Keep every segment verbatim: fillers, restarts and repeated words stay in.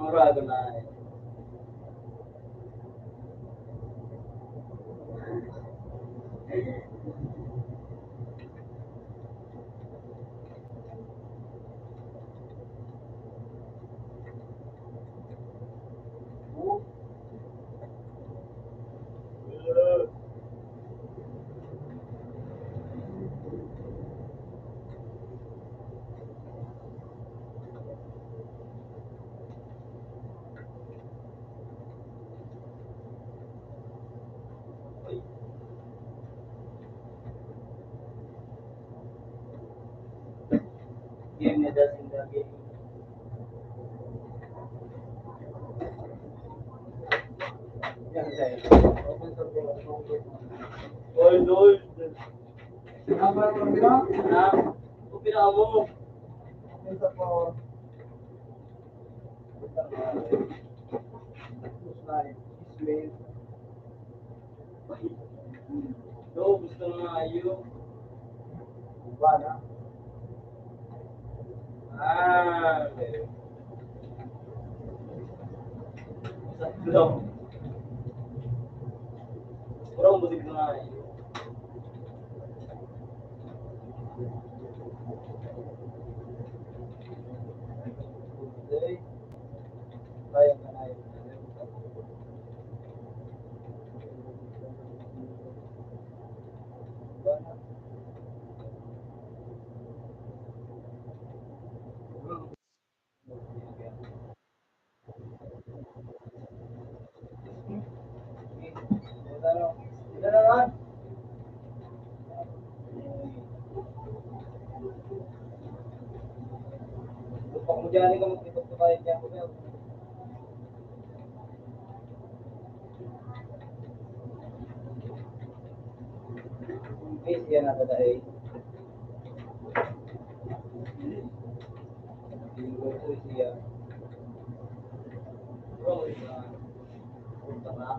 Ang rago na eh. Game na dating lagi. Oy, oy. Sinabi ko, di ba? Ha? Upira mo. Ito po. No, gusto nga ayo. Ba na? Ah, okay. Sakto. Parang buti ko nga ayo. Okay. Busy yan ata dahil. Busy yan. Bro, isa. Punta ka.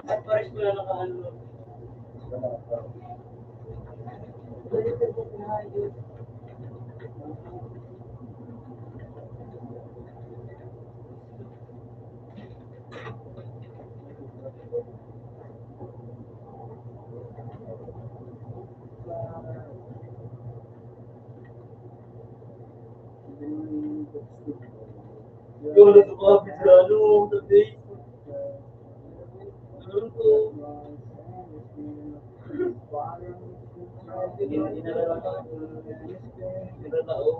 At pares ko na nakaano. Yun, ito pa, Bisyano, sa Facebook. Ano to? Sige, inalala ko. Inalala ko.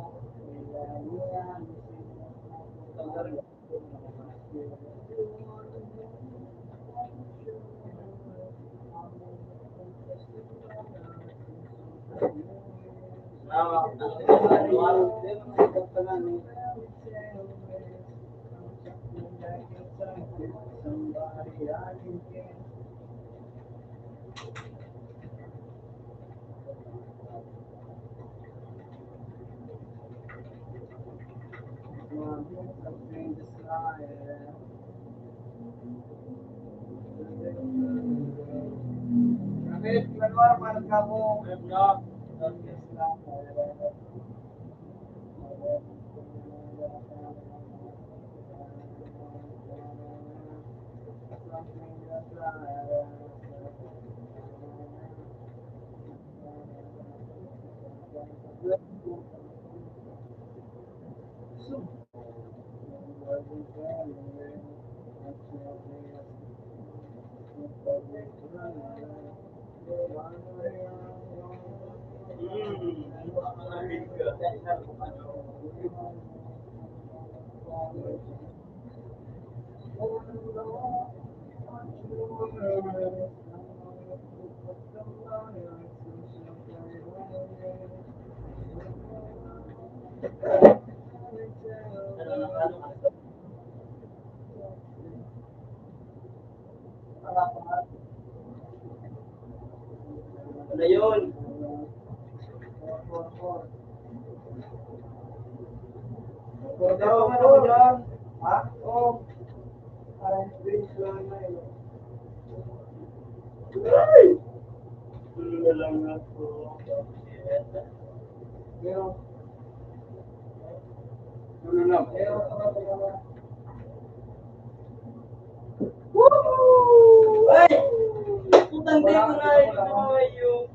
Ano yun? Order ko ano dyan? Ha? Oo. Parang green flag na yun. Ay! Ano na lang ako. Pero, ano na? Pero, Woo! Ay! Putang di ko na yun.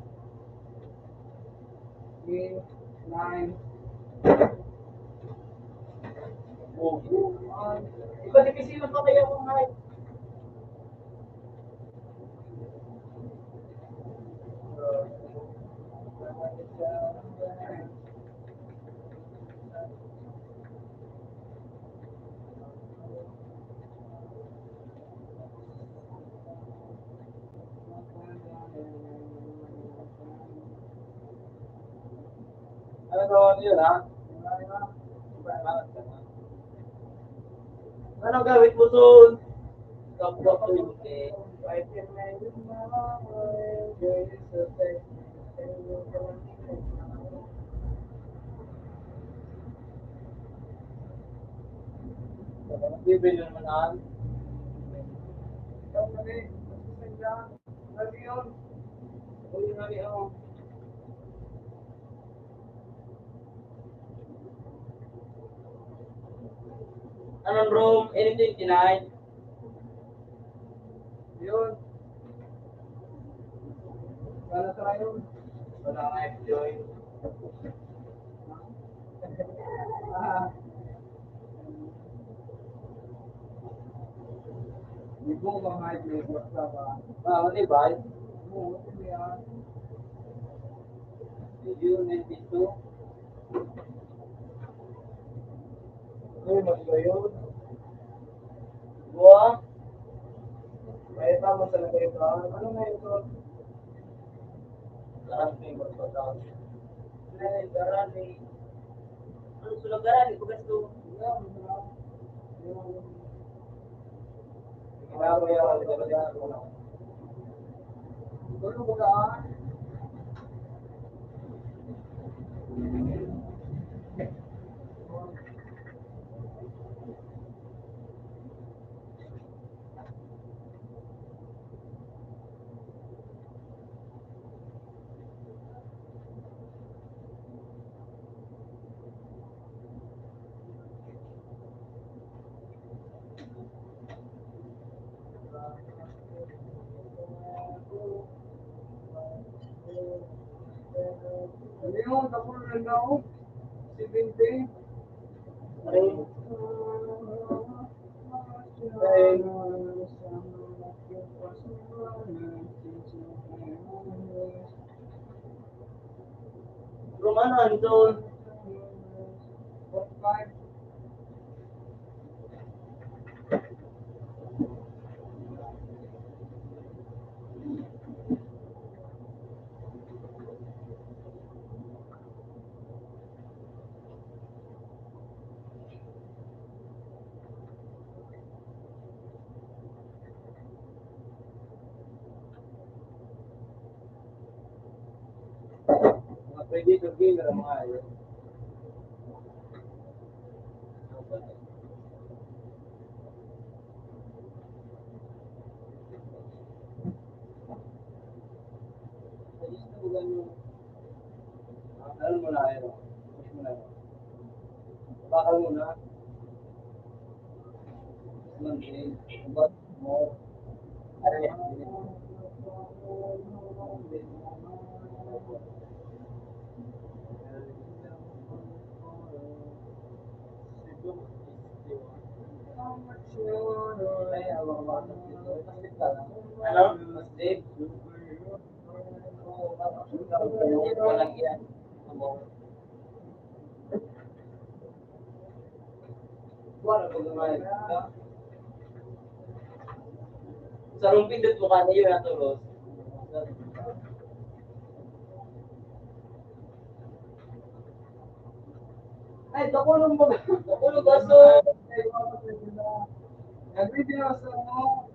Eight, nine. Iba di kasi yung pa kaya kung high. Ano to, ano yun, ha? Ano gawin mo doon? Kapwa ko yung eh. Bibili naman ang Ano yun? Uy, nani, oh. Anong room? Anything tonight? Yun. Wala sa yun. Wala nga, enjoy. Ah. Di ko ba nga ito yung WhatsApp, ah? Ah, ano ba? Oo, ano yan? Video ninety-two. Uy, mas ba yun? Buwa? May tama sa lagay ito. Ano na ito? Karante, magpatawag. Ay, karante. Ano sila karante? Bagas to. Ano yun? Tapos na daw. Seventy. Romano Anton. Mga pwede ito, game na mga yun. Ano mo na, ano? Push mo na. Bakal mo na. Mag-, mag-, Hello? Walang yan. Sarong pindot mo ka na yun, Ato Ros. Ay, dakulong ba? Dakulong ba, so? Nag-video sa mo.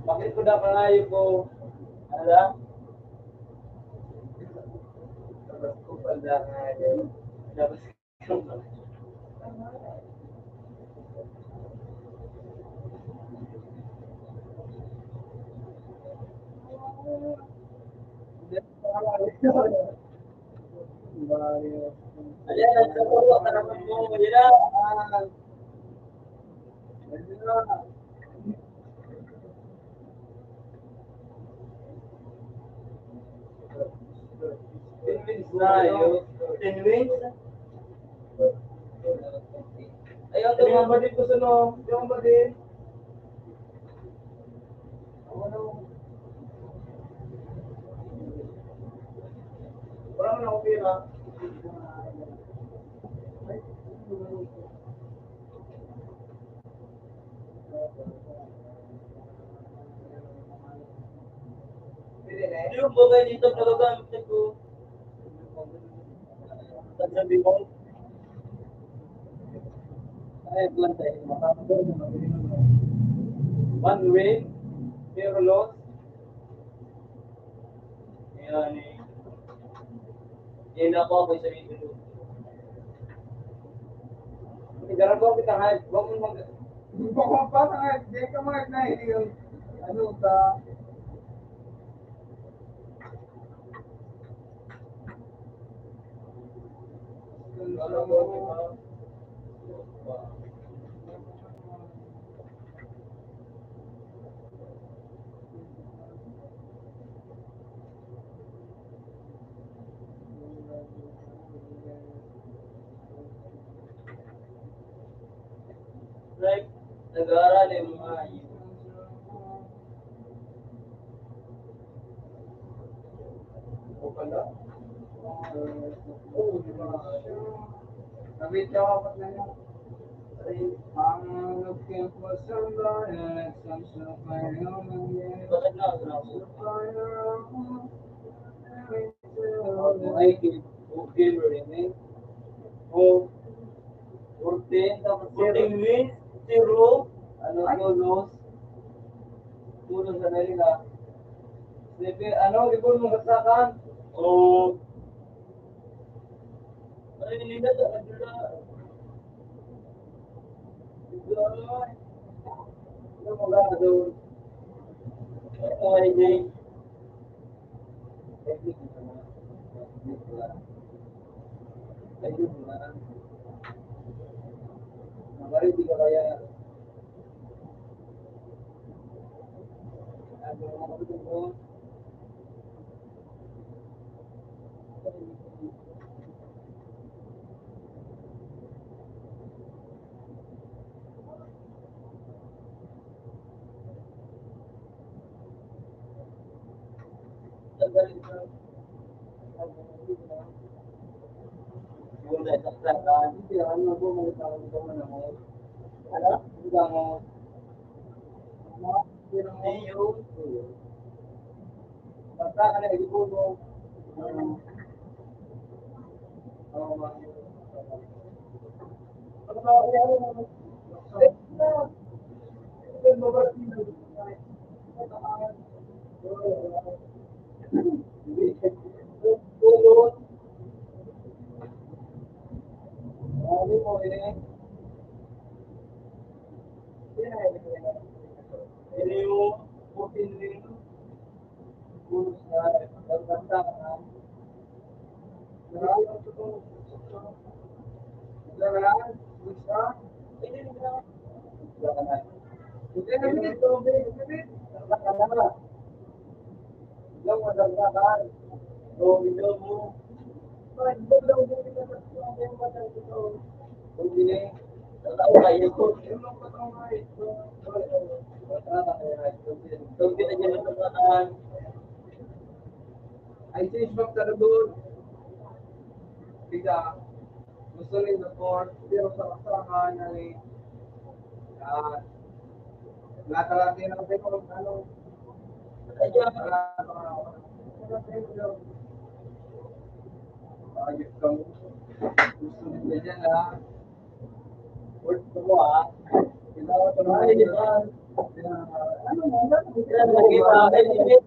Bakit ko dapat na yung ko? Ano lang? Tapos ko pala nga yun. Tapos Ayan, nagkakuha ka naman mo. Yan na. Ten wins na, yun. Ten wins? Ayaw, ten wins. Ayaw, ten wins. Ayaw, ten wins. Wala na akong pera. Yung bagay dito, nagagamit ko. Sabi mo, ay, buwan tayo, makakapag-, one win, zero loss. Ayan, eh. Yan ako, ako sa video. Igarabo kita, hype. Huwag mo mag-, huwag mo pa, hype. Di ka mag-, na, yung, ano, sa, Like, nag-aaral yung mga Ay, okay, okay, okay. Oh, fourteen, tapos fourteen wins, zero, ano, ay, two loss. Two loss na rin, ah. Seven, ano, di ko mong basakan? Oh. Ay, hindi na talaga. Ano mo nga doon? Ano, ay, Ay, sis, magsalubod. Ika, gusto rin support, pero sa usahan na ni, ah, lahat na lang din ang ano, ayun. Ayos kang gusto mo dyan, ha? Word ko mo, ha? Ginawa ko na, ay, di ba? Ano mo, ano mo? Lagi pa, ay, di ba?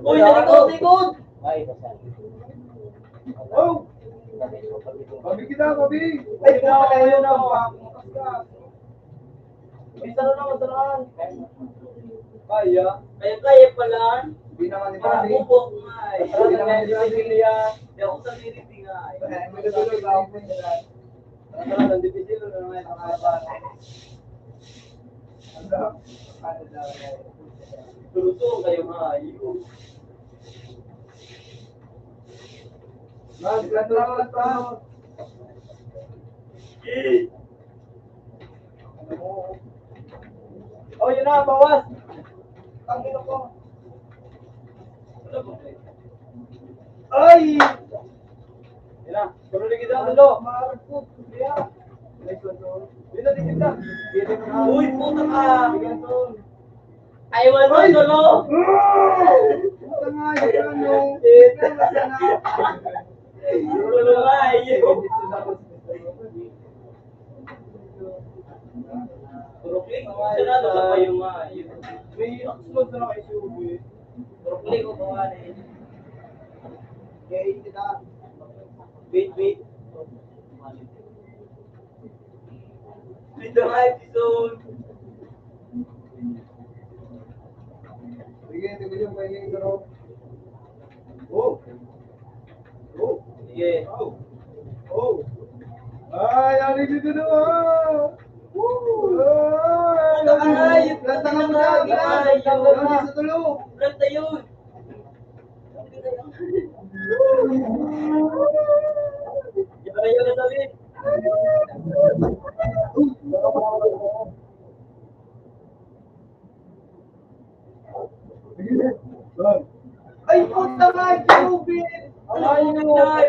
Uy, sa likod, likod! Oh! Pabi kita, pabi! Ay, puta kayo na. May sarang naman, sarang. Kaya? Kaya, kaya pala. Hindi naman ni Bobby. Nakabubok nga eh. Hindi naman ni Bobby. Hindi ako sa liriti nga eh. Ay, may natuloy ba ako? Ano naman, dipisil na naman ang mga bata. Ano? Ano daw? Tulusong kayo nga, ayun. Mas, ano naman pa? Eh! Oh, yun na, bawas. Tangina ko. Ay! Yun na, tuloy kita, tulo. Yun na, di kita. Uy, puta ka! Ay, wala, tulo. Puta nga, yun, ano? Tulo nga, ayun. Brooklyn, sarado na kayo nga. May upload na kayo sa U B. Brooklyn, o ba, eh. Okay, kita. Wait, wait. Dito nga, episode. Sige, ito ko yung pwedeng garo. Oh! Oh! Sige. Oh! Oh! Ay, ano dito na? Woo! Ay, Ay, planta ka muna, ay, planta. Ay, Planta muna sa tulog. Planta yun. Yun na yun, David. Ay, puta nga, Jubin! Ay, ay, ay.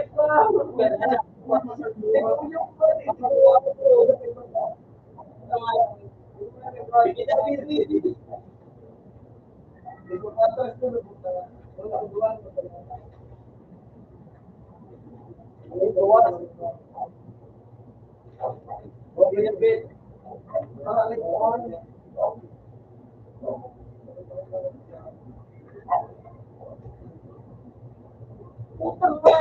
Putang ina.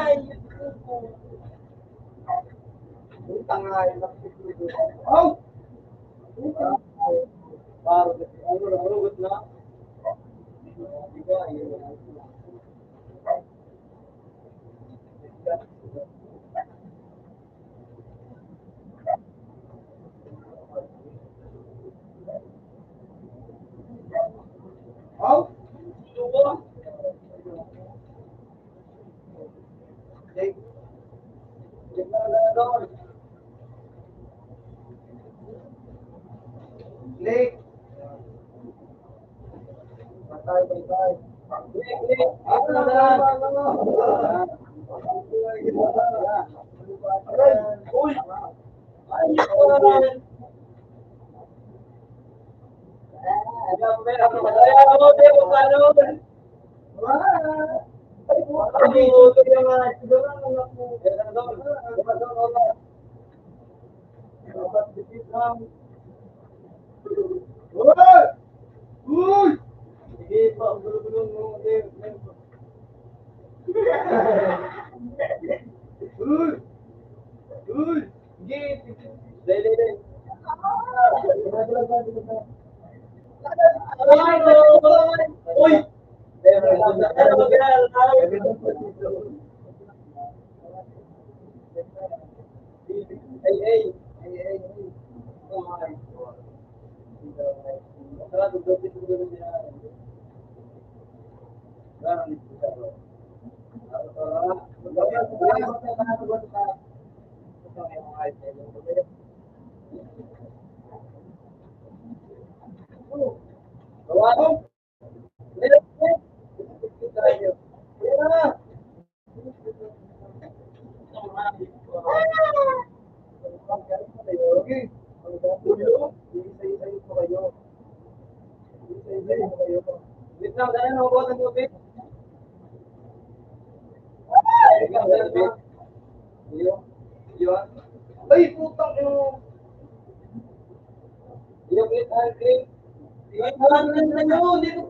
Putang ina. Aw! Putang ina. Parang, ano, nahugot na. Di ba? Yun. Aw! Click. Patay, patay. Click, click. Ano na lang? Aray! Uy! Ay, yun! Ay, ako, pero ako, kaya ako, pero paano? Ay, puta, dito yung mga siguro ang mga puta. Dapat dikit lang. Uy! Uy! Sige pa, gulo-gulo mo. Uy! Uy! Sige, sige. Dali, dali. Uy! Hey, hey. Hey, hey, hey. Ay, putang ina. Yung eight hundred. Ay, parang ganda yun. Dito.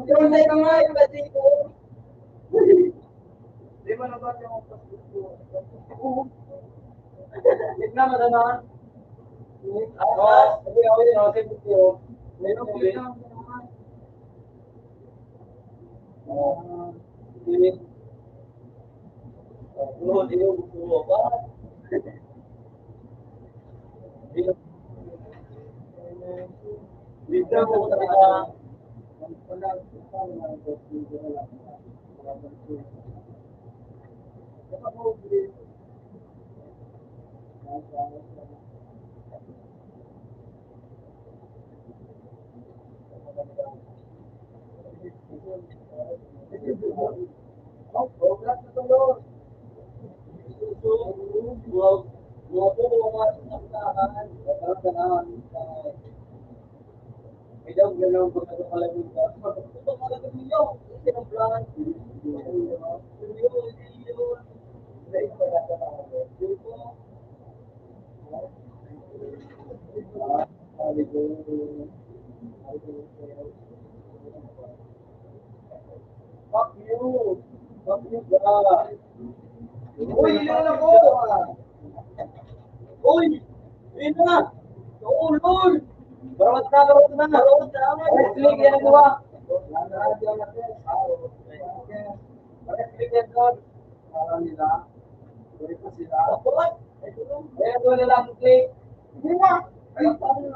Yung may kamay, pati ko. Di ba naman yung Tignan mo naman. Ah, okay, okay, okay, okay. Meron ko yun. Ah, hindi. Ano, hindi ko gusto mo ba? Hindi ko talaga. Fuck you. Fuck you, God. Uy, yun ako. Uy, yun na. Oo, Lord. Barawat na, barawat na. Barawat na. Wrestling yan, di ba? Wrestling yan, Lord. Parang nila. Uy, pa sila. Kaya doon na lang, click. Hindi na. Ay, paano?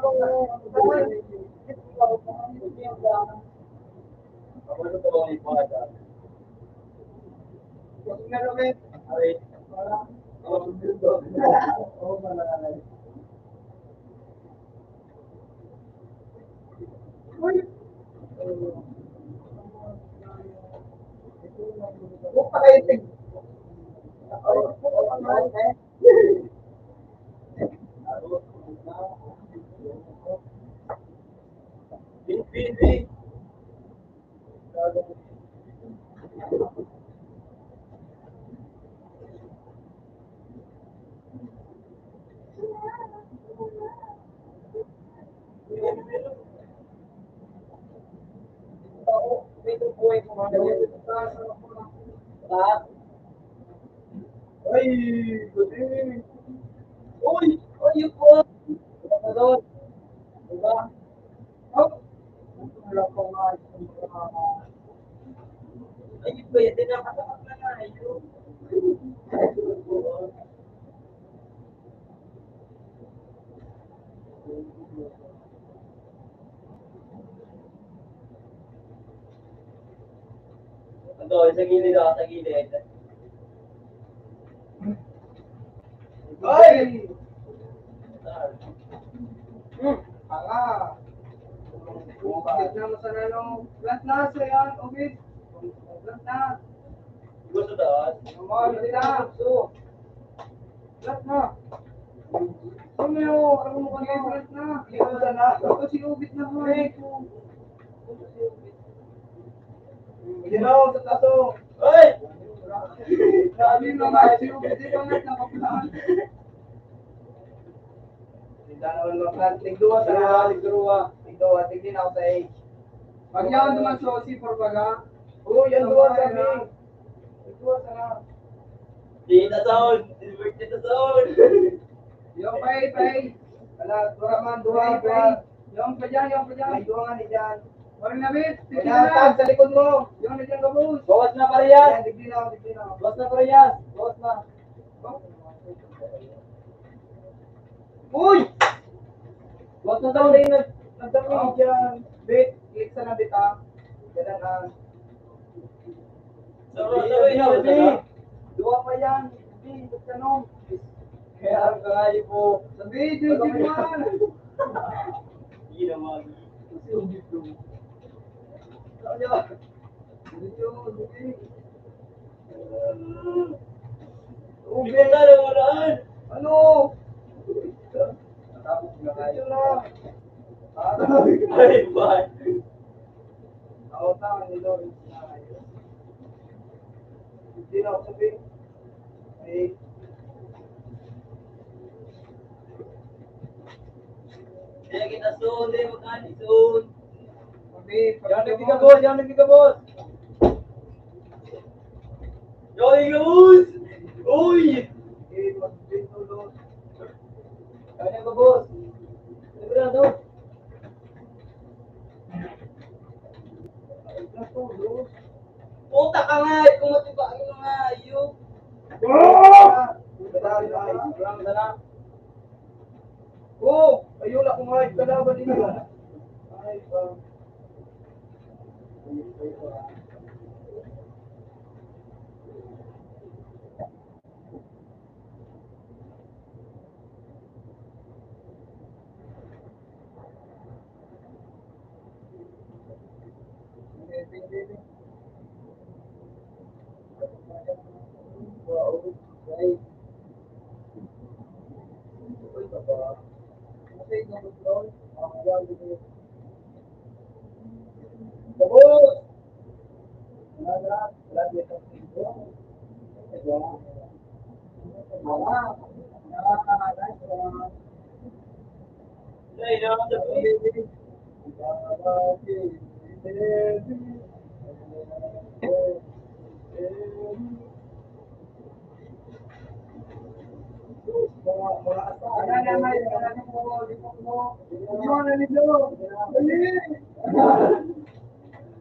Ay, galing. Uy! Uy, yun po! Diba? Oh! Ay, pwede na. Ito, sa gilid ako, sa gilid. Ay! Hmm, tanga. Bakit na mo sa nanong? Flat na, sa yan, okay. Flat na. Gusto taas? Ang mga hindi na. So, flat na. Ano yung, ano mo kanina, flat na? Flat na. Kasi ubit na mo. Flat. Ginaw sa tato. Hoy! Sabi mo nga, sino pwede pa nga nakapunahan? Tigduwa, tigduwa. Tigduwa, tigduwa. Tigduwa, tigduwa sa age. Pag yaon naman sa O C four baga. Oo, yan duwa sa amin. Tigduwa sa nga. Di na sound. Di na sound. Yung pay, pay. Wala, dura man, dura, pay. Yung pa dyan, yung pa dyan. May duwa nga ni dyan. Wala na, Bit. Sige Ayan, na. Tag, sa likod mo. Yung na dyan, kabus. Bawas na, parehas. Ayan, digdi na, digdi na. Bawas na, parehas. Bawas na. Uy! Bawas na daw, Ray. Nag-, nagdamay Oh. dyan. Bit, click sa nabit, ah. Ganun, ah. Sa oras na ba, Hindi, ikaw? Hindi. Duwa pa yan. Hindi, ba't ganun? Kaya ang kakayo po. Sabi, Ano Jun ba? Jun. Hindi naman. Kasi ubit ko. Ano? Hindi, hindi. Ubit na, nawalaan. Ano? Natapos na kayo. Ito na. Ay, ba? Ako, tama ni Lawrence na kayo. Hindi na ako sabi. Ay. Kaya kita son, di magkani son. Yan, nagtiga, boss. Yan, nagtiga, boss. Yan, nagtiga, boss. Uy! Kaya nagtiga, boss. Sigurado. Puta ka nga, eh, kung matiba ang mga hayop. Oh! Wala, wala, wala. Oh, ayun ako nga, kalaban ninyo. Ay, ah.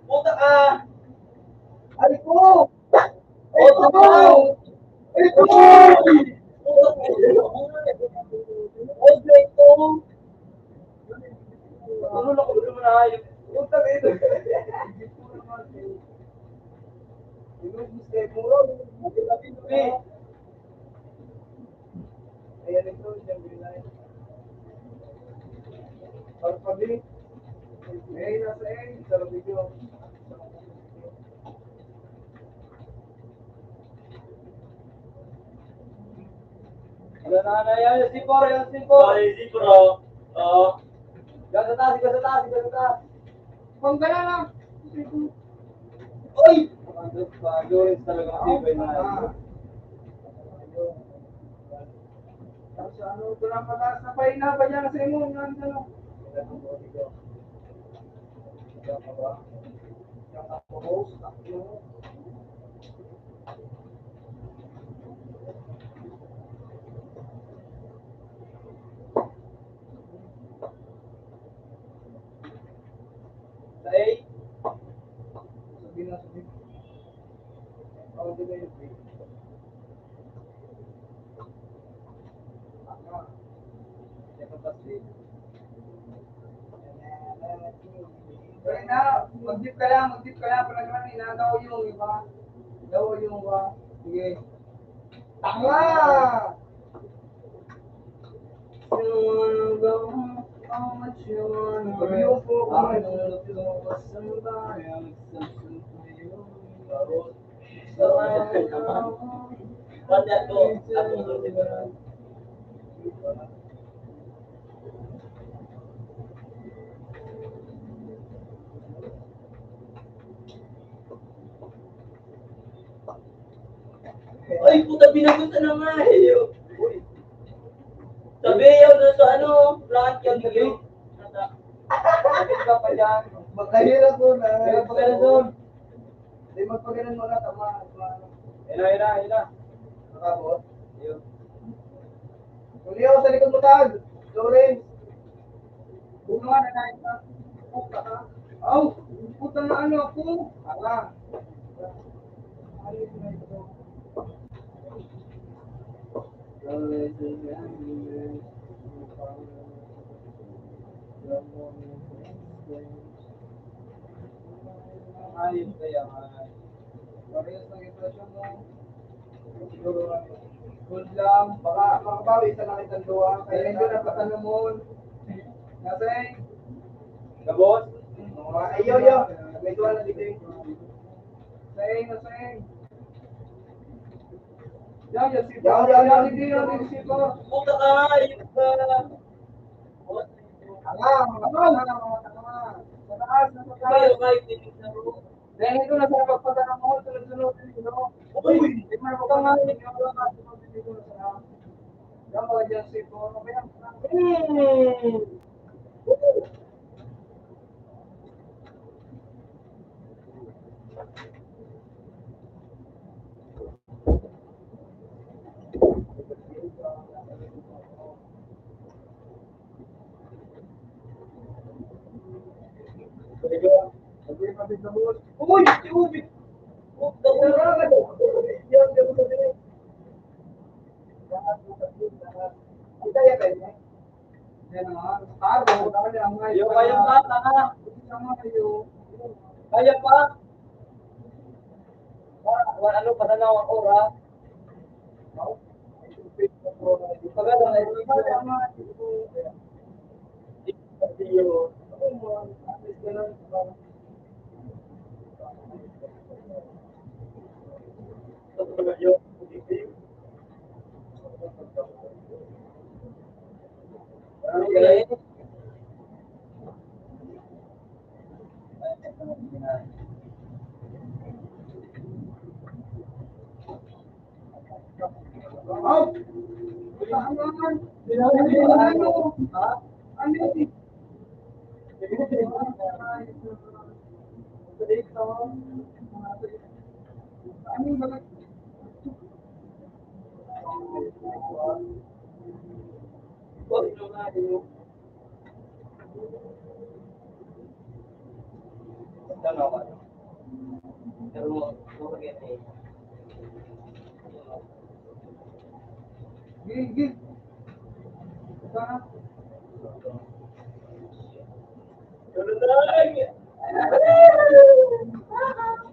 Puta ka! Ay ko! Ito! Ito! Ito! Ano na ko naman na hayop? Puta ka ito! Inubos kayo, puro. Ayan ito, siyempre na yun. Pagpabili. Eh, nasa eh, sa video. Wala na, na yan, yung sipor, yung sipor. Ay, sipor, oh. Oo. Diyan sa taas, diyan sa taas, diyan sa taas. Pang gala na. Oy! Ang Diyos, talagang tibay na. Tapos ano, ito lang pataas na pahinga pa dyan sa imo, yung ano. Sa A? Sabi na, sabi. Ang sabi na yun, eh. Tama. Kaya kapatid. Kaya na, mag-dip ka lang, mag-dip ka lang, pala naman, inagaw yung iba. Daw yung iba. Sige. Tama! Ay, puta, binagutan na nga eh. Uy. Sabi, yun, doon sa ano, lahat yun, yun. Lapit ka pa dyan. Magkahirap po na. Hirap ka na doon. Hindi, magpaganan mo na, tama. Hila, hila, hila. Nakabot? Yun. Tuliyaw sa likod mo, Tag. Lawrence. Bunga na tayo sa puta ka. Aw, puta na ano ako. Ala. Ayun kaya nga. Parehas ng impresyon mo. Siguro, good lang. Baka makabawi sa nakitang duwa. Kaya hindi na patanamon. Nasay? Gabos? Mga ayaw, yaw. May duwa na dito. Say, nasay? Yaw, yaw, si Yaw, yaw, yaw. Yaw, yaw, yaw, si Tito. Puta ka, ayun ka. Tanga, mga tanga, mga tanga. Sa taas, sa taas. Kayo, kayo, titignan mo. Dahil ito na sa pagpagana mo, sunod-sunod din, no? Uy! Di man mo kang mga hindi mo lang kasi kung hindi ko na sa. Yan, mga dyan, si Tito. Ano ba yan? Hmm. Uy, uy! Yo, kaya pa, tanga. Kaya pa. Wa-, wa-, ano, patanaw ang oras. Pagkatapos,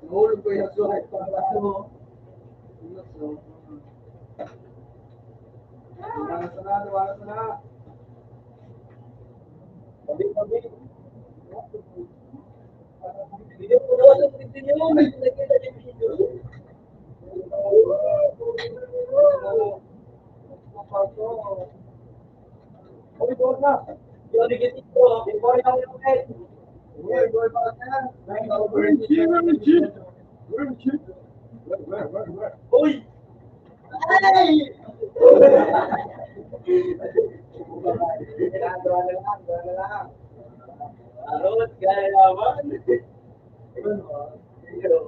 Nahulog ko yung suhay pag baso mo. Wala na sana, wala na sana. Tabi, tabi. Hindi ko na alam kung hindi nyo, may nakita yung video. Uy, boss na. Yung negative ko, before yung effect. Uy, boy, boss na. Uy, chill, uy, chill. Uy, chill. Uy, uy, uy, uy. Uy! Ay! Kailangan gawa na lang, gawa na lang. Arot, kaya naman. Ano? Ayun.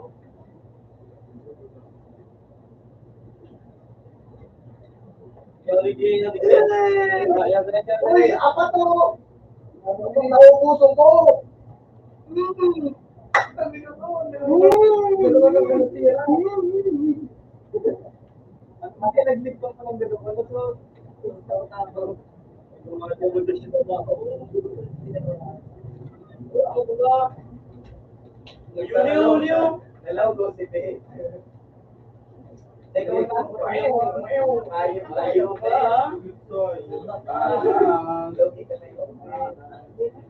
Uy, apat to! Ang nauubusan ko! Mm. Ang laki nagligpang pa ng ganun. Ano to? Ang mga demolisyon na ba? Ako ba? Yun, yun, yun. Hello, go si Dave. Teka, wait lang. Ayaw, ayaw. Ayaw, ayaw pa, ha? Ah,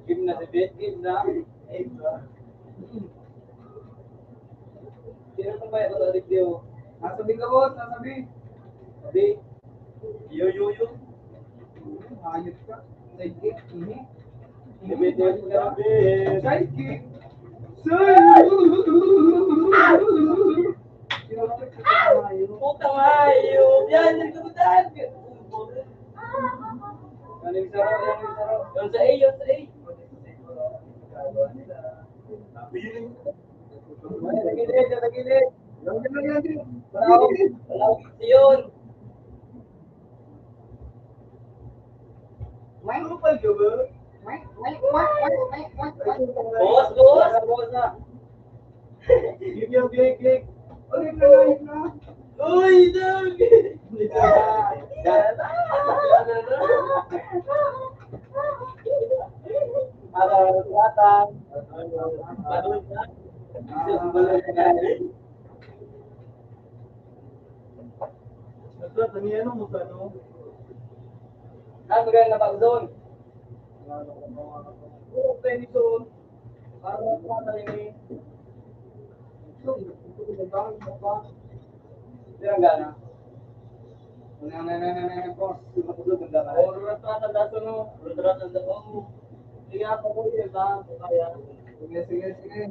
game na si Beth, game na. Game na. Sino pa ba ito, Alex, yo? Nasabi ka, boss, nasabi. Sabi. Yo, yo, yo. Ayos ka. Sidekick. Mhm. Sidekick. Putang hayop! Yan, nagkabutag! Ano yung saro? Ano yung saro? Yung sa A, yung sa A. Tagilid, tagilid. Bravo, bravo, Sion. Boss, boss. Yun yung big, big. Ulit na, ulit na. Uy, dog! Basta, taniyan mo sa ano? Ah, maganda na pag-zone. Oo, tennis zone. Parang ano na rin eh. Ito, ito, ito, ito, ito, ito. Pero ang gana. Ano, ano, ano, ano, ano, boss? Ito, ito, ito, ito, ito. Oh, ruratan, ruratan, no? Ruratan, oh. Sige, ako po yun, ha? Kaya. Sige, sige, sige.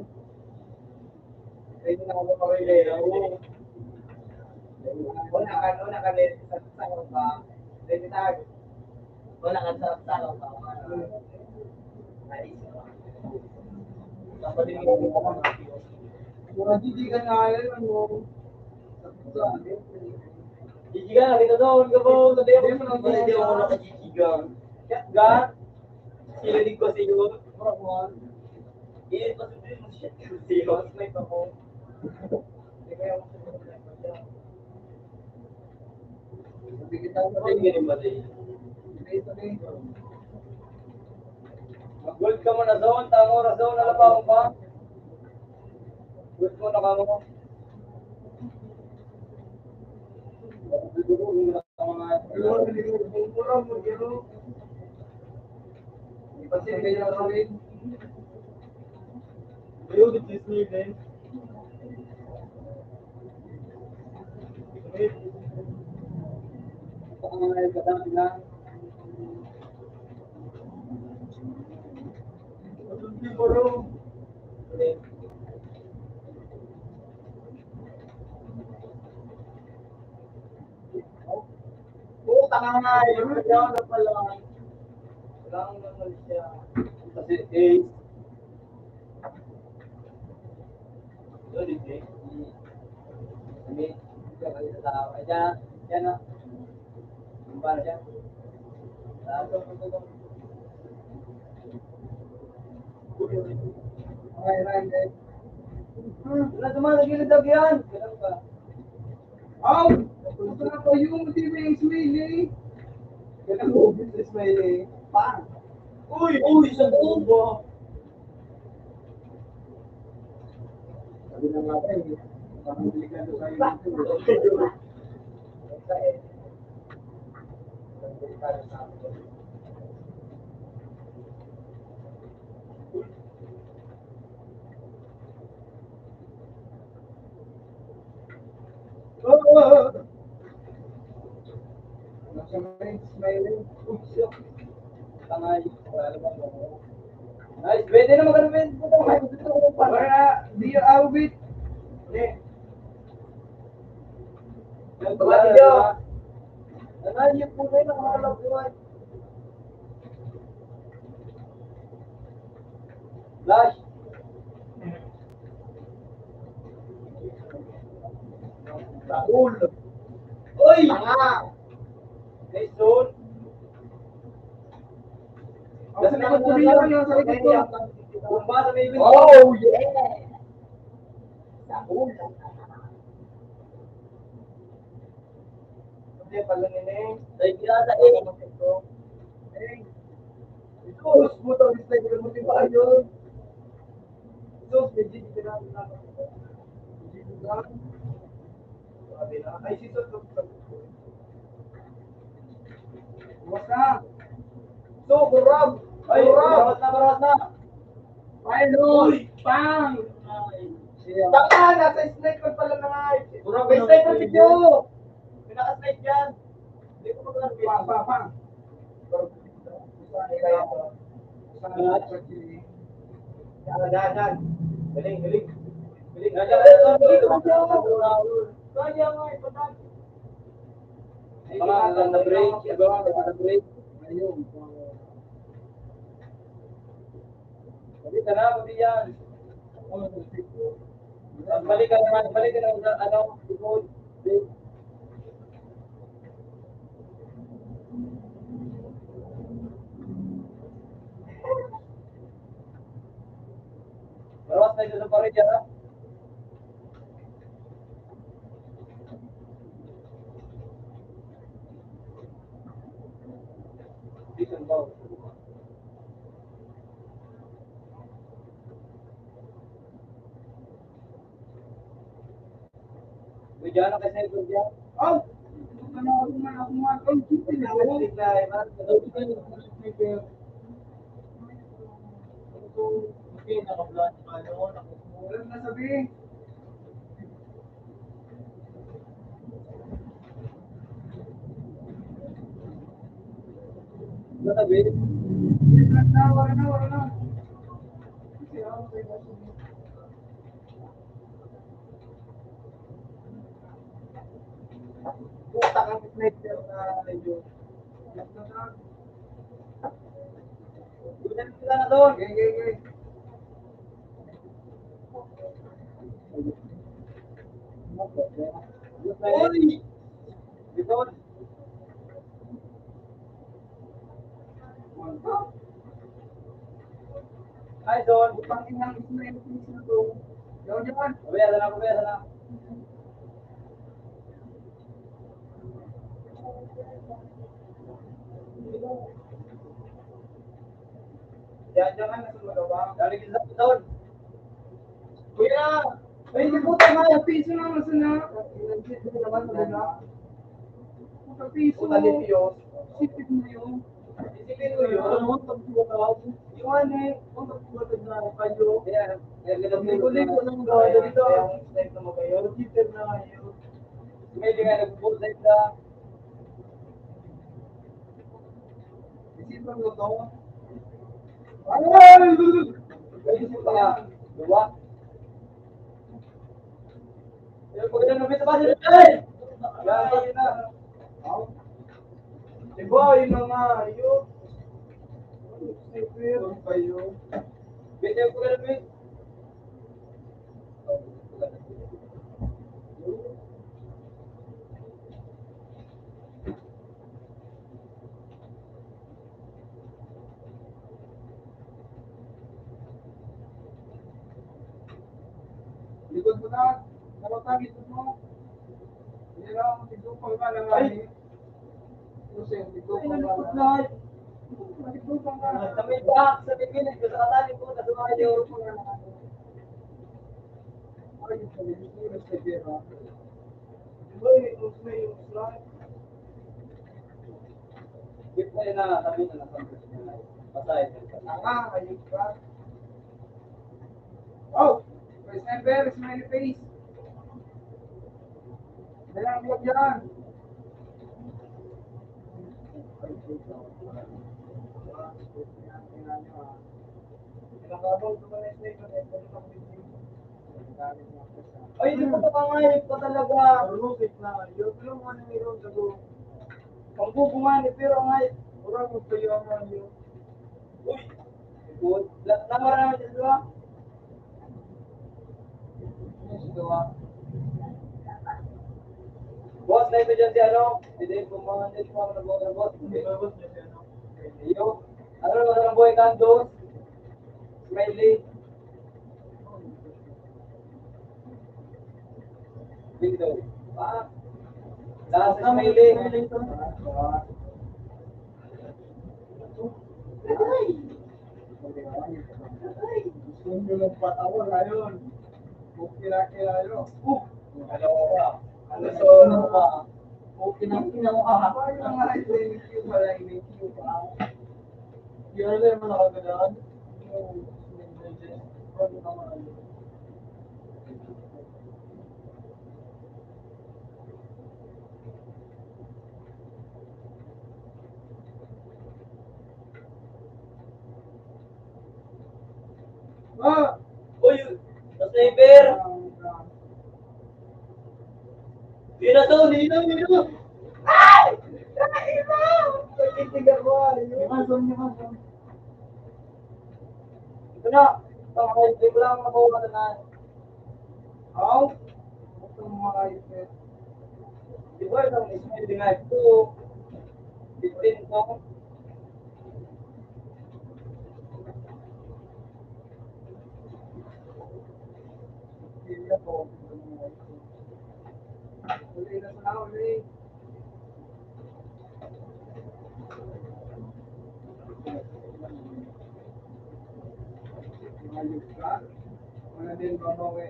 Pwede na ako pa rin, eh, oh. Wala ka, wala ka, eh, sa, sa, sa, sa, wala ka, sa, sa, sa, Mga jijigan nga yan, ano. Jijigan, nakita doon, gabo, sabi ako, hindi ako nakajijigan. Shotgun, sila di ko siguro. Hindi pa sabi mo, shotgun, sila, mas may pa ko. Hindi kaya ako sabi ko, Mag-gold ka muna, Zon. Tangora, Zon. Ano ba, ba? Gold mo na ka mo. Kasi may lang kami. Ayun, it is me, man. Puta ka nga, yun, yun, yun, pala. Wala akong normal siya. Kasi, eh, yun, eh. Hindi, hindi ka kayo sa tao. Ay, siya, siya na. Yung ba siya? Ah, so, so, so, so. Ay, ay, ay. Wala sa mga nagilid-lagyan. Ganun ka. Aw! Gusto na pa yung, di ba yung smiley? Yan ang movie sa smiley. Pa! Uy! Uy! Sa buong ba? Sabi na nga tayo, eh. Parang delikado tayo dito. Nice, pwede na magano, pwede. Wala, di awit. Hindi. Nagpapatid yun. Nanay, yung puno yun, ang mga love life. Flash. Raul. Uy! Tanga! Jason. Nasa likod ko dito, yung sa likod ko. Bomba sa may window. Oh, yeah! Raul. Hindi, pala ni Neng. Ay, ginata eh. Ito, ito, ito, ito, ito, ito, ito, Diyos, may G D ka na. G D ka. Sabi na, ay, si Sir Dr. Kumusta? So, Gurab! Ay, Gurab! Barat na, barat na! Ay, Lord! Bang! Ay, siya. Taka, nasa sniper pala na nga eh. Gurab, may sniper video! May naka-snipe dyan. Hindi ko magkakaroon. Pang, pang, pang. Yan, yan, yan. Galing, galing. Galing. Kaya nga, ipatag. Mga nasa break, iba, nasa break. Ayun. Sabi ka na, sabi yan. Balik ka naman, balik ka naman sa ano, likod. Bawas na ito sa pared yan, ha? Dito, bawas. Medyo ano kasi ito dyan? Oh! Ano ako man, ako man. Ang cute na ako. Okay, naka-vlog pa, no? Wala na sabi. Natabi? Wala na, wala na, wala na. Puta kang sniper na medyo. Sila na doon. Okay, okay, okay. Uy! Ito. Ay, doon. Putang ina, gusto na yung piso na to. Doon, doon. Pabaya na lang, pabaya na lang. Yan, yan, yan, nasa magawa. Galing sa doon. Kuya! Ay, hindi po tama. Piso na, nasa na? Hindi naman, wala na. Sa piso. Puta ni Diyos. Sipit mo yun. Isipin mo yun. Ano, pag tumatawag? Yung ano eh, kung pag tumatawag na kayo. Ayan. Ayan, ganun. Hindi ko, hindi ko lang gagawin ito. Ayan, snipe naman kayo. Cheater na kayo. May di nga nag-full snipe na. Isipin mo to. Ay! Ay, isip ka. Diba? Yung pag-, ano, may tabas, eh! Yan, pag-, na. Diba, yung mga, yun. Sniper, pa yun. Pwede yung pag-, ano, eh. Likod mo na. Dapat na, likod mo. Hindi na ako, tigupang ka na nga, eh. Kasi, tigupang ka na. Ay, nalikod na. Sa may back, sa may pinag, sa katanin ko, nasa mga yun. Ay, sa may, sa may, sa may, Di ba, eh, kung may slide? Di ba, eh, na, sabi na, nasa, basahin. Ah, ayun pa. Oh! First time bear, smiley face. Kaya ang vlog yan. Ay, ito. Tingnan nyo, ah. Pinakabang ko na yung snake, ano, yung pagpapit. Ay, di ko pa pangayip pa talaga. Marunong na. Yung, yung ano, yung sagot. Ang bubo nga ni, pero ang ayip. Mura mo pa yung ano, yung Uy! Good. La-, tama na naman dyan, di ba? Yes, di ba? Boss, na ito dyan si ano? Hindi, kung mga hindi, kung mga nag-boss, boss. Hindi ba, boss, na si ano? Iyo. Ano naman ang buhay ka, Dos? Smiley. Window. Ah. Lahat sa Smiley. Gusto nyo ng patawa ngayon? Kung kinakilala nyo. Oh! Ano ka ba? Ano sa ano ka? Kung kinakilala ka. Parang nga, thank you pala, thank you pa. Yun na yung mga kaganahan. Yung, Ah! Uy, sniper! Yun na to, nino, nino! Ay! Ay, ina! Nakikinig ako, ah, yun. Ito na, ito, okay, di ko lang makuha na. Aw? Itong mga ito. Di ba, itong isa, di nga ito. Fifteen to. Hindi ako. Uli na sa uli. Ayos ka? Wala din babawi.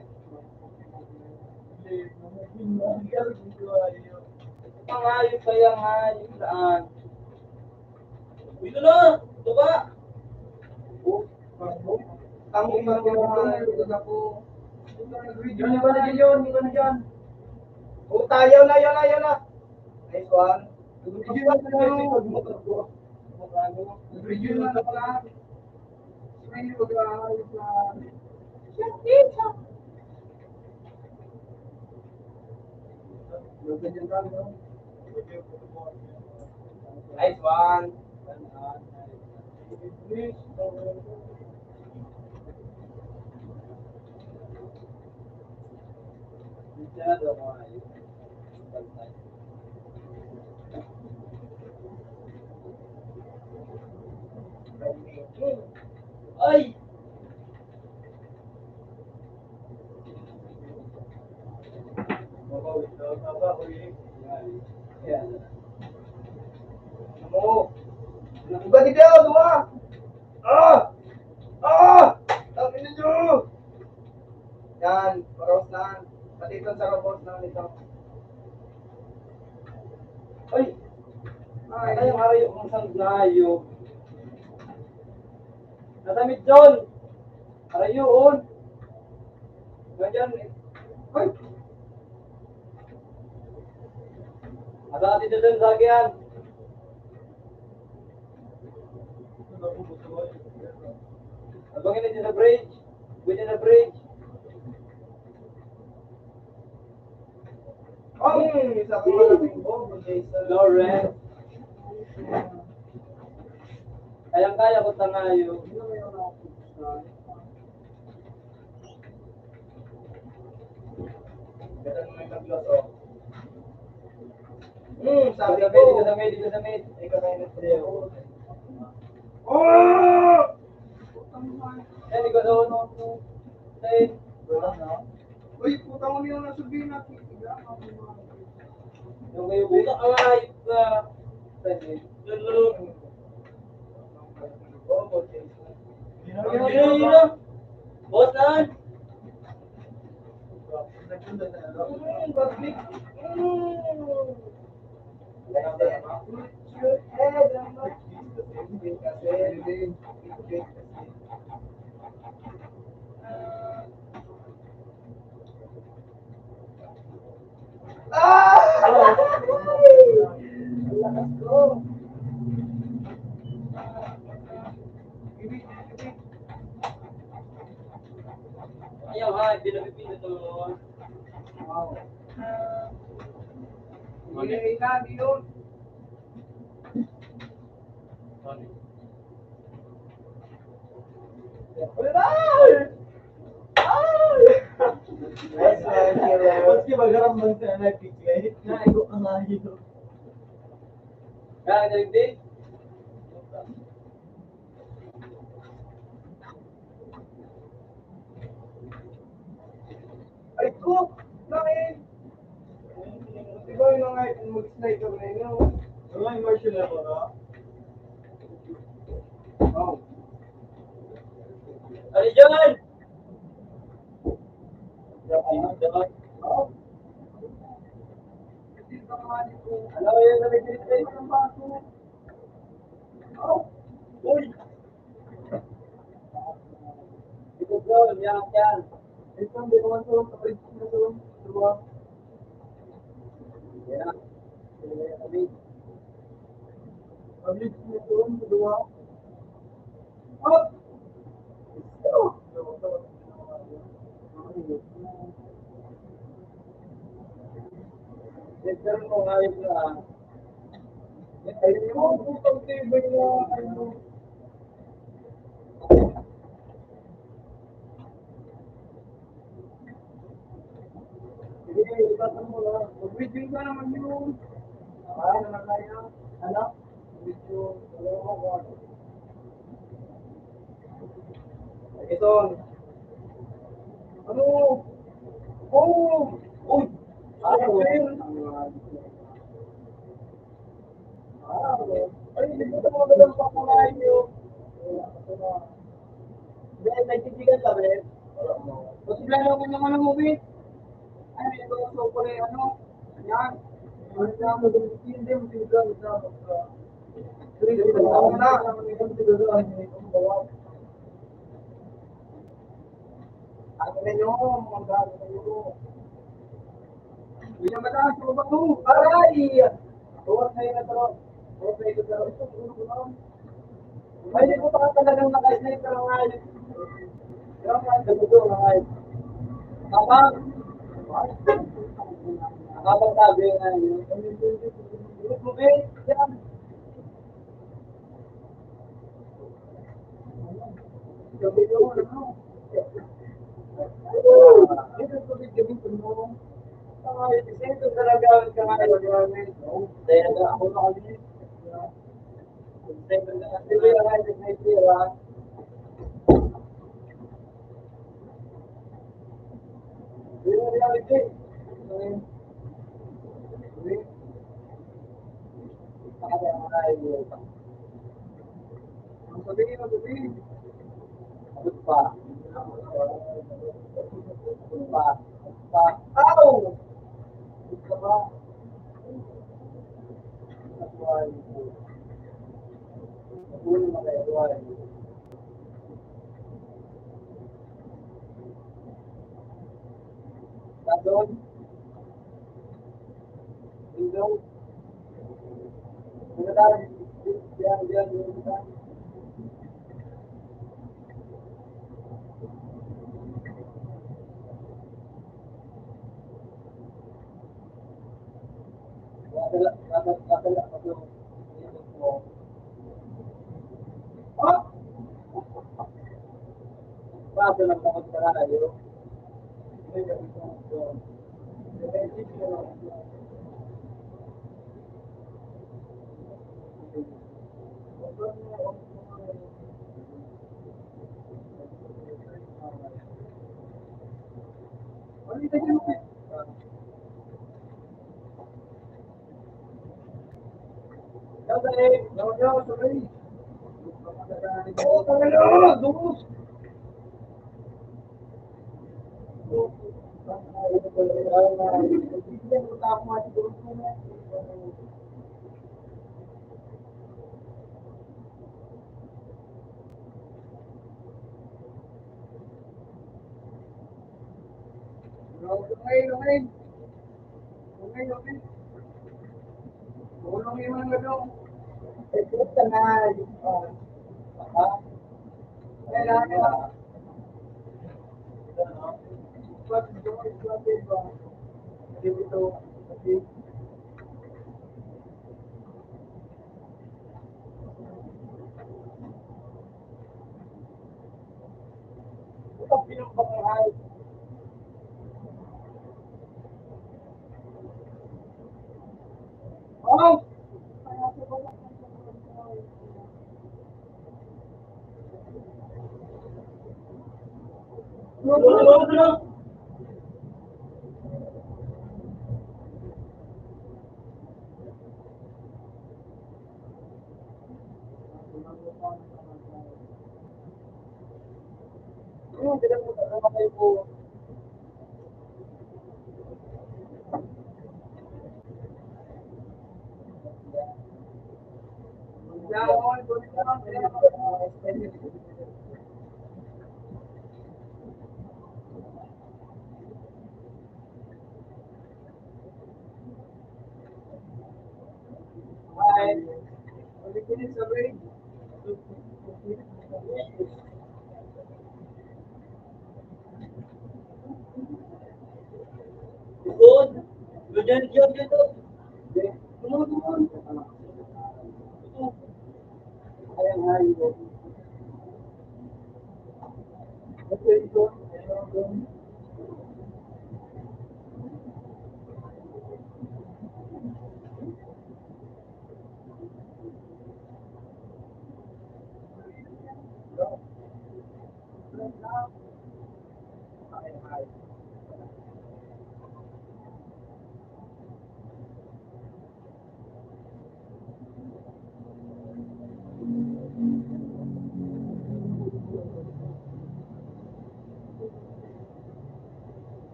Ang ayos kaya nga, yun saan? Dito na! Ito ba? Ang mga pinagdala, ito na po. Yun, yun, yun, yun, yun. Oh, tayo na, yun na, yun na. Nice one. Yun na, yun na. Yun na, yun na. Nice one. Ay! Ano? Iba di kayo, duwa! Ah! Ah! Tangin ninyo! Yan, paros na. Pati itong sa robot na ito. Ay! Ay, ay, ay, ang sanglayo. Natamid, John! Arayoon! Ganyan eh. Ay! Asa ka dito dun sa agihan? Abangin na dyan sa bridge. Pwede na bridge. Oh, sa mga linggo, mag-isa. Lawrence. Kayang-kaya ko tangayo. Hmm, sabi ko. Dito sa may, dito sa may, dito sa may. Ikaw na yung nagsayaw. Oh! Yan, ikaw daw, no? Ten. Wala na. Uy, putang ina na sabihin natin. Yung kayo, puta, ay, ah, ten. Yun, yun, yun. Yun, yun, yun. Boss, saan? Mm, pag-click. Mm. Ah! Lakas ko. Ayaw ha, pinapipindot mo. Wow. Hindi na yun. Ay! Ay! Mas kaya magaram man sa nagkikay. Naigo ka nga yun. Kaya, David? Ay, ko! Bakit? Di ba yung mga mag-sniper na yun? Yung mga immersion level, ha? Oh. Ano dyan? Ano yun na nagtitipid? Oh. Uy! Ito, bro, yan, yan. Ito, hindi naman ito, sa bridge na ito, diba? Yan. Sa bridge na ito, diba? Up! Ito! Ito, ngayon na, ah. Ay, yung putang tibay na, ano. Sige, ipasok mo na. Mag-video ka naman yun. Ah, ano na tayo? Ano? Video, ano, ano, ano. Ito. Ano? Oh! Uy! Ano? Ah, okay. Ay, hindi ko ito magandang pakunahin nyo. Hindi, nagtitigan kami. Kasi plano ko ng ano, movie. Ay, ito, so, pala yung ano. Yan. Ano na, magandang hindi, magandang hindi, magandang hindi. Ano na? Ang ina nyo, mga gago kayo. Hindi naman lang, sa baba ko. Aray! Tuwas na yun, ito. Tuwas na yun, ito. Ito, siguro ko lang. Ay, hindi ko pa talagang naka-sniper ang ayos. Pero ang ayos, ito, ang ayos. Habang, habang sabi yung ano, yung tubig, yan.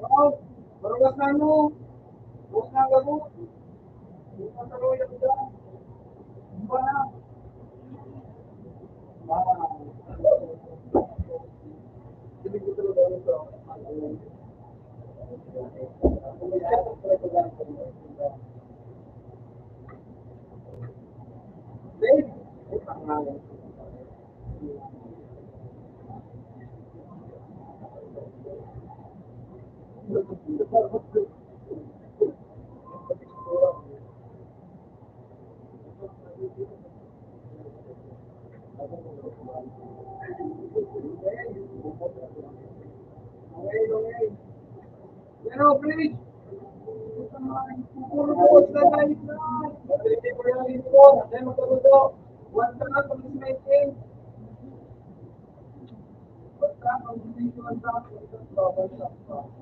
Wow, maruwas na, no? Maruwas na ang gabos. Maruwas na, maruwas na. Iba na. Wow. Pero, please, puro po sila na. Pwede po yan, hindi po. Hindi magkagulo. Huwag na lang pag-ismetin. Huwag na pag-ismetin ang tao. Huwag na lang pag-ismetin.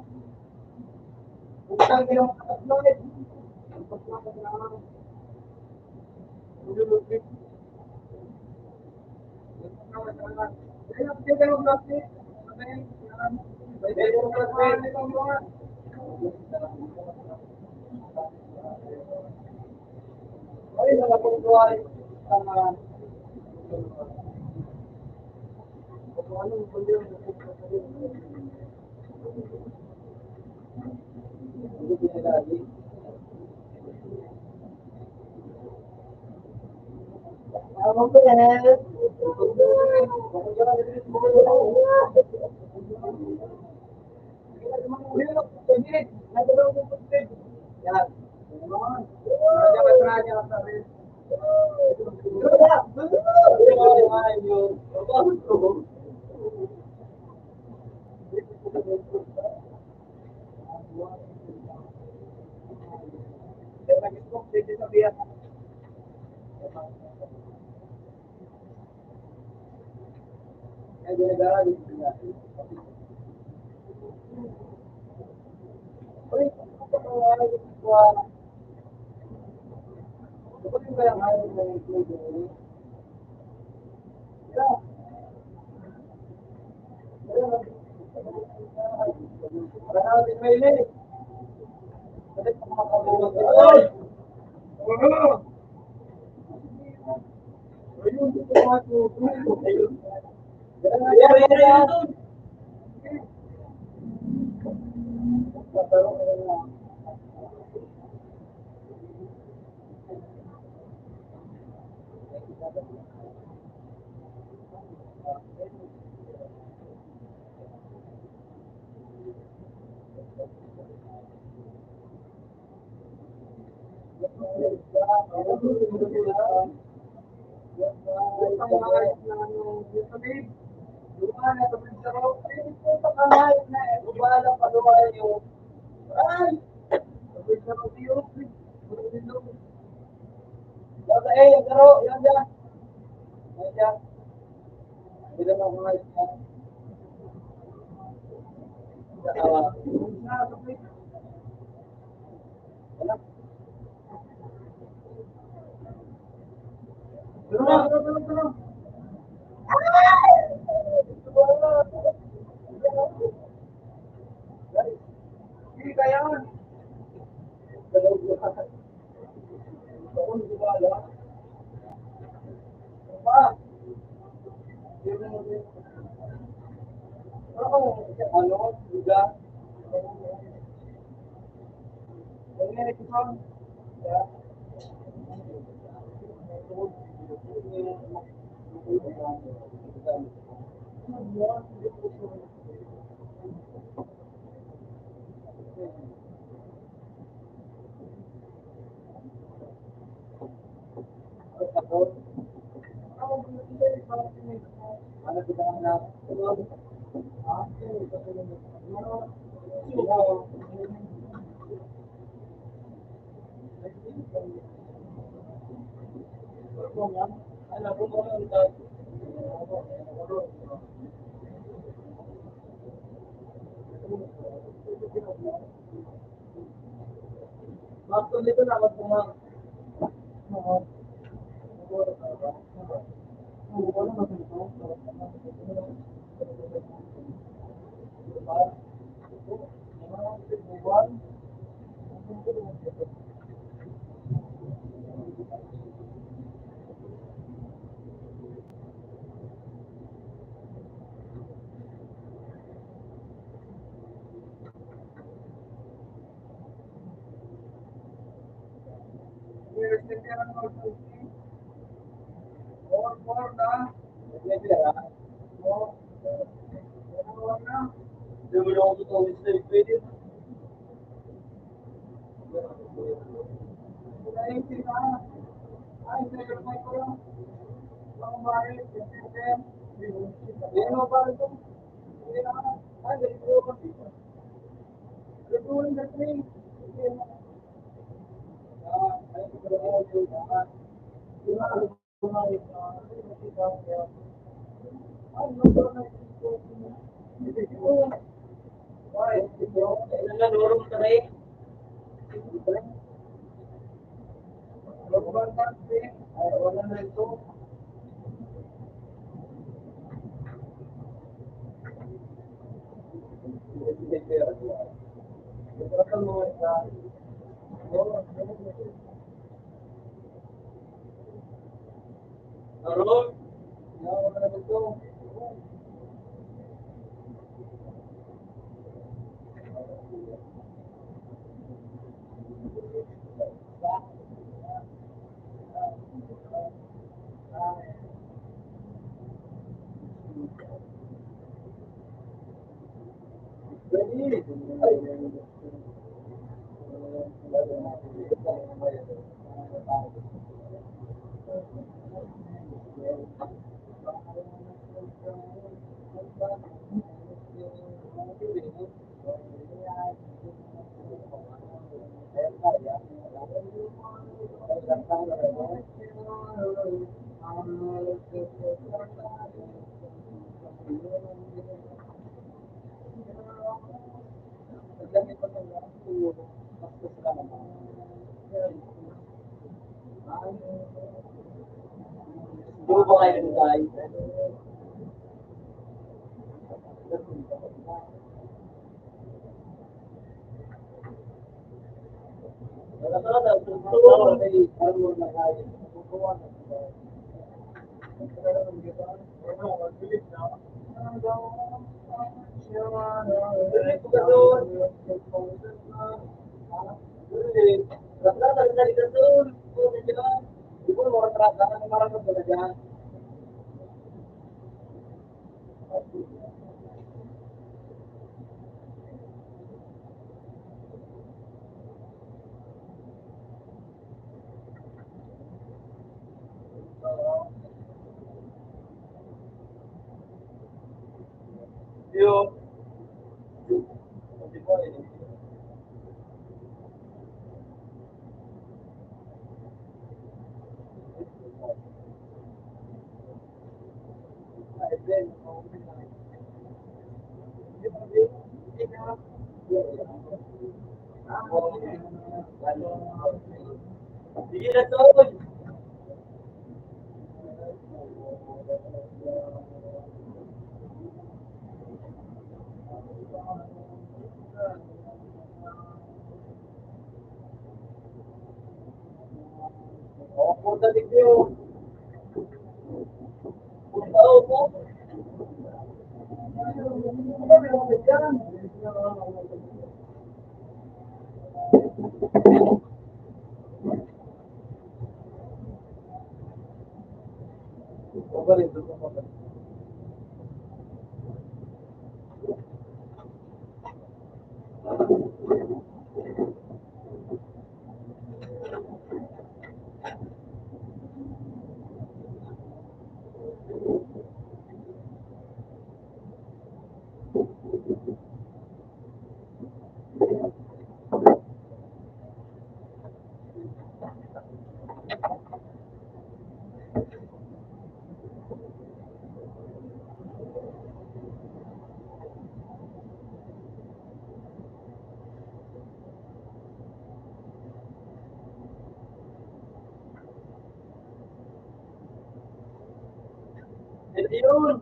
Ayun.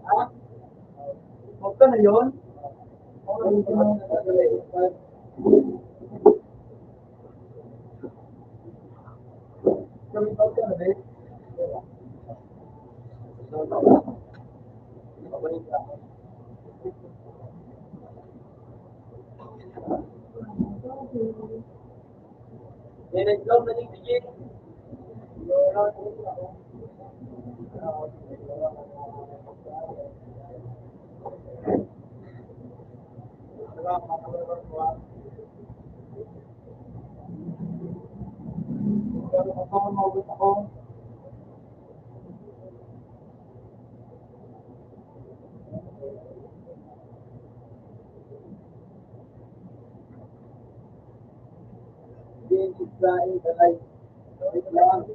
Ha? Huwag ka na yun. Kami pa ka na, eh. May nag-vlog na digdigit. Din Israel, balay. Wait lang.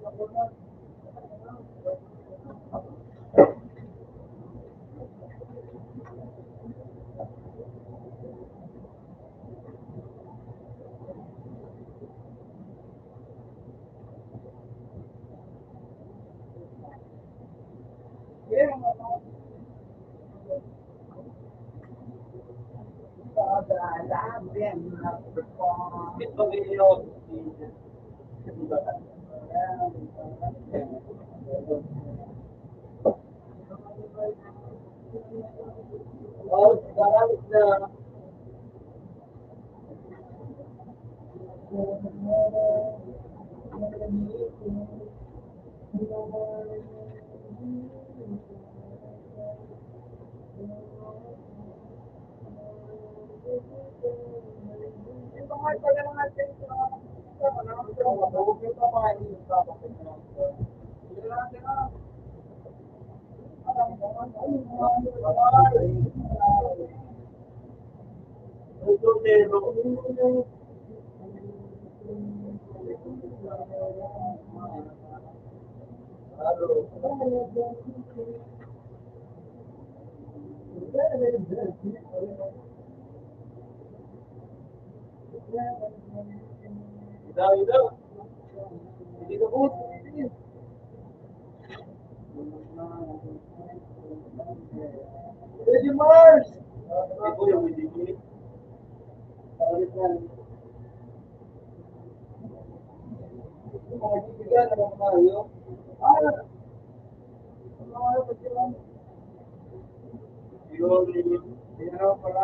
Ida, ida. Hindi ka po. Ready, Mars! Ito yung hindi ko. Mga kaibigan, mga kabayo. Ah! Mga kaibigan. Yun, yun. Yun, pala.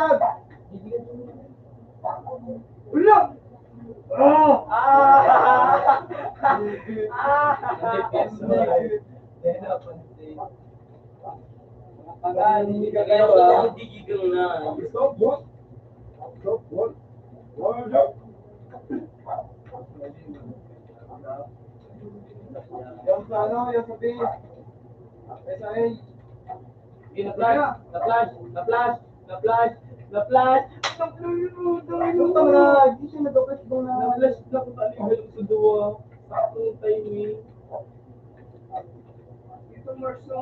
Tag! Wala! Ah! Ah! Ah! Mga pangalan, hindi ka kaya, ah. Gigigang na. Stop, what? Stop, what? What? Yung sa ano, yung sa base. S I A. Sige, na-flash, na-flash, na-flash, na-flash, na-flash. Puta na, di siya nag-flash doon na. Na-flash na po tayo, hello sa duwa. Sakto yung timing. Ito, Marso.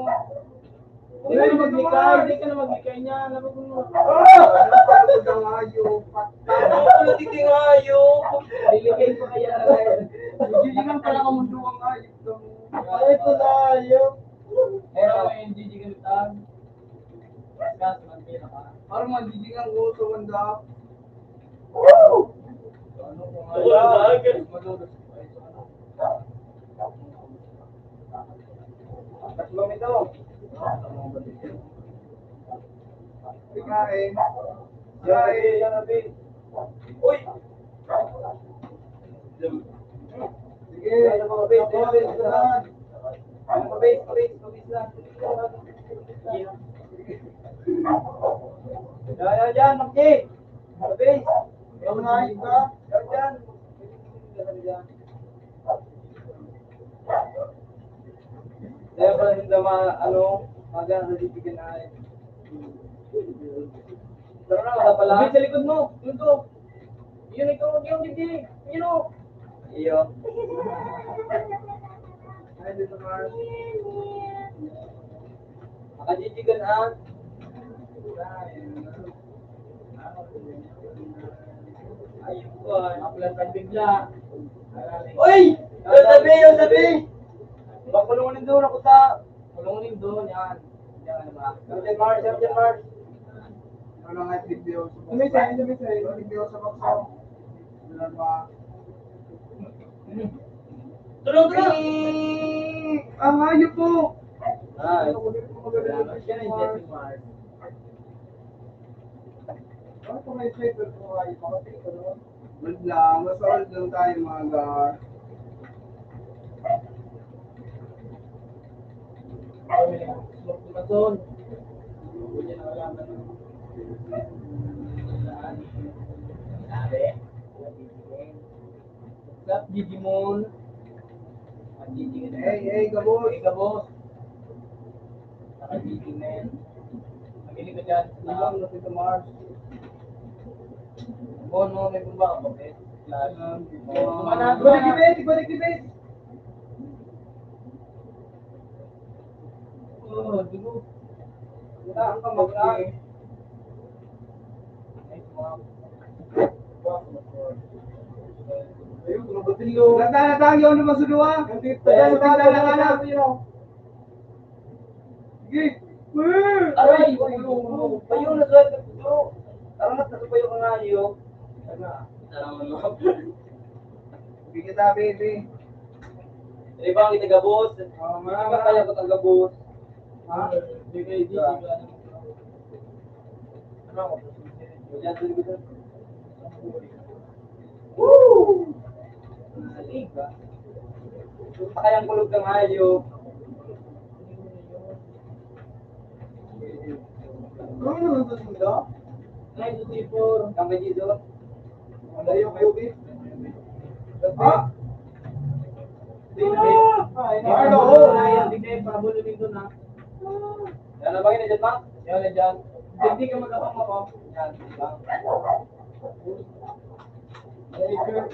Hindi ka na maglikay, hindi ka na maglikay niya. Ano ba mo? Ah! Ano ba ang hayop? Ano ba ang nagiging hayop? Liligay pa kaya? Hindi ka pala kamundo ang hayop. Ay, ito na, hayop. Pero may N G G ganito, ah. Gas, mantira ka. Parang magigigang ko sa wanda. Woo! Ano kung wala? Wala, gas. Malulos. Tatlo ito. Kain. Kain. Uy! Pabis, pabis, pabis. Pabis, pabis, pabis na. Yan, yan, yan, Maki. Pabis. Yan, yan. Yan, yan. Kaya pala yung mga, ano, mga nabibigyan na eh. Pero na, wala pala. Sabi sa likod mo, yun to. Yun, ikaw, yun, hindi. Yun, oh. Iyo. Ay, dito, Mars. Makajijigan, ah. Ayun po, ah, napulat ang bigla. Uy! Yung sabi, yung sabi! Pakulungin doon ako sa... Kulungin doon, yan. Yan, ano ba? Yan, Mars, yan, Mars. Ano nga, video? Sabi sa'yo, sabi sa'yo, video sa baksaw. Ano ba? Tulog ka! Ang hayop po! Ah, yan ang Jesse Mars. Ano po may flavor po ay makapit ko naman? Wait lang, mas old lang tayo, mga gar. Mason. Sabi? What's up, Digimon? Ang Digimon. Hey, hey, gabos. Hey, gabos. Saka Digimon. Mahilig ka dyan sa... Ibang na si Mars. Bon, mo, may kumba ka, okay? Lahat. Tama na, tama na. Balik, balik, balik, balik. Oh, dugo. Wala ang kamagkay. Nagdala tayo ng masuduwa. Nagdala tayo ng anak. Sige. Aray! Ayun, nagdala tayo. Arangat na subayo ka nga, iyo. Sana. Sana mo, no? Bigyan tayo, baby. Di ba ang itagabos? Oo, nga. Di ba kaya ko tagabos? Ha? Di kayo di, di ba? Ano ako? Woo! Naliga. Gusto kayang kulog ng hayop. Ano naman ito, Sundo? Ay, ito, Tipor. Kami dito. Malayo kayo, Bi. Ha? Di na, Bi. Ah, ay, na. Ano? Ay, hindi kayo pabulong ito na. Yan na ba yun, dyan, ma? Yan na dyan. Hindi ka magkapang mo. Yan, di ba? Very good.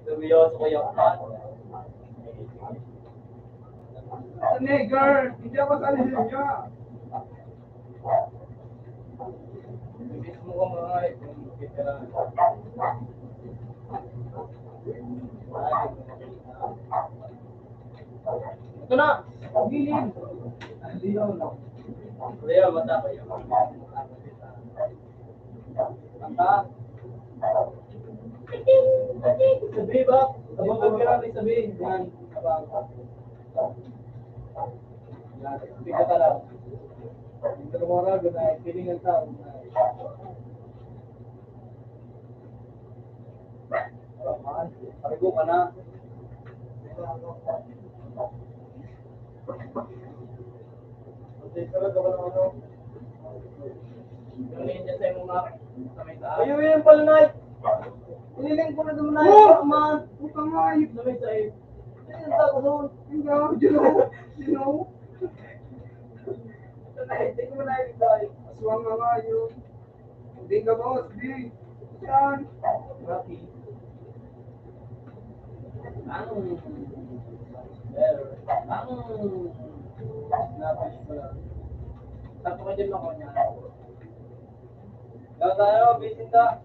Seryoso ko yung... Nigger, hindi ako sa linya. Mismo ko mga ito, kaya... Ito na! Gilid! Hindi yun. Kuya, mata ko yun. Mata. Sabi ba? Abang ka, grabe, sabi. Yan. Abang. Yan. Sabi ka talaga. Yung trabaho na, ganun, feeling ng tao. Parigo ka na. Ayun, yun pala, Nay. Iniling ko na naman, Nay. Oh! Tama. Puta nga, yun. Sa may side. Ayun, tao doon. Yung gawin, yun, oh. Yun, oh. Sa may, tingnan mo na yun, Nay. Aswang na nga yun. Hindi ka, boss. Di. Yan. Rocky. Ang, ang, tapos pala. Tapos ka dyan ako niya. Daw tayo, bisita.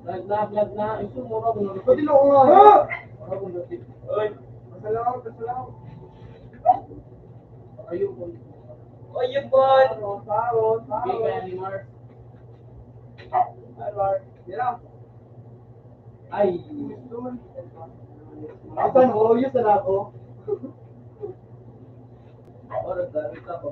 Lag na, lag na. Ito, mura ko na. Pati na ako nga. Ha? Mura ko na. Oy. Masalaw, masalaw. Ayun po. Ayun po. Parot, parot, parot. Hindi kaya ni Mark. Ay, Mark. Yan lang. Ay. Ito na, oh, yun na ako. Oras na, rin ka po.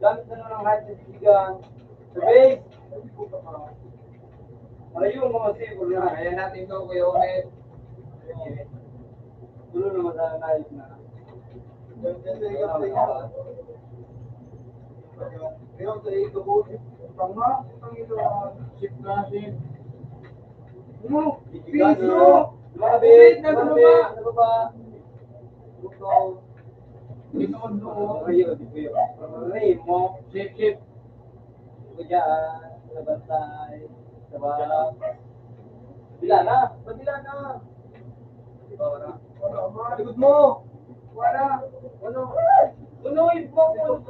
Gamit na lang ang height sa titigan. Sabi, marayo ang mga sipon na. Kaya natin to, Kuya Onet. Tulo naman sa nais na. Tanga, ang ito, ah, shift natin. Ano? Piso! Lumapit! Lumapit! Lumapit! Ito, no? Ayun, ayun. Aray mo. Shift, shift. Ito dyan. Nabantay. Diba? Bila na. Bila na. Wala. Wala, ma. Likod mo. Wala. Wala. Wala, yung phone.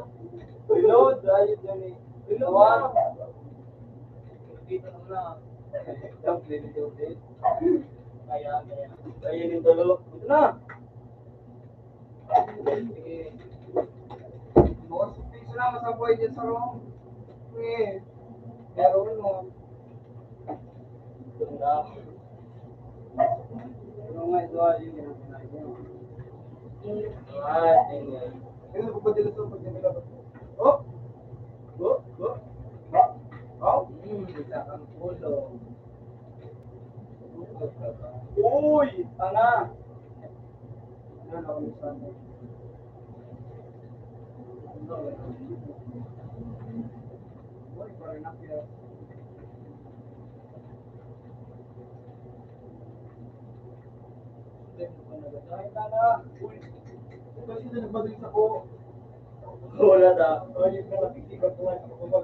Reload. Ayun yan eh. Reload na. Kita mo na. Kaya, kaya. Ayun yung tulo. Ito na. Sige. Boss, piso lang, masabuhay dyan sa room. Eh, pero ano, doon na. Ano nga ito, ah, yun, yun, yun, yun. Ah, yun, yun. Ayun, pagpadala to, pagpadala to. Oh! Oh! Oh! Oh! Hmm, isa kang ulo. Uy! Tanga! Wala na. Ay, yung mga pagkikagkuhan ko.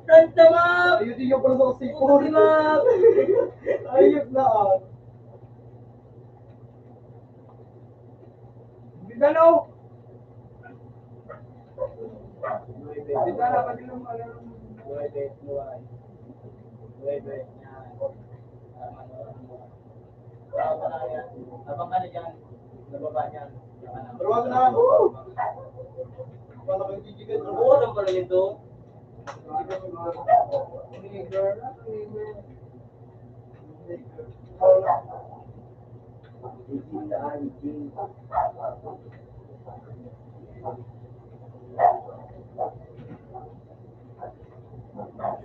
Kanta, Ma'am! Ayun, di yung pala sa sipon. Ma'am! Ayun na, ah. Bintana, oh! Bintana, pati yung ano. Abang ka na dyan. Nababa dyan. Pero wag na. Wala kang gigigan. Bukas ang pala nito.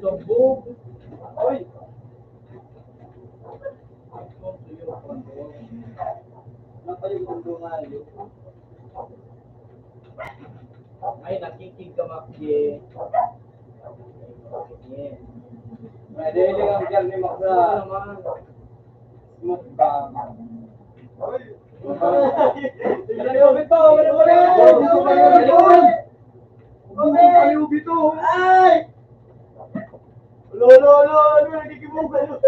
Sabog. Oy! Ay, nakikigamak ye. May daily ang tiyan ni Max sa mukbang. Ay! Ay! Ay! Ay! Ay! Ay! Ay! Ay! Ay! Ay! Ay! Ay! Lo, lo, lo, ano, nagkikibog, ano?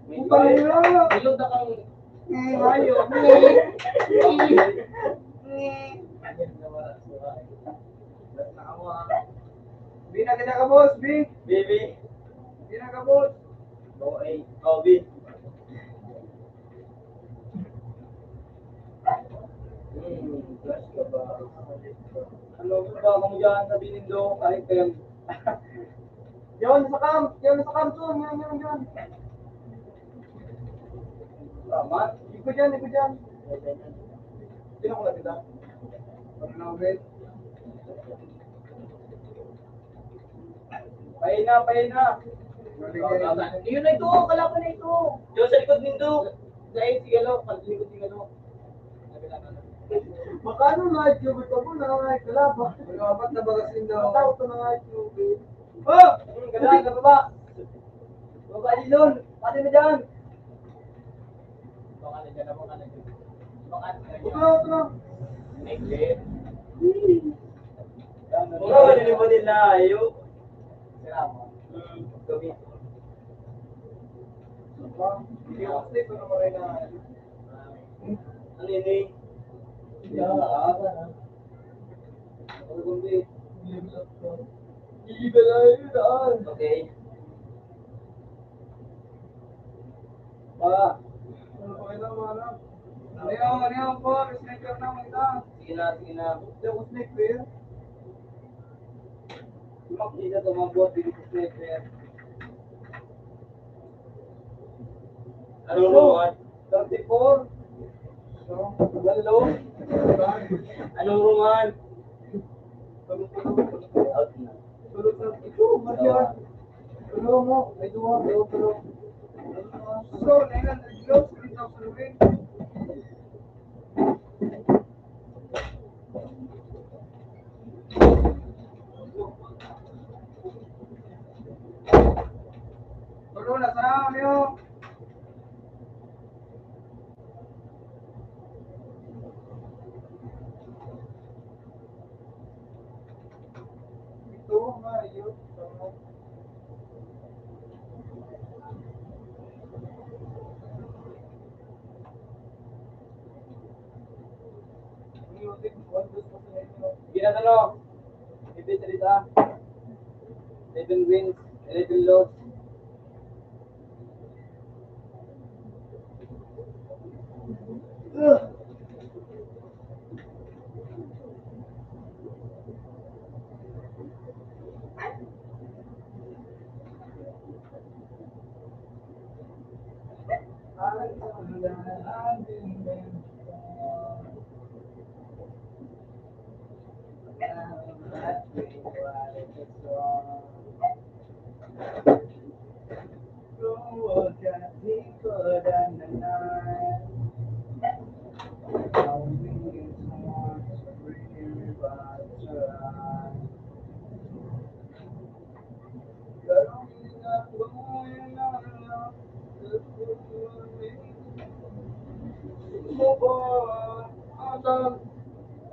May Putang ina! Ilog na kang Eh, hayop. Hindi na kita ka, boss, B. Baby. Hindi na ka, boss. Okay. Oh, B. Hmm, flash ka ba? Ano ba kung diyan sa Binindo? Ay, kaya Yun, sa camp! Yun, sa camp, yun, yun, yun, yun. Tama. Iko dyan, iko dyan. Sino ko nakita? Ano na, Ben? Paina, paina. Yun na ito, kalaban na ito. Yun, sa likod nindo. Dahil sigalo, pag likod sigalo. Makaano na ito, ito mo na, ay, kalaban. Mga apat na bagas nindo. Mataw ko na nga ito, Ben. Oh! Ganda, sa baba. Baba, Lilon. Pati mo dyan. Baka na dyan, baka na dyan. Baka na dyan. Ito, ito. Next. Baka na dyan, baka na dyan. Ayo. Salamat. Hmm. Gabi. Hindi ako sleep, pero maray na. Ano yun eh? Hindi ako nakakaba na. Ano kung di? Hindi ko lang yun, ah. Okay. Pa. Ano pa kailangan mo, anak? Ano yung, ano yung, Paul? Sniper na, may isa. Sige na, sige na. Hindi ako sniper. Di ba, isa to, mga buhat, di ko sniper. Ano naman? Thirty-four. So, walo. Ano naman? Out na. Tulog na. Ito, Marjan. Tulog mo. May duwa, duwa, tulog. So, nine hundred kilos, three thousand rin. Tulog na, sana kami, oh. Ito, Mario. Ginagano, ipit dito, ah. Eleven wins, eleven losses.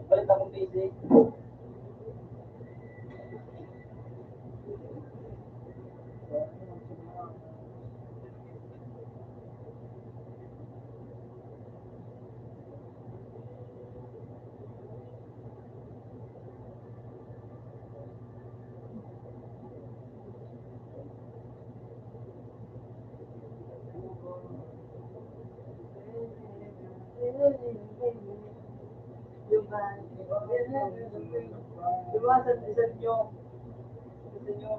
Balik akong P C. Lumasan sa inyo. Sa inyo.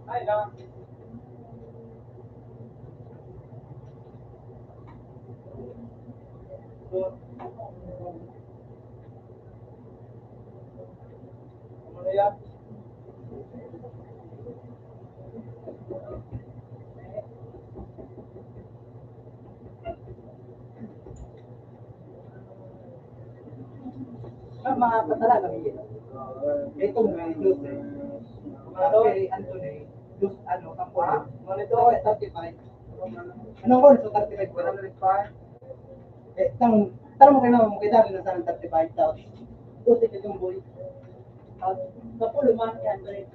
Ay, lang. Sa mga patala na iyan. Itong may Diyos eh. Mga kay Anthony, Diyos ano, tampo. Mga nito, okay, thirty-five. Anong oras sa thirty-five? Wala na nagpa. Eh, tang, tara mo kayo na, mo kayo dali na sa thirty-five thousand. Puti ka itong boy. Ah, kapulo man yan, pre.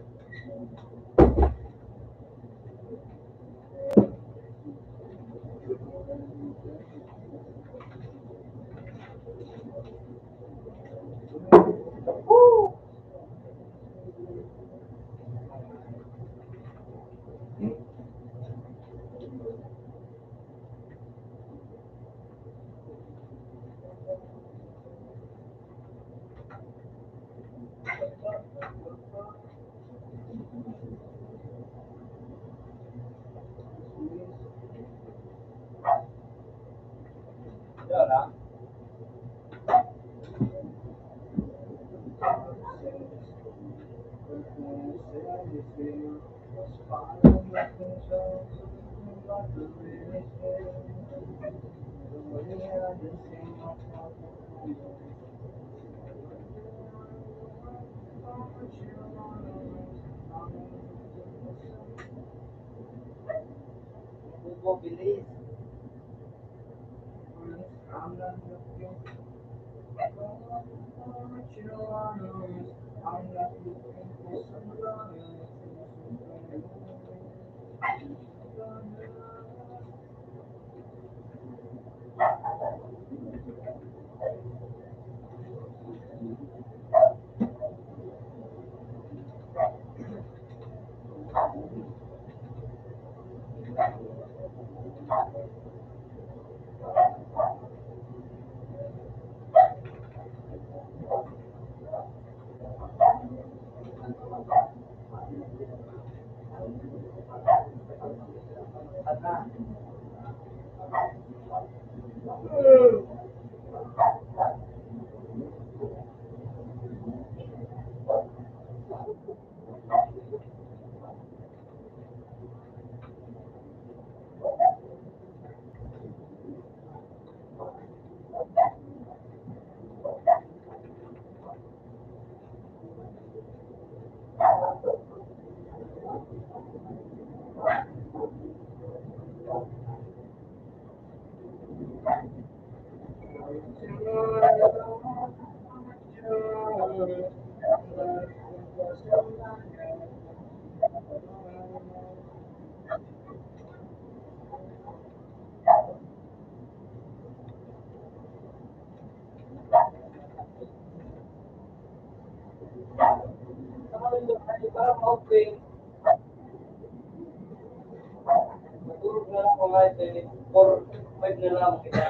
Matulog na lang mga ito, four, five na lang kita.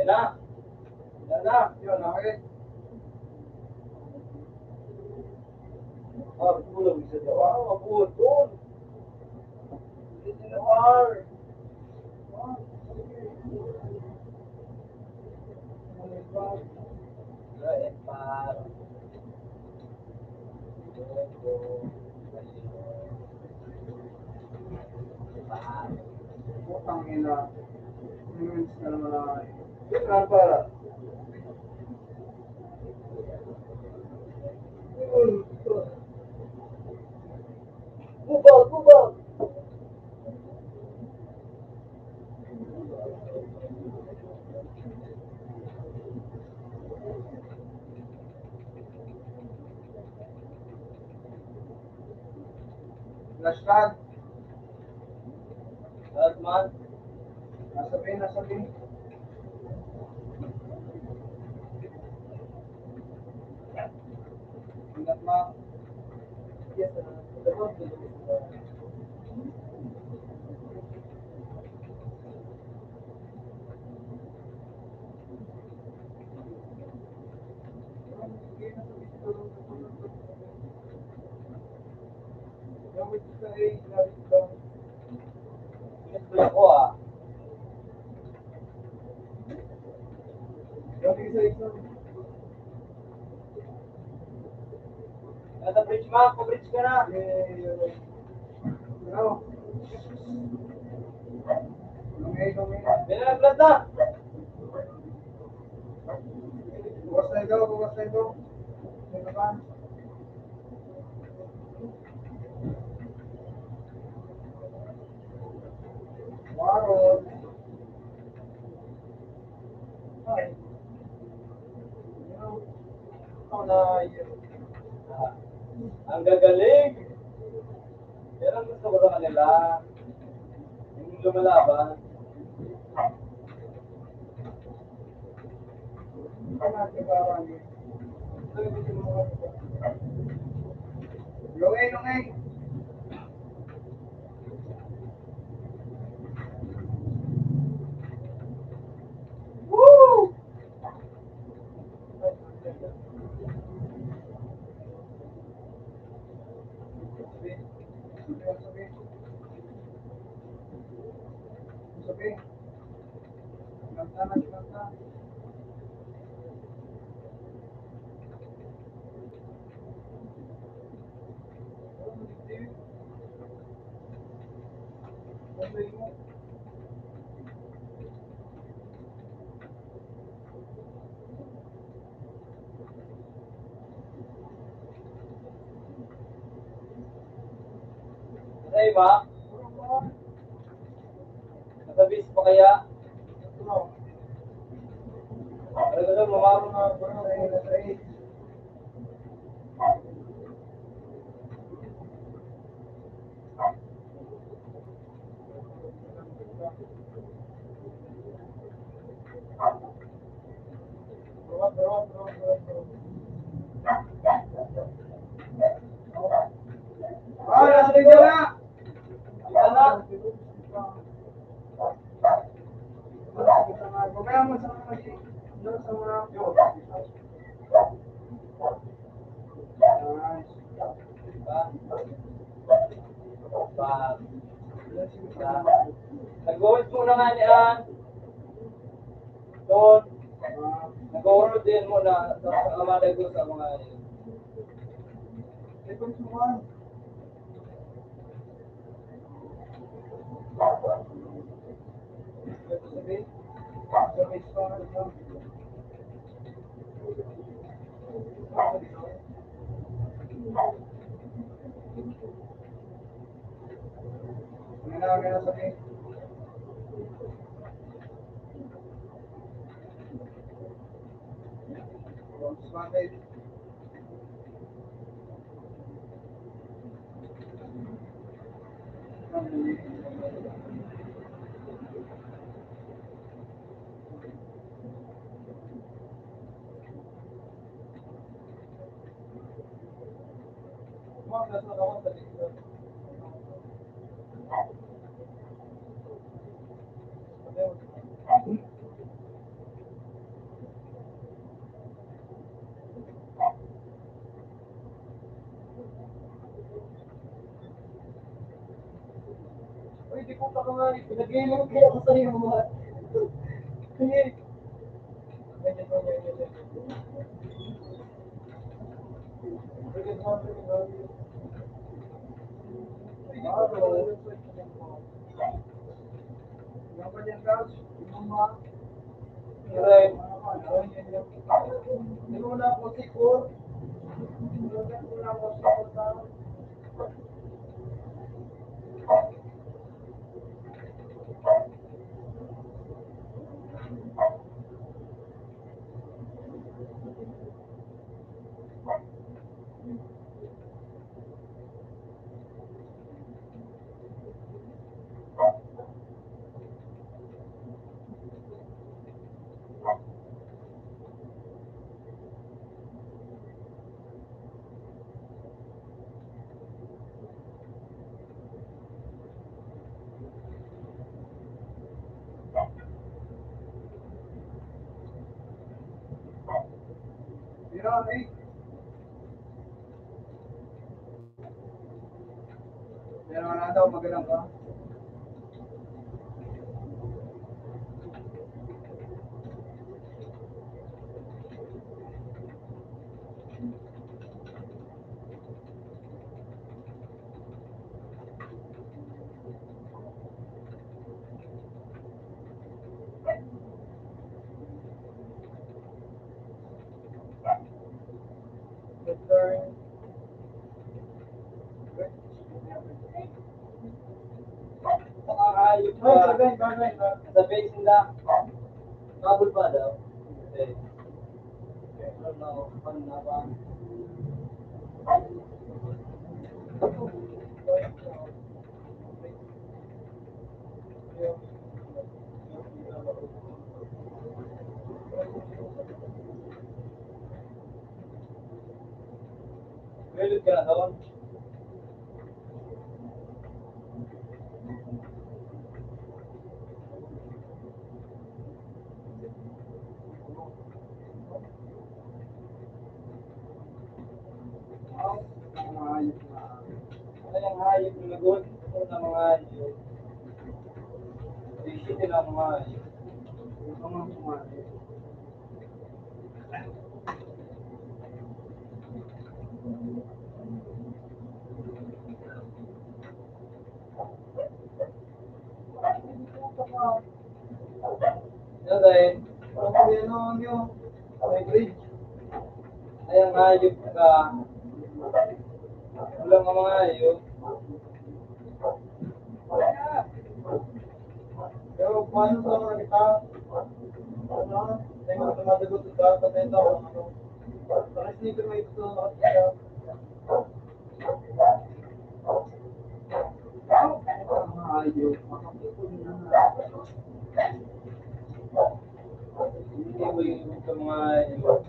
Yan na. Yan na. Yun, okay. Ah, tulog isa daw. Ah, mabuot doon. Hindi na, par. Ay, par. Putang ina. Yun nga para. Yun. Guba, guba. Flashcard. Flashcard. Nasa bin, nasa bin. Ingat, ma'am. Yes, sir. Ako, ah. Nasa bridge, ma'am. Pa-bridge ka na. Ano? Lumingay, lumingay. Yan na, nag-flat na. Bukas na ito, bukas na ito. Ano ba? Ang gagaling! Yan ang gusto ko sa kanila. Yung lumalaban. Lungay, lungay. Woo! Sa iba? Nasa bis pa kaya? Talaga daw, mamaro na ako. Nag-hold muna nga niyan. Doon. Nag-hold din muna sa, sa mga dago sa mga Uy, di ko pa ka nga, pinag-iinom kaya ako sa'yo, mga. Sige. Pero ano daw, magalang ka? Ay, bagay, bagay, bagay. Sa base nila, bubble pa daw. Okay. Mahilig ka na doon. Ang mga hayop na, ay, ang hayop na nag-uot na mga hayop. Isipin ang mga hayop. Ang mga hayop. Yan, dahil, ano, ano, may bridge. Ay, ang hayop ka. Wala ka mga hayop. Pero paano sa mga kita? Ano? Ay, mga tumatagot sa dapat na ito. Ano? Parang sinigaw na ito sa mga kita. Ang mga hayop, makapipon na. Hindi mo yung sa mga hayop.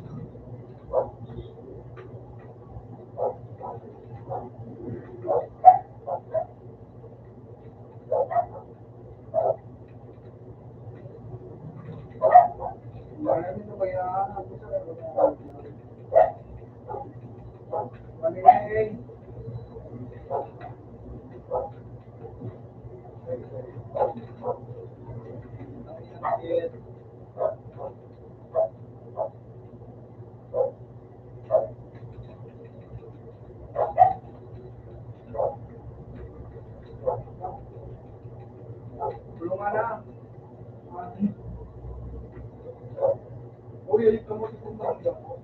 Tulungan na. Uy, uy, kamu sa pagkakas.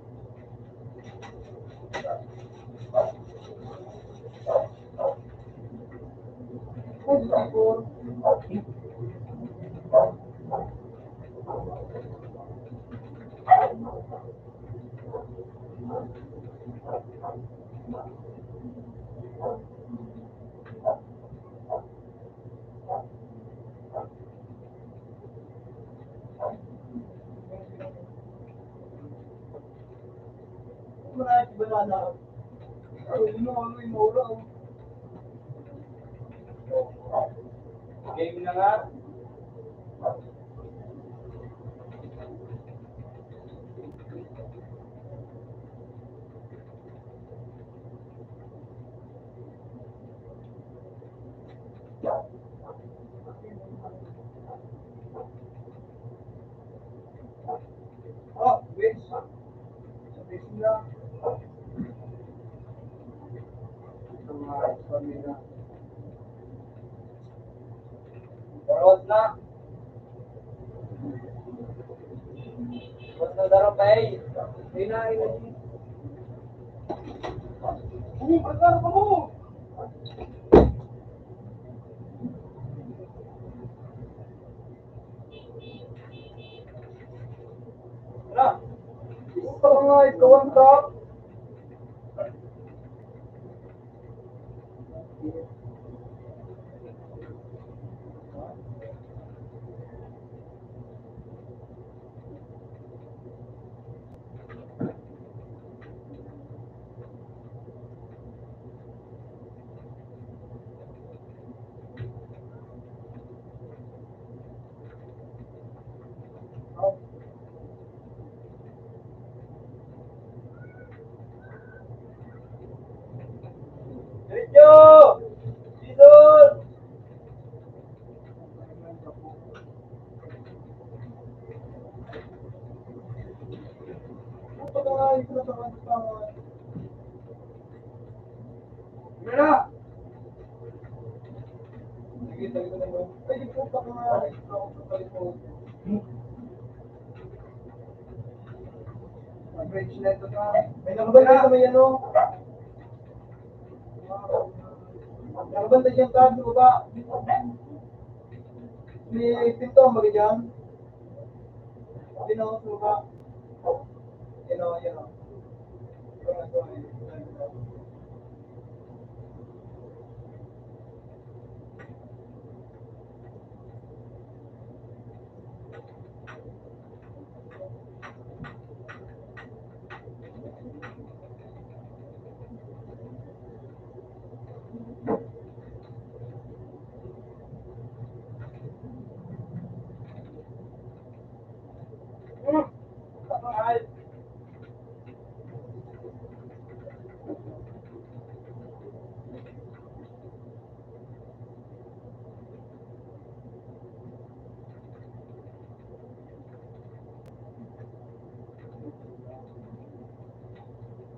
Game na nga. Oh, bitch. Sa bitch na. Sa mga pamilya. Darot na. Darot na, darot na, eh. Ay na, ay na. Uy, magkano ka mo? Tara. Gusto ko nga ikaw ang tao. Diretso! Dito! Mira! May nakabantay sa may ano. Nakabantay siyang taas sa baba. May pinto ang bagay dyan. Yun o, suka. Yun o, yun o.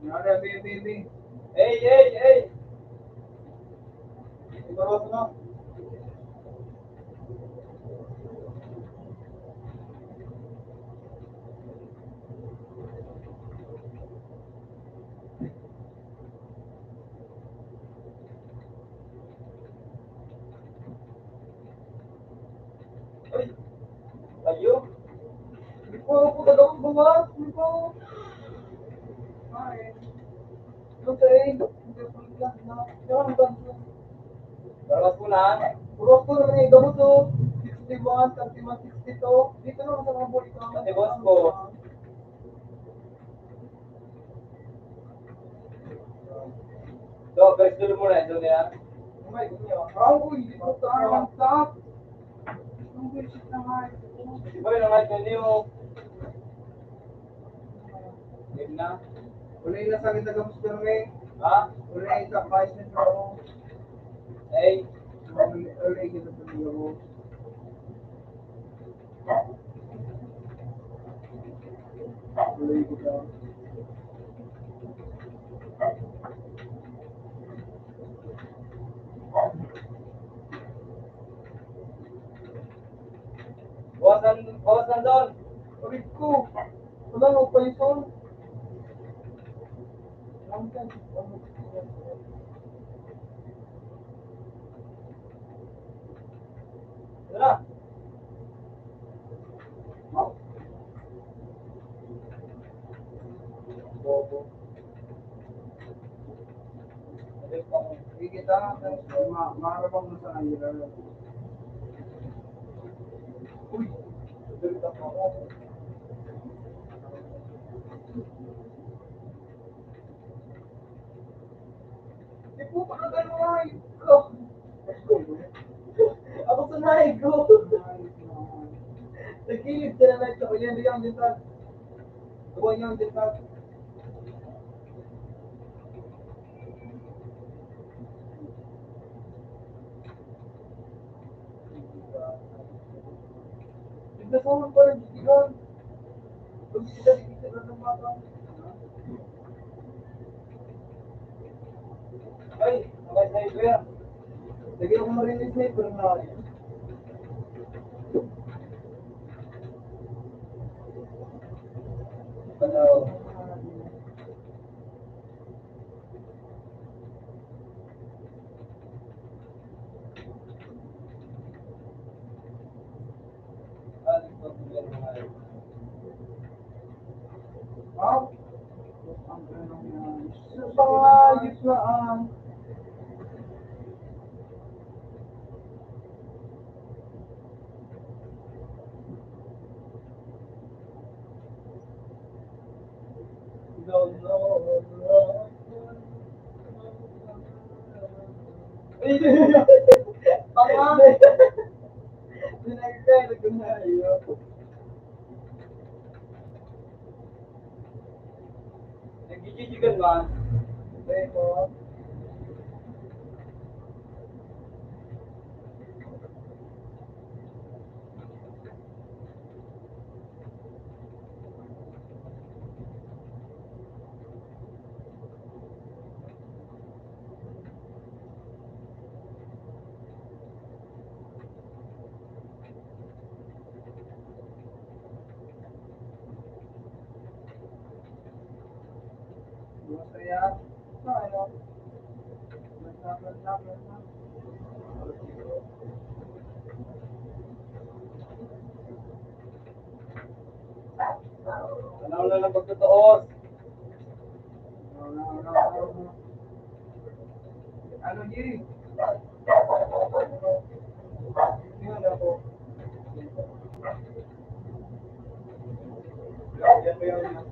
Nara, bi, bi, bi. Hey, hey, hey! Siguro ako na. Ay, ayo. Hindi po ako kadakong gawa. Hindi po. Ay. Okay. Hindi po lang na. Hindi po lang na. Lawas ko na. Lawas ko na, may gamot, oh. Sixty-one, thirty-one, sixty-two. Dito lang sa mga buhay ko. Pati boss ko. So, first dulo mo na, ito niya. Ang buwisit na nga ito. Di ba yung nangat na niyo? Yun na. Wala yung nasa kita, kamusta na, eh? Ha? Wala yung sa vice na ako. Ay. Wala yung kita sa mga. Bawasan, bawasan doon. Aray ko. Wala, no, pa ito. Tara. Bobo. Sige, tama, tama. Ma-, maarabang mo sa kanila. Uy! Di po pa kagano nga, eh. Ako sa naig ko. Nagkilid sila na ito. Yan, yan, yan, yan. Duwa yan, yan. Tignan mo, parang gigihan. Pag sila, gigihan ng mga tao. Ay, mga sniper. Lagi akong marinig sniper na. Hello. Wow. Ang ganda niya. Sa mga gitnaan. Tama. Pinagkaya ko na yun. Nagjijijigan ba? Hindi po. Masaya. Sa ano? Nagsasalita, nagsasalita. Ang pagtutuos. Ano, G? Yan ako. Yan mo yung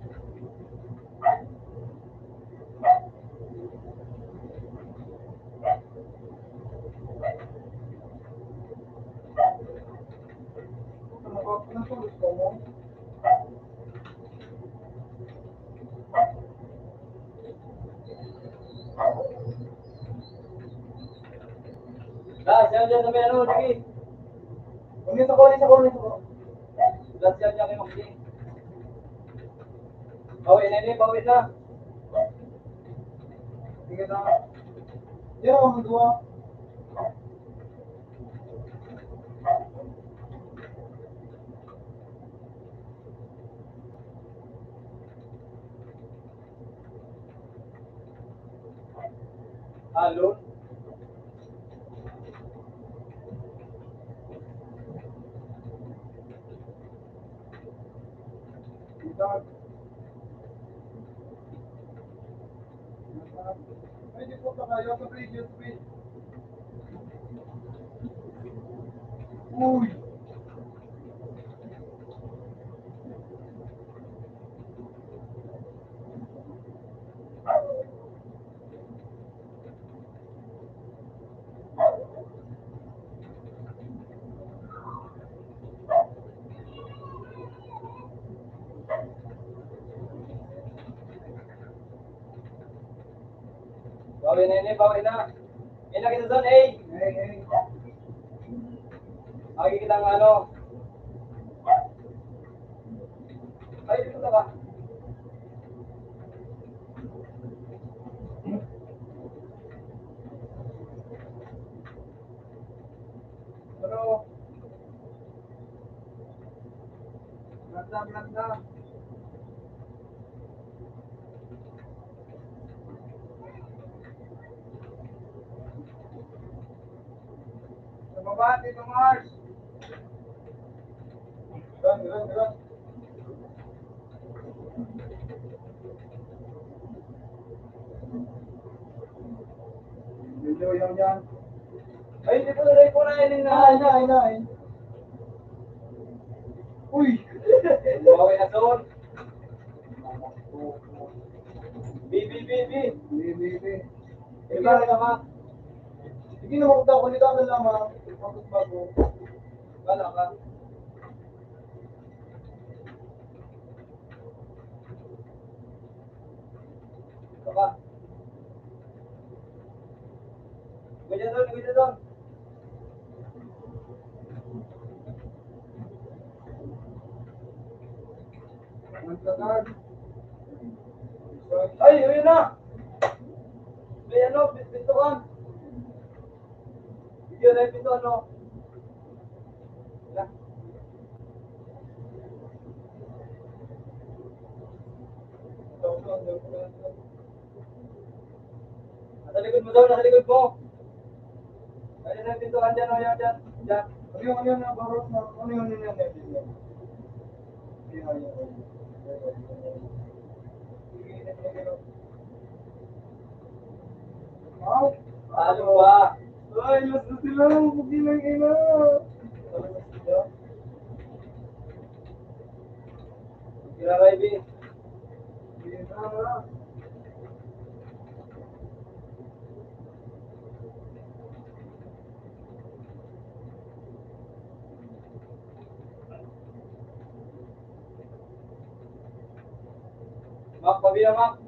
Last yan dyan sa may ano, sige. Kunin sa kunin sa kunin sa kunin. Last yan dyan kay Maxine. Bawi na ini, bawi na. Sige na. Yan ang duwa. Alon. Ay, di po pa kayo sa previous week. Uy! Bawi na ini, bawi na. Ini kita doon, eh. Lagi kitang ano. Ay, dito ka ba? Pero, maganda, maganda. Sa baba, Tito Mars. Dran, dran, dran. Medyo yan, yan. Ay, hindi po na rin po na yun na. Ay, na, ay, na, ay. Uy! Bawi na doon. Bi, bi, bi, bi. Bi, bi, bi. Sige na, ma. Sige na, magda ko nito, ano lang, ma. Bago, bago. Wala ka. Baba. Ganyan doon, ganyan doon. Ay, ayun na! May ano, pintuan. Bigyan na yung pintuan, no? Wala. Nasa likod mo daw, nasa likod mo. Ayun na yung pintuan dyan, o, yan, dyan, dyan. Ano yun, ano yun, ano, barot na, ano yun, ano yun, ano yun? Yan, yan, yan. Wow. Ano ba? Ay, mas na sila, ang puti ng ina. Grabe, eh. Mak, pabiya, Mak.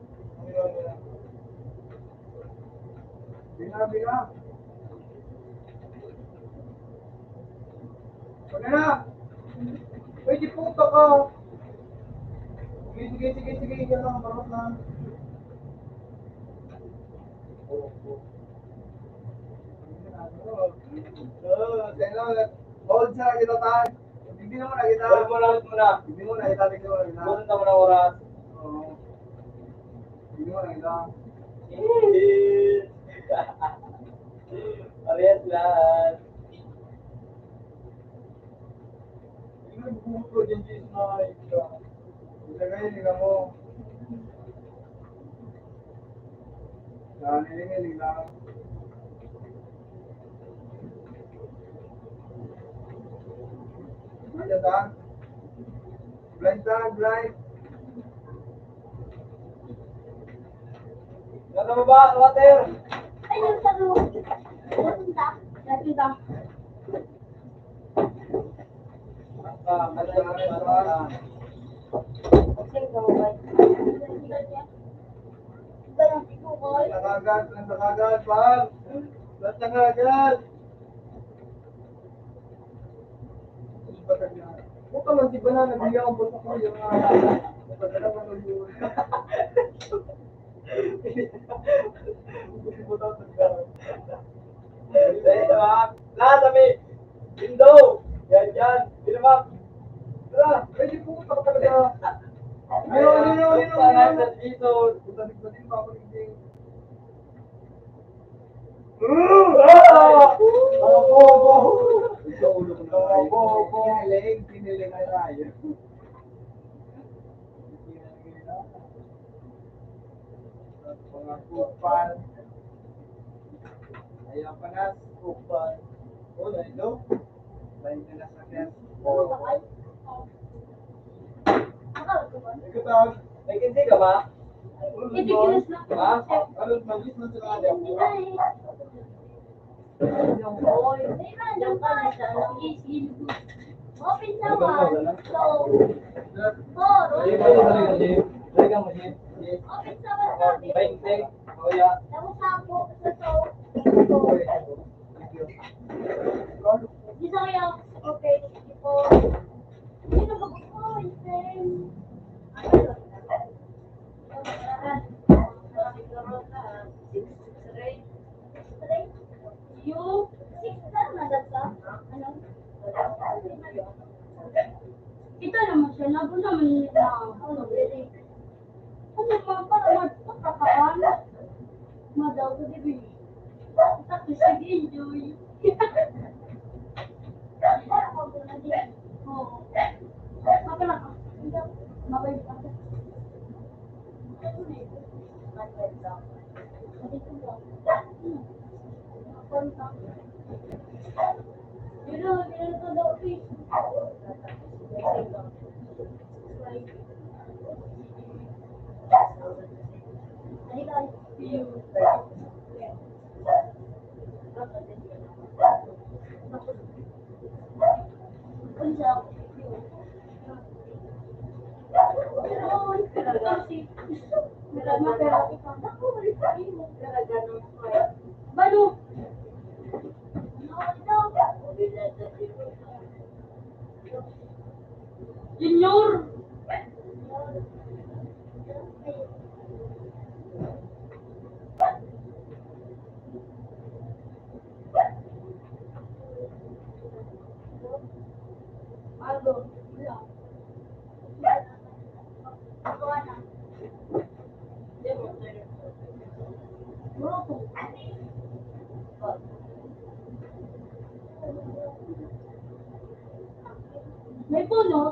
Bina, bina. Ano na? Uy, di puta ka. Sige, sige, sige, sige. Yan lang, marot na. Oo, oo. Oo, teka lang. Hold sa kita, tayo. Hindi naman na kita. Hold mo lang, hold mo na. Hindi mo na kita, hindi mo na kita. Hold mo na oras. Oo. Hindi mo na kita. Parehas lahat. Hindi mo na bubuto dyan, Jason, na ikaw. Kaya hindi ka mo. Yan, hiling-hiling lang. Ano ta? Blind ta, blind. Nasa baba, water. Ay, yung sa room. Natin ta. Natin ta. Nakagat, nakagat, pal. Nakagat. Puta lang, di ba na nagbiya ang bulsa ko, yung mga, padala mo ng yun. Lahat kami. Indo. Yan, yan. Binamak. Tara, pwede po, baka talaga. Ayun, ayun, ayun, ayun, ayun. Pangalan dito. Balik-balik pa ako, hindi. Ah! Bobo! Bobo! Kiniling, kiniling na tayo. Mga kupal. Ayaw pa na, kupal. Oh, hello. Lain ka na sa gas. Ikaw, nag-hindi ka ba? Hindi, kilos na. Ha? Ano, mag-, mas na sila. Yung boy. Yung pa na siya, ano, is in good. Open sa one. So, four. Dali ka, dali ka, dali ka, dali ka, dali ka. Open sa one, sabi. Bente. Oh, yeah. Tapos sa po, sa so. Thank you. Bisaya, okay, ito. Sino ba gusto ko? Ito. Ano? Yung six star na data? Ano? Ito naman siya, lago naman yun na, ano, ano ba, para magpapakawan? Madaw ko, di ba? Tapos, sige, enjoy. Oo. Mapalaka. Mabay pa. Balo. Junior. May puno.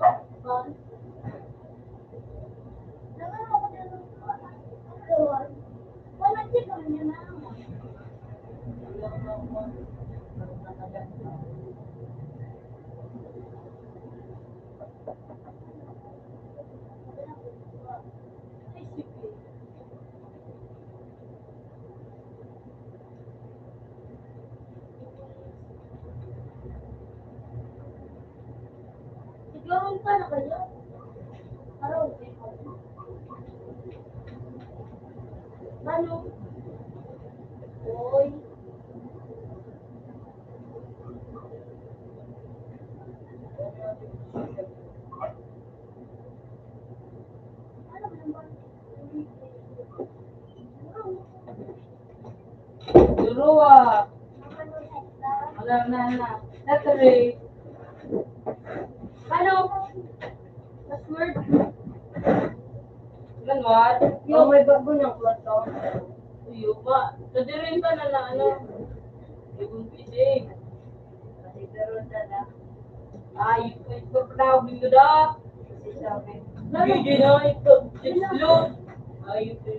Siguro pa na kayo. Araw. Ano? Oy. Duruwa. Wala na na. Tatari. Ano? Password? Ganun. Oh, may bago ng kwarto. Iyo ba? Kadirin ka na na, ano? Ibang pwede. Kasi karoon na na. Ay, ito, ito pa daw, bingo da. Kasi sabi, Hindi na ito. Six load. Ay, ito.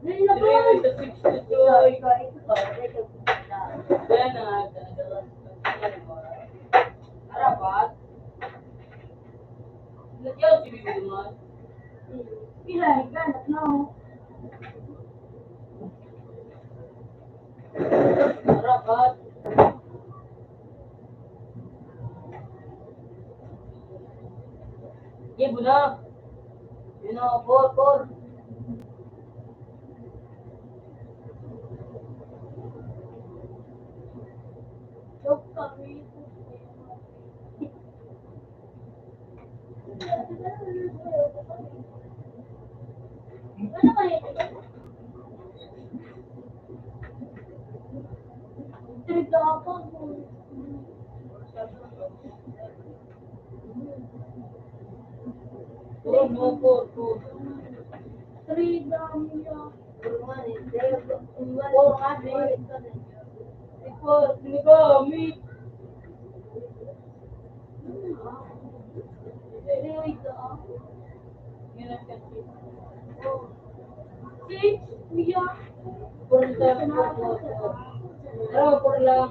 Hindi na ba? Ito, six load. Kaya na nga, talaga. Harapat. Nagyaw si Bibi naman. Pila, ganap na, oh. Harapat. Sige, buna. Yun na, four, four. Joke kami. Three grams. Four, three grams. Six, kuya. Puro lang. Tara, puro lang.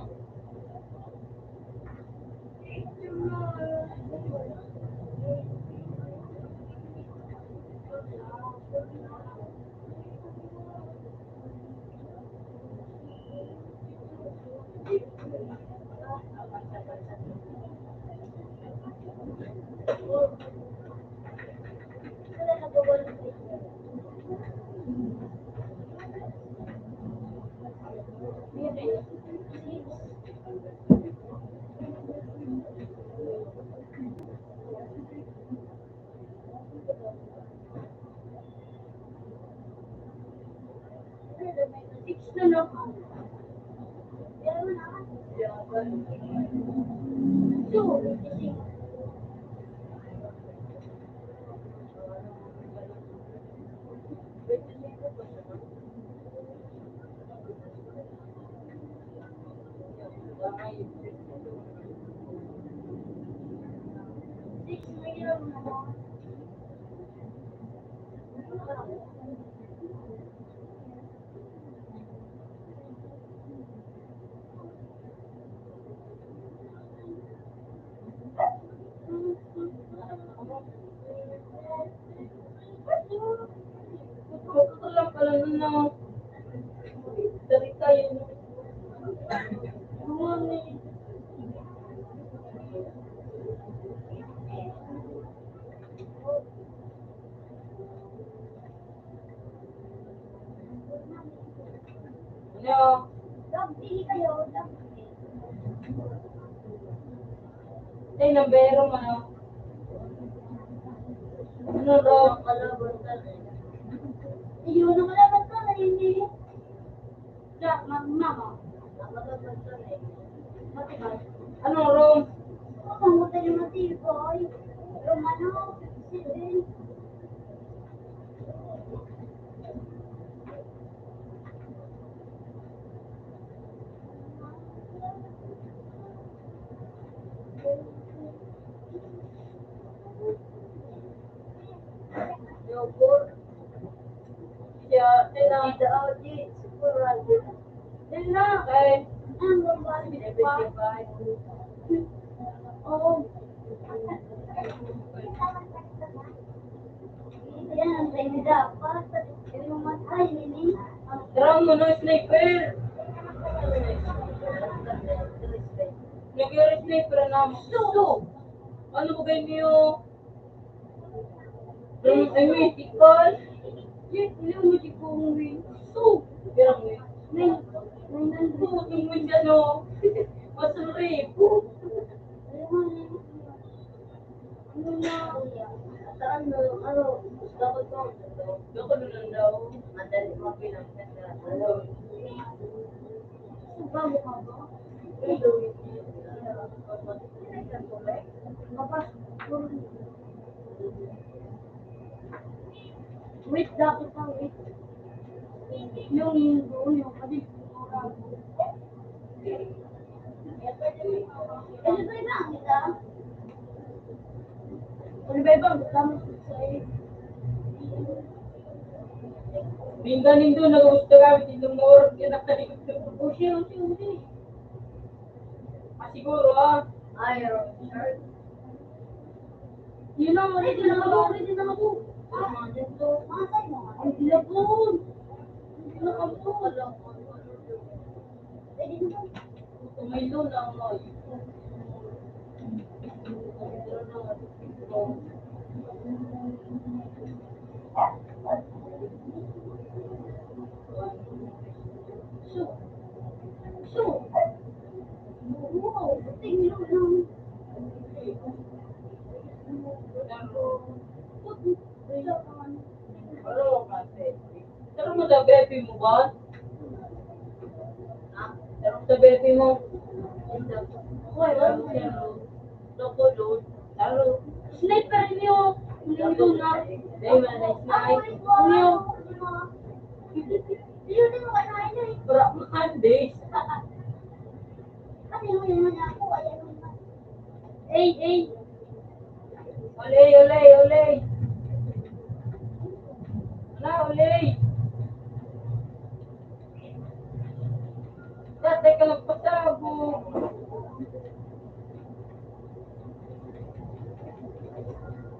Ano? Ay, nambero mo, no? Ano, Ro? Ayun, ang kalaban ko, nahihili. Jack, mag-, mama. Ano, Rom? Ang kalaban ko, nahihili. Rom, ano? Sixteen. Yogurt. Siya, kailangan daw, di, siguro, di na. Ay, ang seventy-five. Oo. Yan, ang ganda. Para sa, yung mga, ay, nini. Tara mo na, sniper. Nag-sniper na. Su! Ano ba kayo niyo? Yung, ay, may tikol. Yung, yung may tikol, may su. Pero may, may, may nandun. Yung may gano. Masuripo. Ano na? Saan mo, ano, dapat mo, dapat mo lang daw. Madali mo pinagkakita. Ano? Bago ka ba? Wait, dapat pa, wait. Yung, yung doon, yung kapit. Ano ba yung nakita? Ano ba yung tama sa Minda nindo, nagubos na gamit itong mga oras kaya nakalikot sa usi, usi, usi. Ah, siguro, ah. Ay, Richard. Yun lang, ready na ako, ready na ako. Ah, ang sila po. Ang sila po. Ready na po. Tumayo na ang mga ito. So, so, wow, tingnan lang. Pero, kasi, Pero mo sa baby mo ba? Ha? Pero sa baby mo. Ako, eh, wala mo siya, no? Loko, Lord. Taro. Sniper niyo. Hindi na. Dahil wala na snipe. Niyo. Pero, Mondays. Ano yun, yun, yun, ako, ayan, yun. Ey, ey. Olay, olay, olay. Ala, olay. Dati ka nagpatago.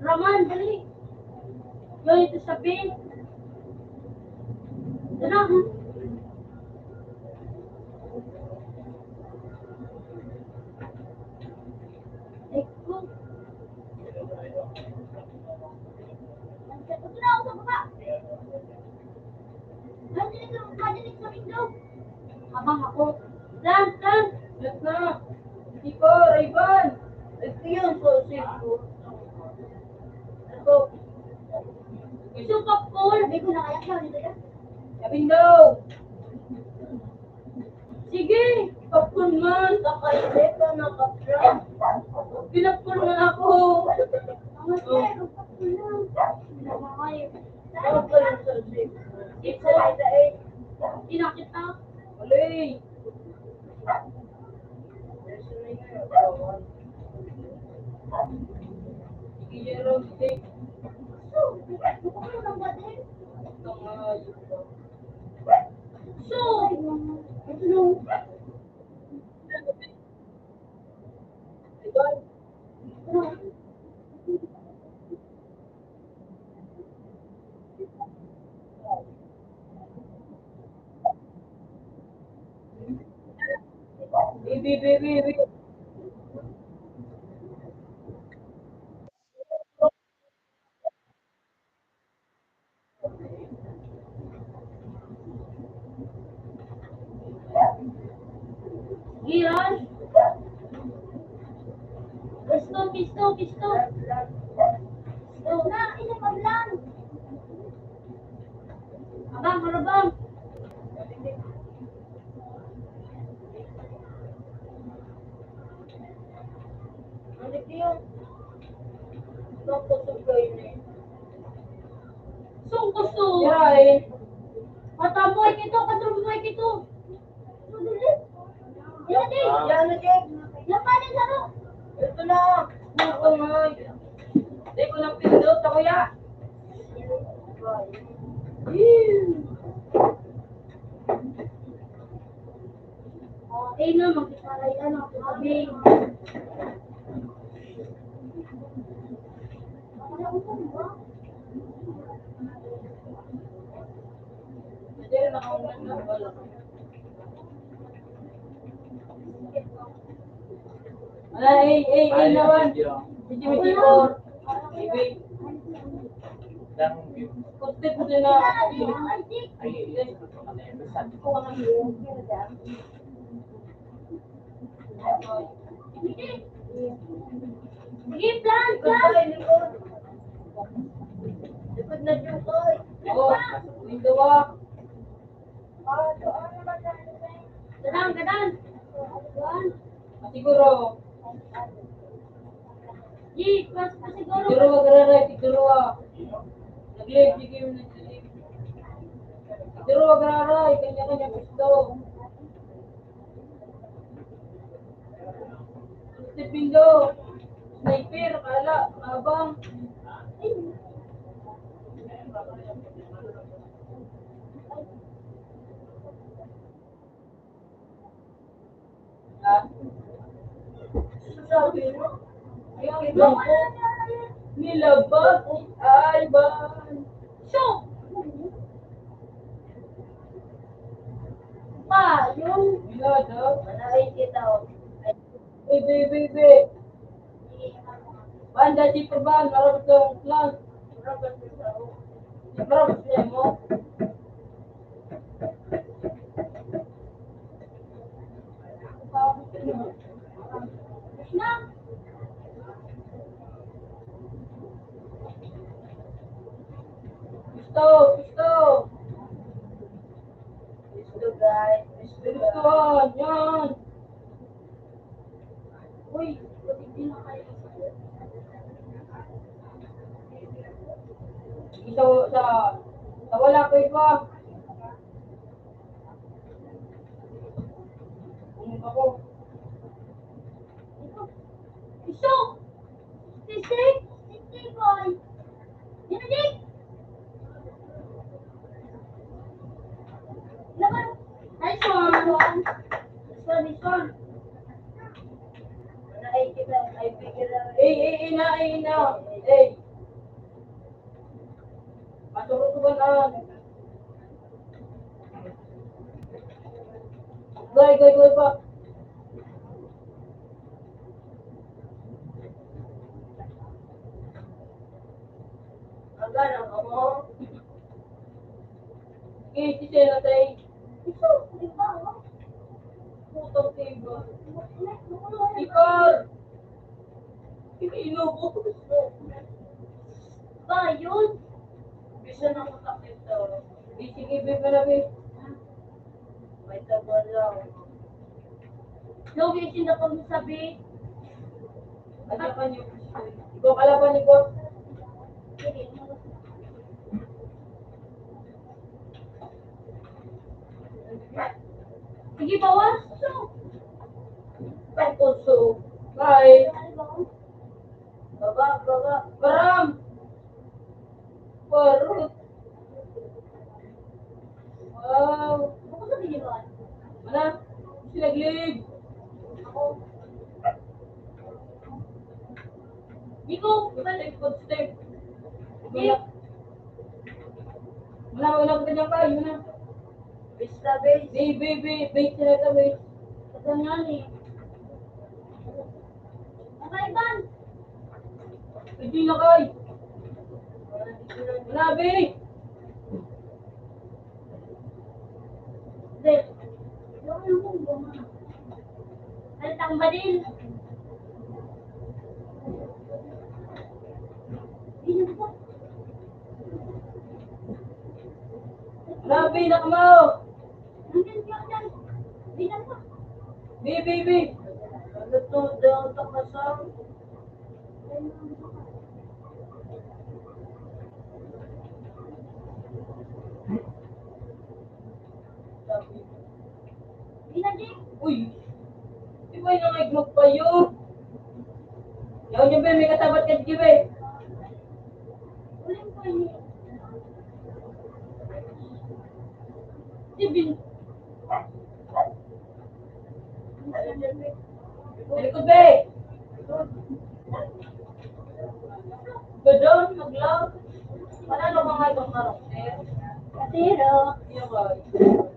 Raman, dali. Yun ito sabihin. Ito na. Eko. Ito na ako sa baba. Nadinig, nadinig sa window. Abang ako. Plan, plan. Plan na. Hindi ko, Rayban. Ito yun, so, safe ko. Ito. Gusto ko, Paul. Sabi ko na kaya, Paul, dito ka. Sa window. Sige, kapon man, kakainit ka na, kapra. Pinapon man ako. Ang masaya, kapon na. Pinamamay. Ano pa yung subject? It's a, it's a, Pinakita. Alay. Sige, Jerome, sige. Ito nga, yun. So, ito yung Baby, baby, baby. Giran. Pisto, pisto, pisto. Pisto na, isa pa lang. Abang, abang. Ano yun? Ito, kusog kayo na yun. Sungko-sungko. Yay. Mata mo, ikito, patro mo, ikito. Yan, yan, yan. Yan pa rin, saro. Ito na. Ito na. Hindi ko nang pindot, ako ya. Okay na, magkitaray ka na, sabi. Ay, ay, ay, naman. Sige, sige, sige. Kutip mo din na. Ay, ay, ay. Sige, plan, plan. Likod na, Jukoy. Oh, window, ah. Gadan, gadan. Kuan. Ah, siguro. Di, mas pa siguro. Siguro mag-aray, siguro, ah. Nag-leave, sige, nag-leave. Siguro mag-aray, kanya-kanya gusto. Stipindo, sniper, kala, abang. Ha? Sabi mo, yung iba ko, nilabas si Ivan. So, pa, yung Wala daw. Wala rin kita, oh. Ay, Baby, baby. Banda si Purban, marabot ang plan. Marabot siya mo. Gusto, gusto. Gusto, guys. Gusto, yan. Uy, pati din na kayo. Ito, sa, sa wala ko ito, ah. Ano ba ko? Iso! Sisig! Sisig, boy! Sisig! Naman! Nice one! This one, this one! Ay, kita, ay, bigyan na. Ey, ey, ey na, ey na. Ey. Maturutugan na. Gay, gay, gay pa. Ang gana mo? Sige, sige, natay. Ito, di ba, oh? Putang tiba. Ikar! Inubo ko. Ba, yun? Bisa na ko sakit to. Sige, sige, babe, na, babe. May taba lang. Logi, sinda pag sabi. Ano ka niyo? Ikaw kalaban ni boss. Sige, bawas. Ang puso. Bye. Baba, baba. Baram. Barot. Wow. Mana? Sinaglig. Di ko, step, footstep. Di. Mana, mana ko kanyang kayo na. Basta, be. Be, be, be, be, sila ka, be. Ito nga ni. Ang kaiban. Hindi na, kay. Grabe. Hindi. Ay, tambadin. Grabe, nak mo. Bi, bi, bi. Ano to? Daw takasang. Uy! Di ba yung nangigmog pa yun? Yaw niyo, be, may katabat ka, di ba, eh? Di, bin-, Likod, be. Doon, mag-love. Manalo ka nga itong karakter. Katiro. Iyo, boy.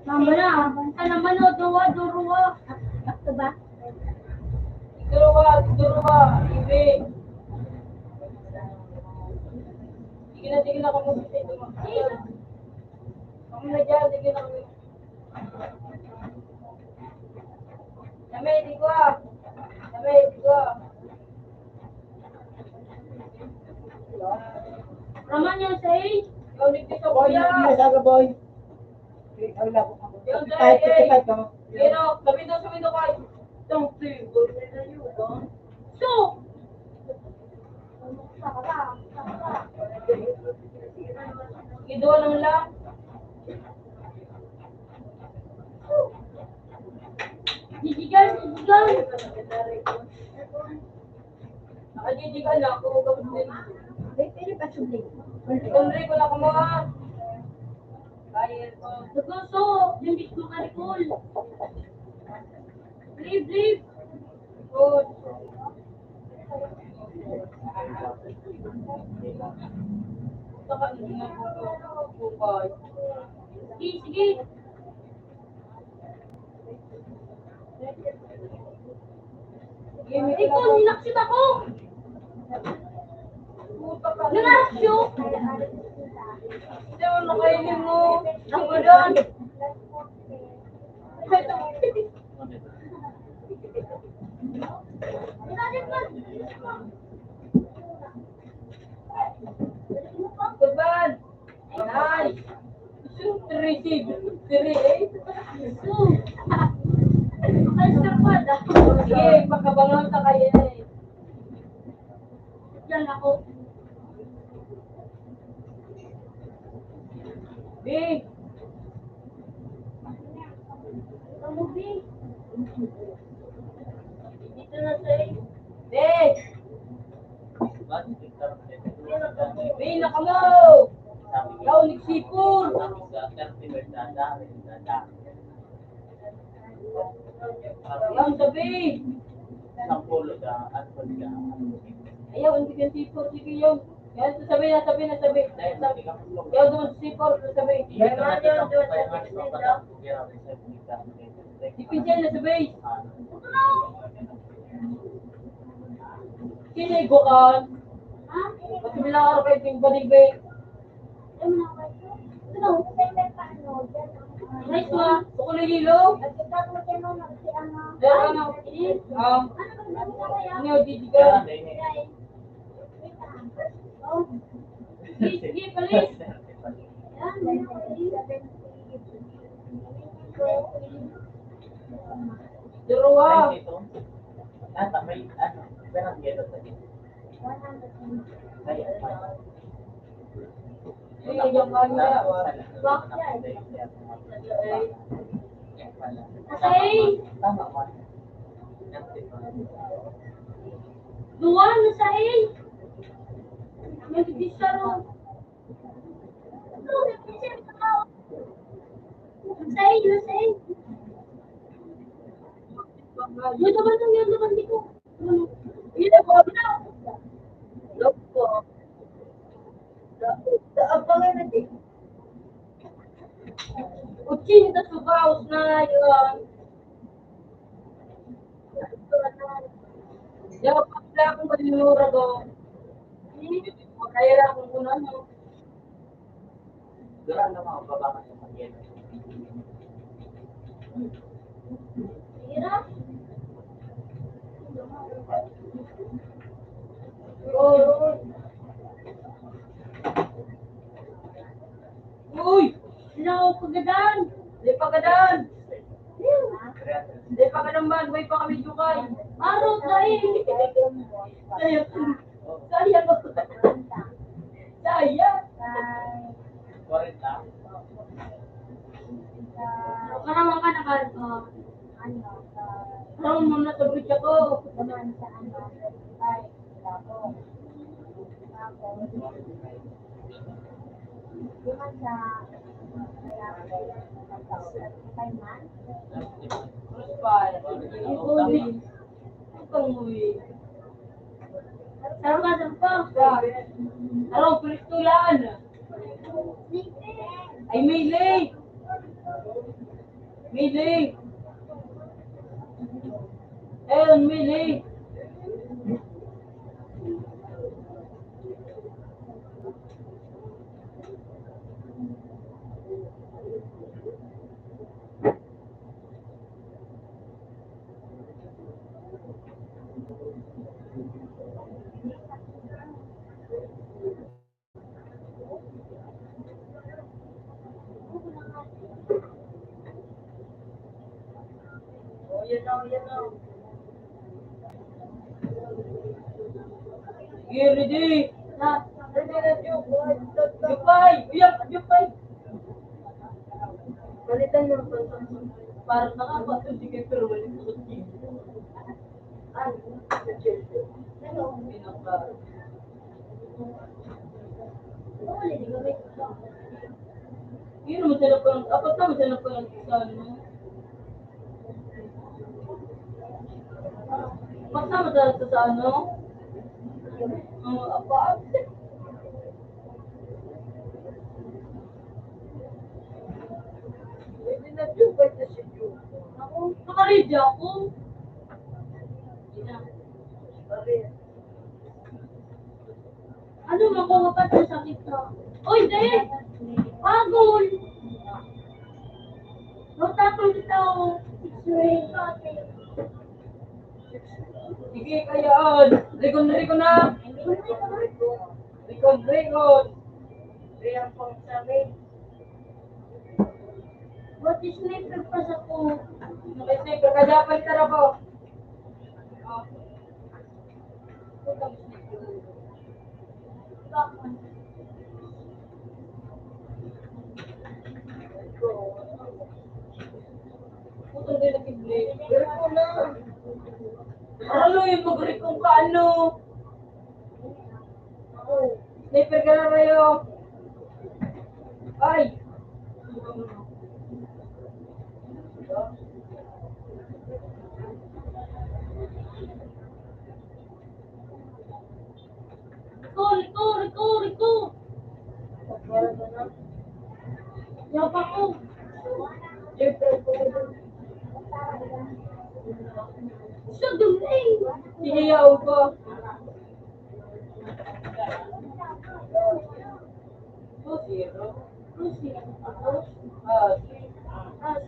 Mama na, banta naman, o, duwa, duruwa. Ito ba? Duruwa, duruwa, ibig. Sige na, sige na, kung gusto ito, mag-, kami na dyan, sige na, kami. Dame, di ko, ah. Dame, di ko, ah. Raman yan sa age. Ikaw, di ko, boy, kuya. Hindi na saga, boy. Yung Fifty-five, dahil, fifty-five ka mo. Pero, sabi daw sa window ko, "Don't feel good." So, Idol lang lang. Digital, digital. Nakagigigal na ako. May pili pa subli. Enrico na kamo, ah. Bayad ko. Nagluto, yung bitko ka, Nicole. Leave, leave. Good. Sige, sige. Ikaw, nilaksit ako. Nilaksit. Ito, nakainin mo. Ang gano'n. Goodbye. Ay, three, three, eh. Ay, sir, pa, da. Sige, pagkabangon ka kayo, eh. Diyan ako. Di. Ano, di? Dito na, sir. Di. Uy, nakamo! Yaw, nagsipon! Ang sabi! Ayaw, hindi ka sipon, sige yaw. Yan, sabi na, sabi na, sabi. Yaw, doon, sipon, sabi. Dipinsan na, sabi. Kinigo ka. Pati bilang araw kayo, ting banig, be. Nice one. Ako na hilo. Pero ano, um, ano, di, di ka. Sige, sige, palis. Dalawa. Nasa may, ano, pero ang gano'n sa gitna. Ay, ay, ay. Ay, ay, ay, ay. Ay. Tama ba? Duwa na sa A. Nagdisaro. Sa A, sa A. Yun naman, yun naman, di ko. Yun ang problema. Loko. Daan pa nga na din. Ochenta centavos na yun. Dapat lang akong malinura ko. Makaya lang akong kunan, no? Dura na mga baba ka sa pagyan. Hirap. Oh. Uy! Sila ako pagadan! Di pagadan! Di pagadan man, may pa kami dukay. Arot na eh! Sayang. Sayang. Sayang. Kwarenta. Kanaman ka na ba? Ano? Parang muna sa bridge ako. Naman sa ano? Ay, ako. Ako. Naman sa, kay man. Ito, eh. Sarap nga, sarap pa. Araw, pistulaan. Ay, Mili! Mili! Ayun, Mili! Oh, yan na, yan na. Sige, ready. Na, ready na, Diyo. Jupay! Uyak, Jupay! Palitan mo ang pansin. Parang nakapatid, sige, pero wala ko sa tingin. Ay, sa Chelsea. Ano? Pinaka- Yun naman sila parang, apat naman sila parang sa ano. Apat naman sila sa, sa ano. Ang apat. Nakaready ako. Ano, makuha pa sa sakit ko. Uy, dali! Pagod! Magtapon kita, oh. Sige, kayaan. Rigon, rigon na. Rigon, rigon. Kaya pang sabi. What is sleep pa sa ko? Naka-sleep ka, dapat ka na po. Putang ina, kidney. Pero ko na. Ano yung mag-recon ka, ano? Sniper ka na kayo. Ay! Rico, Rico, Rico, Rico! Yapa ko. Siya galing. Siniyaw ko. Two zero. Two zero. Ah, ah,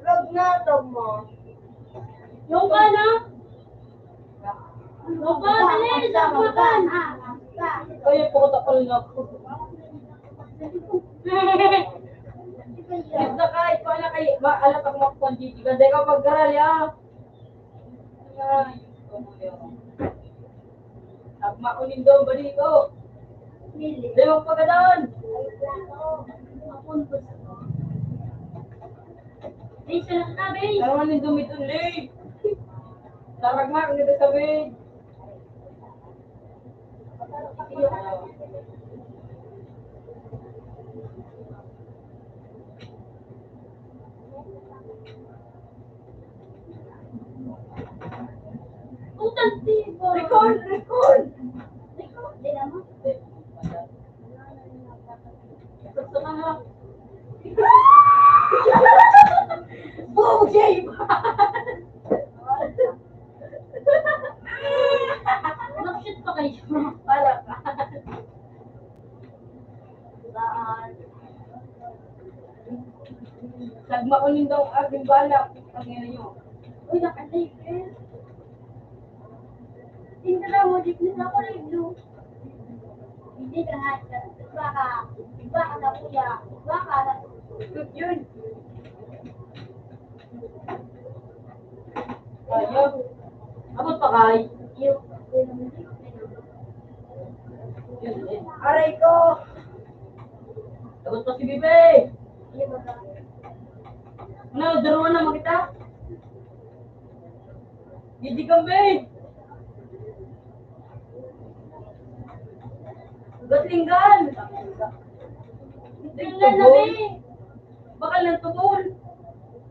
Vlog na to mo. Yung ka na? Yung ka, dali, sa makan. Ay, puta ko lang ako. Isa ka, ikaw na kay, maalat ako magpanditigan. Dahil ka pag-aral, ya. Ay, Diyos ko, Mayo. Tagma ko nindo, bali ko. Dili. Dili mo pagkadaan. Ay, siya lang sabi. Tagma nindo, mituli. Taragma ko nito sabi. Utang tipo. Record, record. Record, di naman. Sa mga Bugay ba? Mag-shoot pa kayo. Para pa. Saan? Tagmaon nindo ang aking balak, putang ina nyo. Uy, naka-live, eh. Tingnan mo, di ko na ako live, no? Hindi ka nga, iba ka, iba ka na kuya, iba ka na. Good yun. Ayaw. Abot pa kay? Aray ko! Abot pa si Bibi! Ano, daruan na makita? Gigi kami! Gatlinggan! Gatlinggan na, be! Bakal ng tubol!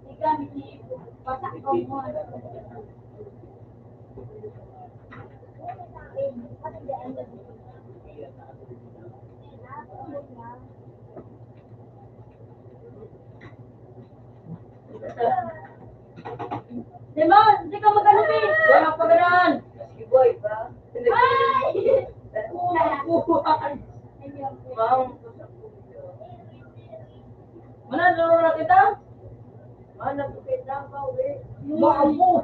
Ikaw, hindi. Pasak ka mo. Di ba? Hindi ka magano, eh. Wala pa ganaan. Sige, boy, ba? Ay! Kulang, kulang. Ma'am. Mananalo na kita? Mananalo kita, ba, uwi? Ma'am mo.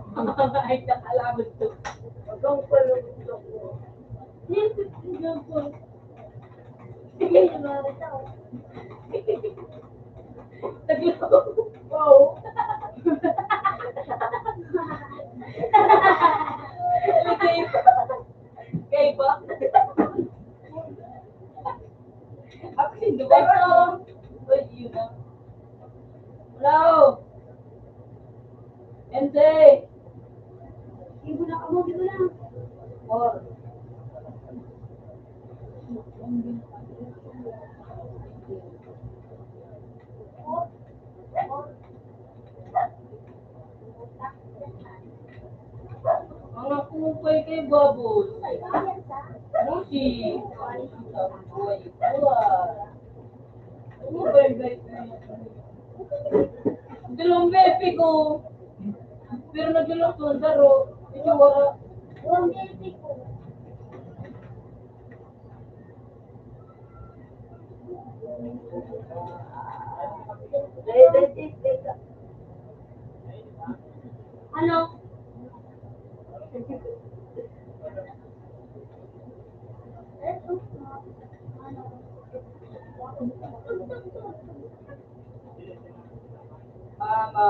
Ay, nakalaban to. Hanggang palubog ako. Yes, it's good. Taglaw. Wow. Kaiba. Kaiba. Mga kupay kay baboy. Musi. Kupay kay Dalawang bepi ko. Pero nagdulok ko, daro. Ito, wala. Dalawang bepi ko. Ano? Mama.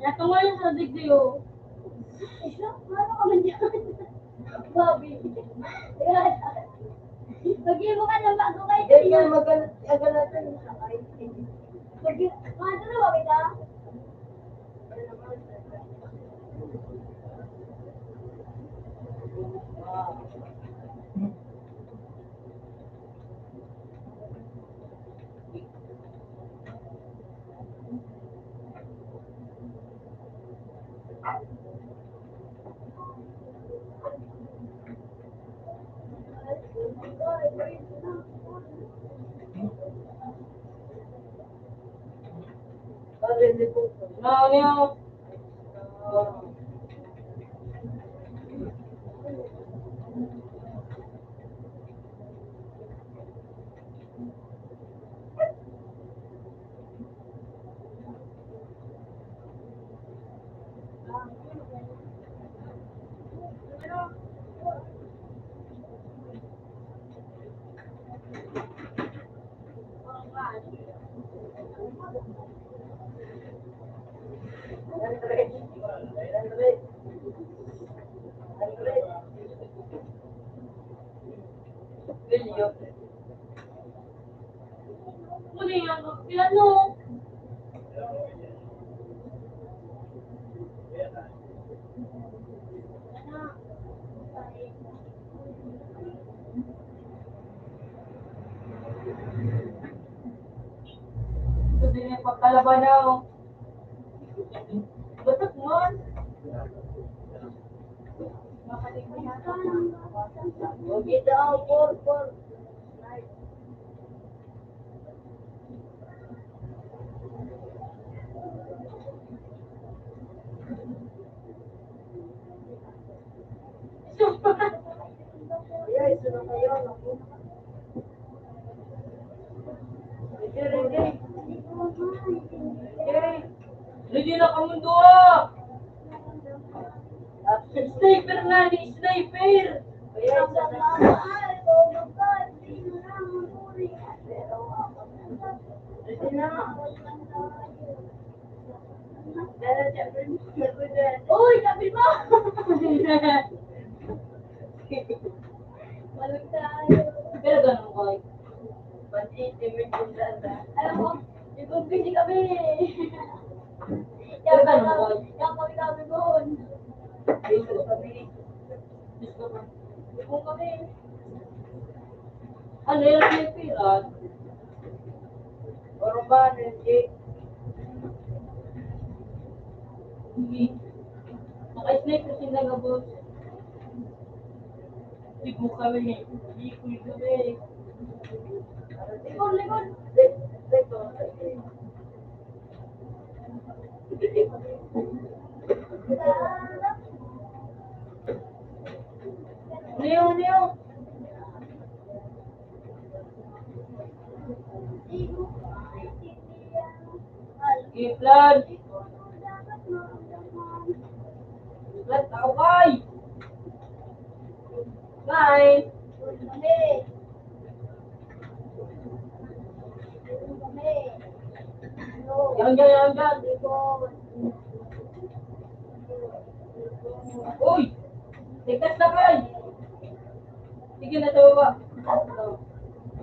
Natungo yung sa digdi, oh. Ano ka man dyan? Bobby. Lagi mo ka na bago kayo. Hindi ka magana-, aganasan. Lagi, mga dalawa kita. William. Muli nga, ano? Ito din yung pagkalaban na, oh. Batak man. Kita ang por, por. Ready na kamong duha! Sniper na ni, sniper! Uy, sabi mo! Walang tayo. Pero ganun, boy. Alam mo, may kumpindi kami. Pero ganun, boy. Kaya kami, kami, boy. Dito kami. Ano yung sniper, ah? Oro ba, Nenji? Hindi. Naka-sniper sila, gabos. Hindi mo kami, hindi ko yung gabi. Likod, likod. Neo, Neo. Iplan. Iplan, okay. Bye. Yan dyan, yan dyan. Uy! Ligtas na, Kay! Sige na sa baba.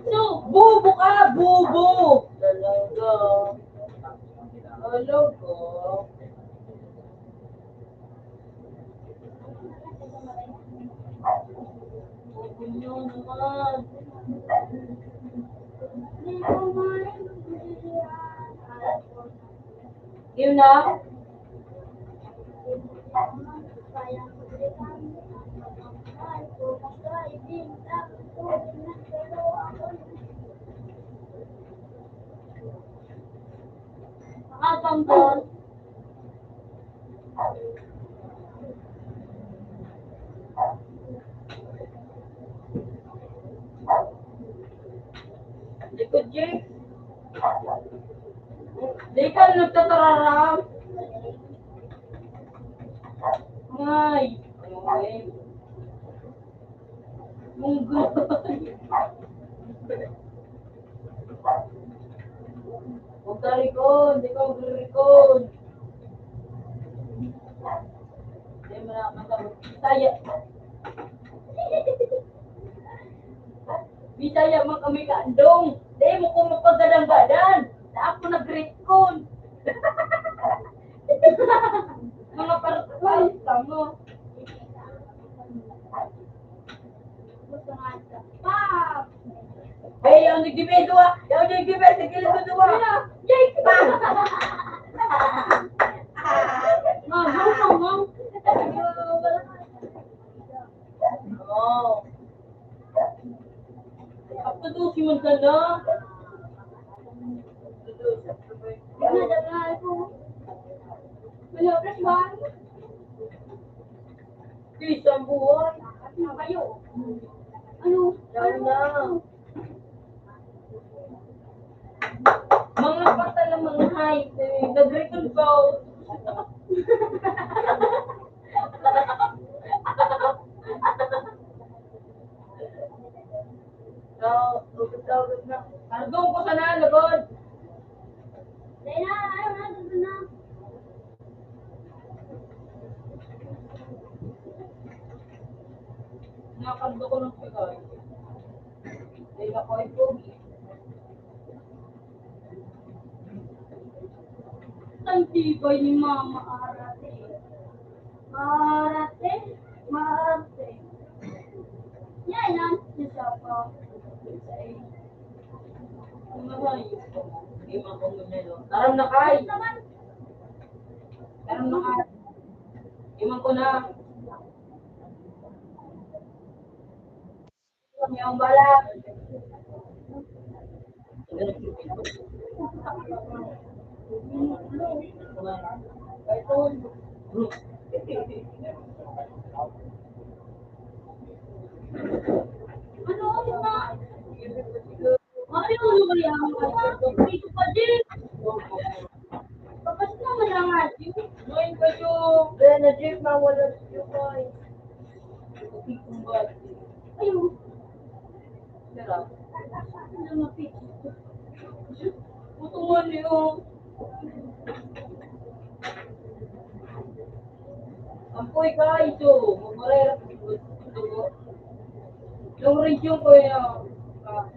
So, bobo ka! Bobo! Talaga. Talaga. Bobo nyo naman. Yun na. Nakatambol. Likod, Jake. Di ka nagtatararang. Ay. Munggo. Huwag ka rikon, di ka magrikon. Di mo na matawag. Bisaya. Bisaya man kami kaandong. Di mo ko mapaggadang-gadan. Na ako nag-rikon. Mga partuan, tamo. Hey, yaw nagdibe, duwa! Yaw nagdibe, sa gilid ko, duwa! Yay! Mahal, mahal. Oh. Ako to, si Montana. Wala, wala ako. Wala, plus one. Peace ang buhay. Ano kayo? Ano? Down lang. Mga pata ng mga hype, eh. Nag-return ko. So, ugot-ugot na. Pardon ko sana, lugod. Dahil na, ano na, doon na. Nakando ko ng pagkain. Dahil ako ay pogi. Ang tibay ni Mama Arate. Arate, Arate. Yan, yan. Isa pa. Taram na, Kay. Taram na, Kay. Iman ko na. Yung bala. Ano, ano na? Ay, ano ba yan? Dito pa din. Tapos na, wala nga, Jim. Ngayon kayo. Kaya na, Jim, mawala si Jukay. Ayun. Tara. Ano nga, Pete? Gusto mo niyo? Ampoy ka, ito. Magmarera. Yung region ko yun. Ah.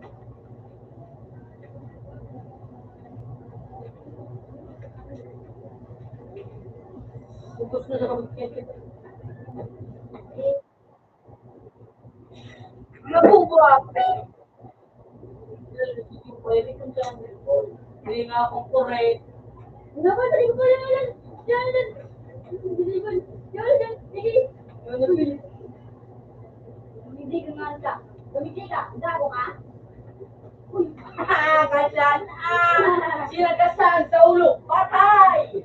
Ubus na naman. Nabubuwag. Pwede kong sabi ko. Hindi nga akong correct. Dapat hindi ko pala yan. Yan, yan. Hindi ko. Yan, yan. Sige. Yan, yan. Hindi ka nga ka. Gumiti ka. Gago ka. Uy. Ah, kasyan. Ah, sinagasan sa ulo. Patay!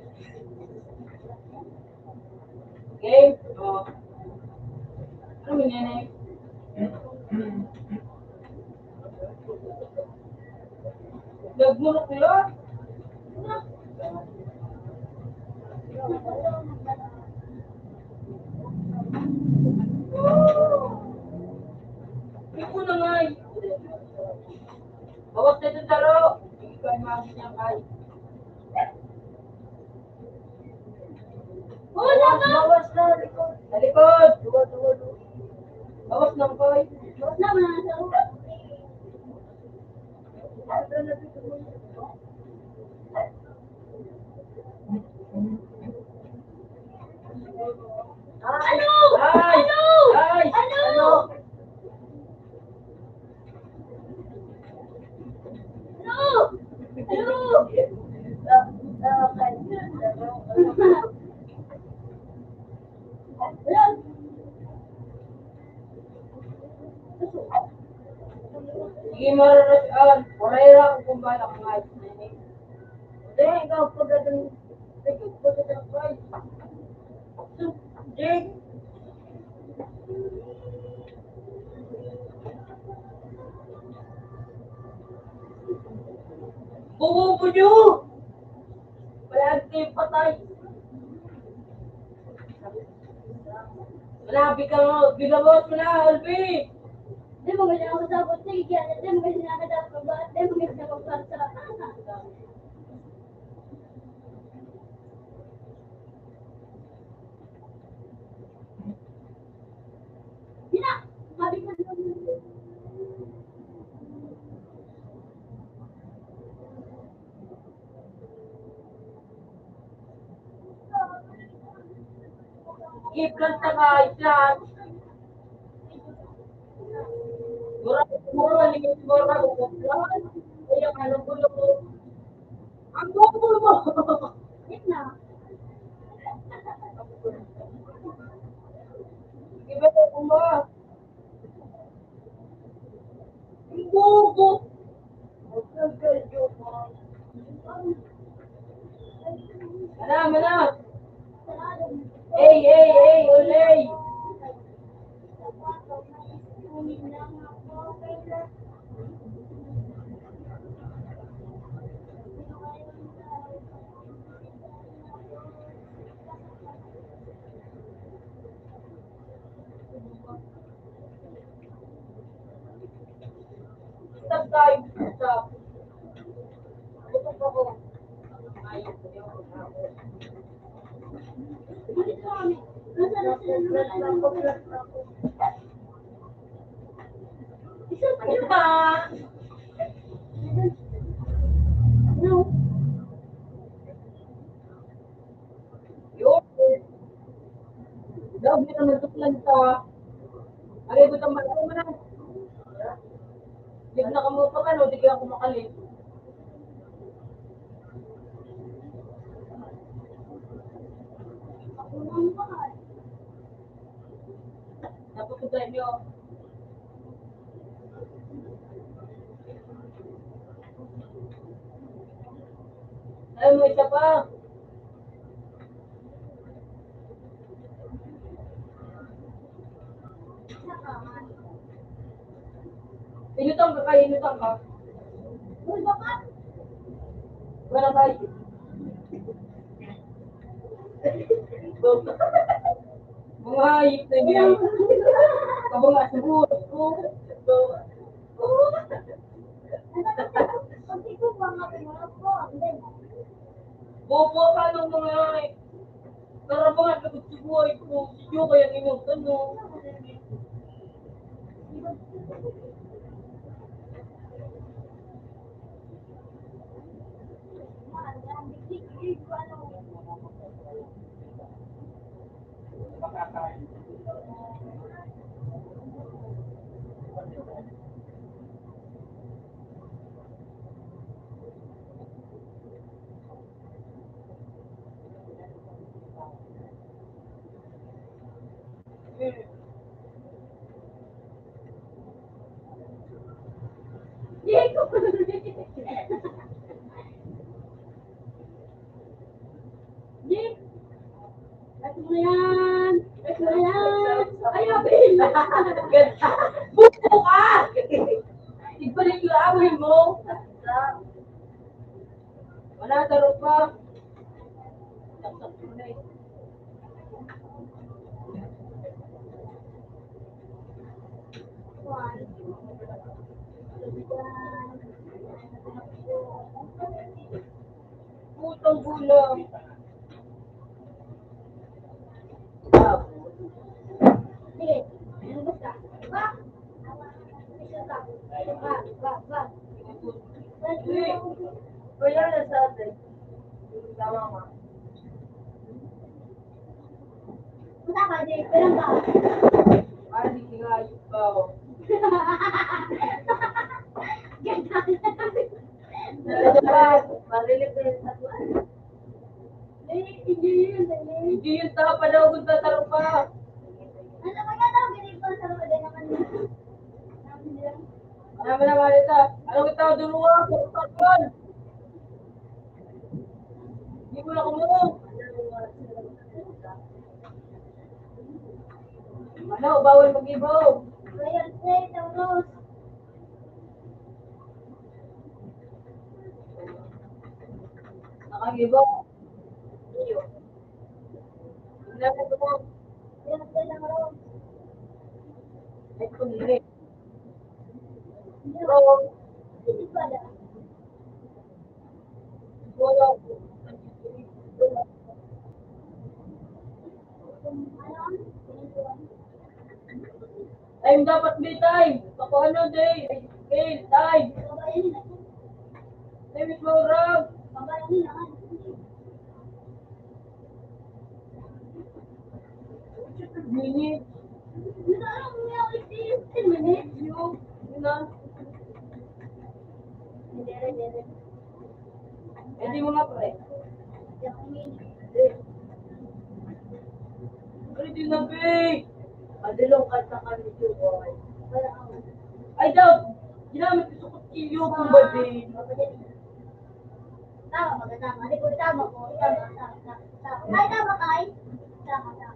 Okay? O. Ano mo yan eh? Nagmurok yun? Ito na nga eh. Bawas na itong taro. Hindi ko ay mami niya kayo. Bawas, bawas na, likod. Sa likod. Duwa, duwa, duwa. Bawas lang, Koy. Bawas na, mga tao. Ano? Ay! Ano? Ay! Ano? Ano? Ano? Ano? Sige, marurus-an. Morera ko kung balak nga. Hindi, ikaw, pagdating, ikaw, pagdating, Jake. Bobo nyo! Palagi kayong patay. Wala, bigaw, bigawot mo na, Alvin! Di mo ganyan ako sabot. Sige, kaya di mo ganyan ako sabot. Di mo ganyan ako sabot. Di na! Sabi ko, i-plant na nga, i-plant. Mura, mura, mura, mura, mura, mura, mura, mura, ang bobo mo! Wait na. Iba na, kumba. Ang bobo! Mana, mana! Hey, hey, hey, olay! Stop tayo, stop. Gutom ako. Isa pa. No. Yun. Daw, di naman tuklan ka. Aray, butang bata mo na. Di na kamo pa, ano, di kaya ako makalit. Tapos ko sa inyo. Ay, may isa pa. Inutang ka, kaya inutang ka. Uy, bakit? Wala kayo. Mga hayop na niya. Kabanga sa buhok ko. Bobo ka ng mga, eh. Tara, mga lagot sa buhay ko. Sige, kaya ninyo, ano? Nick! Ito na yan! Ito na yan! Ay, abin! Buko ka! Igbalik yung away mo! Wala, tarong pa. Putang gulang. Kuya na sa atin. Tama, ma. Punta ka, Jay. Kailan ka? Ay, di ka ayos ka, oh. Ganda. Maririnig ko yung tatuan. Eh, hindi yun, hindi yun. Hindi yun, tapa daw kung tataro pa. Ano ba yan? Ang galing pa sa mga naman. Ano ba naman ito? Ano ba tao duluwa? Sa tatuan. Hindi mo na kumuha. Ano, bawal mag-ibaw. Royal Plate, Tauros. Nakag-ibaw. Iyo. Wala na ito. Wala na ito. Ito, hindi. Iyo. Bro. Hindi pala. Time dapat may time. Ako ano, day? Scale, time. Time is more round. Minute. Minute. Yun, yun na. Hindi mo nga, pre. Pre, di na, pre. Madulong ka sa kami, boy. Ay, daw. Ginamit ko sa kutsilyo, kumbadi. Tama, maganda. Mali ko, tama ko. Tama, tama, tama, tama. Ay, tama ka, ay. Tama, tama.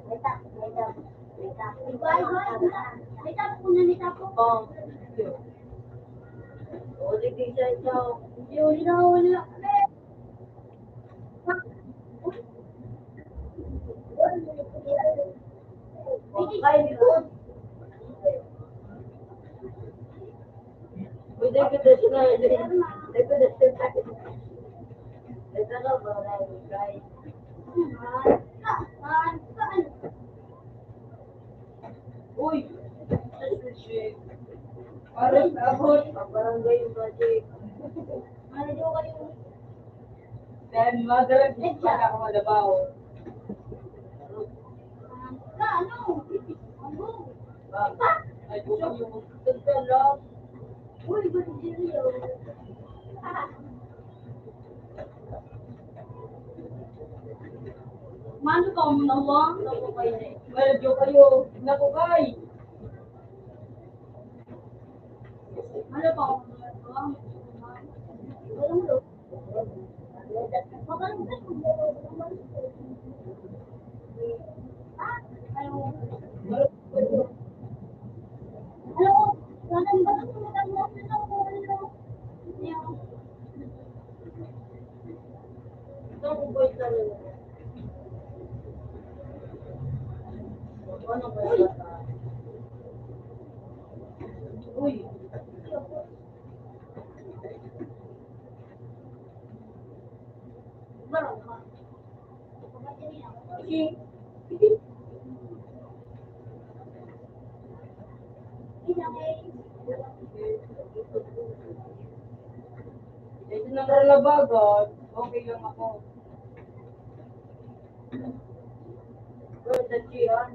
May tap, may tap, may tap. May tap, may tap. May tap ko na, may tap ko. Oh. Oh, di, di siya ito. Yun, yun, yun. Ay, di ko. Pwede ko na siya, pwede ko na siya. Ito na, barangay. Uy! Para sa abot, ang barangay yung magic. Ano daw kayo? Then, madalag, hindi pa na ako malabaw. Ka, ano? Ano? Ah, ay, bukan yung ganda lang. Uy, ba't hindi yun? Mano ka, muna, wang? Well, joke kayo. Naku, kay. Ano pa? Uy! Ito na karalabagan, okay lang ako. Pero sa G R,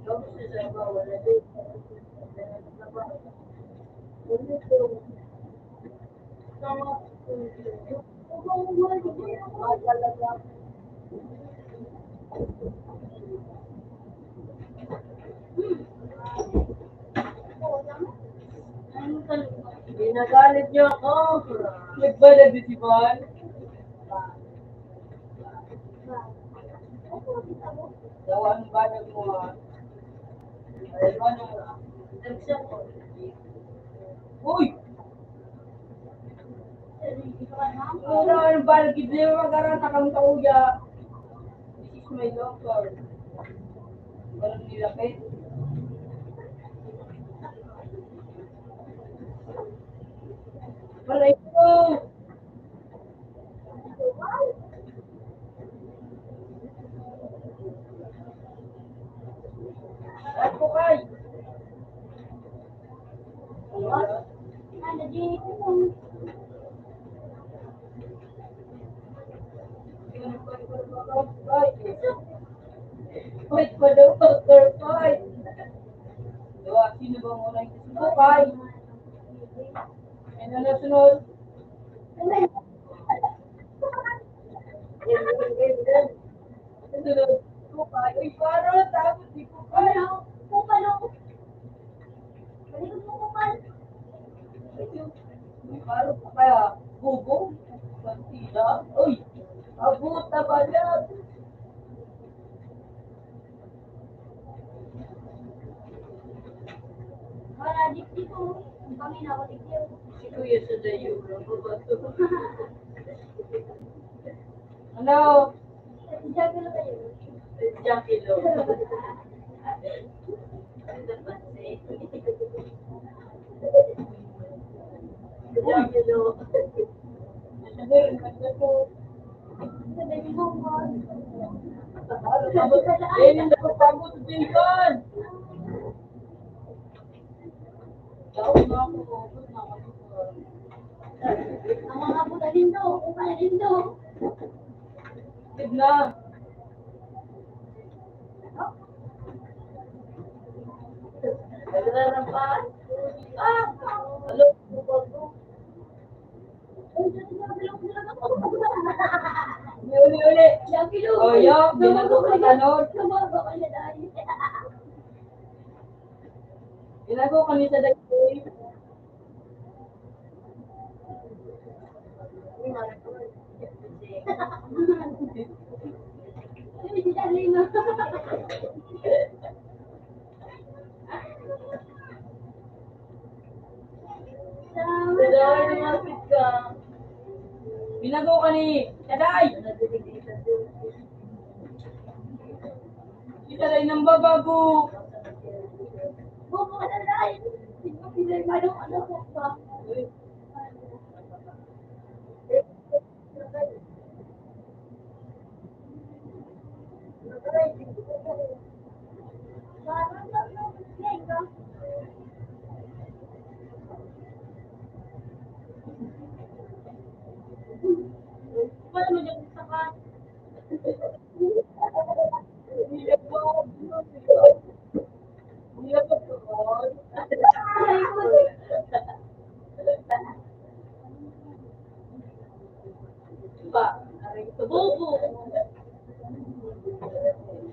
tapos sa iba, wala din. Ginagalit niyo ako. Nagbalad ni si Juan. Dawa ang balag mo, ha? Ay, ano? Uy! Wala, ang balag, hindi mo mag-aral sa kang tao, ya. This is my doctor. Walang nilapit. Aray ko! Ako kay. Wait for the worker fight. Diba? Sino ba muna yung sumukay? Ano na sunod? Sunod. Sumukay. Uy, parang tapos di ko kaya. Kung ano? Malikot mo, kupal. Parang pa kaya, bubo, pantila. Uy, abot na ba yan? Wala, di, di ko. Ang pangina ko, di ko. Si Kuya sa dayo, babato. Hello? Jackie Lo. Jackie Lo. Eh, hindi ko pagod din kan. Ang mga buta nindo, ang mga nindo. Tignan. Naglarampas. Ah! Alo, uli, uli, uli. Oh, yo, binago ka na, Lord. Binago kami sa dagdag. Binago ka ni Shaddai. Kita na yung nambabago. Buko ka na, Day. Hindi ko pinay manok, ano ko pa. Bobo!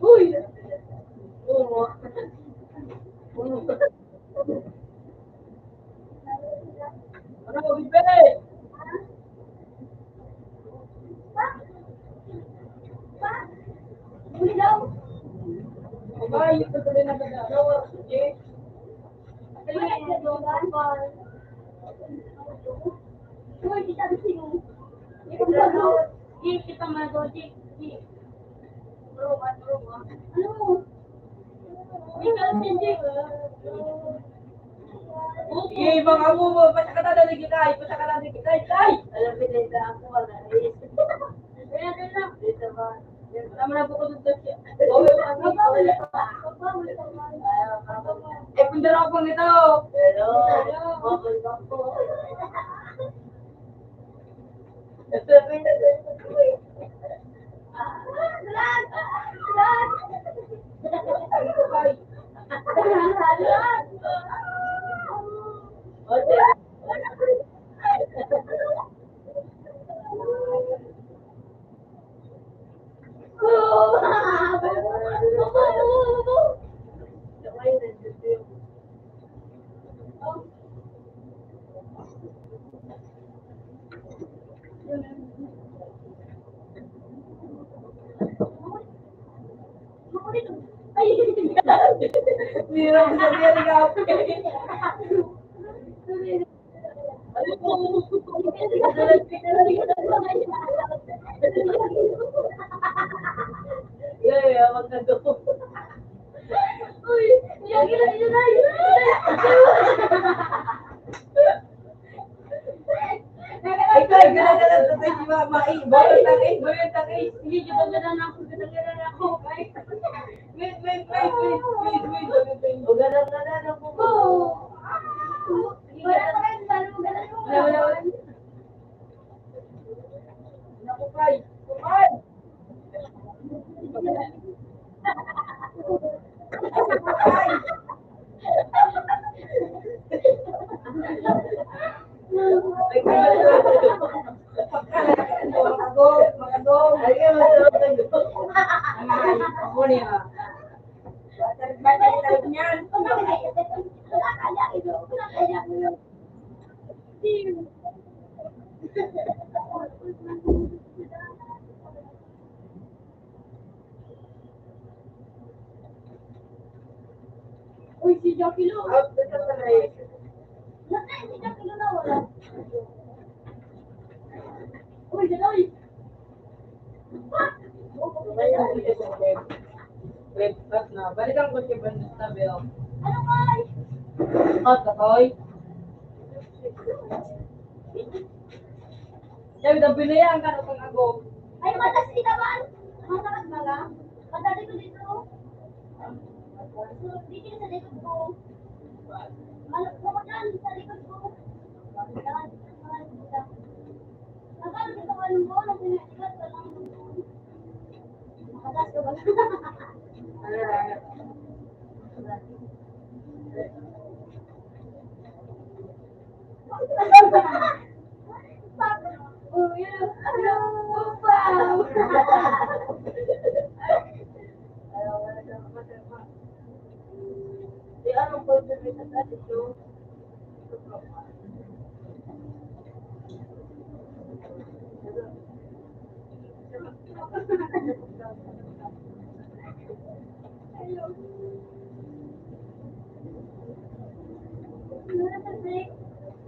Uy! Ano, Bibi? Ano? Sige, ibang amo mo, pasakatan na lagi tayo, pasakatan na lagi tayo, tayo! Alam mo, dito ako, wala na yun. Kaya, kaya, dito ba? Wala mo na po ko dito siya. Bawal pa, bawal pa. Eh, kung dara akong ito. Pero, bawal pa po. Hirap na hirap. Yeah, yeah, wag na daw. Uy, yung ina, ina na, ina na. Ay, ay, gala-gala, tatay, si Mama, eh. Boy, tangis, boy, tangis. Sige, gala-gala na ako, gala-gala na ako. Ay. Wait, wait, wait, wait, wait, wait. O, gala-gala na po. Oo. Sige, gala-gala. Out na sa taray. Uy, Janoy! Red flag na. Balikan ko si Brenda Isabel. Ano, Koy? Cut, Koy. Siya, dabi na yan, kano kang agom. Ay, matas kita ba? Matas ka ba? Madali ko dito. So, dito sa dito ko. Mal-, pumunta sa likod ko. Kailangan dito sa mga likod ko. Ang parang dito ko, alam ko, nag-, nag-, Makatas ka ba? Uy, ano? Wow! Di, anong pwede rin sa dati, so?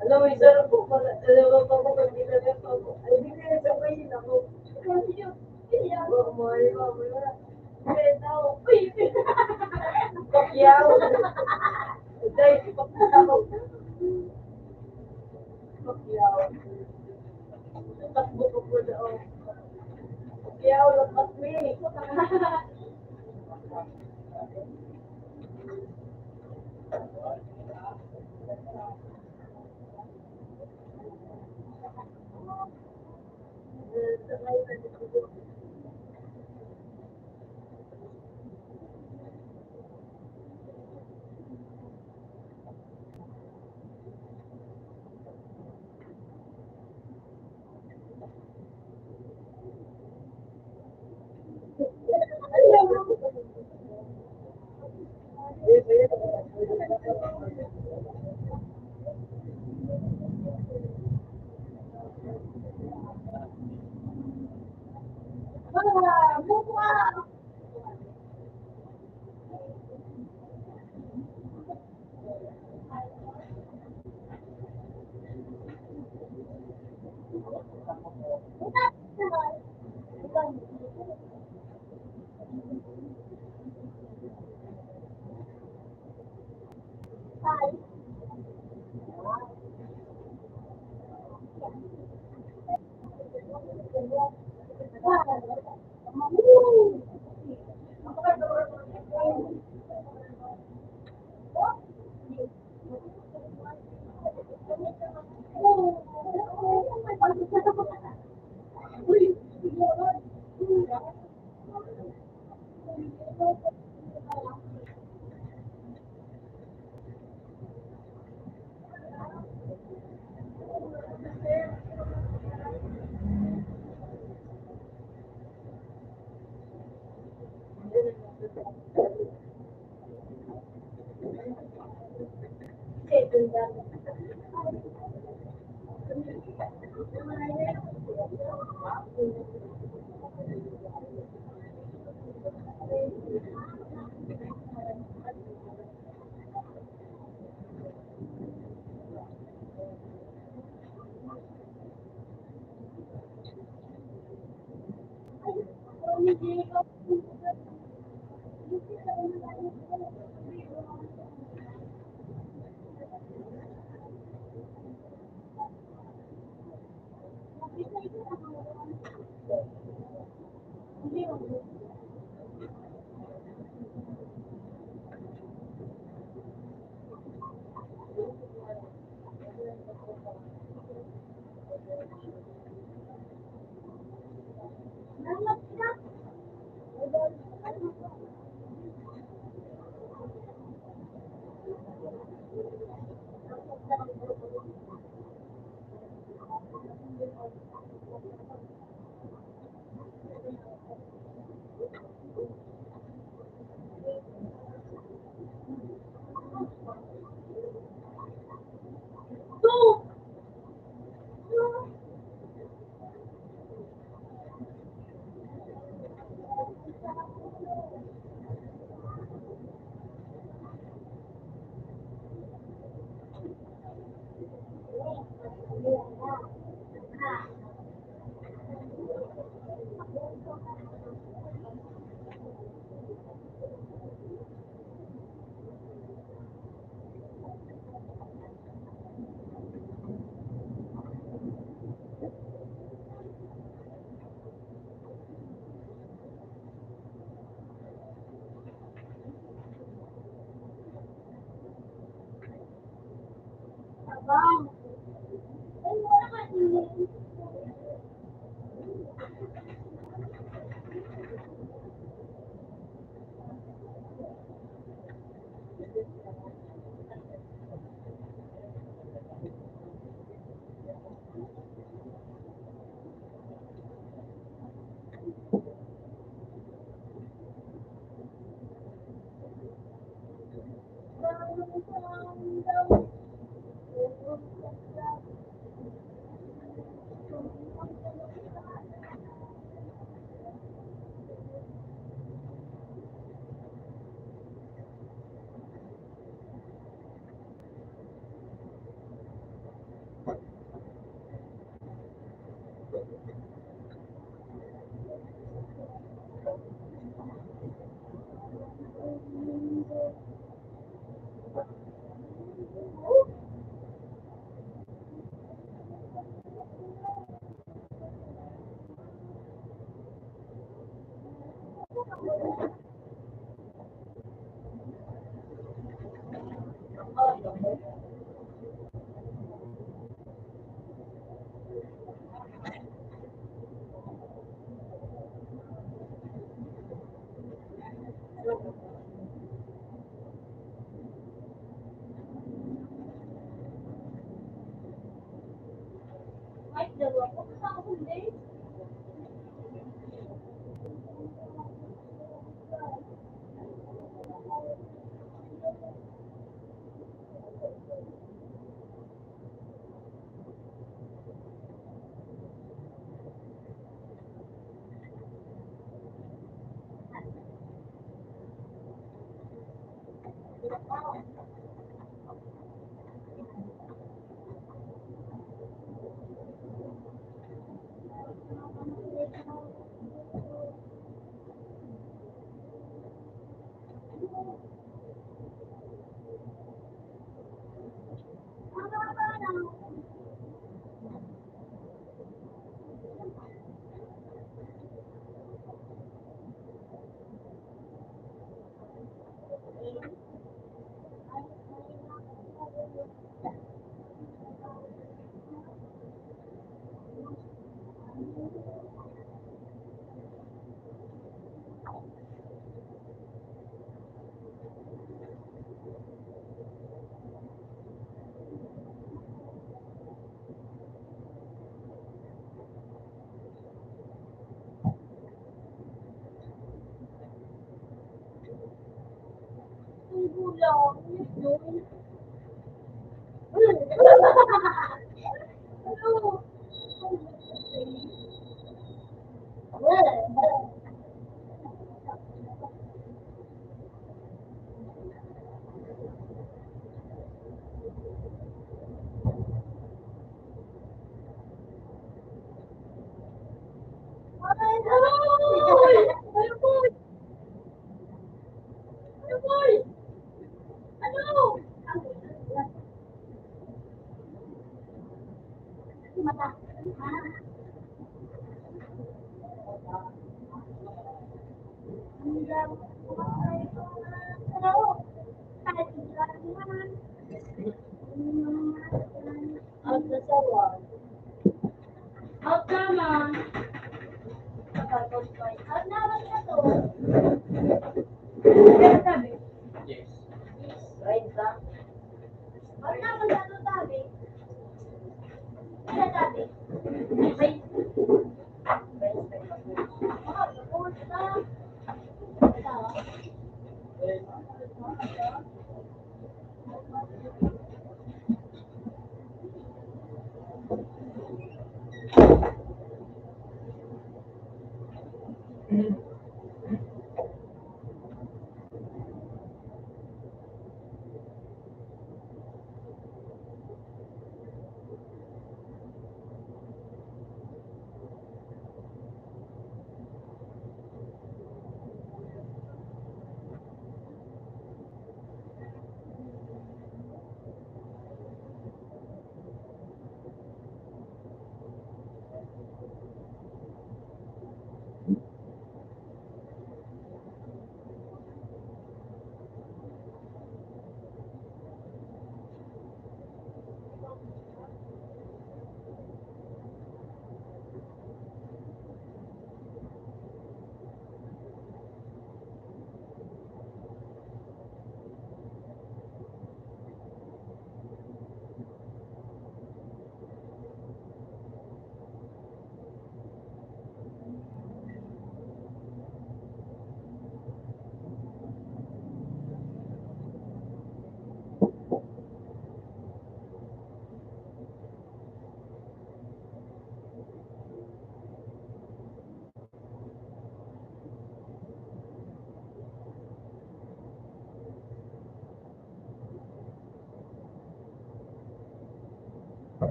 Alam mo, isa lang po pala, dalawa pa po, pag nilalang pa po. Ay, di kaya sabay yun ako. Kasi yun, kaya ako, mahal ko, mahal ko. Pacquiao. Dahil si Pacquiao. Pacquiao. Takbo ko po daw. Pacquiao, lapas ni.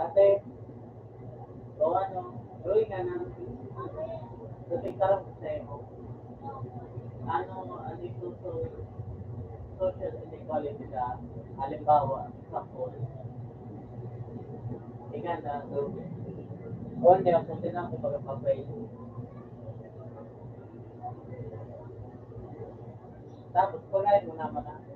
Ate, o ano, drawing nga na. Drawing ka lang sa imo. Ano, ano yung social, social inequality sa, halimbawa, sa school? Ika na, drawing. O, hindi, ako sila, kumbaga, papel. Tapos, pagayon mo naman na.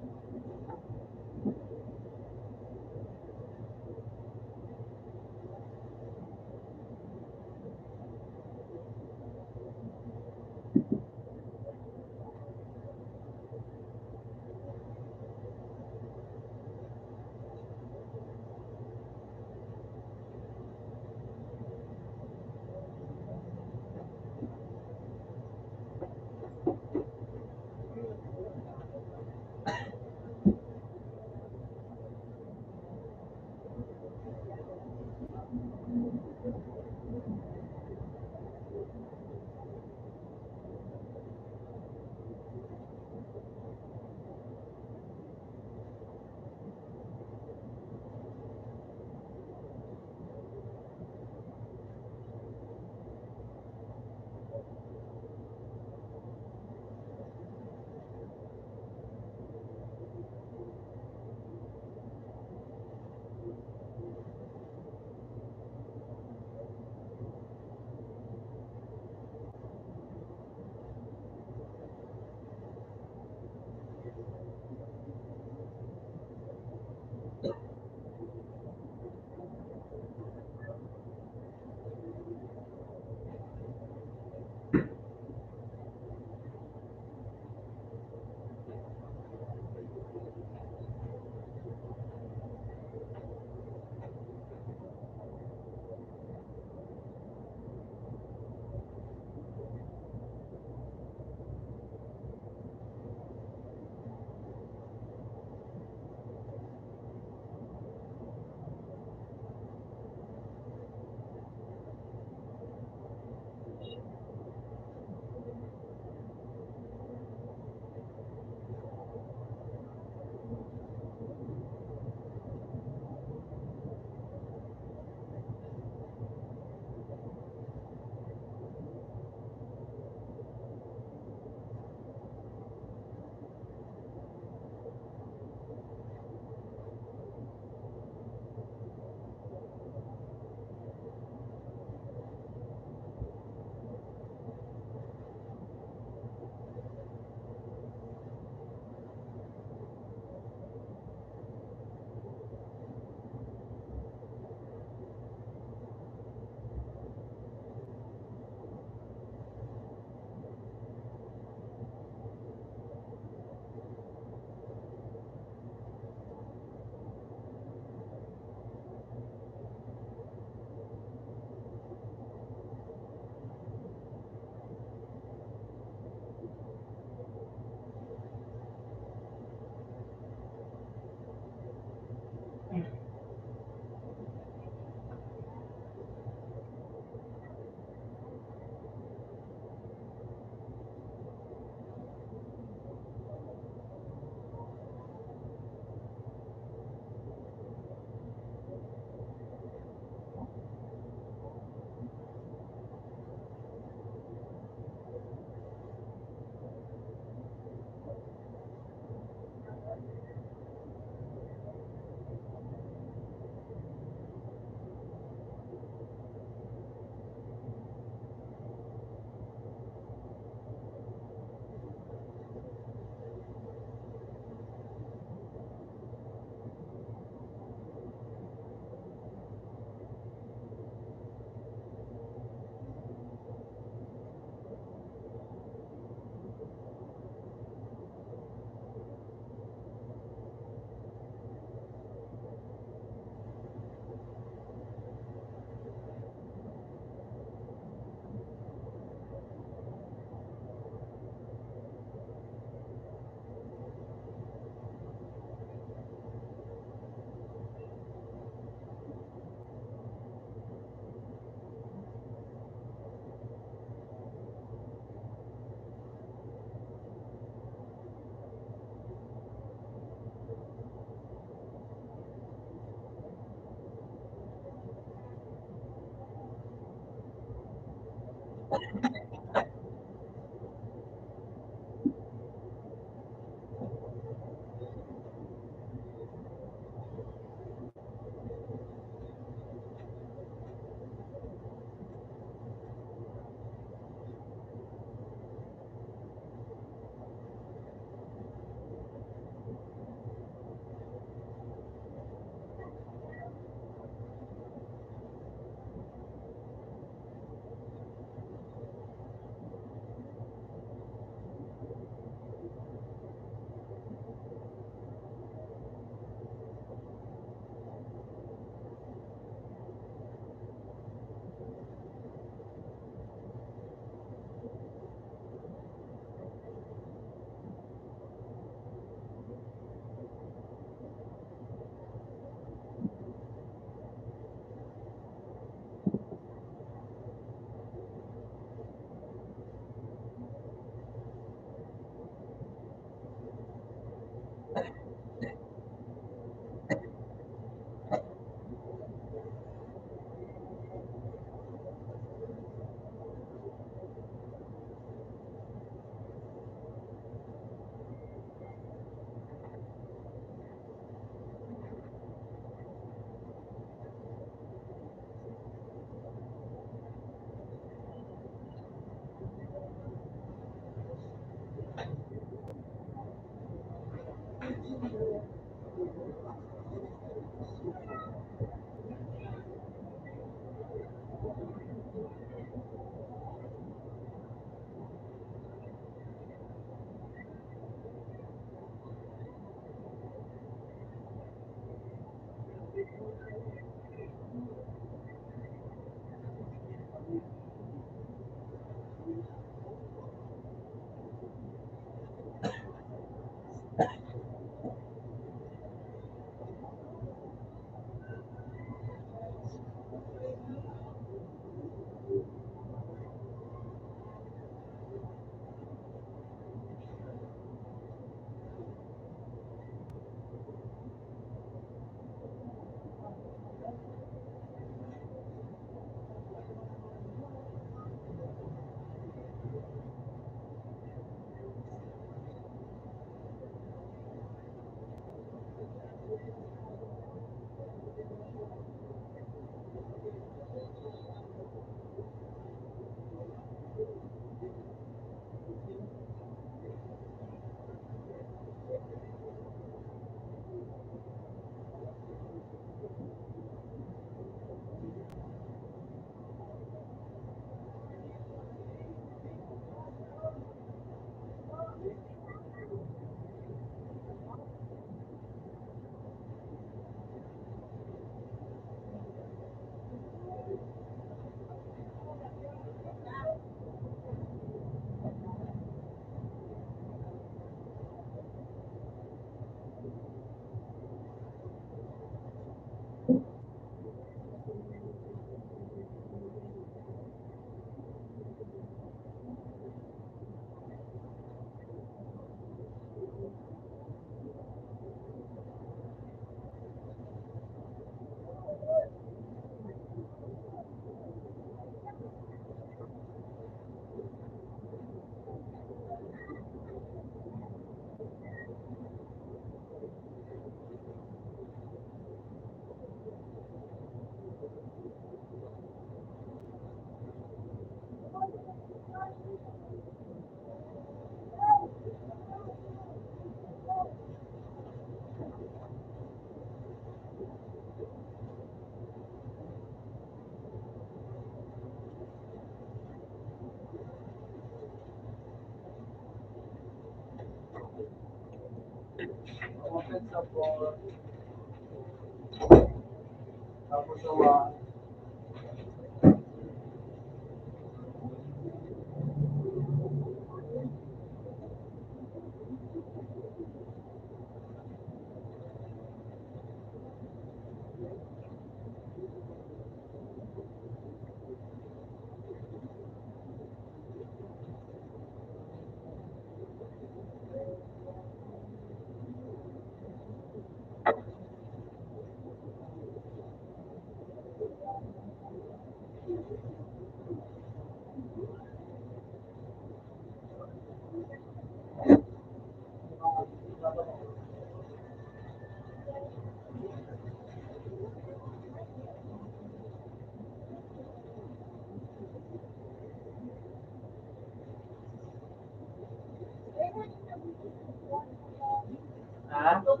Dapat,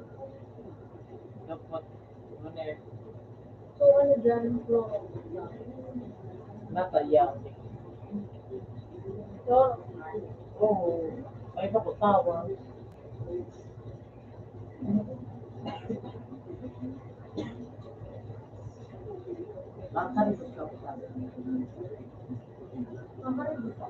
ano eh, So, ano dyan? Nasa iya. So, oo. Ay, sa kutawa. Makaribot ka, kutawa. Makaribot ka.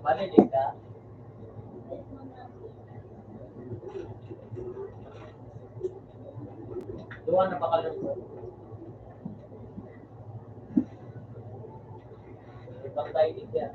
Malilig ka? Duwa na ba kayo? Ibang tayo din yan.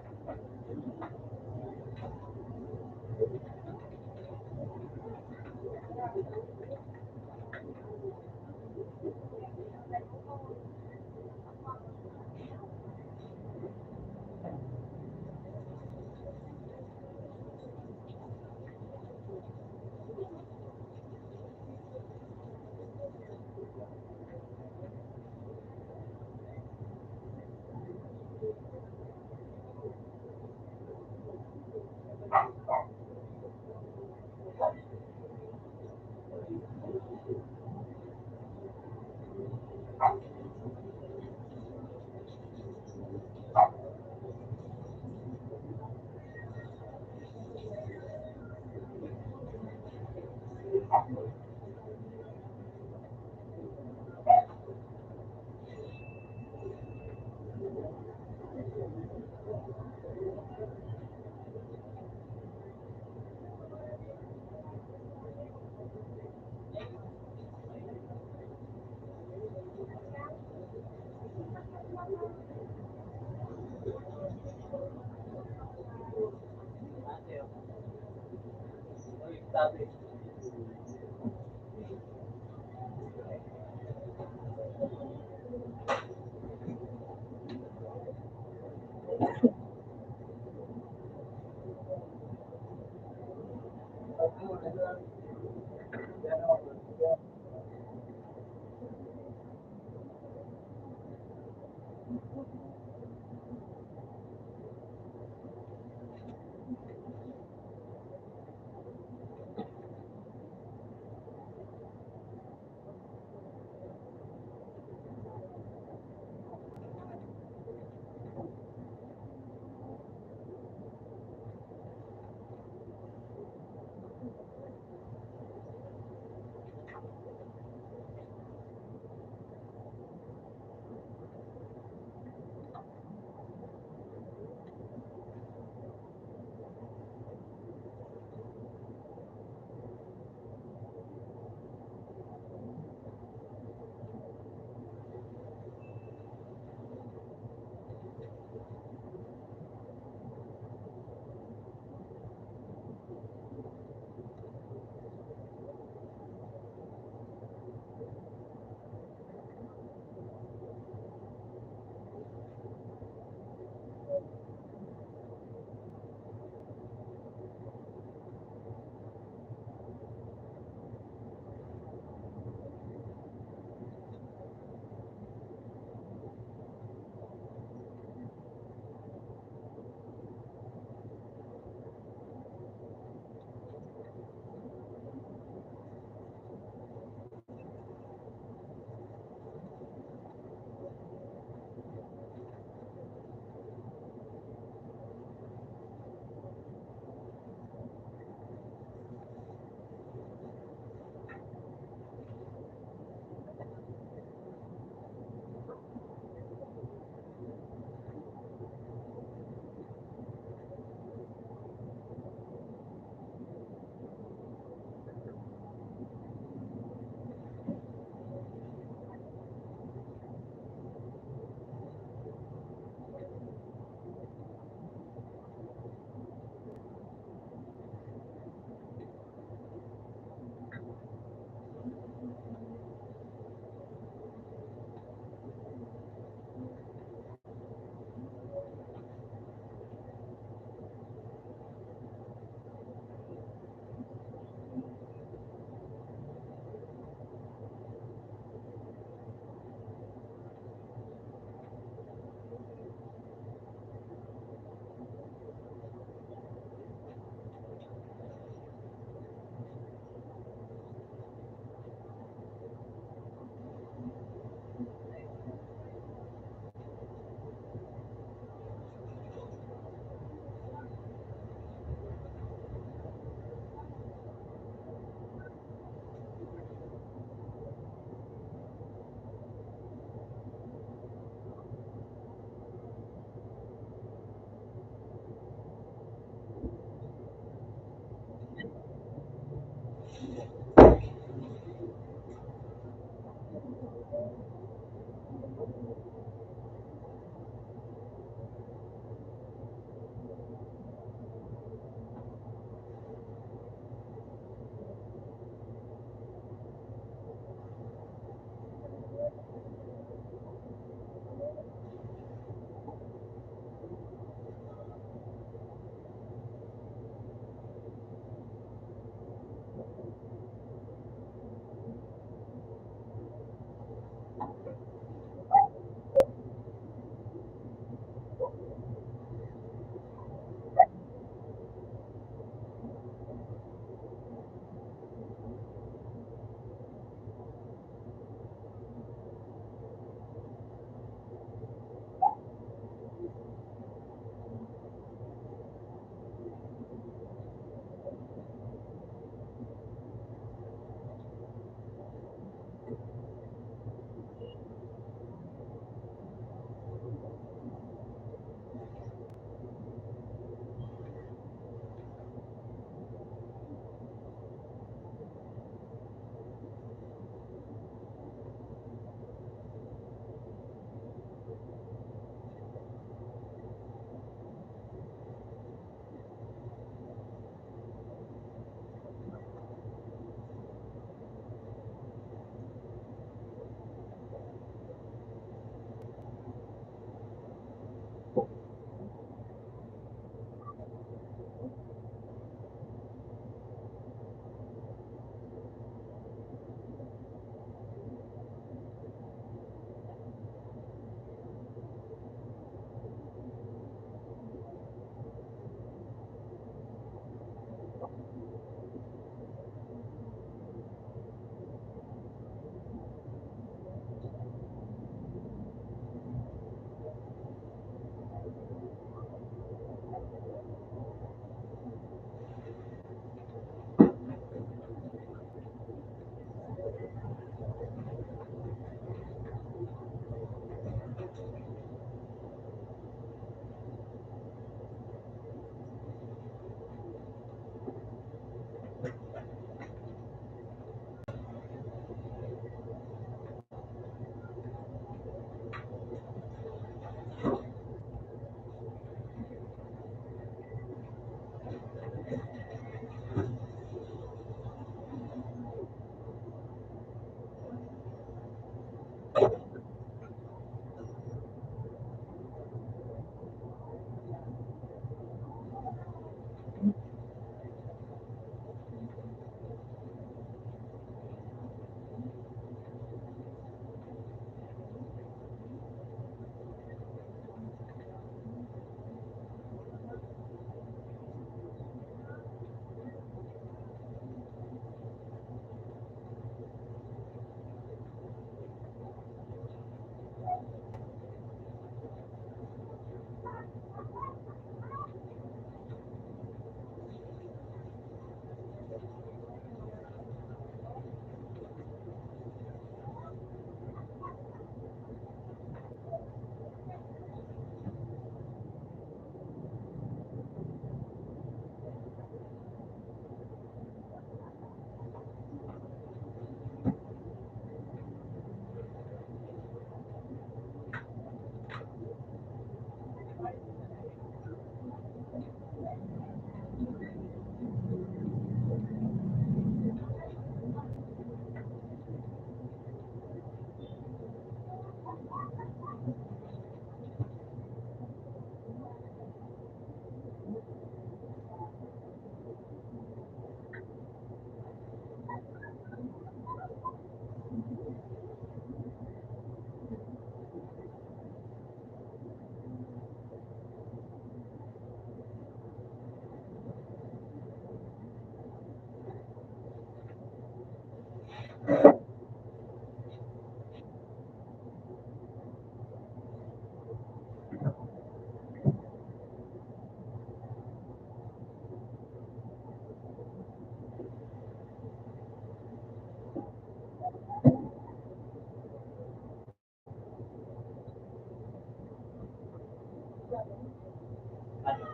Ano?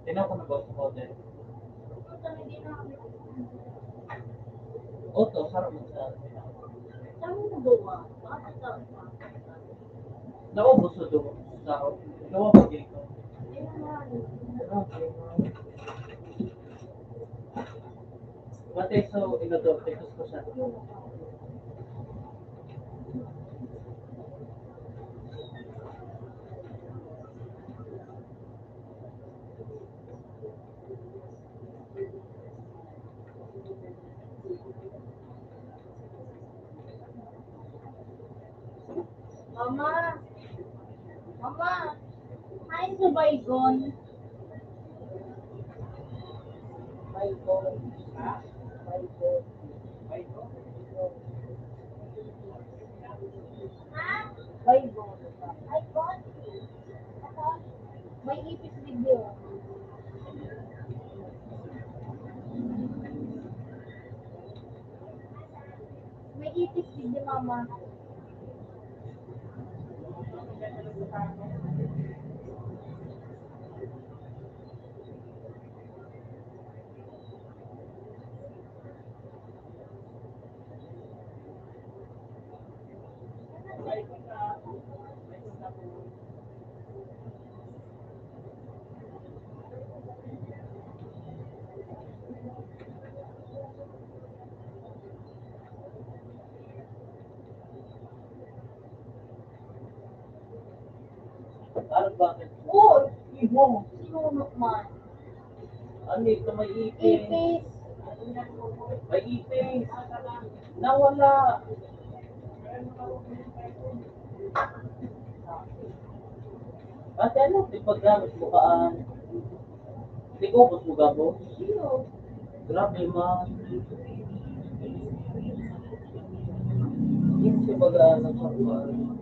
Tinan ko na ba sa powder? Oto, harap mo sa... Naubos na doon sa sahod. Gawa ba dito? Grabe, man. Matay sa inodor, text ko siya. Mama! Mama! Kain sa Baygon. Baygon. Ha? Baygon. Baygon. Baygon. May ipis digdi. May ipis digdi, mama. Ano ba? Oo, ibo. Sinunok man. Ano ito? May ipis. Ipis. May ipis. Nawala. Ate, ano? Ipaggamit mo ka, ah, Tigubos mo gabo? Iyo. Grabe, ma. Hindi siya baga nagsakuan.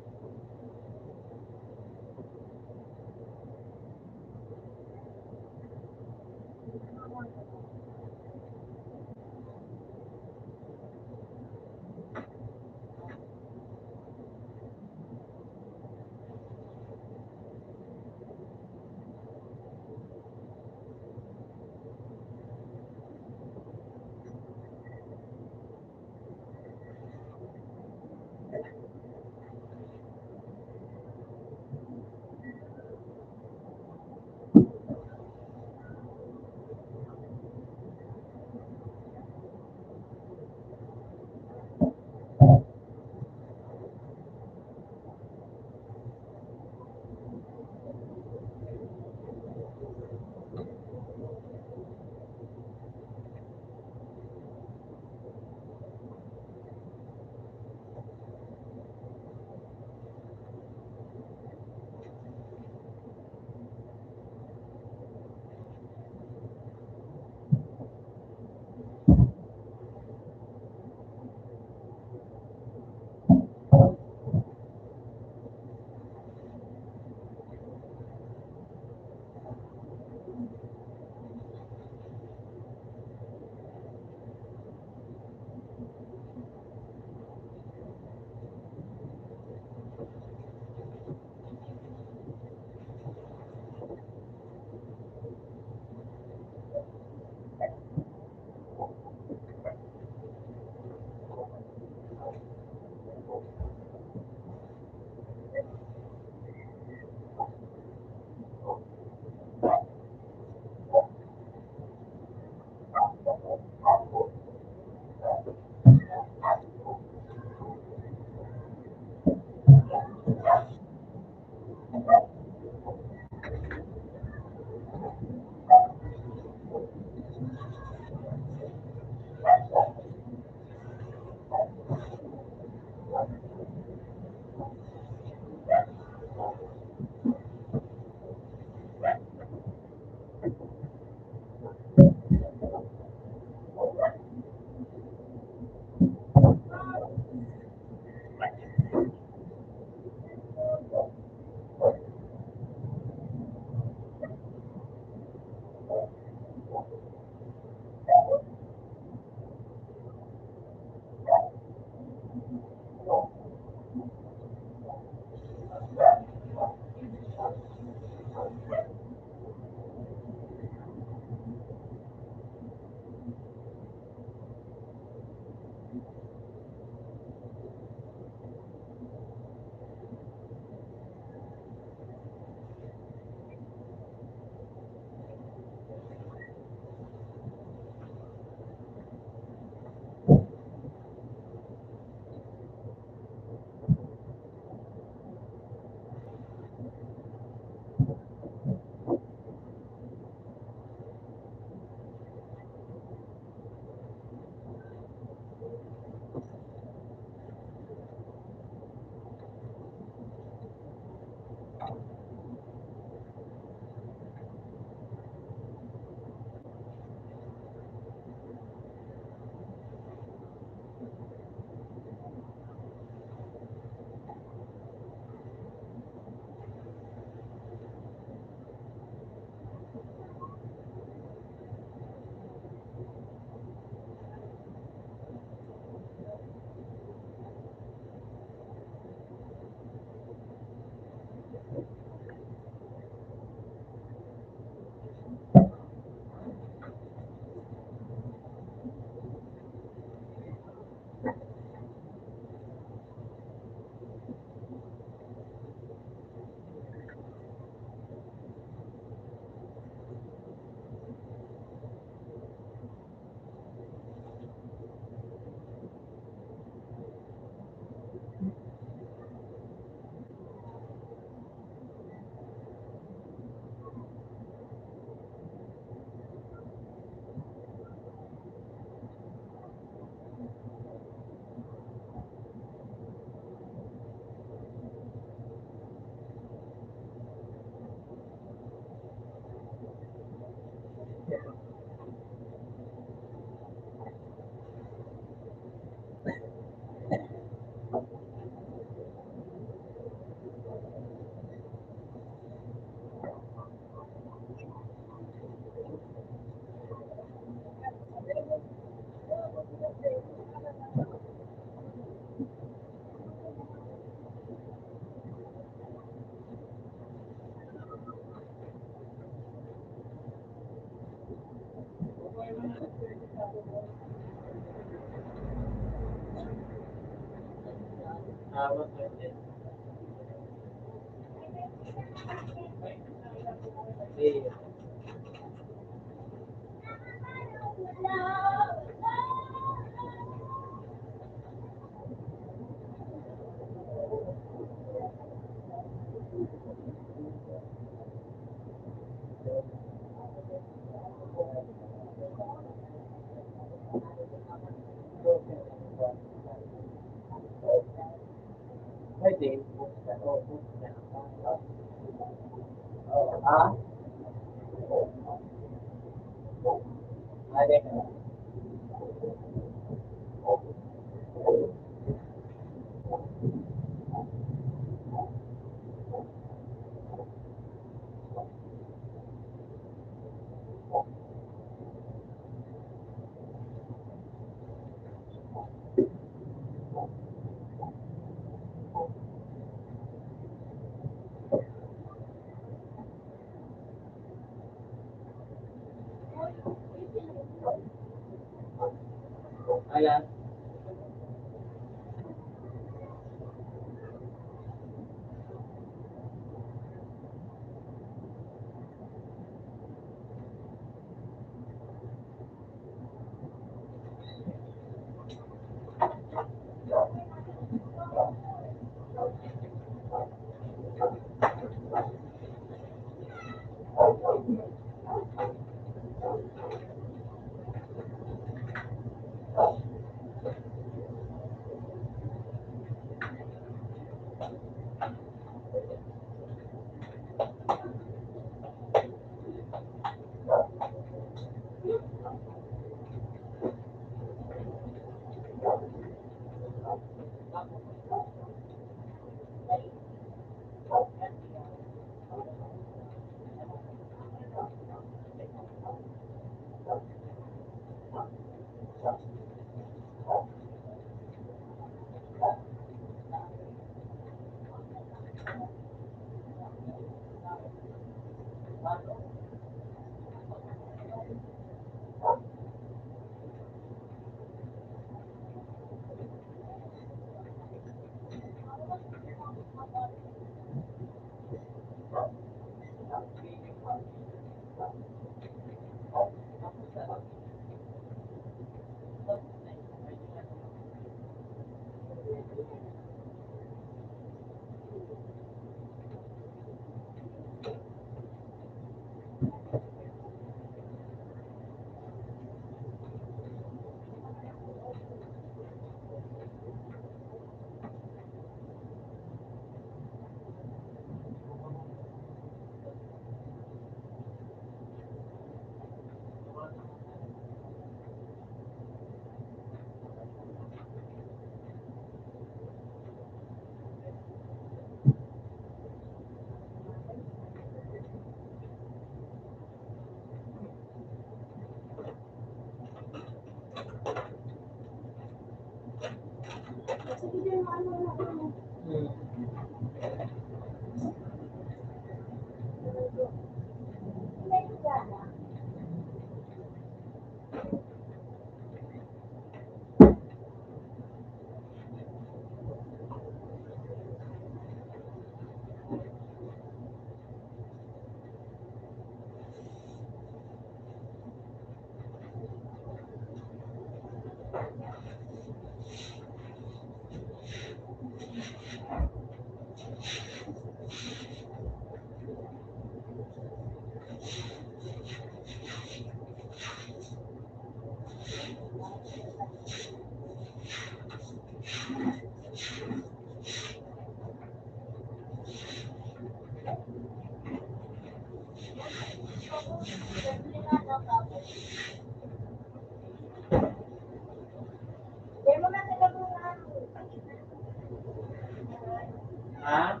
Ha?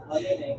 Ano yun eh?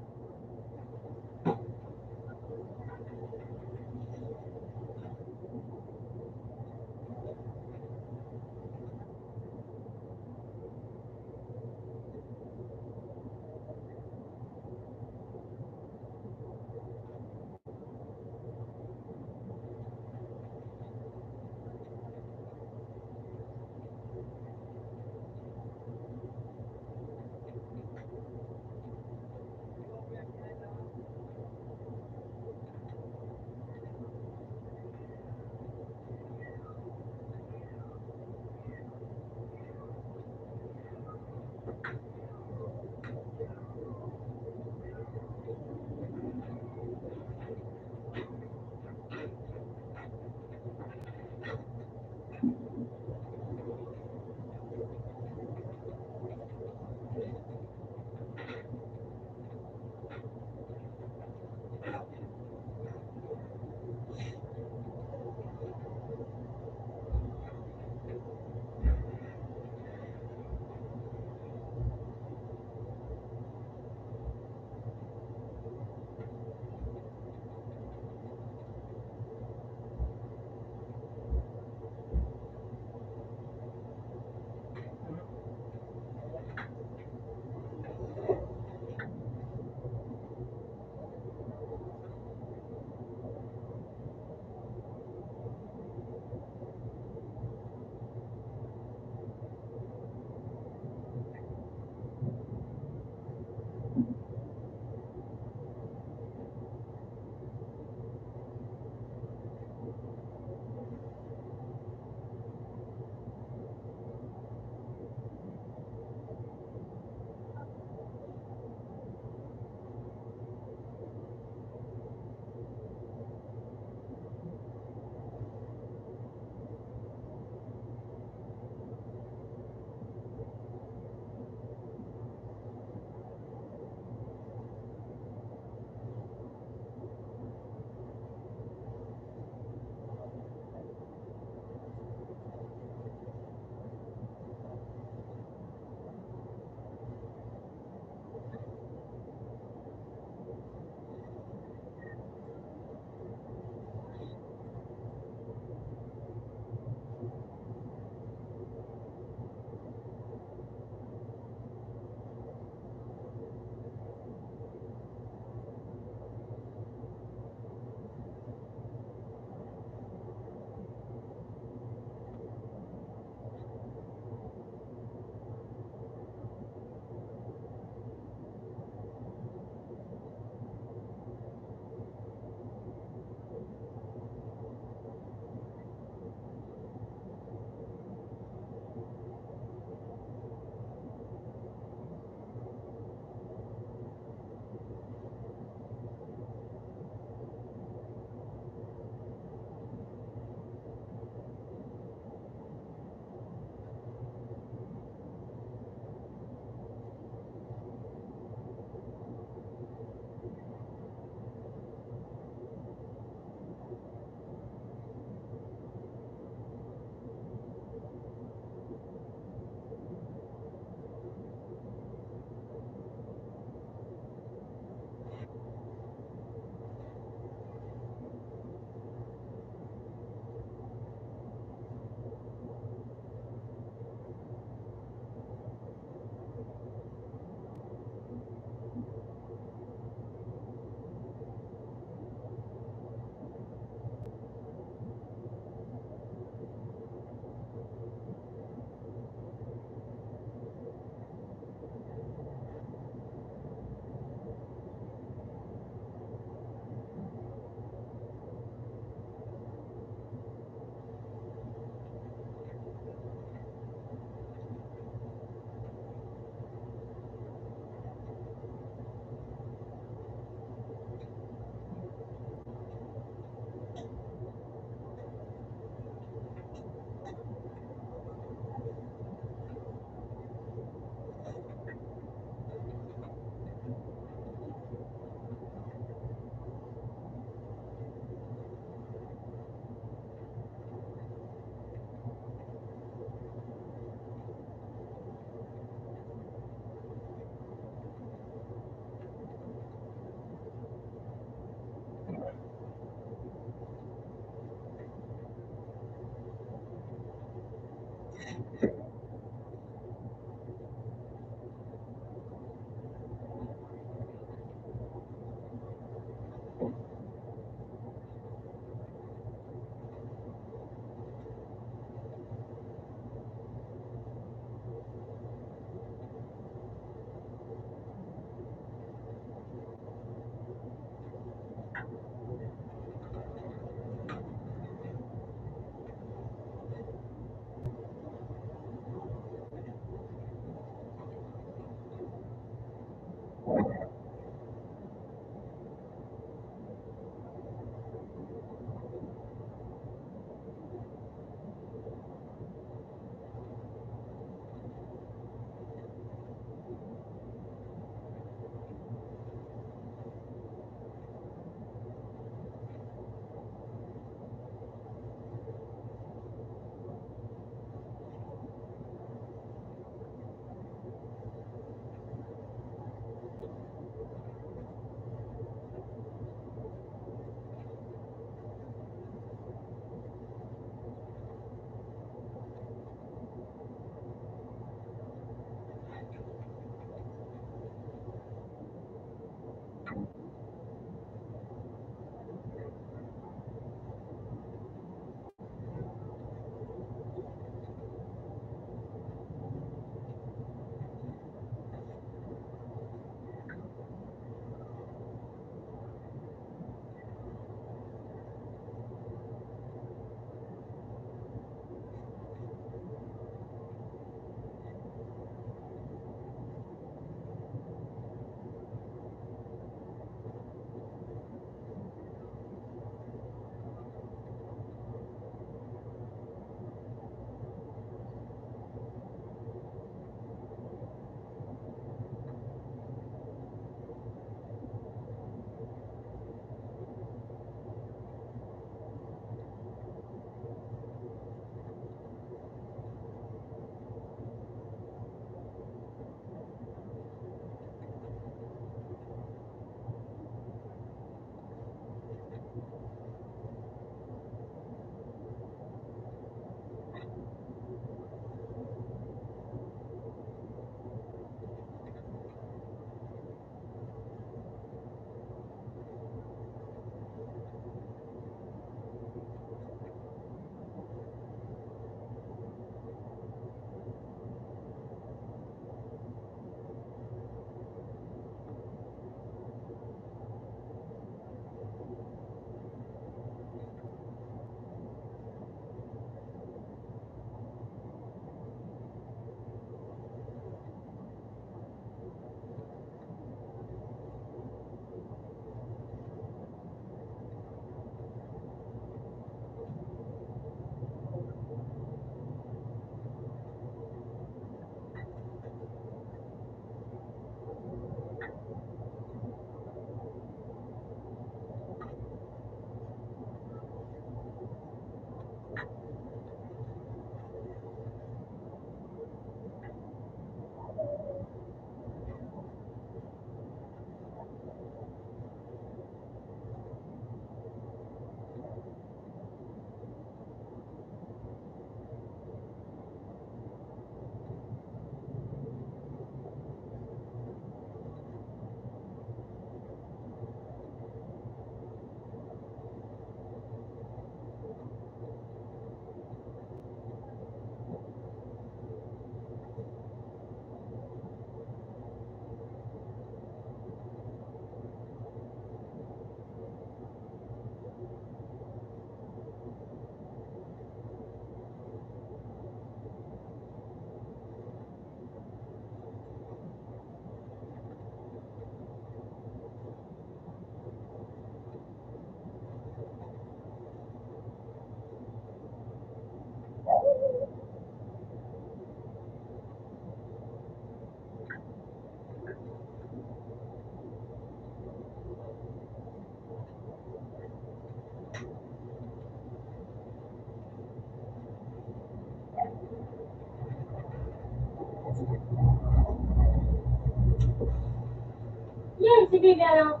Yes, sige, Garo.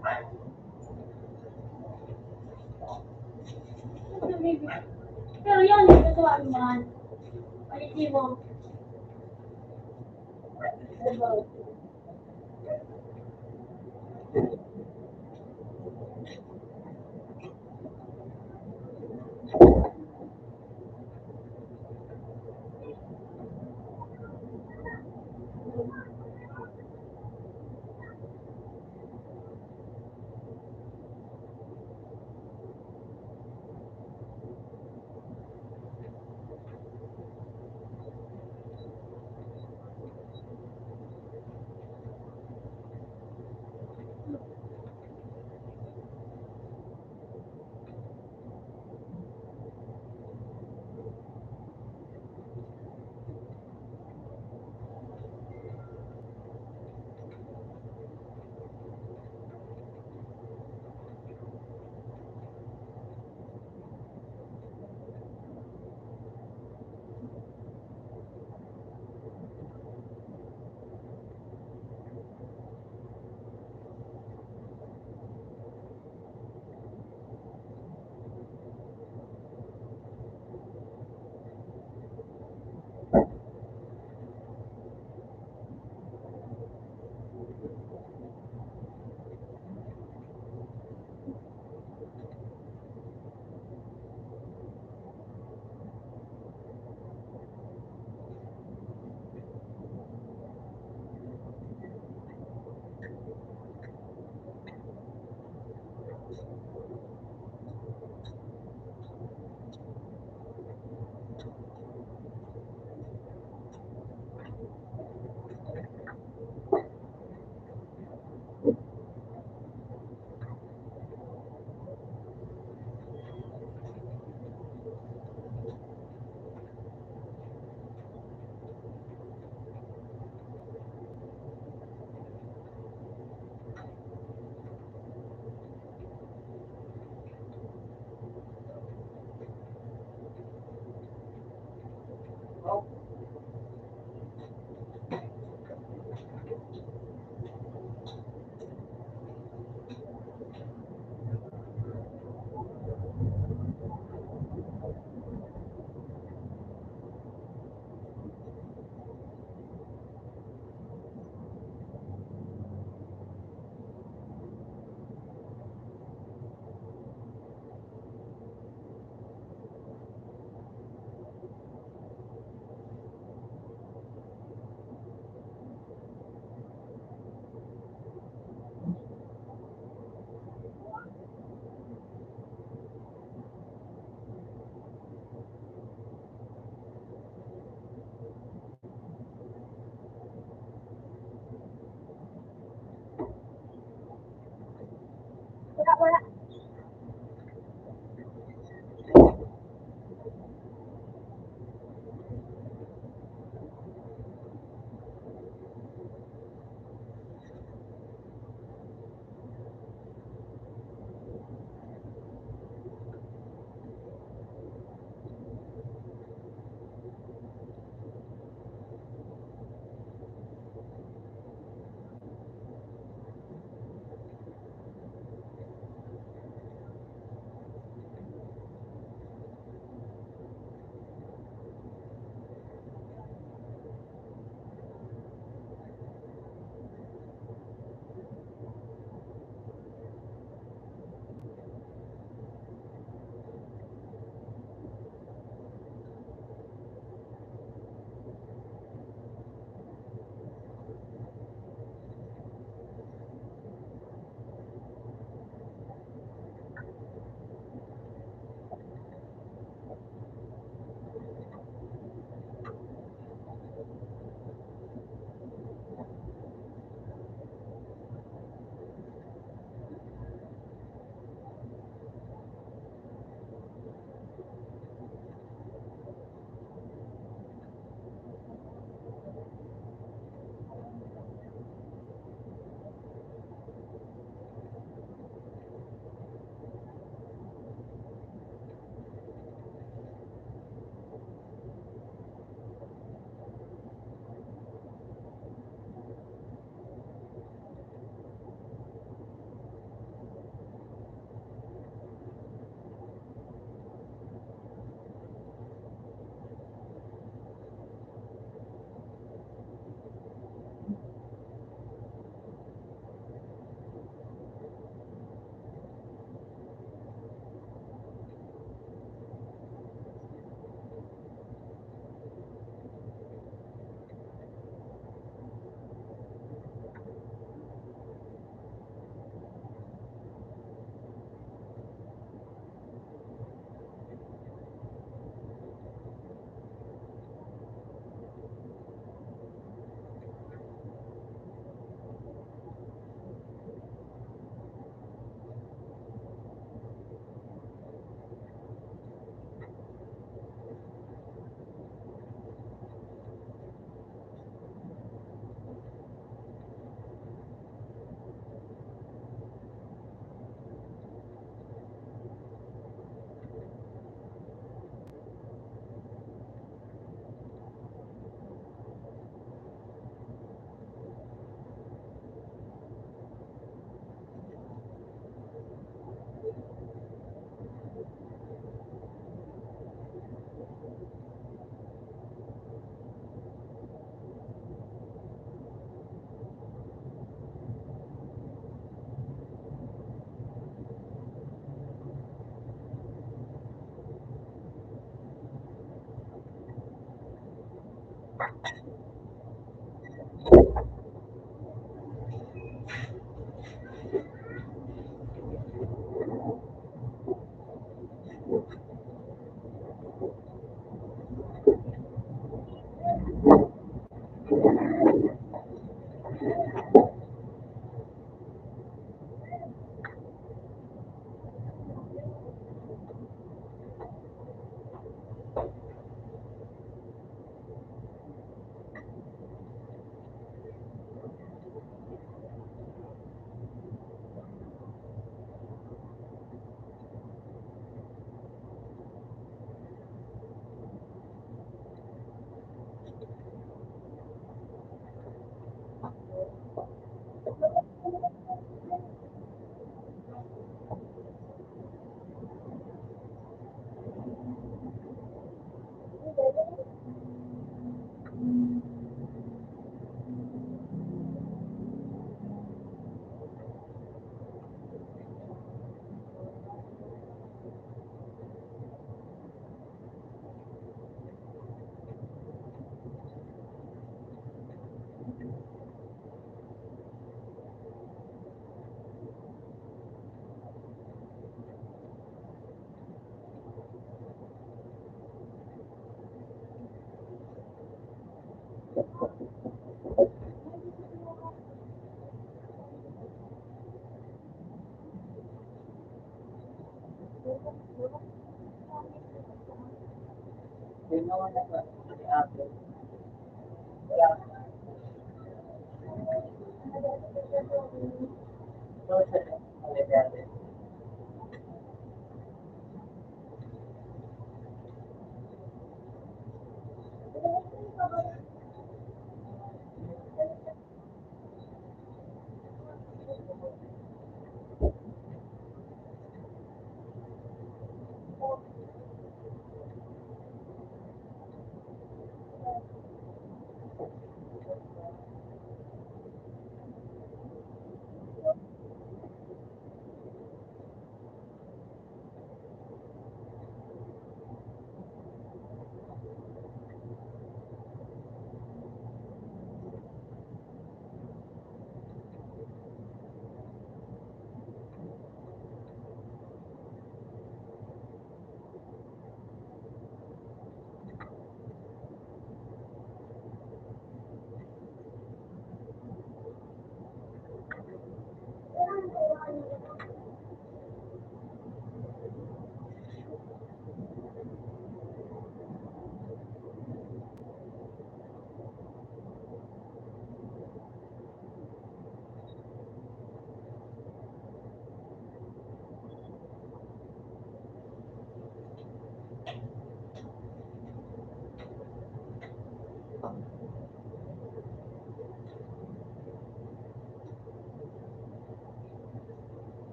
Pero yan, ito ang mga, ano, mo.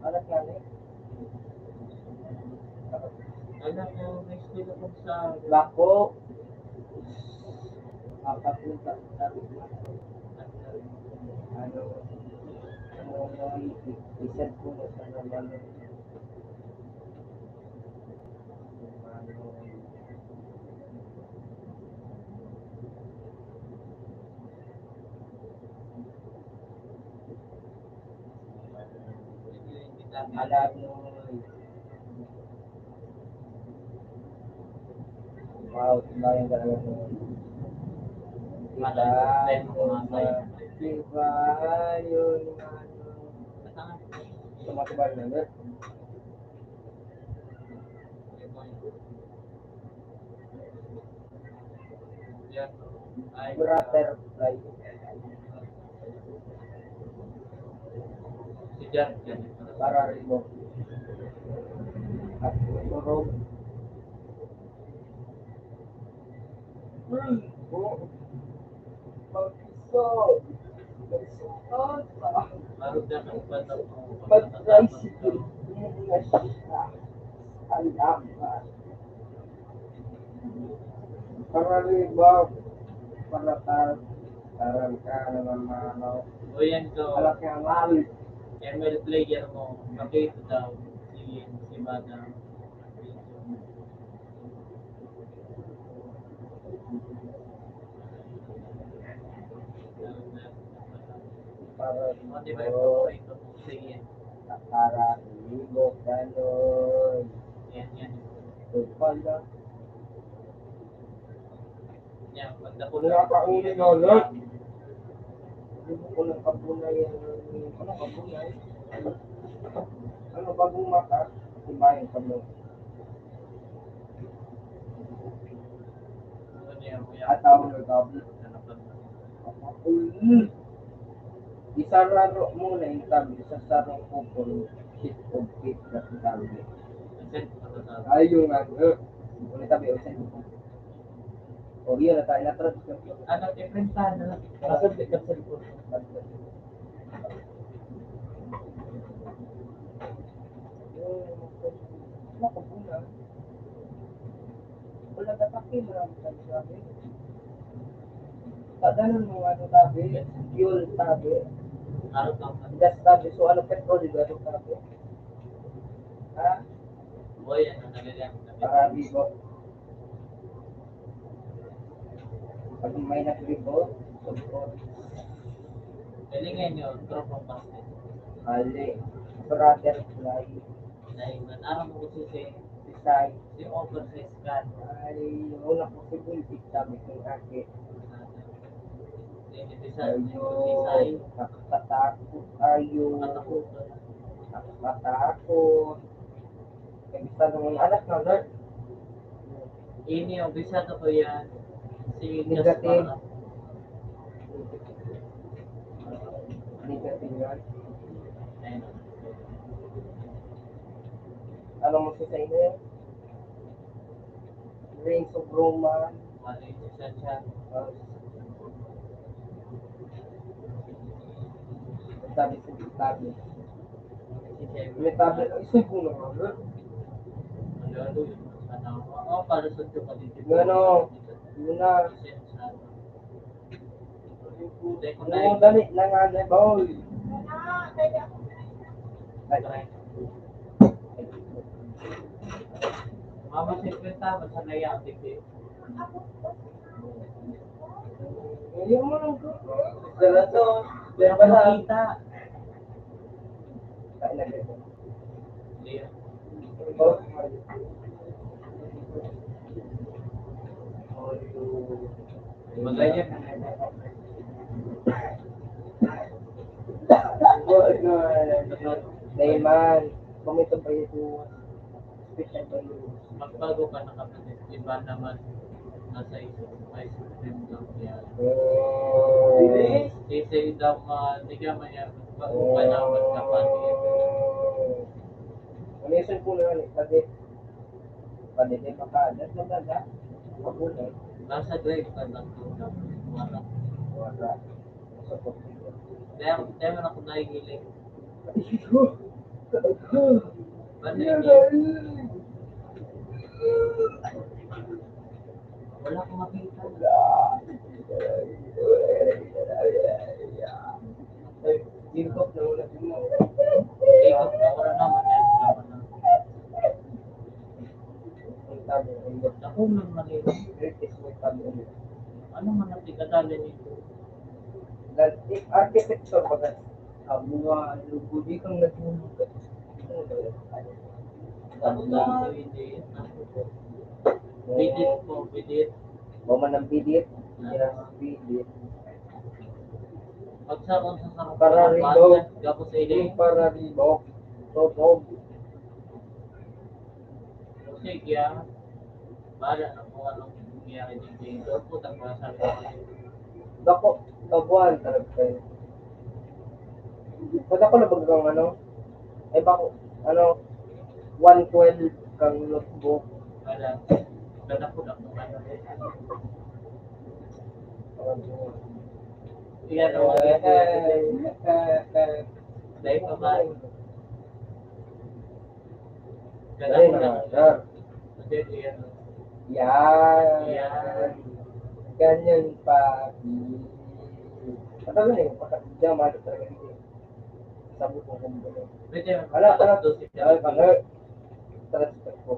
Alat nga, eh. Alam mo, may school ako sa Bako. Papapunta sa ano, ano, i-, i-send ko na sa naman. Alam mo, wow, bayan talaga. Diba? Diba? Yun, ano. Sa mga tubayan na, Butterfly. Si Jan, Jan. Para rimo. At turog. Hmm. Oh. Mag-isog. Mag-isog. Mag-tricycle. Alam. Karaniba, palatar, tarang ka naman, mano. O yan to. Alat nga mali. M L player mo, pakita daw si, si Madam. Para di ba yung paborito mo? Sige. Para ligo, ganon. Yan, yan. Ito pala. Yan, pagdakot. Wala ka uli na ulit. Hindi mo ko ng kabunay yan. Ano kabunay? Ano bagong mata? Timahin ka mo. Ano yan, kuya? Ataw na gabi. Ano pa? Isararo mo na yung tabi, isasarong ko kung shit o pit na sinabi. Ayun nga, eh. Kung tabi, o sa'yo. O, yun na tayo, na-transfer. Ano, i-print na lang. Nasa likod sa likod. Yung, ano ko po na? Wala na paki mo lang sa grabe. Pagano mo ano tabi? Fuel tabi. Ano to? Gas tabi. So, ano, petrol, di ba? Ano tabi? Ha? Boy, ano talaga? Para bigo. Pag may nagribo, support. Galingan nyo, tropang basket. Ali, brother, fly. Dahil mataram ko si Sen. Si Sai. Si oversize ka. Ay, una ko si Bulbit, sabi ko, "Ate." Then, ito sa, ito si Sai. Nakakatakot tayo. Nakakatakot. Nakakatakot. Kaya gusto naman anak na, Lord. Ini, umpisa na ko yan. Si Negative. Gaspar. Negative yan. Ayun. Ano mo sa inyo? Rings of Roma. Ano yung isa siya? Ah. Sabi sa tabi. May tabi. Ay, sa'yo po naman, ha? Ano, ano yun? Ano? Oh, para sa ito, pati. Ano? Yun na. Oo, dali na nga, dali, boy. Ay. Mama, singkwenta, basta naiya ang tigil. Ayun mo lang. Dala to. Pero Pero pala. Makita. Ay, lagay ko. Hindi. Oh. Magayon. Dayman, kung ito ba yung special ba yung Magbago ka na, kapatid. Iba naman nasa isip mo, ay, system daw niya. Oh. Kasi daw, ma-, di ka maya, magbago ka na, Oh. Magkapatid. Ano yung cellphone na yun? Pwede, pwede, di ba ka? That's not bad, ha? Mabuti. Nasa drive ka na ito, wala. Wala. Sa computer. Kaya, kaya man ako nahihiling. Balik. Wala akong makita. Ay, tingkok na wala mo. Tingkok na wala naman yan. Ang tabi, ang tabi. Ako lang nalilito. Ano man ang tigkadali nito? Lan-, eh, architecture baga. Kabuuan, lugod, di kang nagmumugad. Ano ba yan? Ano ba? Bidit po, bidit. Ba man ang bidit? Hindi na ang bidit. Pag sa, kung sa sarap Para ng ribok. Bata, gabos sa ilim. Yung para ribok. Totoo. Sige, ah. Bahala na kung anong nangyari dito. Ito po, tapos sa Dako, kabuuan talaga kayo. Ba't ako nabagang ano? Ay, bako, ano, one twelve kang notebook. Wala. Ba't ako na kung ano? Yan, oh, Eh, eh, eh, eh. Dahil pa ba? Dali na, sir. Yan. Yan. Ganyan, papi. Matagal na yun. Pagka-, diyan, mahal talaga dito. Sabot mo kung ano. Pwede, Wala, wala. Wala, wala. Transfer ko.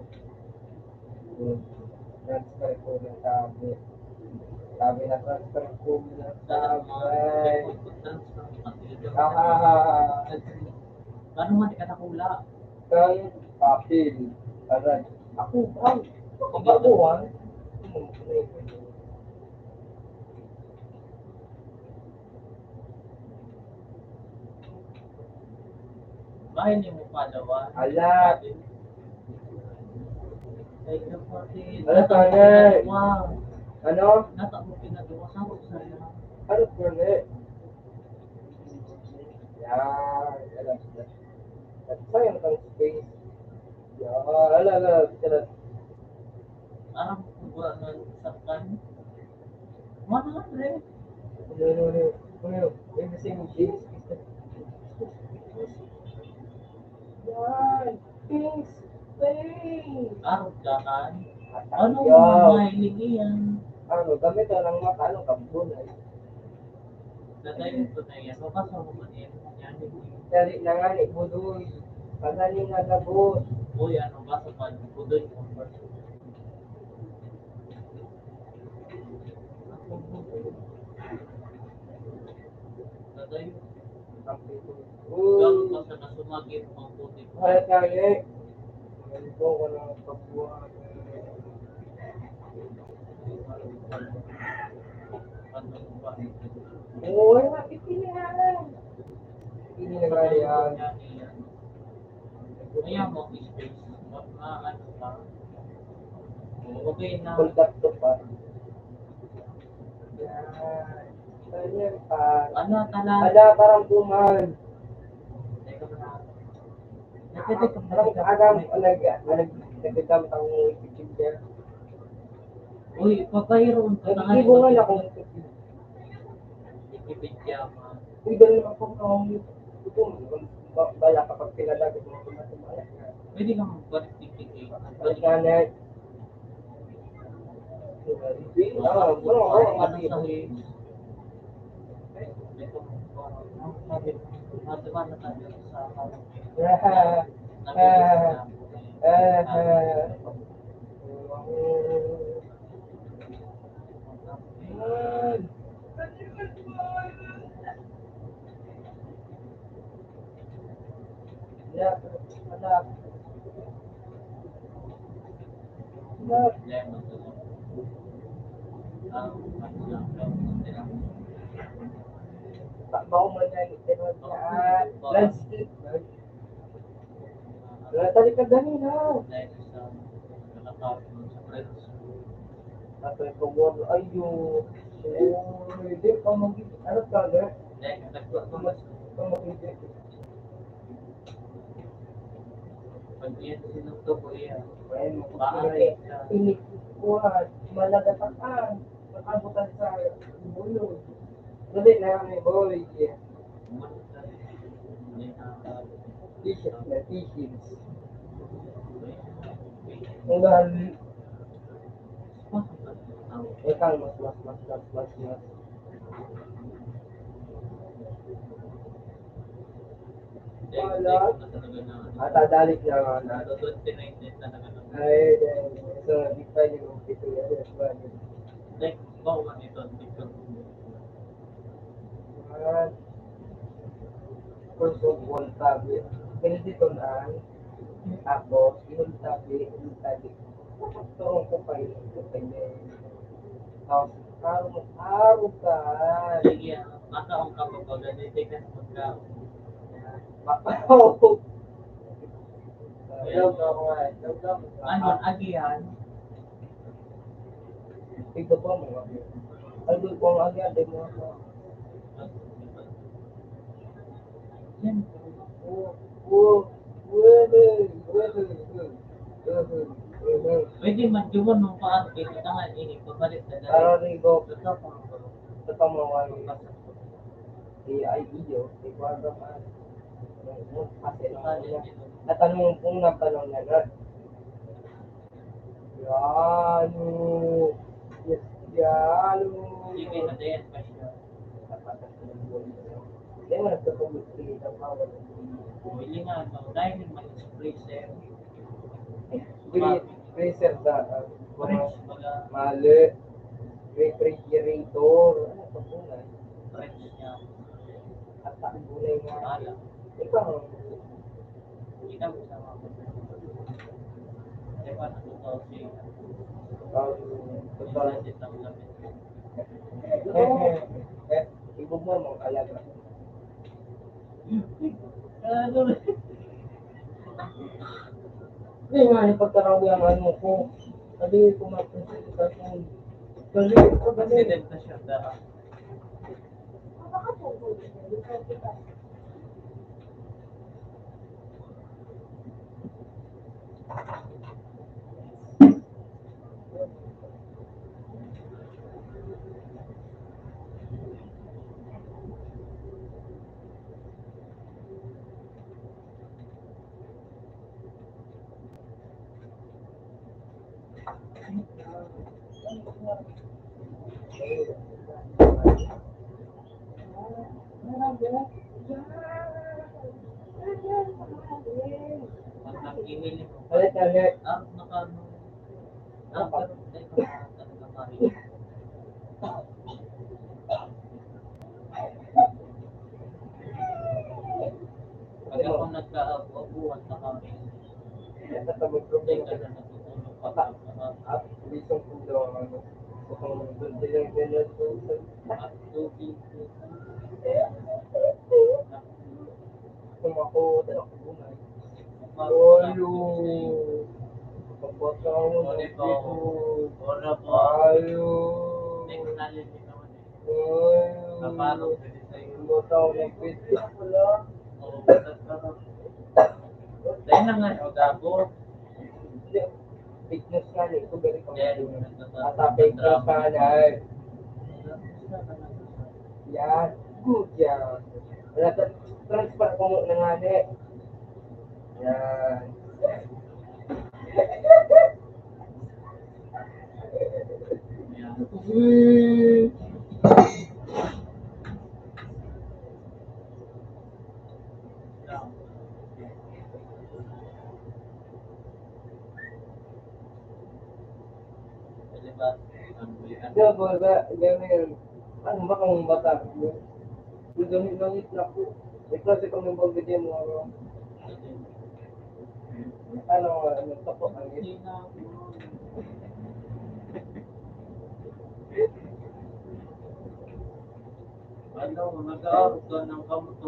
Hmm. Transfer ko ng sabi. Sabi na transfer ko ng sabi. Transfer. Ah, ah, ah. Paano nga di ka nakula? Kang papel. Aray. Ako, ay. Kabaguhan. Bahay ni mo palawan. Ala. Ay, kapatid. Ala, pare. Wow. Ano? Nata mo pinagawa sa ako sa iyo. Ano, pare? Yan. Yan. Sayang ang space. Yan. Ala, ala. Ala. Parang kuha ng saktan. Mga pre. Ano, ano, ano, ano, ano, everything is yan. Things, things. Arog ka kan? Ano Yo. Ang mahiling iyan? Ano, gamit ang mata, ano, kabunay. Tatay ko na yan. Mabasa mo ba niya? Yan, hindi. Dali na nga ni Budoy. Pagani na gabos. Uy, ano, basa pa, Budoy. Tatay, ang pito. Gano'n pa sa nasumagin, ang puti. Ay, kaya eh. Ganito ko lang pagbuhan. Ano ba? Oo, wala. Pipili nga lang. Pipili na nga yan. Ayan mo, space. Ma-, ma-, ano pa. Okay na. Conductor pa. Yan. Ganyan pa. Ano, tanan? Ala, parang buman. Teka muna. Nagkita ka Parang agang, nag-, nag-, nagkita ang picture niya. Uy, papayroon ka na. Nagkibungan ako. Wikipedia, ma. Uy, dali naman po, um, ito, ba-, bala kapag pinalagot mo, tumatamaan ka. Pwede kang magbalik dito, eh. Balik ka na. Ah, bro, bro, Ano sa mati. Ito, sabi, sabi ba na tayo sa Ah, ah, ah, ah. Takbaw mo na yung tinod na landscape. Wala, talikod na rin, ha? Dahil sa nakatawag mo sa friends. At may pag-work, ayun. Oo, hindi pa mag-, ano ka, ne? Dahil nagtutulog. Hindi pa mag-, Pag iyan sinuto ko iyan. Ayun, Maaari ka. Init ko, ah. Malaga pa ka. Nakabutan sa ulo. Dali na, may boy. Tissues na tissues. Ang dali. Ikaw, mas, mas, mas, mas, mas, mas. Wala. Matadalik na nga na. Ay, so, di pa yung pito yan. Like, bawal ito, picture. First of all, tabi. Pwede ito na. Tapos, yung tabi, yung tabi. Ito ang kumpay, kumpay na yun. Tapos, araw mo, araw ka. Sige, ah, makaon ka pa ba? Ganun, di ka na magkaon. Makaon. Ano, agihan? Ito po, mga. Ano po ang agad, eh, mga. Siyempre. Oo, oo, pwede, pwede, pwede, pwede, pwede. Pwede man, di mo nung paano, pwede ka nga, eh, pabalik na dahil. Parang rigo. Ito po. Ito po, mga. Di ay iyo, di ko alam, ah. Kasi, natanong kung natanong na na. Yalo. Yes, yalo. Sige, matayan pa siya. Hindi mo nagkakabit-kit ang bawal. O, yun nga, no? Dahil may express, eh. Free-, freezer sa, ah, mga Fridge, baga. Mali. Refrigerator. Ano pa po na? Fridge niya. At ang gulay nga. Wala. Ikaw. Ikaw, gusto mo ako. Di ba, natutuwa siya? Um, total. Budget ang lamit. Eh, eh, eh, ibog mo, mga kalaga. Ano? Hindi nga, yung pagkarawi ang ano ko. Sabi ko, mapunta sa kung. Dali, dali. Accident na siya, dara. Palit, palit. Ah, naka-, ah, pero, teka, talaga pa rin. Pag ako nagkaabuhan na kami, teka, natutulog pa kami. At tubig. Kung ako, dala ko bunay. Ayo. Pagkataon ng pito. Ayo. Ayo. Pagkataon ng pito. Dahil na nga, o, gago. Fitness nga, eh. Ito, galing kami. Yan, nagtatrabaho. At, ah, fake profile, ay. Yan. Good yan. Wala ka, transfer ko muna nga, eh. Yan. Yan. Di ba, ba, ganun yun. Ano ba kung bata? Yung gamit-gamit na po. May klase kami bang bigyan mo, ano? Ano, ano, tapos ang yun? Ano, nag-aarog ka ng kamot.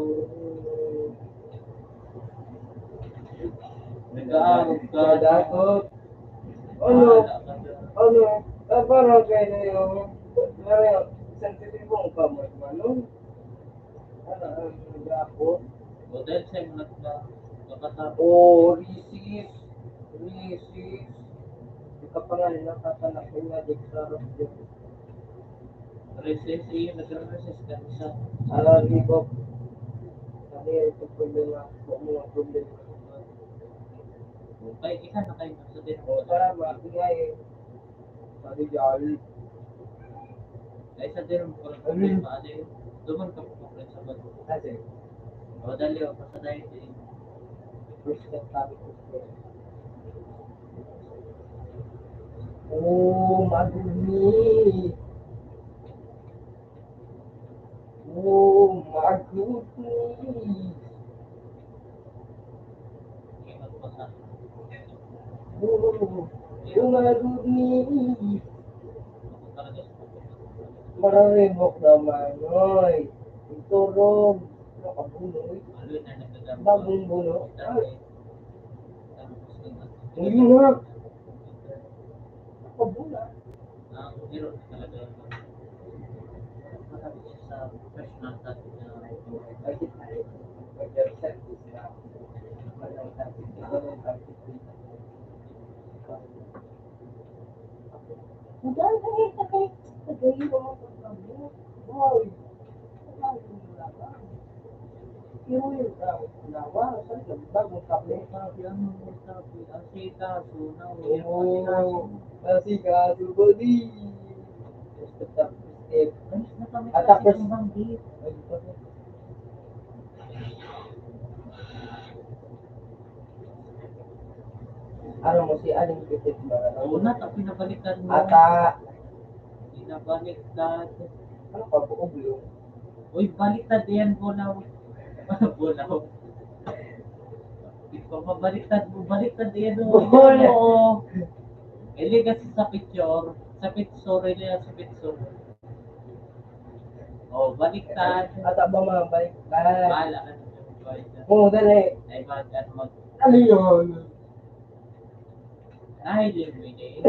Nag-aarog ka. Nag-aarog. Ano? Wala ka dyan. Ano? Ah, parang kayo na yung, parang sensitibo ang kamot, ano? Ano, ano, nag-aarog? O, dahil sa'yo, nag-, nagkakasama. O, racist. Racist. Ikaw pa nga, nakakanak ko nga, di ka sarap dyan. Resist, eh, nagre-resist ka, isa. Ah, give up. Sabi, ito problema. Huwag mo ang problema. Kaya isa na kayo sa din. O, para mabigay. Sabi dyan. Kaya sa din ang problema, ano yun? Duman ka po sa bago. Kasi, o, dali, o, basta dahil din. Gusto sabi ko. Oh, madumi. Oh, my goodness. Oh, oh, my goodness. Mararibok naman, oy. Iturog. Nakabuno, oy. Bagong buno. Ay. Ayun nga. Nakabuno. Ang hero talaga yung sa personal touch na Ugal na eh, kagay, kagay mo ang pagkabuhay. Pero yung tao, nawa, saan ka, bagong kape? Sabi, ano mo sabi? Asikaso, na, Oo. Asikaso. Asikaso, bali. Step, step. At tapos, ano mo, si Aling Pitit ba? Una, ta pinabaliktad mo. Ata. Pinabaliktad. Ano pa, buog yung? Uy, baliktad yan, bulaw. Bulaw. Ipapabaliktad mo, baliktad yan, oh. Bulaw. Oo. Ili kasi sa picture, sa picture, ili yan sa picture. Oh, baliktad. Ata ba mga baliktad? Bahala ka na sa baliktad. Oo, dali. Ay, mag-, ano, mag- Ano yun? Ay, di, di, di.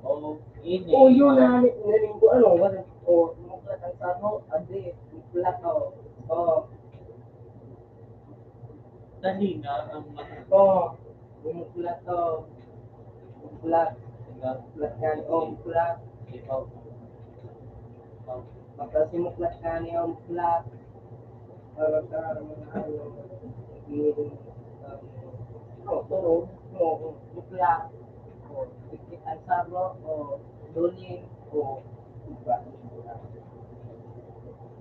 Oh, ini. Oh, yun na, ni-, nalinggo, ano, wala. Oh, muklat ang saro, adi, muklat, oh. Oh. Dali na ang mag- Oh, muklat, oh. Muklat. Muklat yan, oh, muklat. Ikaw. Ikaw. Magkasimuklat ka niya, muklat. Para sa mga ano, yung, um, oh, turo, oh, oh, muklat. Oh, pikit ang saro, oh, duli, oh, iba.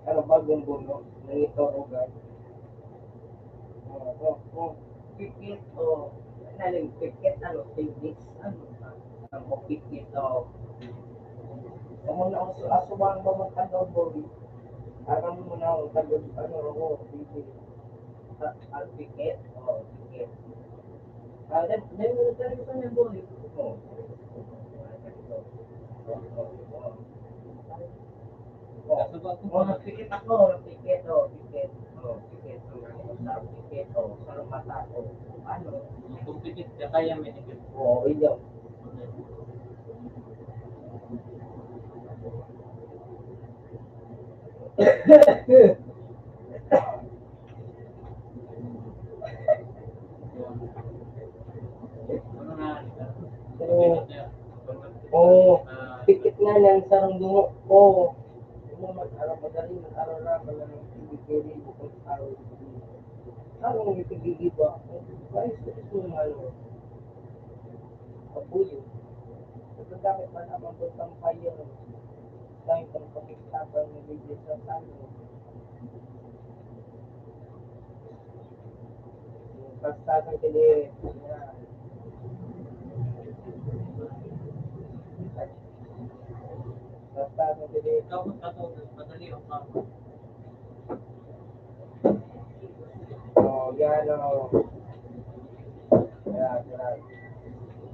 Ano ba, gumbuno? Nangitoro ka? Oh, oh, oh. Pikit, oh. Naling pikit, ano, tingis, ano, ano, pikit, oh. Amo na, aso, aso ba ang bawat ano, boy? Aram mo na, ang tagod, ano, ako, pikit. Ah, ah, pikit, oh, pikit. Ah, then, then, then, then, boy. Oh. Oh, oh, oh. Oh, oh, nagpikit ako, nagpikit, oh, pikit. Oh, pikit, oh, sa pikit, oh, sa mata, oh. Ano? Kung pikit ka, kaya may pikit. Oo, iyo. Oo. Oo. Pikit na yan, sarong dungo. Oo. Ano man, aram, madaling aram na, aram na, aram na, aram na, aram na, aram na, Kabuyo. Pagkagamit man ang mga sampayan, dahil kang kapagtapang na video sa tayo. Basta sa kili, yan. Basta sa kili. Ikaw, ikaw, madali ang tao. Oh, yan, oh. Yan, yan.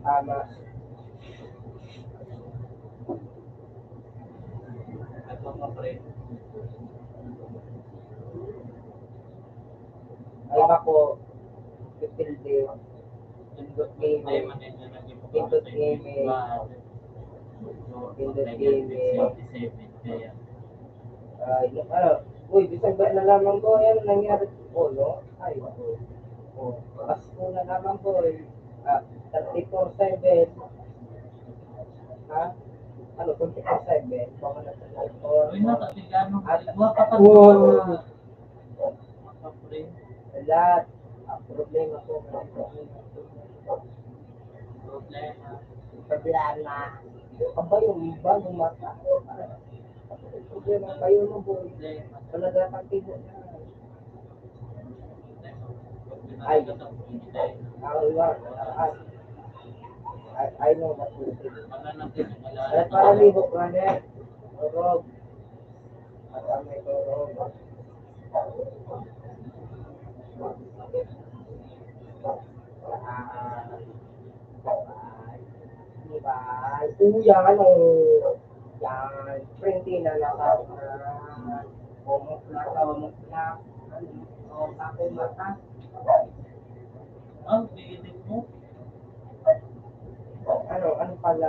Tama. Ito, mga pre. Alam ako, pipildi. Pindot gaming. Pindot gaming. Pindot gaming. Ah, yung ano, uy, bisag ba na lamang ko, ayan, nangyari ko, no? Ay, oh, Pasko na lamang ko, eh. Ah, thirty-four seven. Ha? Ano, twenty-four seven? Baka na sa Uy, nakatigano. At, Buha ka pa wow. Mga kapre. Lahat. Ang problema ko, ang problema ko. Problema. Ang bayo, bagong mata. Problema, bayo mo, boy. Talaga, pag tibo na. Ay, ang iwan, ay, I, I know what you think. Ay, para libok na, ne? Orog. At ang may orog. Ah, di ba? Kuya, ano? Yan. Printing na lang. O, mukla ka, o, mukla. O, bakit mata? Ang pilit mo? Ano, ano pala?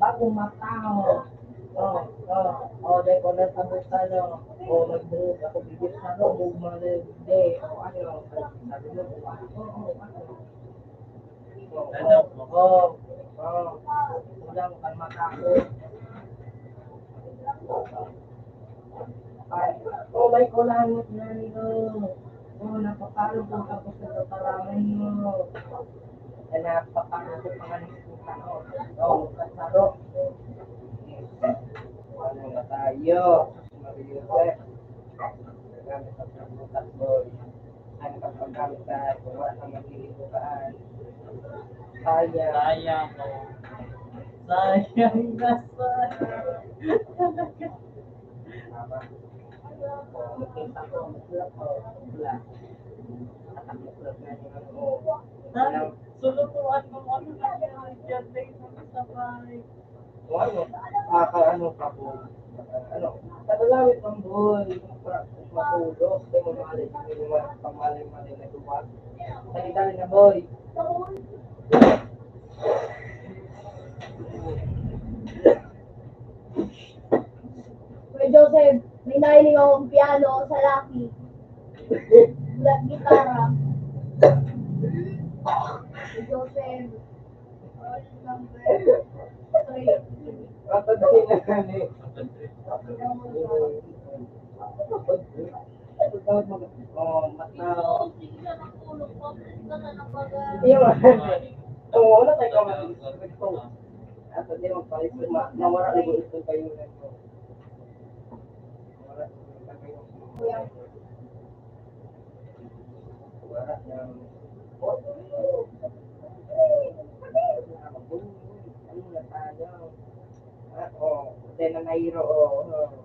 Bagong mata, o. O, o, o, dahil ko na sa buta, no? O, nagbuhok ako, bibit sa no, bumalik, hindi. O, ano, sabi mo, o, ano, o, ano. O, o, o, o, wala mo kang matakot. Ay, o, may kulangot na niyo. O, napakalog ang tapos na tataramay niyo. Ay, napakalog ang pangalis ko sa no. O, kasaro. Ano ba tayo? Mario Joseph. Gamit ang pagbutas, boy. Ano pang paggamit sa kung wala kang magiging bukaan? Sayang. Sayang, oh. Sayang na sayang. Tama. Makita ko, maglak, oh. Wala. At ang maglak na yung ano, oh. Ay, sulutuan mo, ano na yan? Diyan na yung sabay. O ano, maka-ano pa po. Ano, tagalawit ng boy, pra-, matulog, di mo mali, di mo mali, pamali-mali na duwa. Dali-dali na, boy. Kuya Joseph, may nailing akong piano sa laki. Ulat gitara. Kuya Joseph, Kapag sinabi. Oh, mata. Iyo. Oo, wala tayo kamatis. At hindi magpalit, ma-, mawara na yung ito kayo na ito. Mawara na yung ito kayo. Wala na. Ano na tayo? Ah, oh, then na nairo, oh, oh.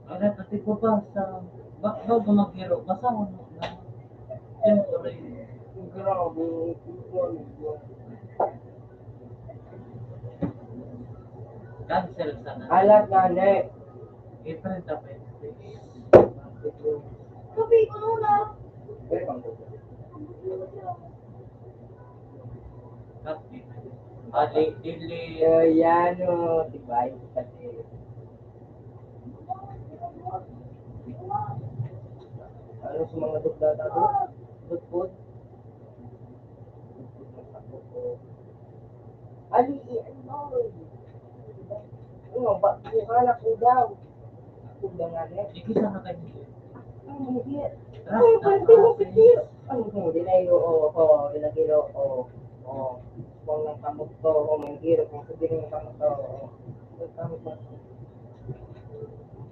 Ano, pati ko pa sa ba-, bago maghiro, basahon mo na. Siyempre. Grabe, yung kuwan, yung kuwan. Cancel sana. Alat na, ne. April na, twenty-eight. Sabi ko na. Pwede bang Ah, di, dili. Oh, yan, oh. Diba? Yung kasi. Ano sa mga dugda tayo? Dugpod? Dugpod ng takot ko. Ali, ano? Ano, ba, mukha na ko daw. Ako daw nga, eh. Ikaw sa mga kanya. Ang hindi. Ras, Ang ras, panty mo, ras, pikir. Ang hindi na yun, oo, oo, ilagay, oo, oo. Kung nang kamot ko, o manggiro, kung sabi ng kamot ko, oo. Ang kamot ko.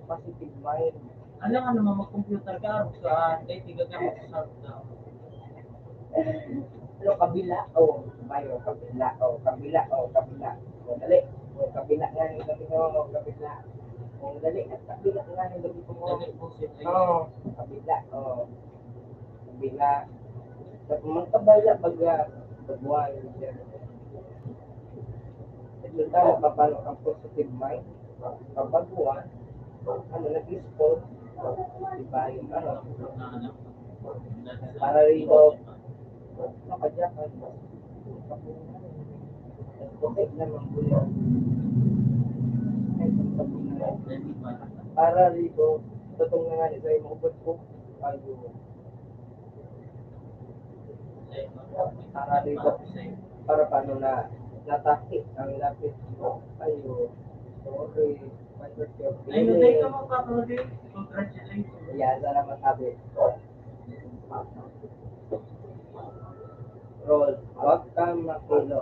Positive mind. Alam nga naman, mag-computer ka, arog ka, dahil tiga ka, magsasalita. Ano, kabila? O, bayo, kabila, o, kabila, o, kabila. O, dali. O, kabila nga ni gabi ko, o, kabila. O, dali, at kabila nga ni gabi ko. Dali, bullshit, ay. O, kabila, o. Kabila. Magkabala, baga, baguhan. Ito na, mapapalo ang positive mind. Pagbaguhan, ano, nag-export. Diba, yung ano, para rito, makajakan. Puti naman po yun. Ay, para rito, tutong na nga ni sa imong ubod ko. Ayun. Para dito, para paano na nataki ang lapit mo. Ayun. Sorry. Ayun, thank you mo pa, Rudy. Congratulations. Yan, salamat, sabi. Roll. Huwag kang makilo.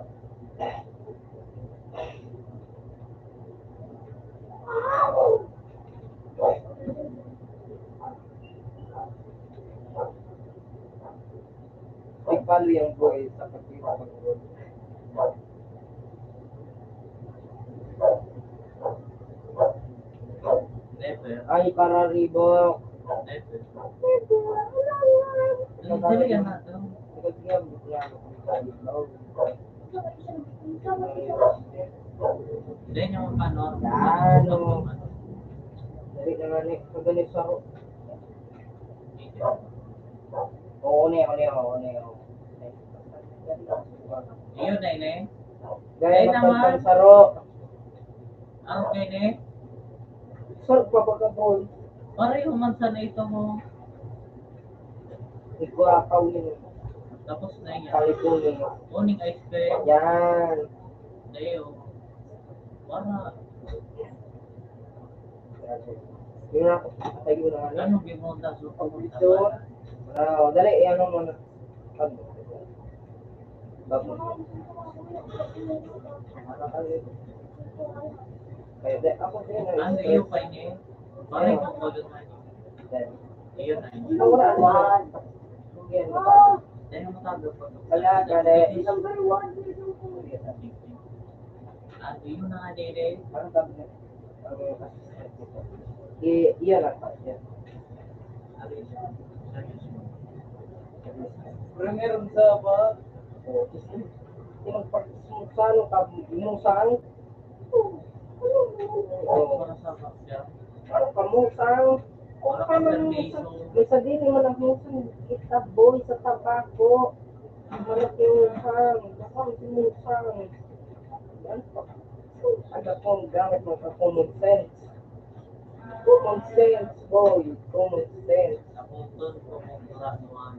Ipalo yung buhay sa pagkita. Never. Ay, para ribok. Never. Dali, dali, ano to? Hindi niya mapanood. Yan, oh. Dali naman eh. Pag ganito ako. Oo, ne, oo, ne, oo, ne, oo. Iyo na, ini. Dahil Ay, naman. Saro. Ah, okay, ne? Sir, papagabon. Pareho man sana ito mo. Igwakaw yun. Tapos na yan. Kalikunin. Morning ice cream. Yan. Deo. Para. Yun na, tayo na nga. Anong gimonta? So, pamunta Dito. Para. Bravo. Dali, ano mo na. Pag, pag, kaya, di, ako din, Ano eh. Iyo pa ini? Pare, kung wala na. Dali. Iyo na. Ito, wala na. Yan, wala. Dahil matalo pa to. Wala, dali. Number one. Ah, iyo na nga, dede. Parang sabi niya, I-, iya lang pa siya. Pero meron sa ba? Yung pag-, yung saan ka, yung saan? Oo. Para sa bakya. Parang kamusang. O Para ka man sa musang. May sadili man ang musang. Kita boy sa tabako. Ang malaki yung musang. Baka ang musang. Yan pa. Ang akong gamit ng common sense. Common sense, boy. Common sense. Ako, tol, kung mura naman.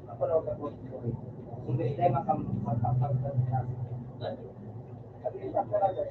Ako na ako, boy. Ang problema ka, magpapagsalita. Ano? Sabi niya, talaga.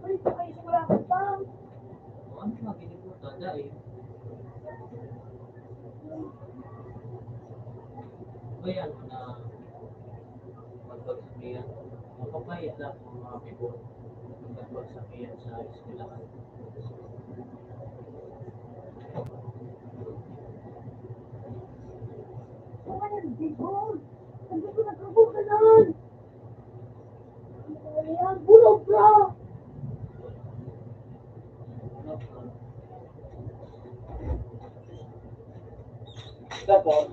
Ay, ay, wala ka pa. Ano na, ginibutan, dai. Bayaan mo na magbagsakiyan. Mapapaya lang ang mga bibo magbagsakiyan sa eskwelahan. Ano yan, bibo? Hindi ko nagkabukalan. Ayan, bulog na! Tapos,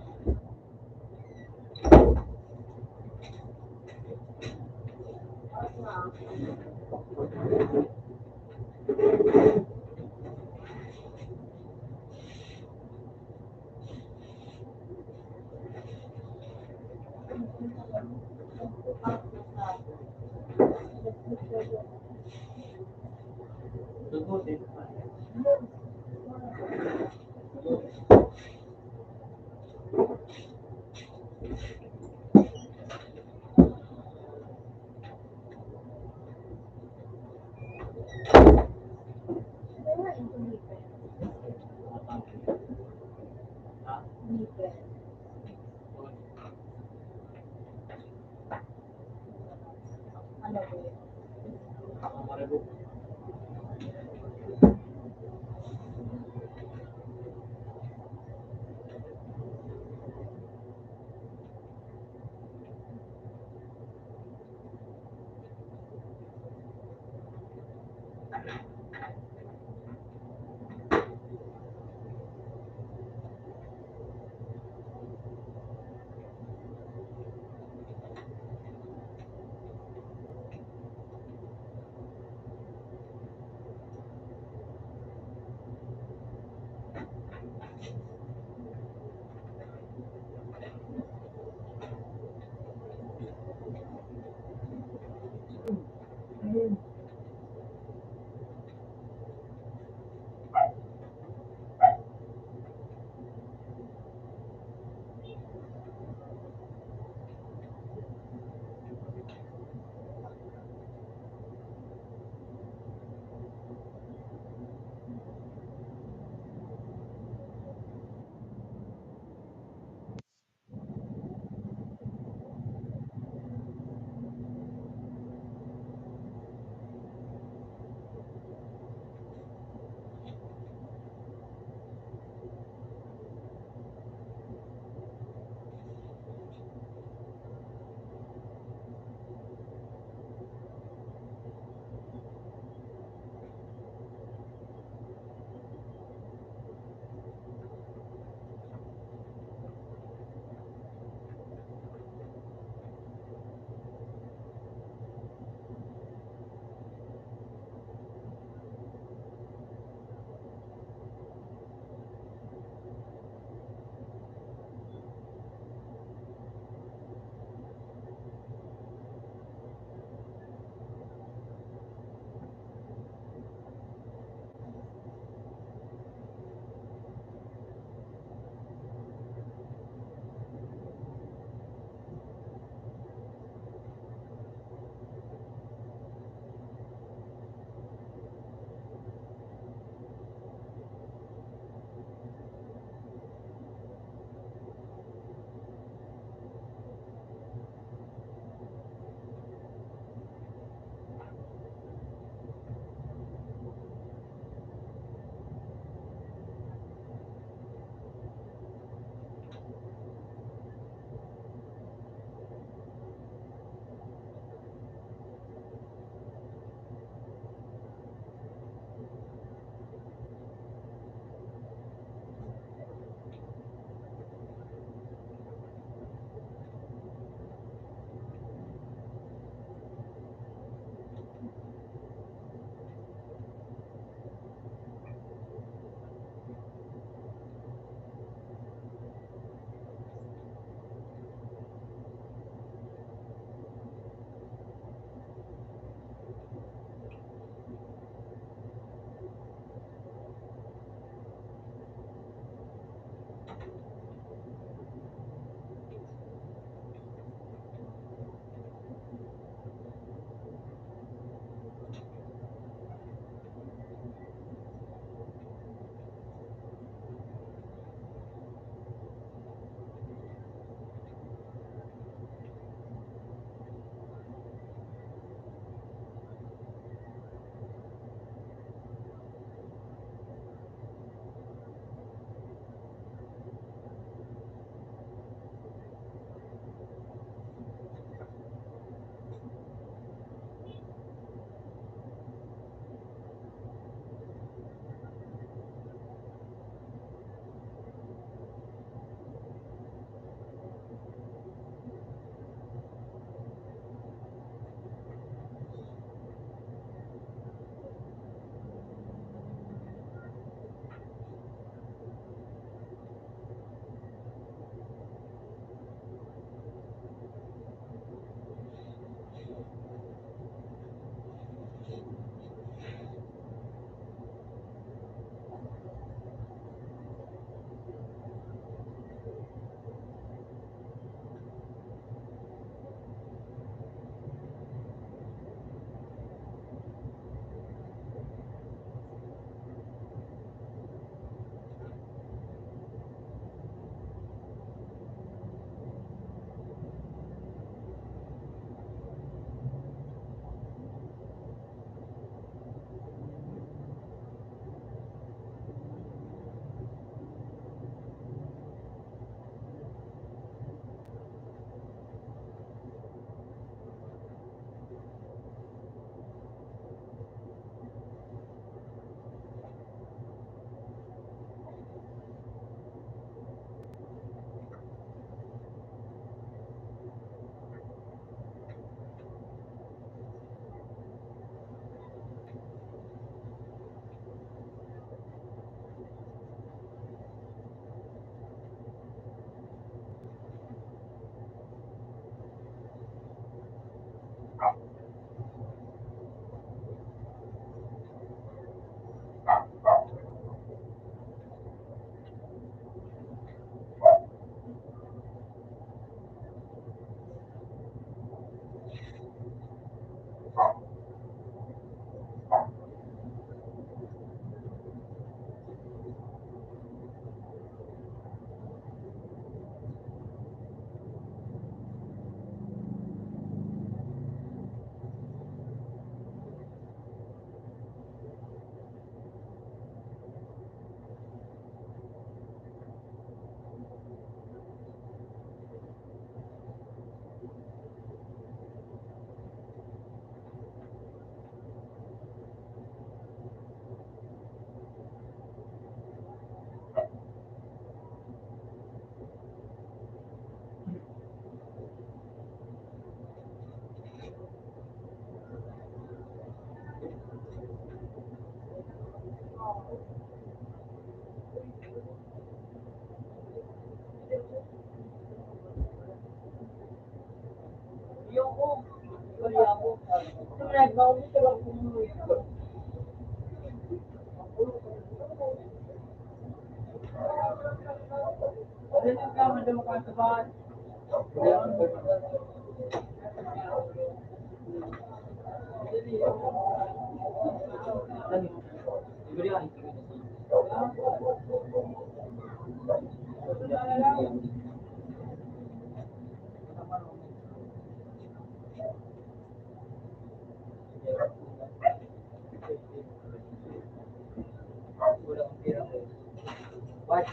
What?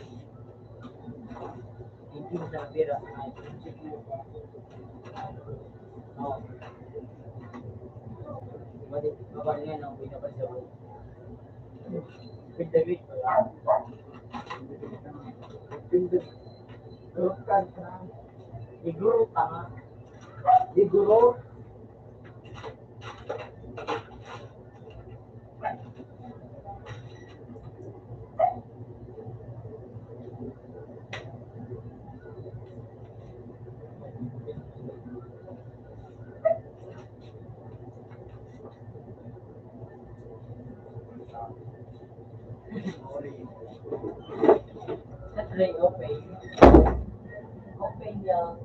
Hindi mo sa pera. Oh. Balik, baba niya ng pinabasa ko. With the week, siguro ka nga. Siguro. Sa tray, okay. Okay lang.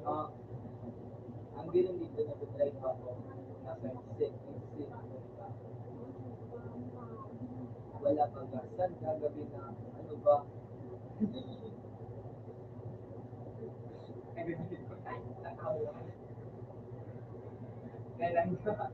Ah, ang ganun dito na nag-drive ako, nasa exit, exit. Wala pa ga, saan gagabi na, ano ba? Kailan ba?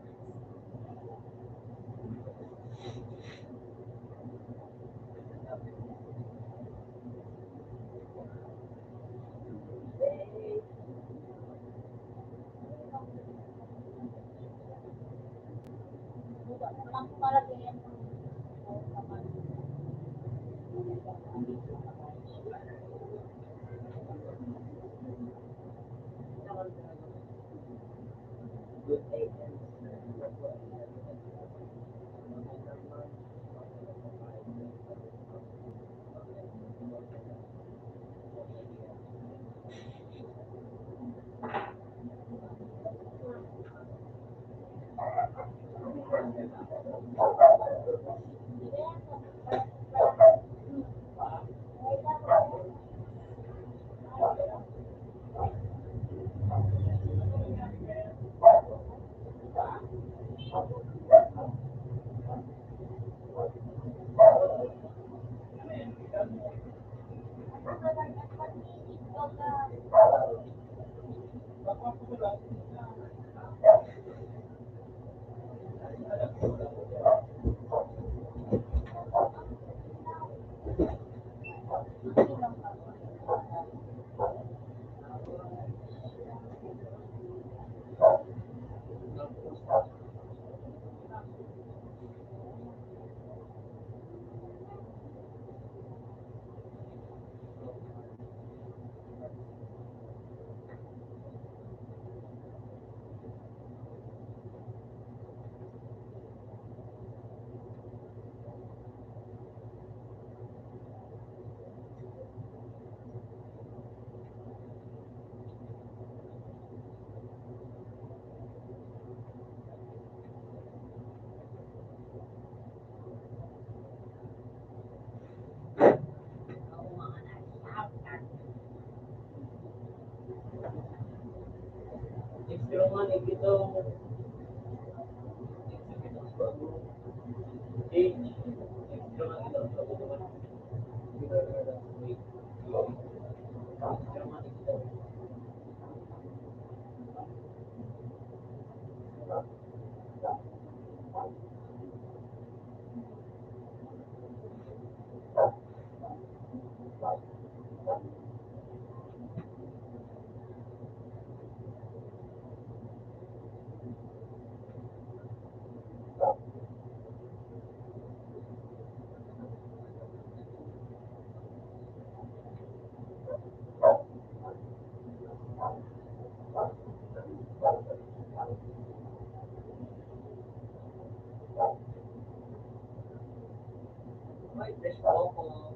Opo.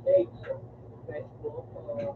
Page, Facebook, o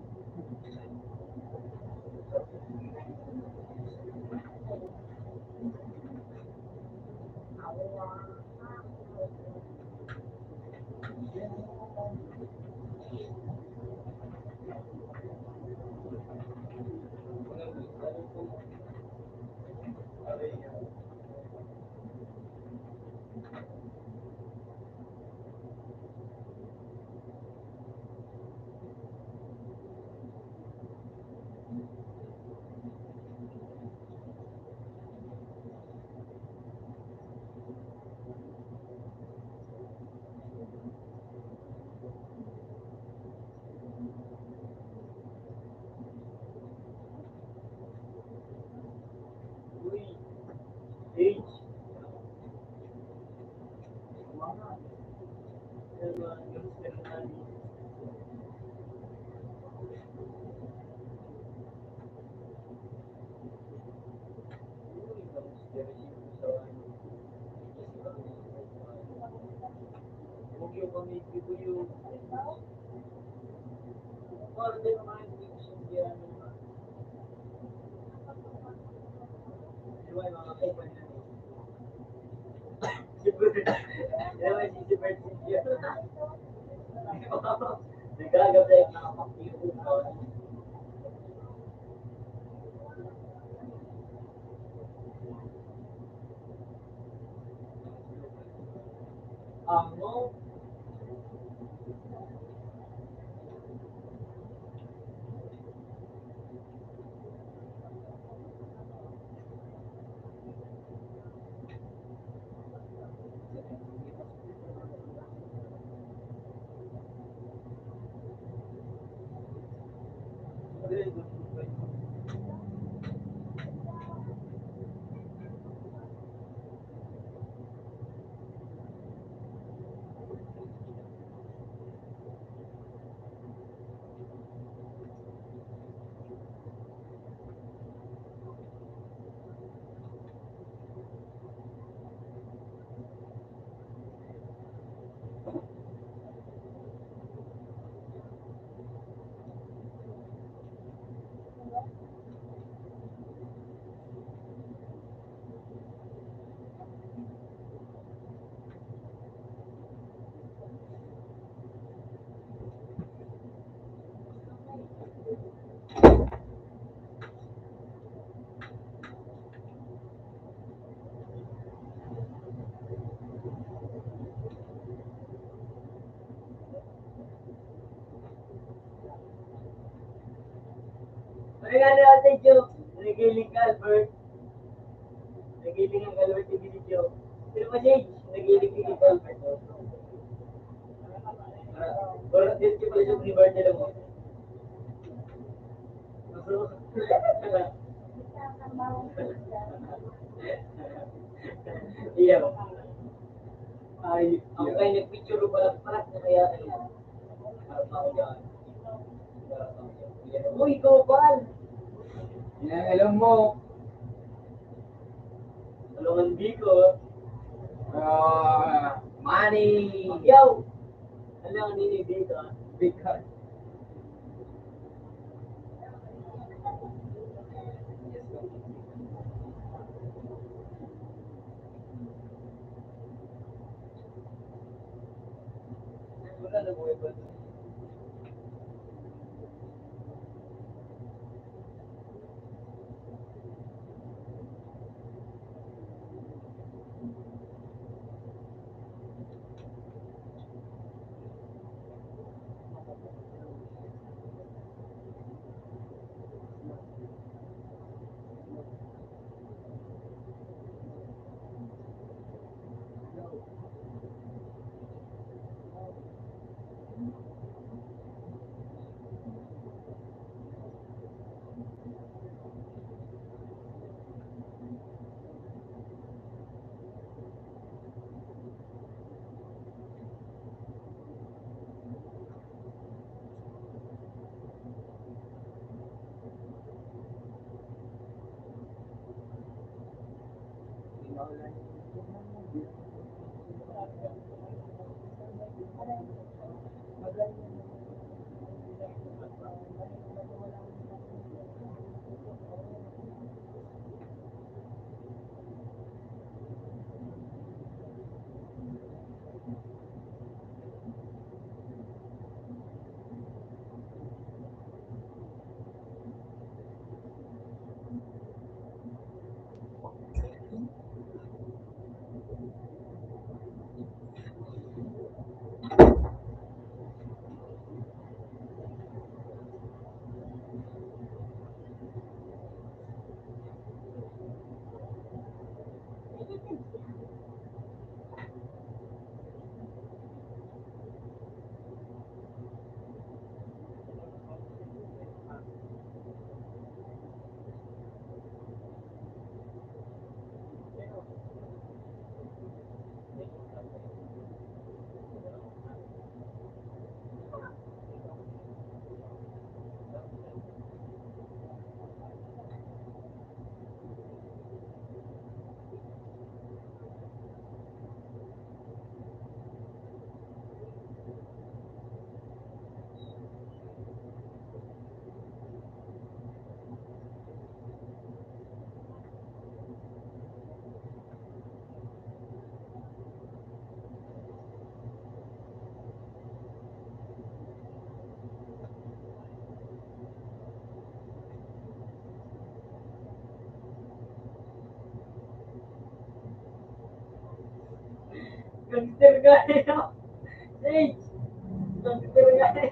Ano nga na, Ate Jo? Nagiling ka, Albert? Nagiling ang Albert ni Billy Jo. Pero pa, Jade, nagiling ni Albert. Ah, pero dito pa siya ni Bert, alam mo. Iya. Ay, ako kayo nagpicture ko pala, pala na kaya, eh. Harap ako dyan. Uy, ikaw, Bal! Yan, alam mo. Tulungan di ko. Ah, money. Yo! Alam ni Big Cat. Big Cat. Gangster ka eh, no? Hey! Gangster ka eh.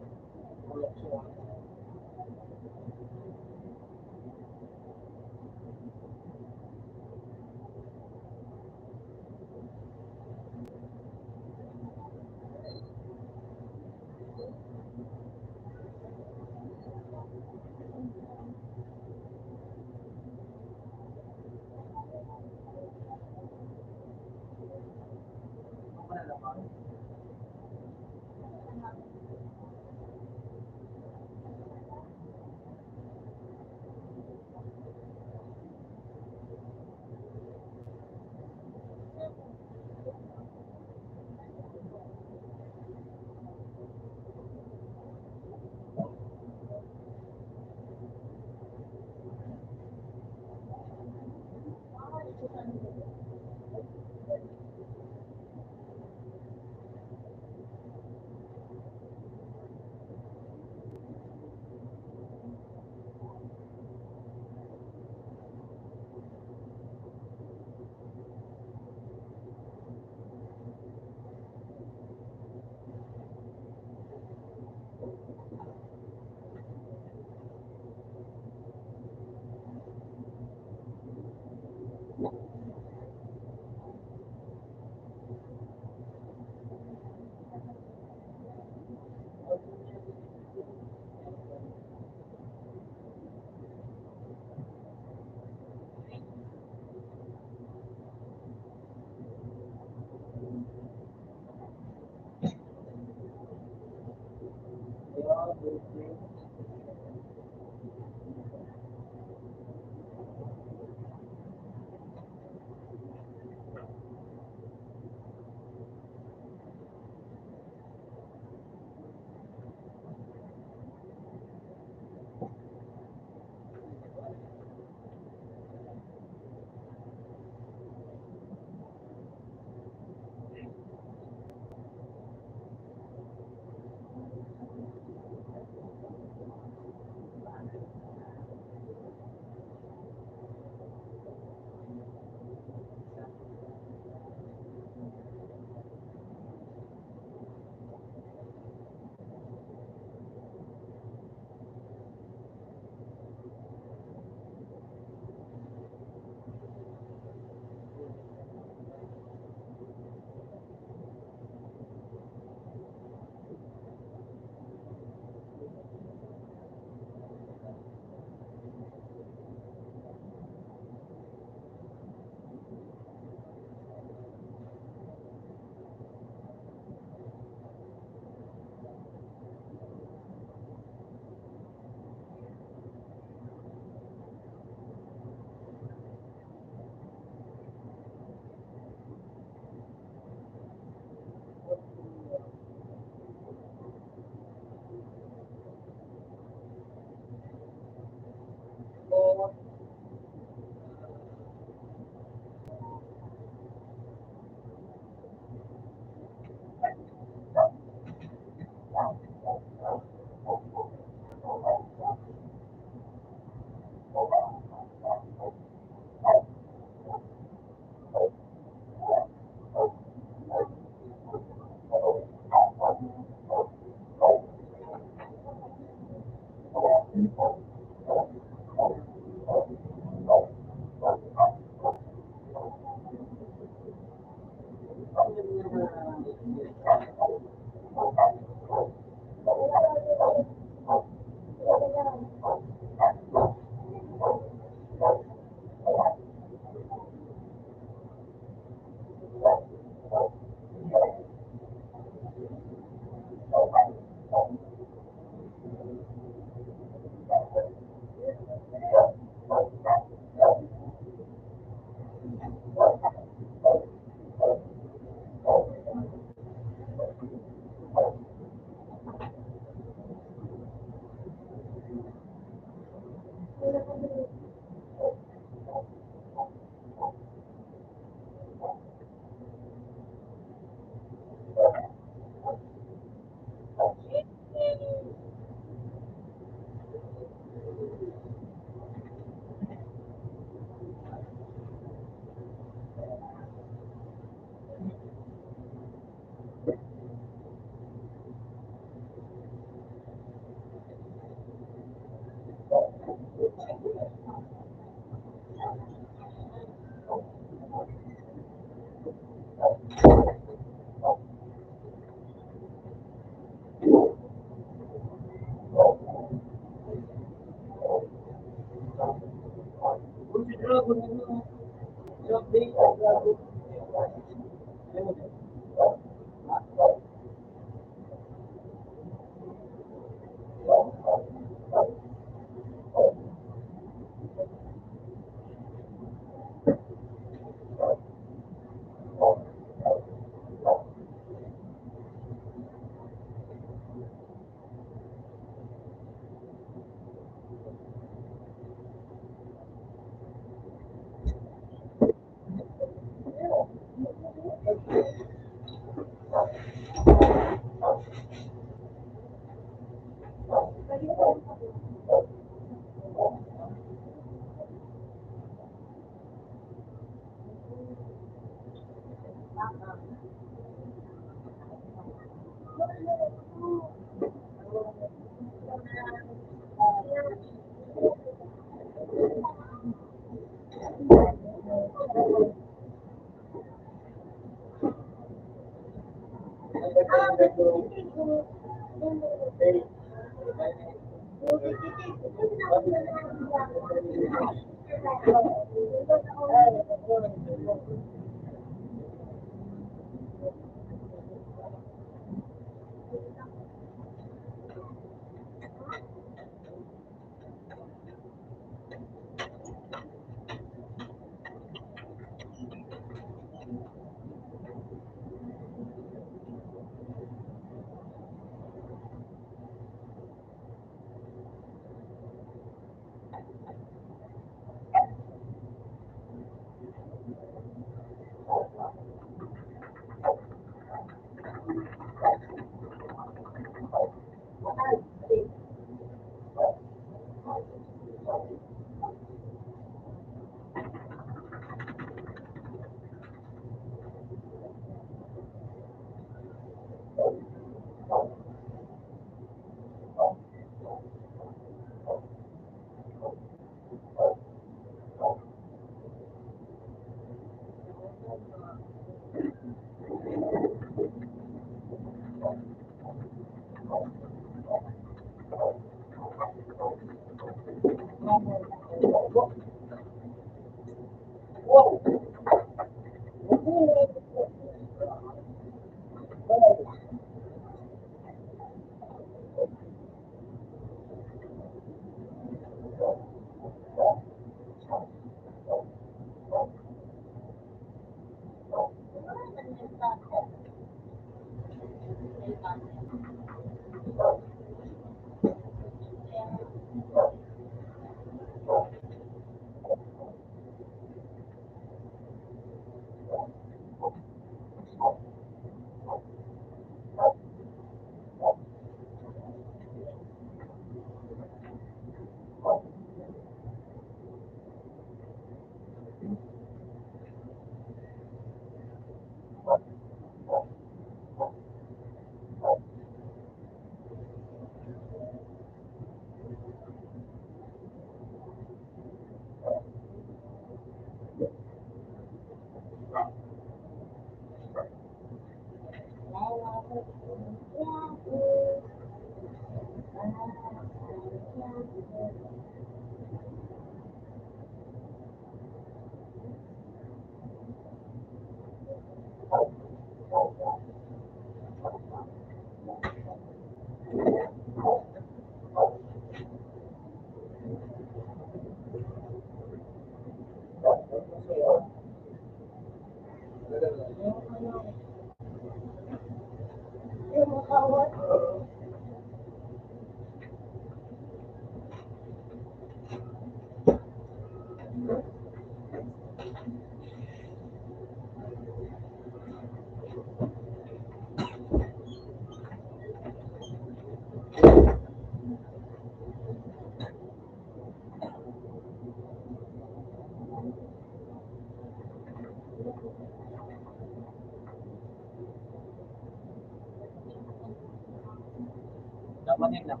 Tama na yun, ah.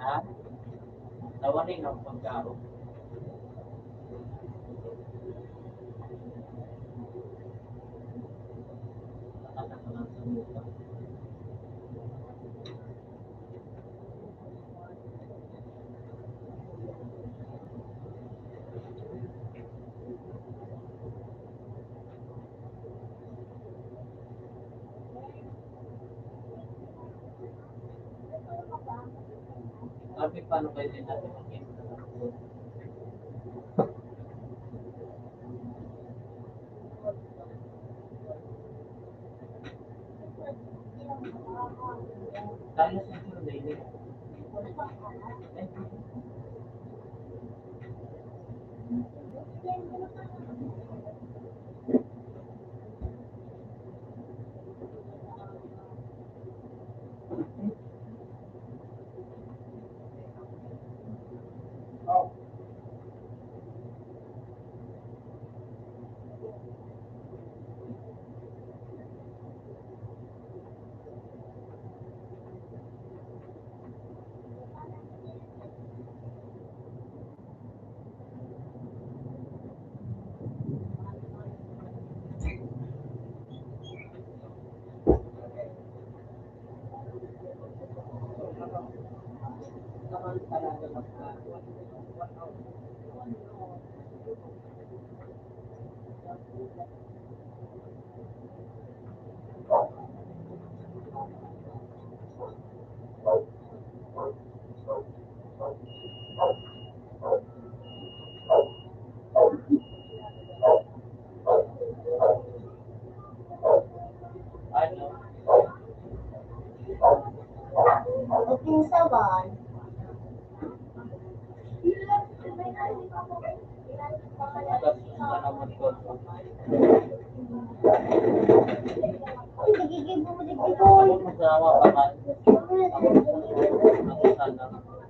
Ha? Tawanin ang pagkaon. Paano kayo din natin mag-, Ano? Ating sawan. Tapos, ano naman po? Uy, nagiging bumalik ito. Ako, masama pa man. Ako, masama pa man.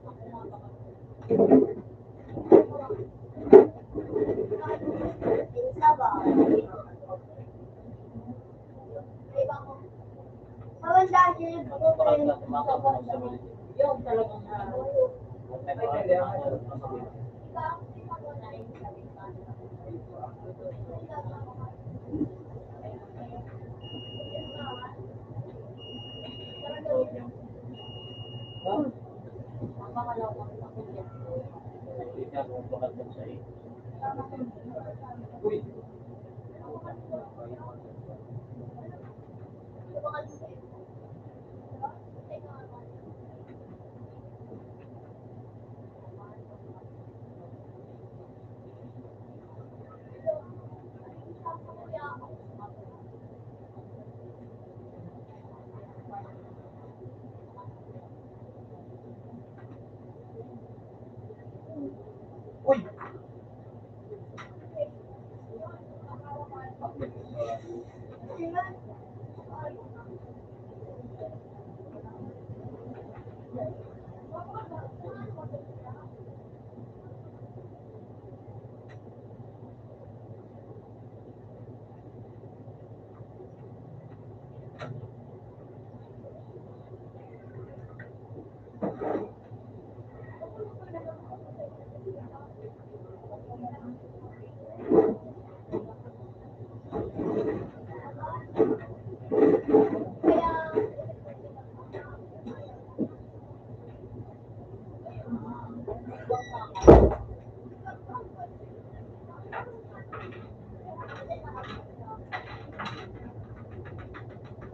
Uy!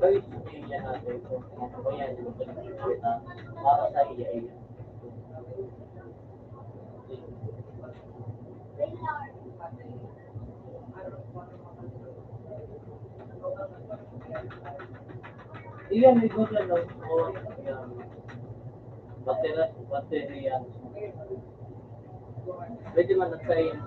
Ay, sabihin niya natin kung ano ba yan, yung pinagkikita para sa iya, iya. Iyan, may ganda, no? Oo, yan. Battery, battery yan. Pwede man nagsayin.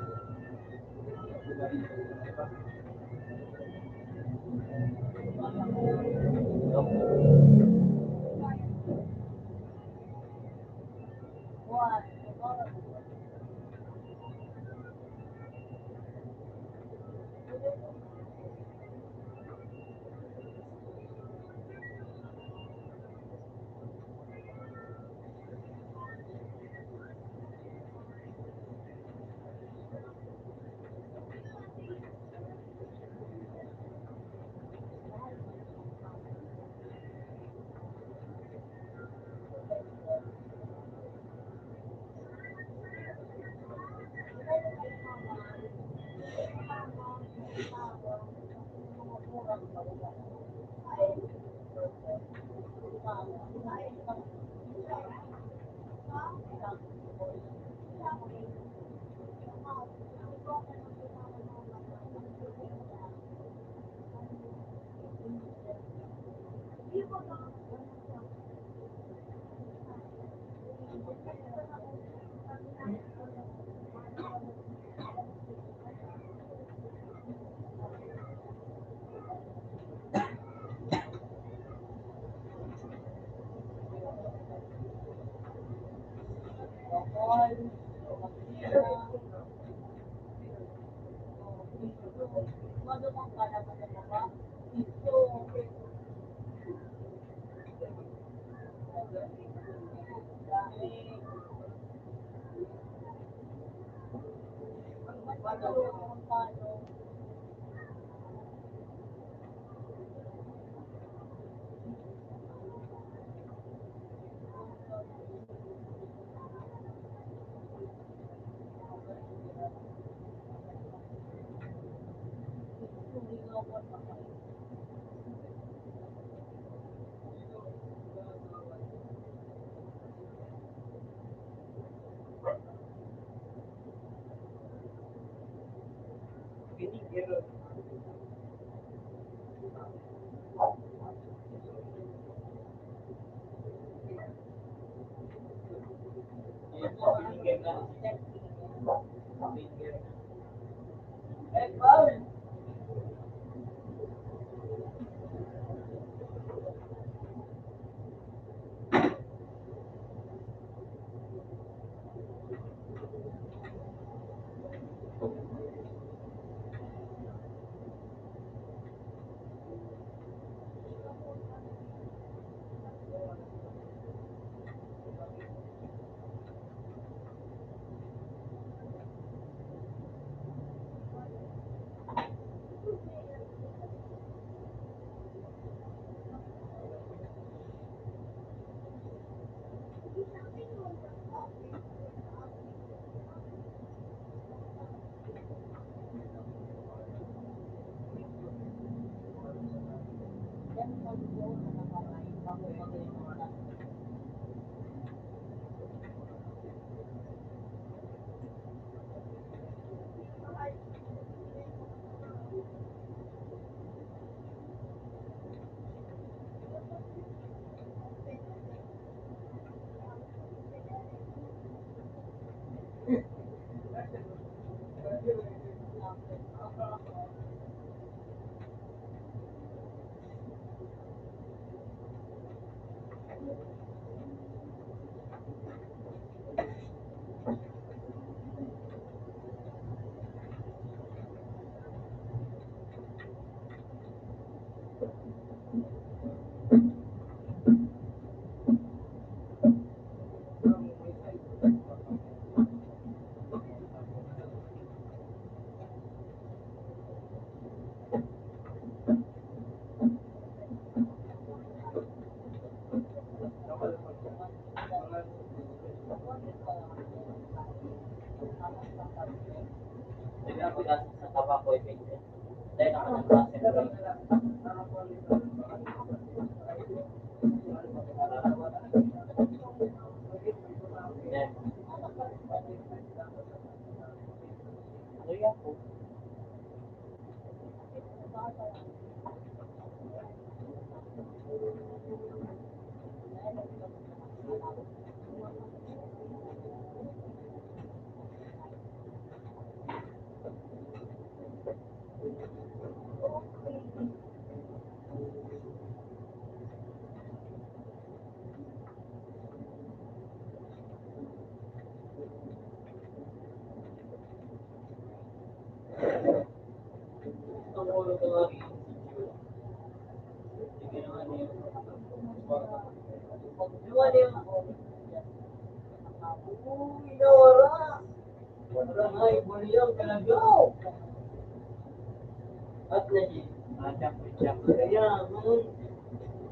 At lagi, ah, jumping jack. Kaya, ngayon,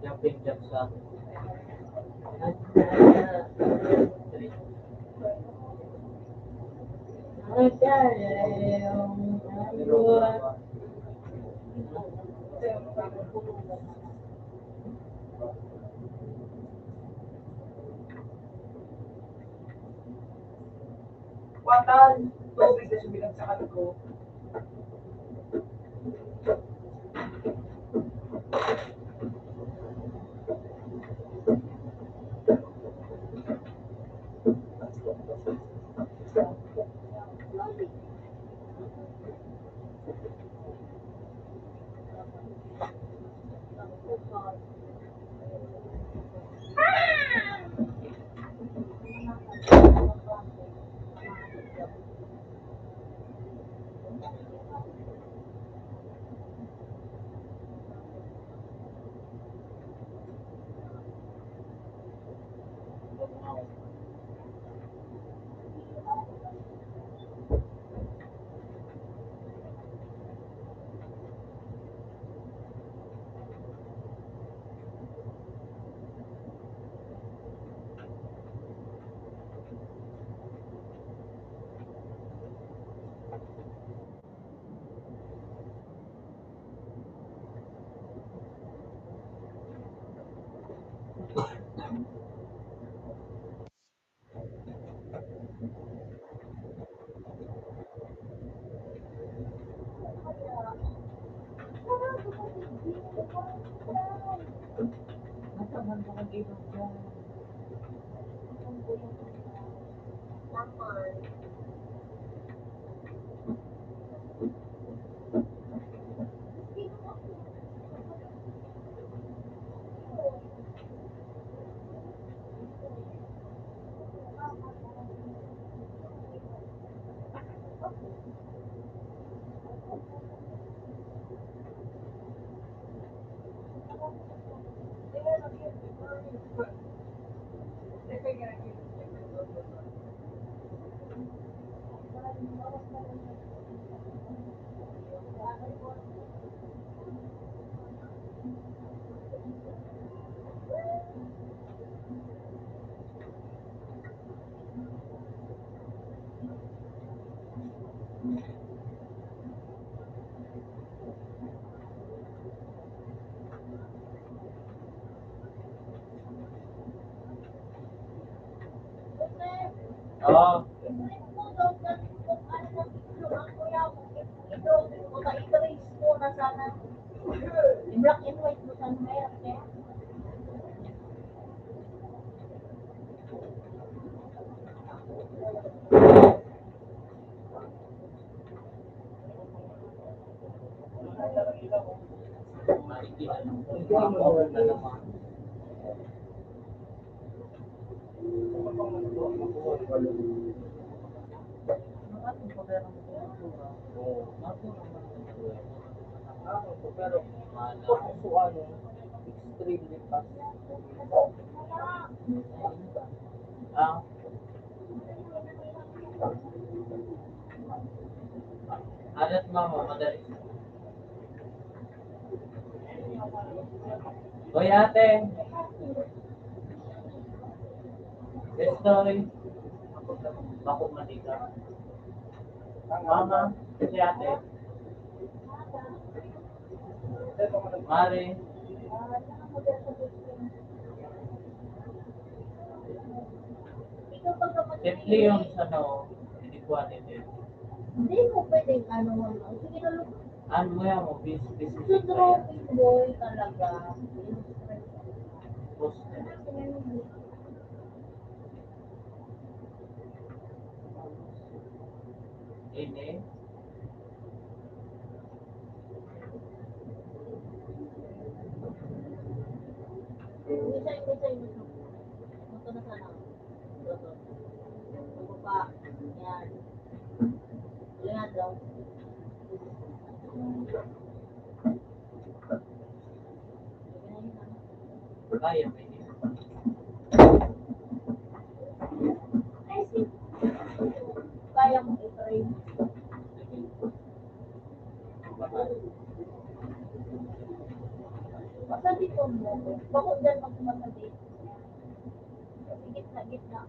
jumping jack sa Patan, tubig na sumilang sa kalugo. Oo. Pero, extremely fast. Ah. Adat mama, madali. Hoy, ate. Estoy. Bako matika. Mama, si ate. Mare. Simple yun sa ano, inequality. Hindi mo pwedeng ano, ano. Sige na, look. Ano mo yan, mo, bis-, bis-, Gusto drawing boy talaga. Poster. Ini. Minsan, minsan, minsan. Ito na sana. Ito, ito. Ito pa. Yan. Leandro. Kaya mo ini. Kaya mo i-train. Sabi ko mo, bako dyan pag sumasabi. Sa gitna-gitna.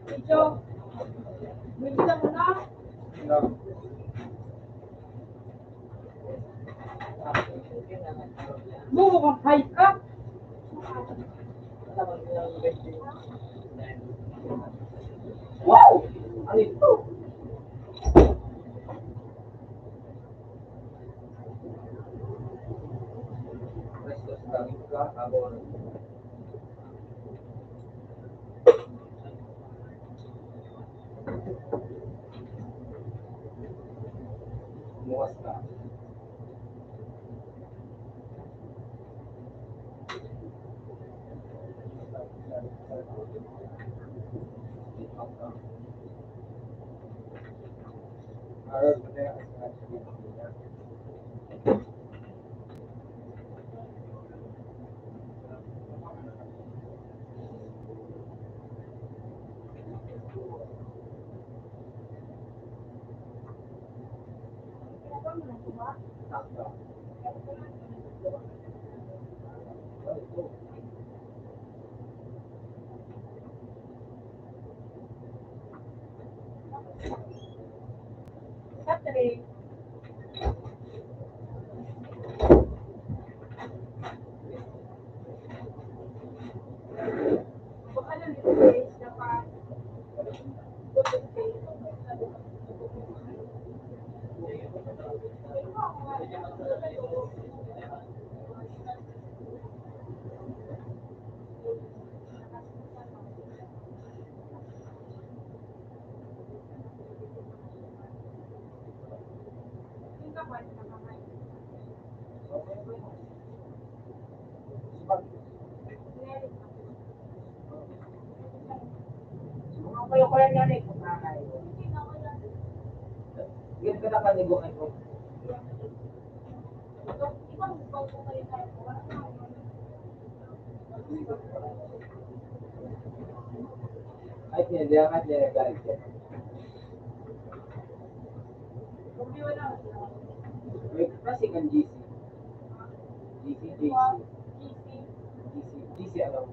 Medyo, bilisan mo na. Bobo kang hayop ka. Wow! Ano ito? Muwas ka. Mga kayo ko yan, yan eh, kung nanay. Yun ka na kanigo kayo. Ay, hindi, hindi, hindi, hindi. Wait, kasi kan G C. G C, G C. G C, G C, ano?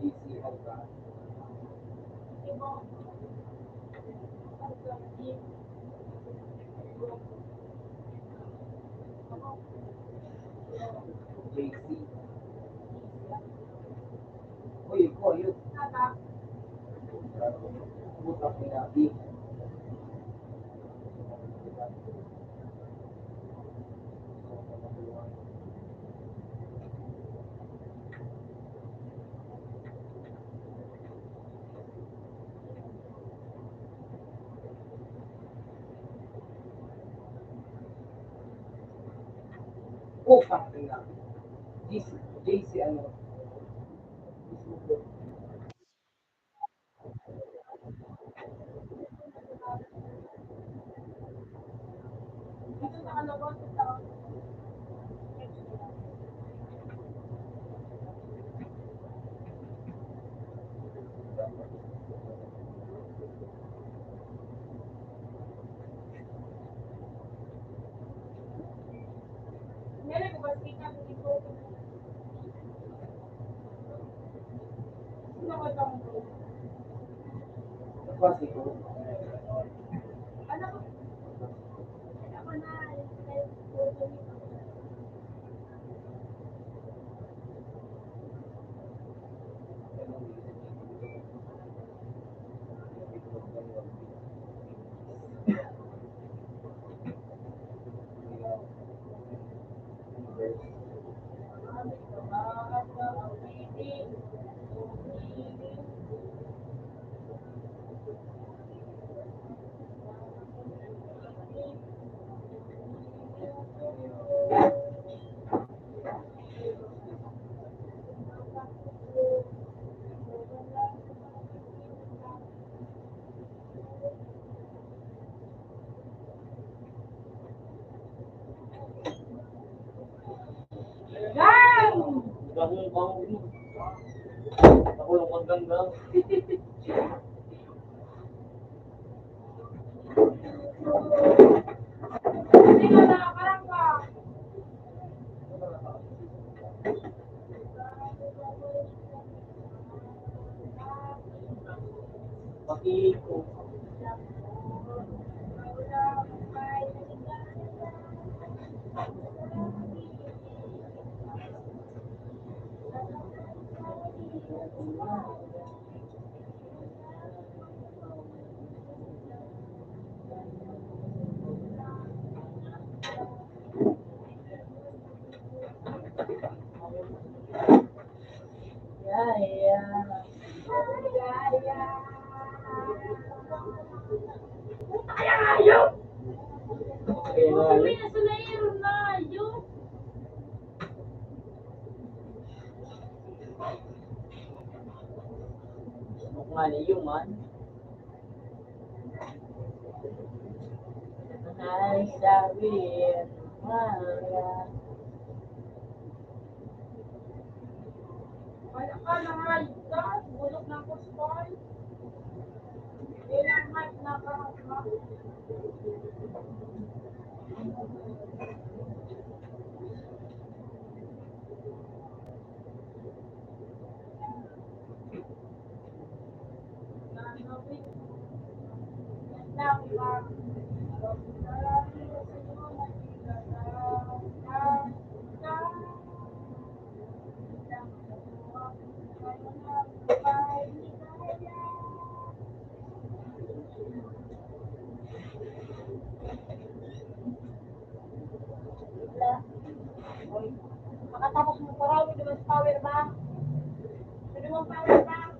G C, ano ba? J C. Uy, ikaw, yun. Puta, pinabi. Putang ina. J C, J C ano? Gang! Gahong, gahong. Ako lang magganggang. Nga na iyo man. Ay, sabi, Maria. Wala ka na nga, bulok ng kuspon. Ilang mat na ka. Makatapos mo pa raw, ito mas power bank. Ito mas power bank.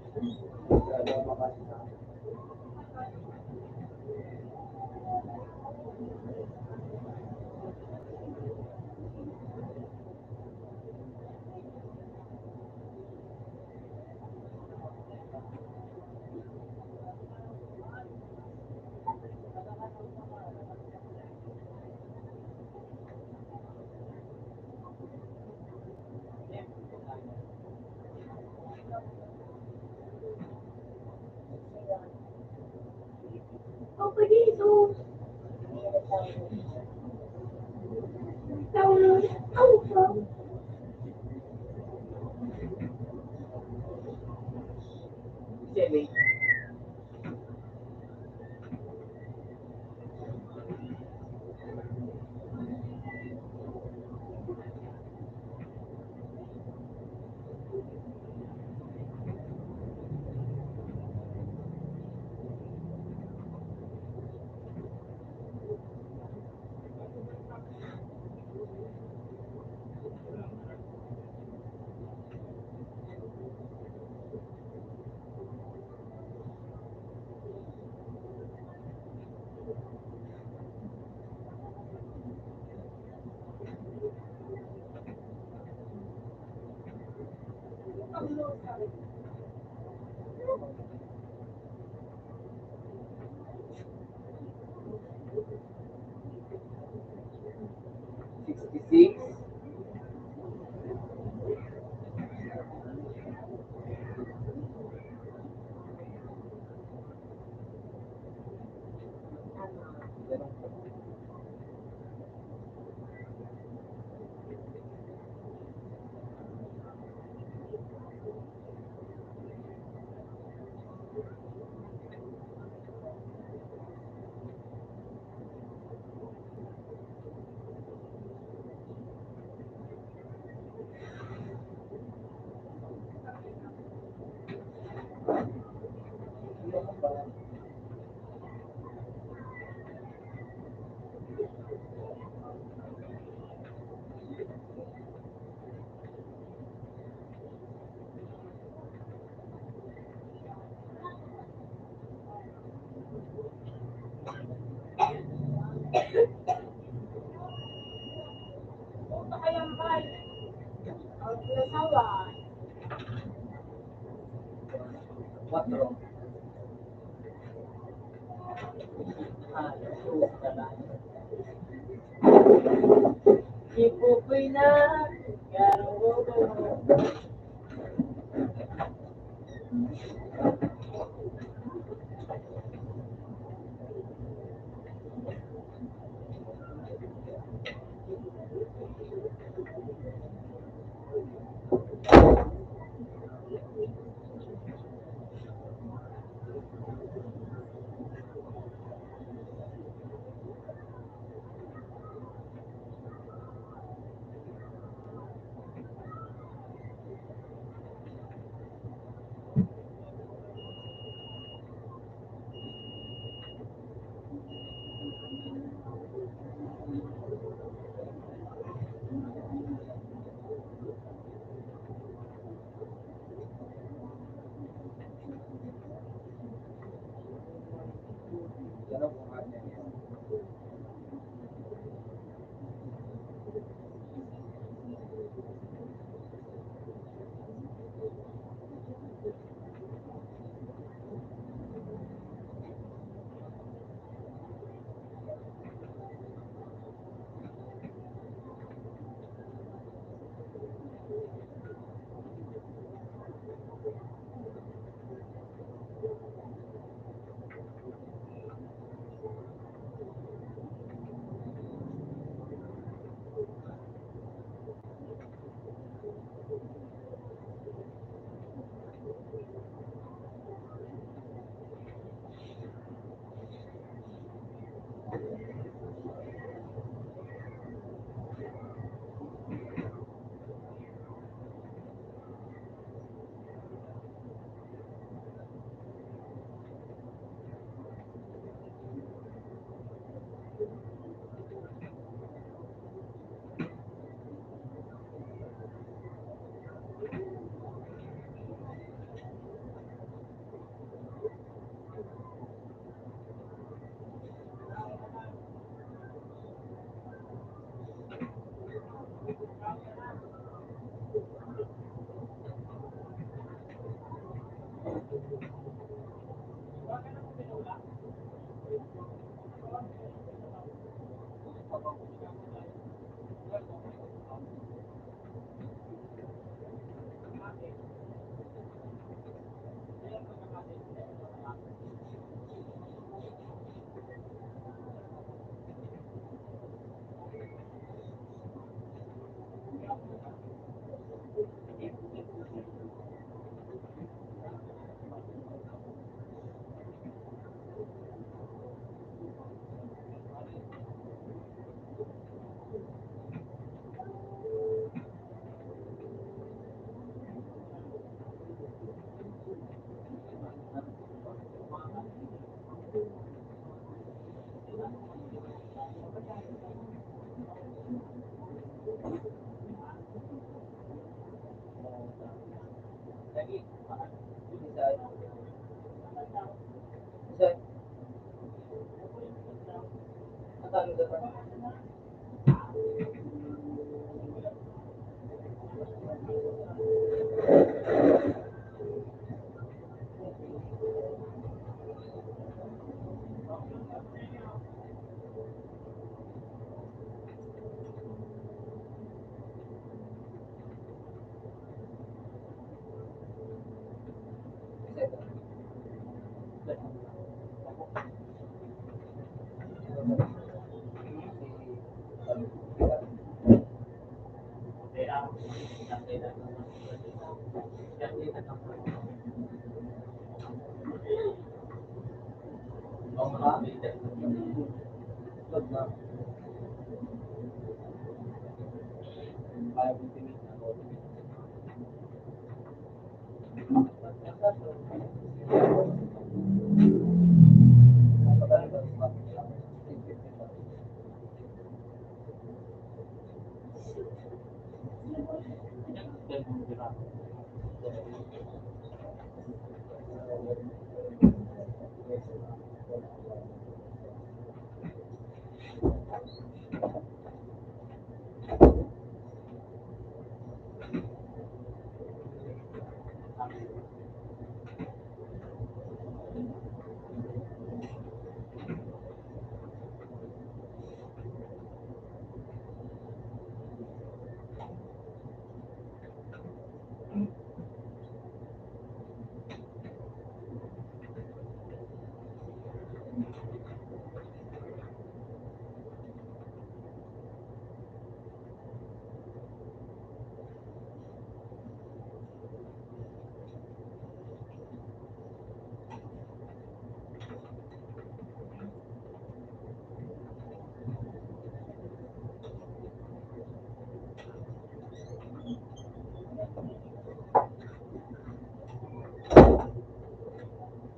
Sixty-six. Kwatro. Ah, two, tama. Ipupoy na, karobo.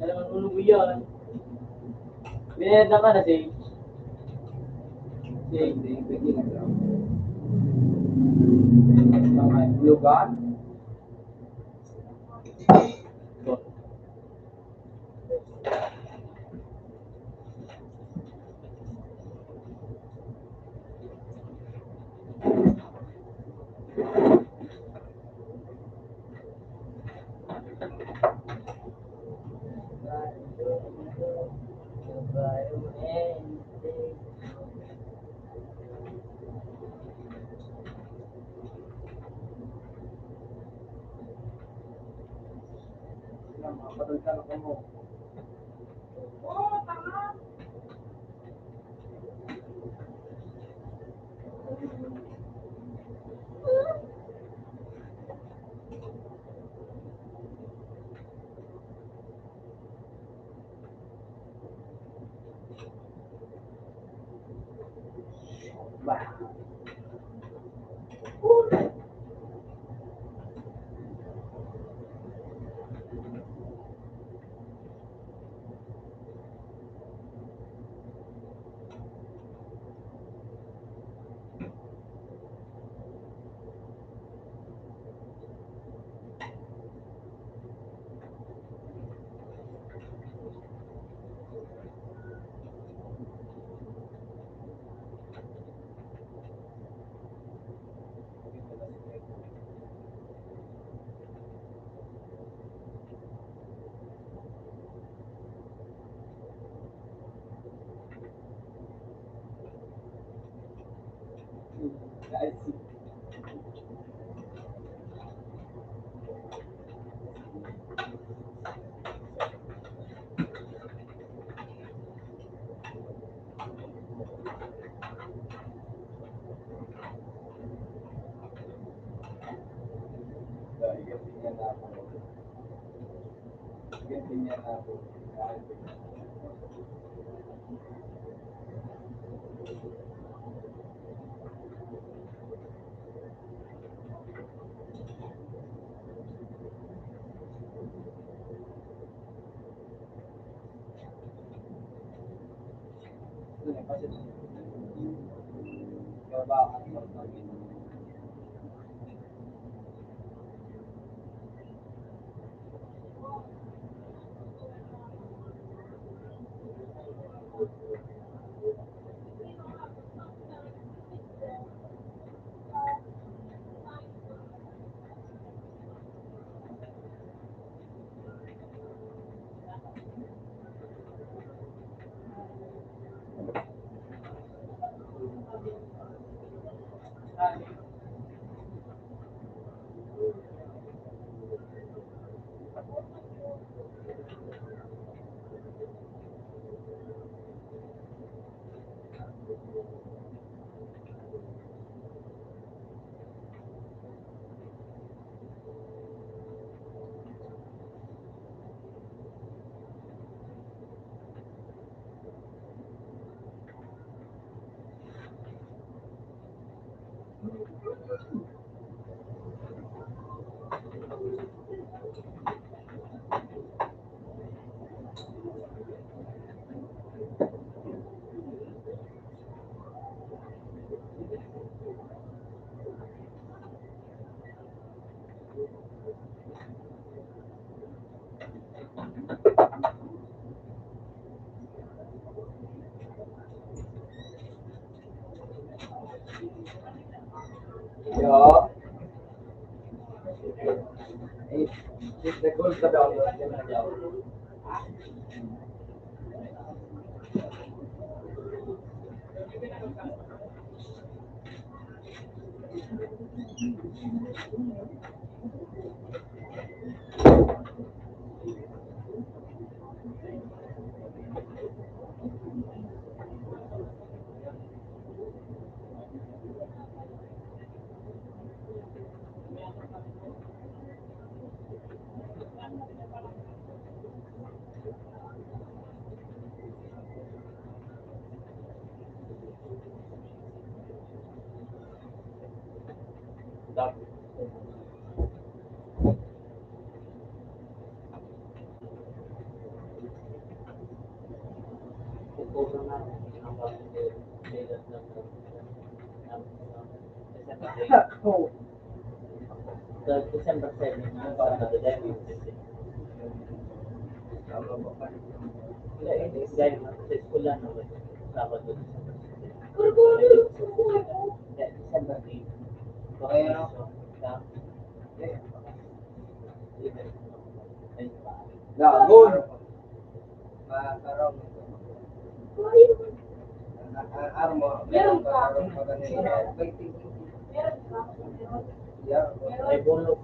Alam mo, ulog yan. Binayad na ka na, Sage. Sage. Sa may bulugan. Sa December seven, ah, sa December seven. Hindi, hindi, dahil sa eskwela na, Sabado, December seven. Hindi, December eight. Kaya, Gago. Ma-, karong. A-, a-, armo, meron pa. Meron pa. Yeah. May bulok.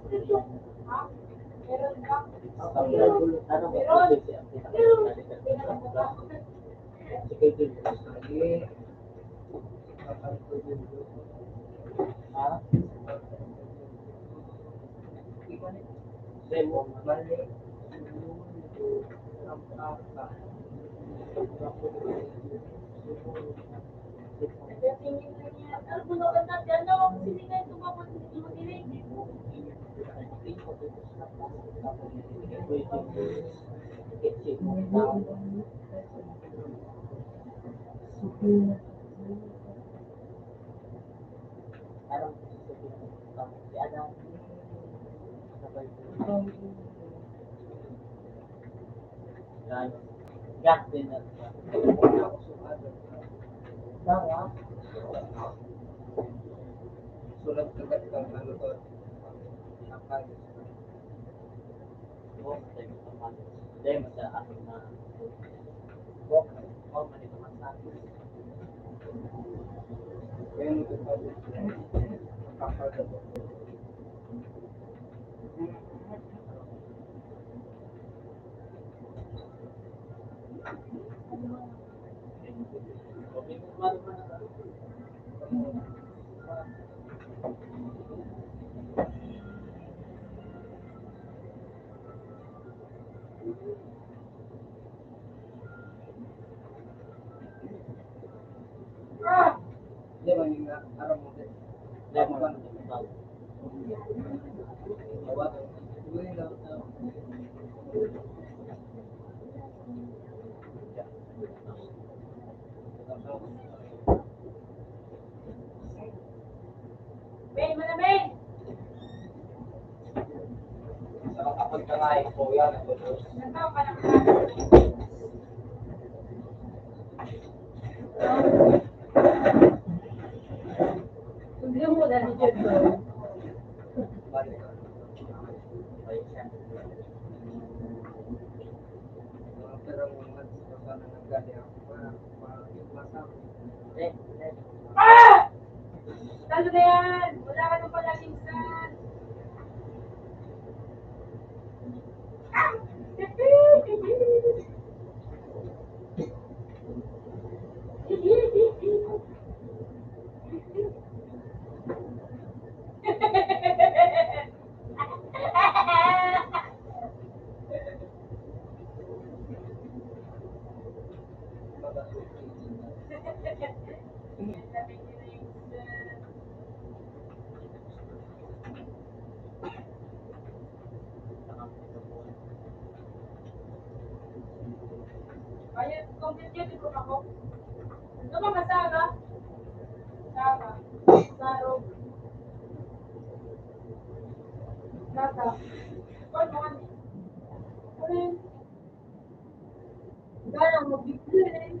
Ha? Meron pa. Ang may bulok, ano mo? Meron. Sige, sige. Sige. Ha? Parang gusto ko yung, ah, si ano, sabay ko. Yan. Gas din na. Tama. Sulat agad kang ano to. Ben, mana, Ben? Sa kapag ka nga, eh, po yan, eh, po. Nagpapalakpak. Sundin mo na ni Jun. Ah! Talo na yan! Wala ka nang palaging stand! Bayad, complete yun, di ko ako. Ano ba, masaga? Saga. Sarog. Saga. Kwan mo, ano? Ano yun? Gano'n, magbibili eh.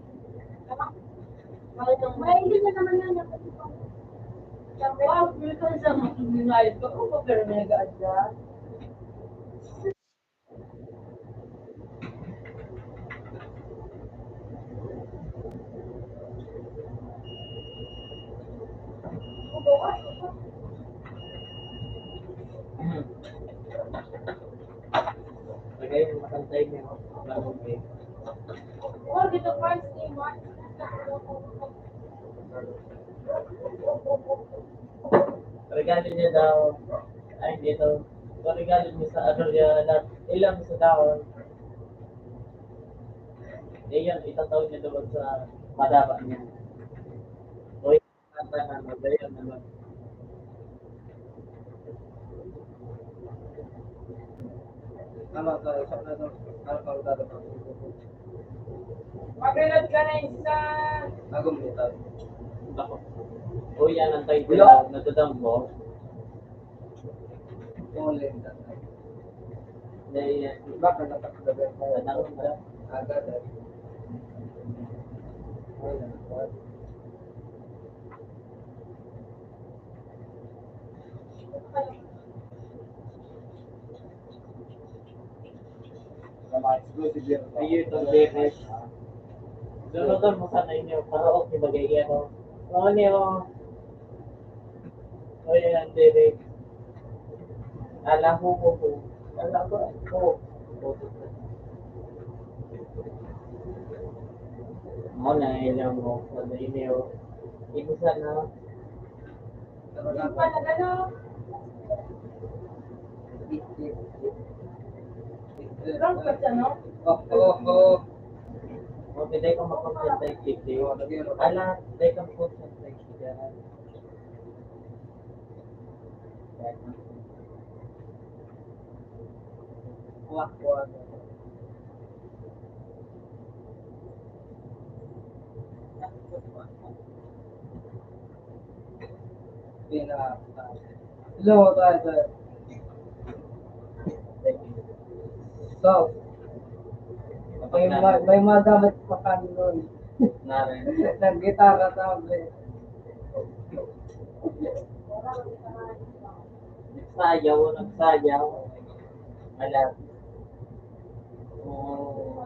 May, may hindi na naman yan. Wow, pero sa mga minayad ko, oh, pero may nag-a-adjust. Lagay mo, makantay niya. Bagong game. Regalo niya daw. Ay, dito. Kung regalo niya sa ano niya, na ilang sa taon. Iyan, itataw niya doon sa madaba niya. O, yung kanta na, magayon naman. Tama ka, isa na to. Ano pa ang dado pa? Maganad ka na isa. Bagong bitaw. Ako. O, yan ang title. Wala. Nagdadambo. Ulit. Naiya. Baka natatakdagan ka. Tanong ka. Agad, eh. Wala. Ayun, itong lyrics. Dunutan mo sana inyo, para okay bagay yan, oh. Oo, niyo. O, yan ang lyrics. Ala, ho, ho, ho. Ala, ho, ho. Mo na, ilang mo. Ano inyo? Ito sana. Yung pala, ano? Wrong pa siya, no? Oh, oh, oh. Okay, dahil kung makonsentrate dito. Ala, dahil kung makonsentrate dito. Kuha, kuha. Pina-, Hello, tayo, tayo. So, may, ma-, may mga gamit pa kami nun. Narin. Naggitara, sabi. Nagsayaw, nagsayaw. Wala. Oh.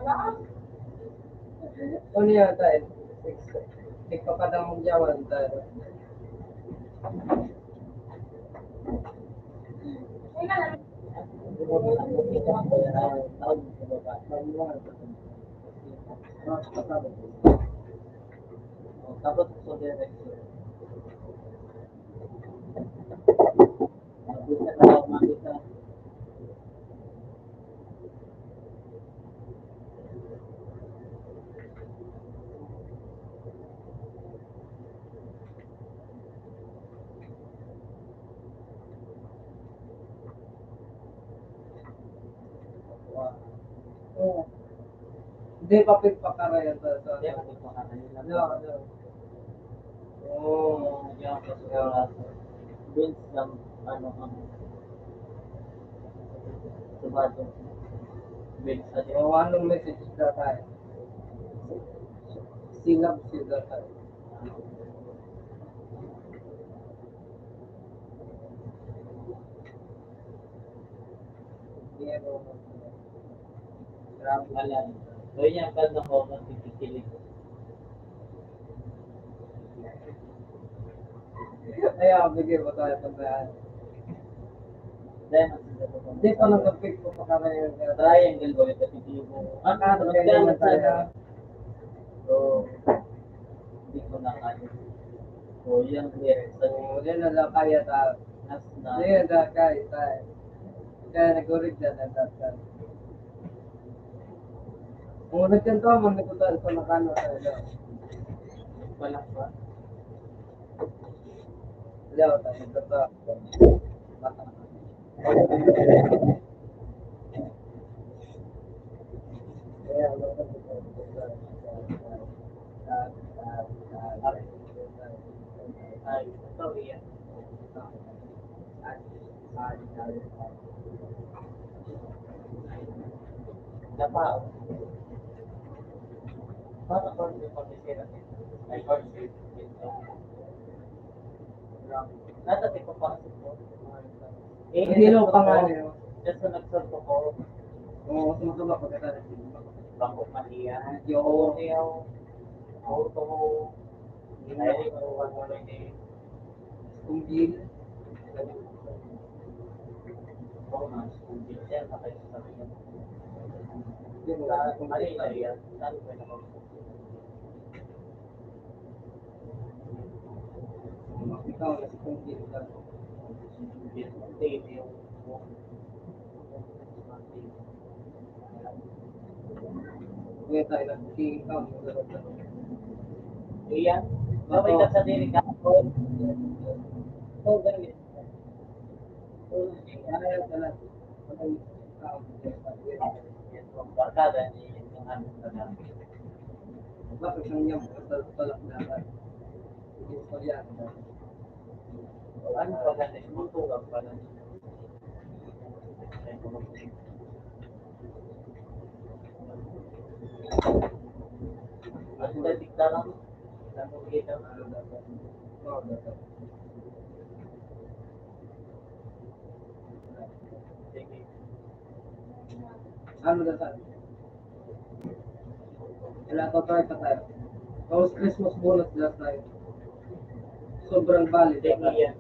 Ano yan, tayo? Nagpapadamog yawan, tayo. Tapos, Oo. Hindi pa pagpakarayan sa, sa, Hindi pa pagpakarayan. No, no. Oo. Yung sa, sa, Vince ng, ano, ang, sabado. Vince, ano? O, anong message na tayo? Silab, silab tayo. Wala. Kaya niya, pag nako, magpipikilig. Ay, ah, bigyan mo tayo pag na-, Then, Hindi pa nag-pick ko pa kami yung Triangle ba yung kapitibo? Ah, ano, magkano kaya naman tayo? Tayo? So, hindi ko na kaya. So, yan, clear. So, yan na lang kaya ta. Nas na. Yan na, kaya tayo. Kaya nag-urig na, nagtatag. Kung nagkanto, man, nagpunta sa Nakano, tayo. Wala pa. Hello, tayo, tayo. Napa. Para ko yung pag-isira. Ay, pag-isira. Nasa tipo pa kasi po. Eh, Hindi, no, nagsusuko. Pangalan. Kasi nagsusuko. Oo, sumusuko ako, kasi Bako Maria. Yo. Yo. Auto. Hindi na rin ako wala na eh. Kung din. Oo, mas kung din. Yan, patay sa sarili. Iya, babay ka sa diri ka. Oo, ganun. Barkada ni, yung ano, barkada. Bakit ang iyang pasal-, palak na ka? Hindi ko yan. Ano pa yan? Ito lang pala. Ano ba, dikta lang? Ano ba, dikta lang? Ano ba, dikta lang? Ano na sa? Wala pa tayo, pa tayo. Tapos Christmas bonus na tayo. Sobrang valid na tayo.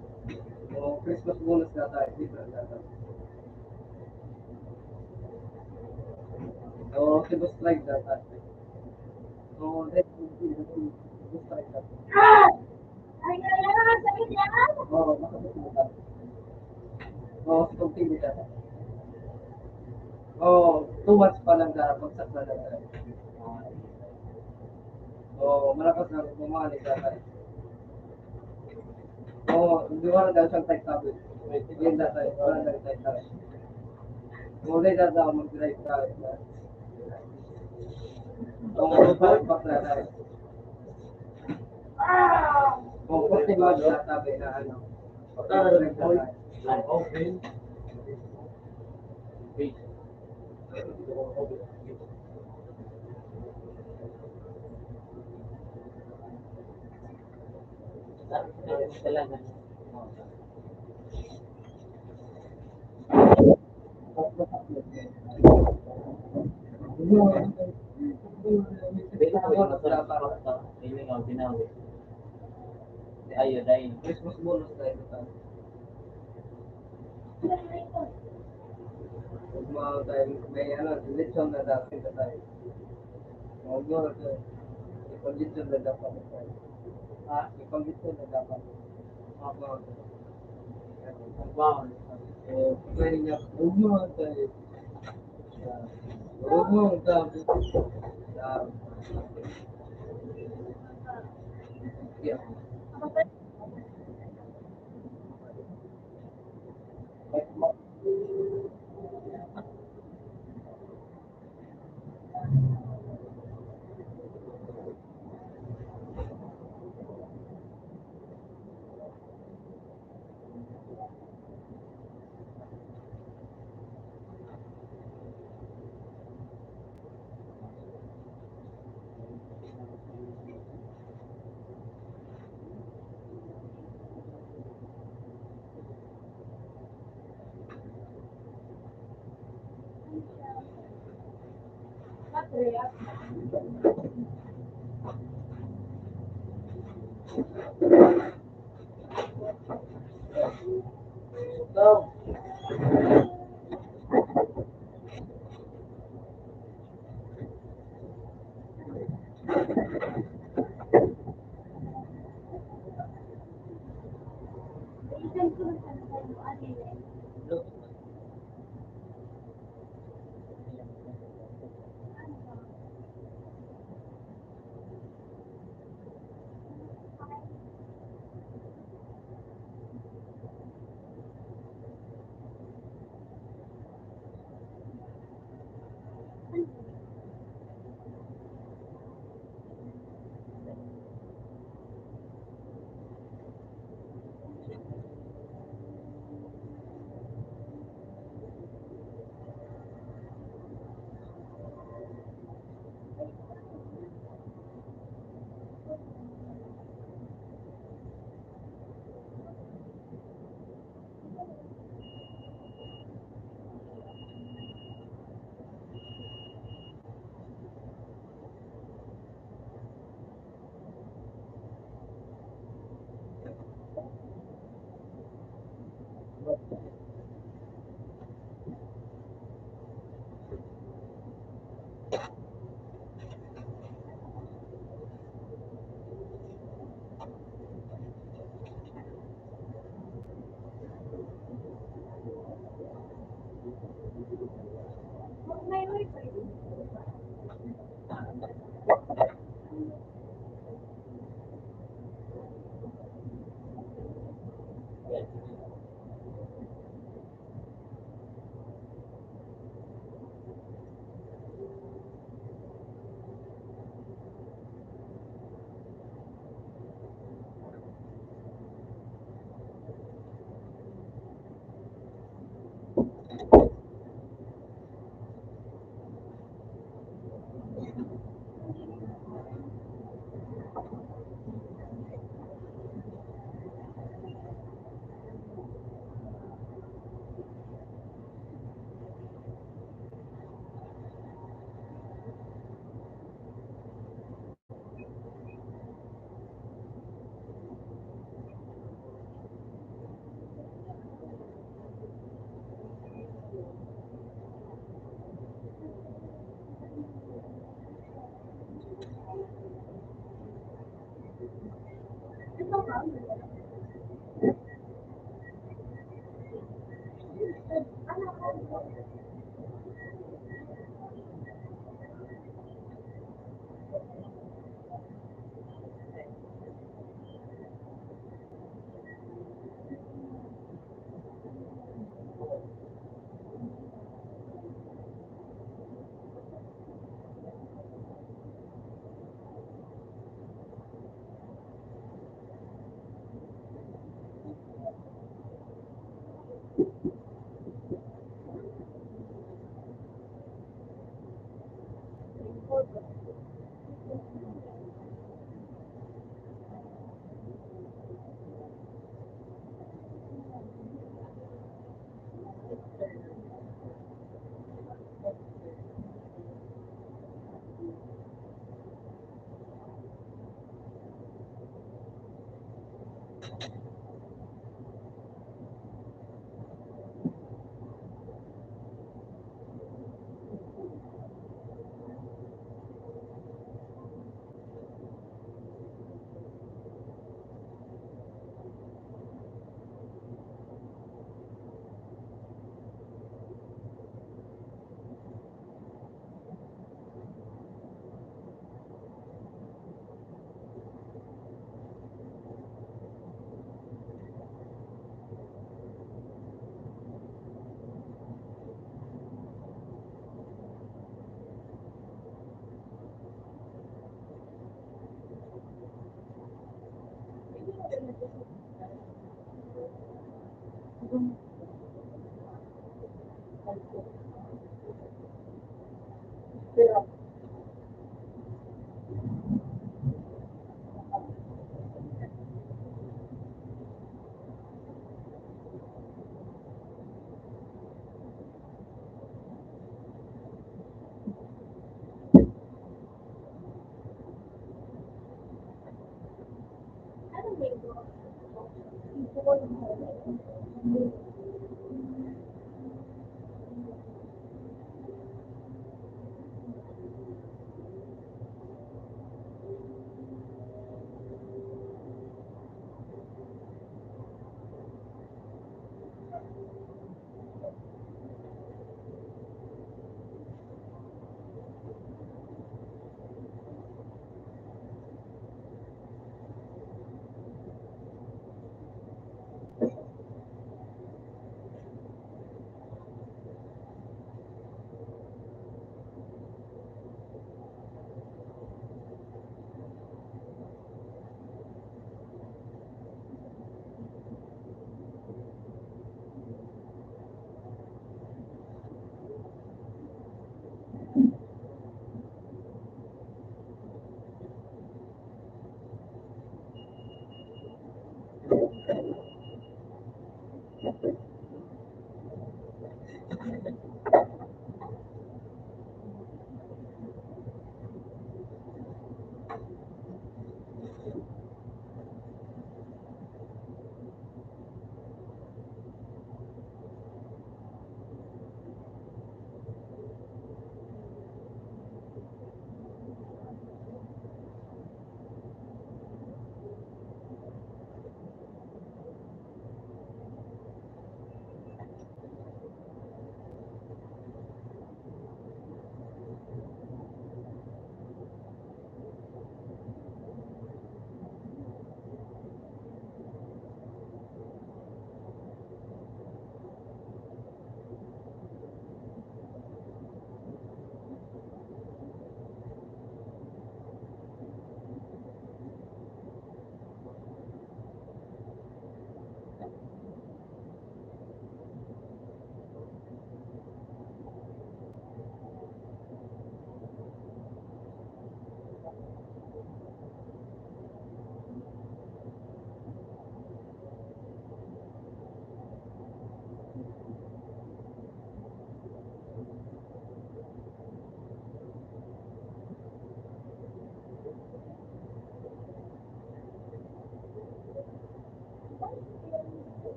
O, Christmas bonus na tayo. Different na tayo. O, si Boss Clyde na tayo. O, next week, si Boss Clyde na tayo. Oo, makapagpunta. Oo, continue ka. Oo, two months pa lang na, bagsak na lang. Oo, malakas na, bumalik ka tayo. Oo, hindi mo na daw siyang type sabi. Hindi na tayo, wala na tayo sabi. Wala na daw mag-drive tayo. Oo, bumalik pa tayo. O, pwede ba sabi na ano? Ayo, dahil Christmas bonus tayo sa mga tayo, may ano, lechon na dati sa tayo. Mga bonus, ipag-lechon na dapat tayo. Ah, ipag-lechon na dapat. Mga bonus. Wow. Eh, pwede niya, huwag mo ang tayo. Huwag mo ang tayo. Yeah.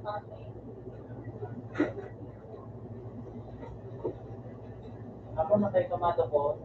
Ako na kay kamado ko.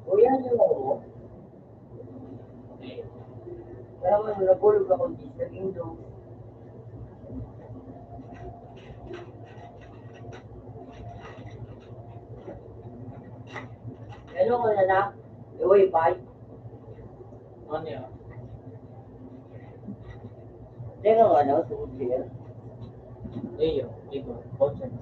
Kuya nyo, parang nagulog ako dito sa Indo. Ano ko na lang? Uy, bye. Ano yan? Teka nga, ano? Tungkol siya. Iyo, ito. Conscience.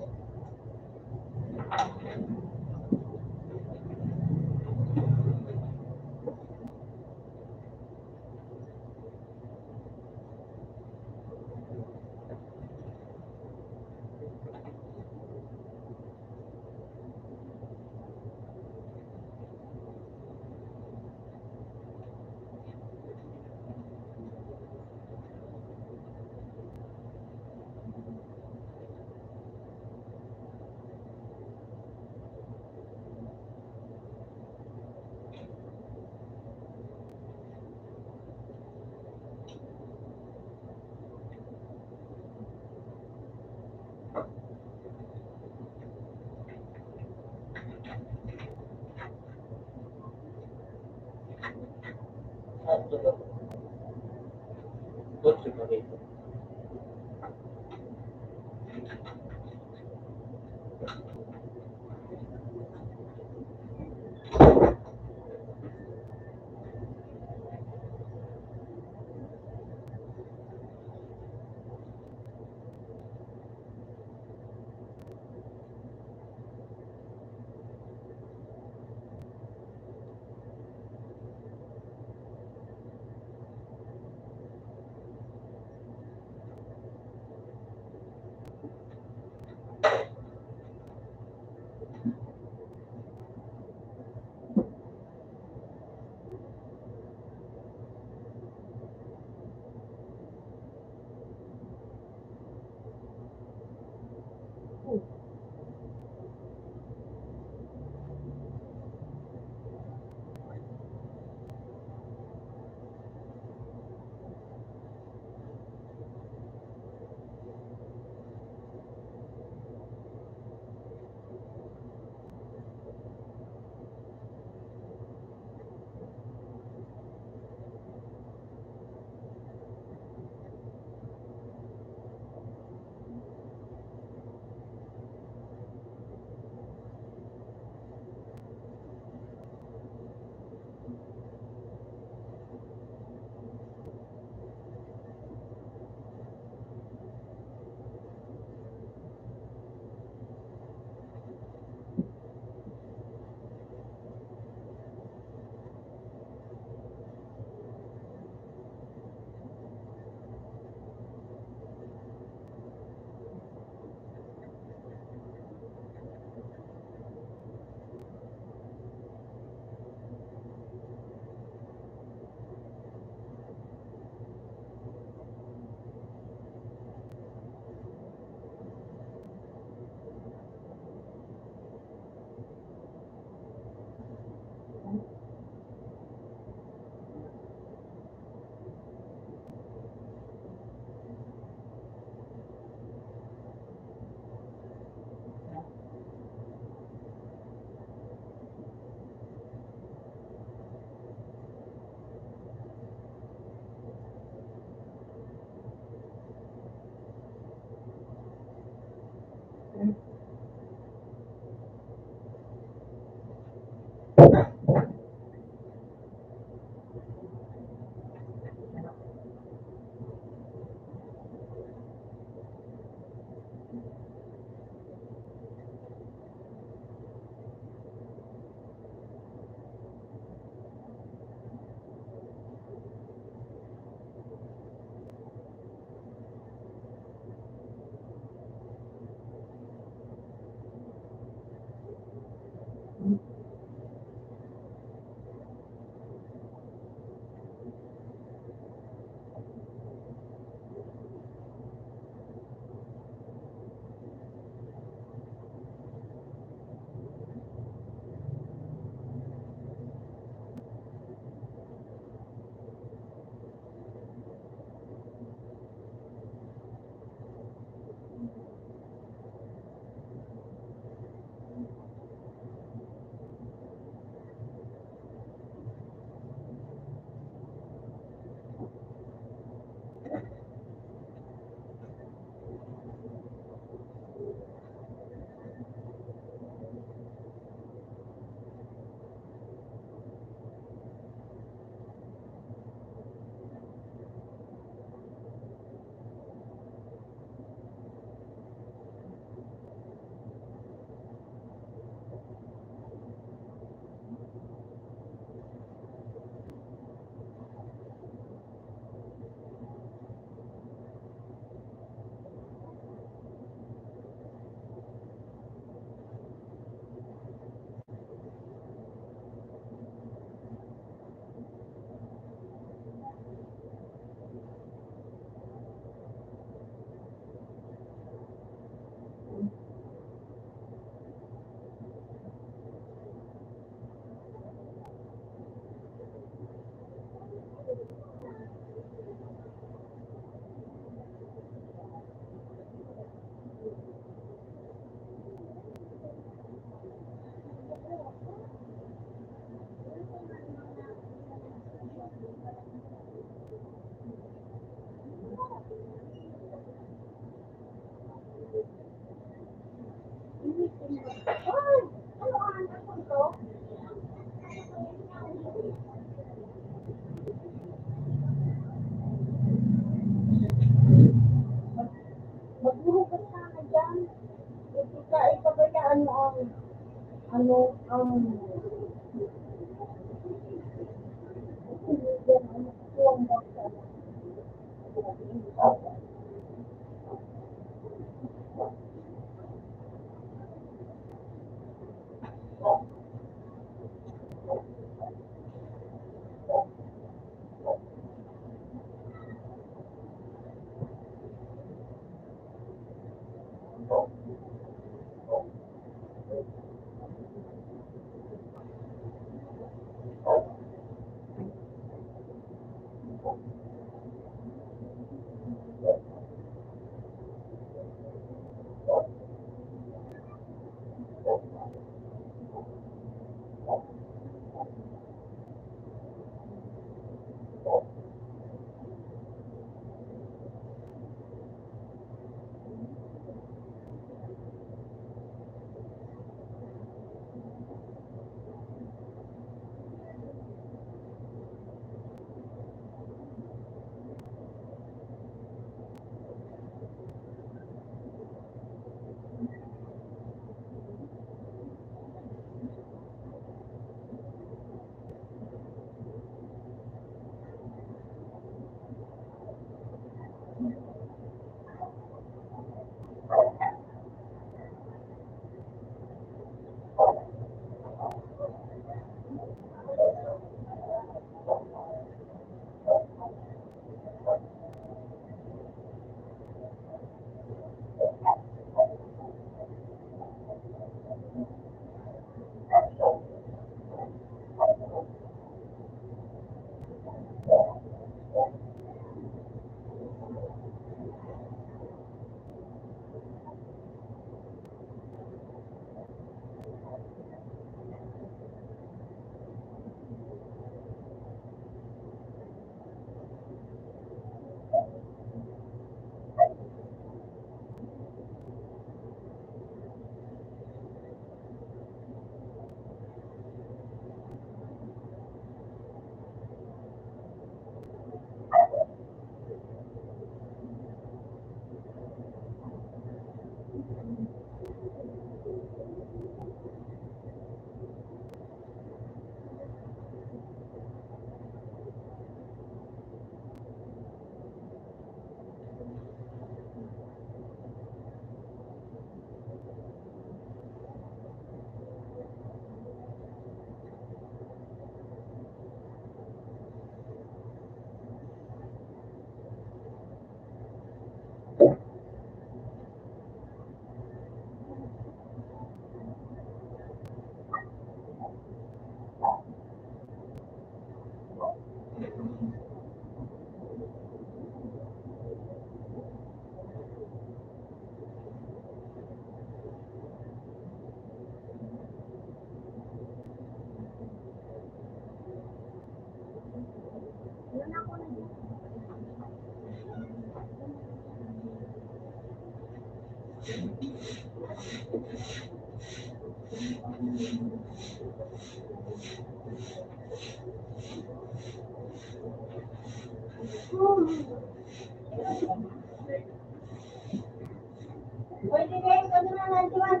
Pwede rin, ano na lang, Juan?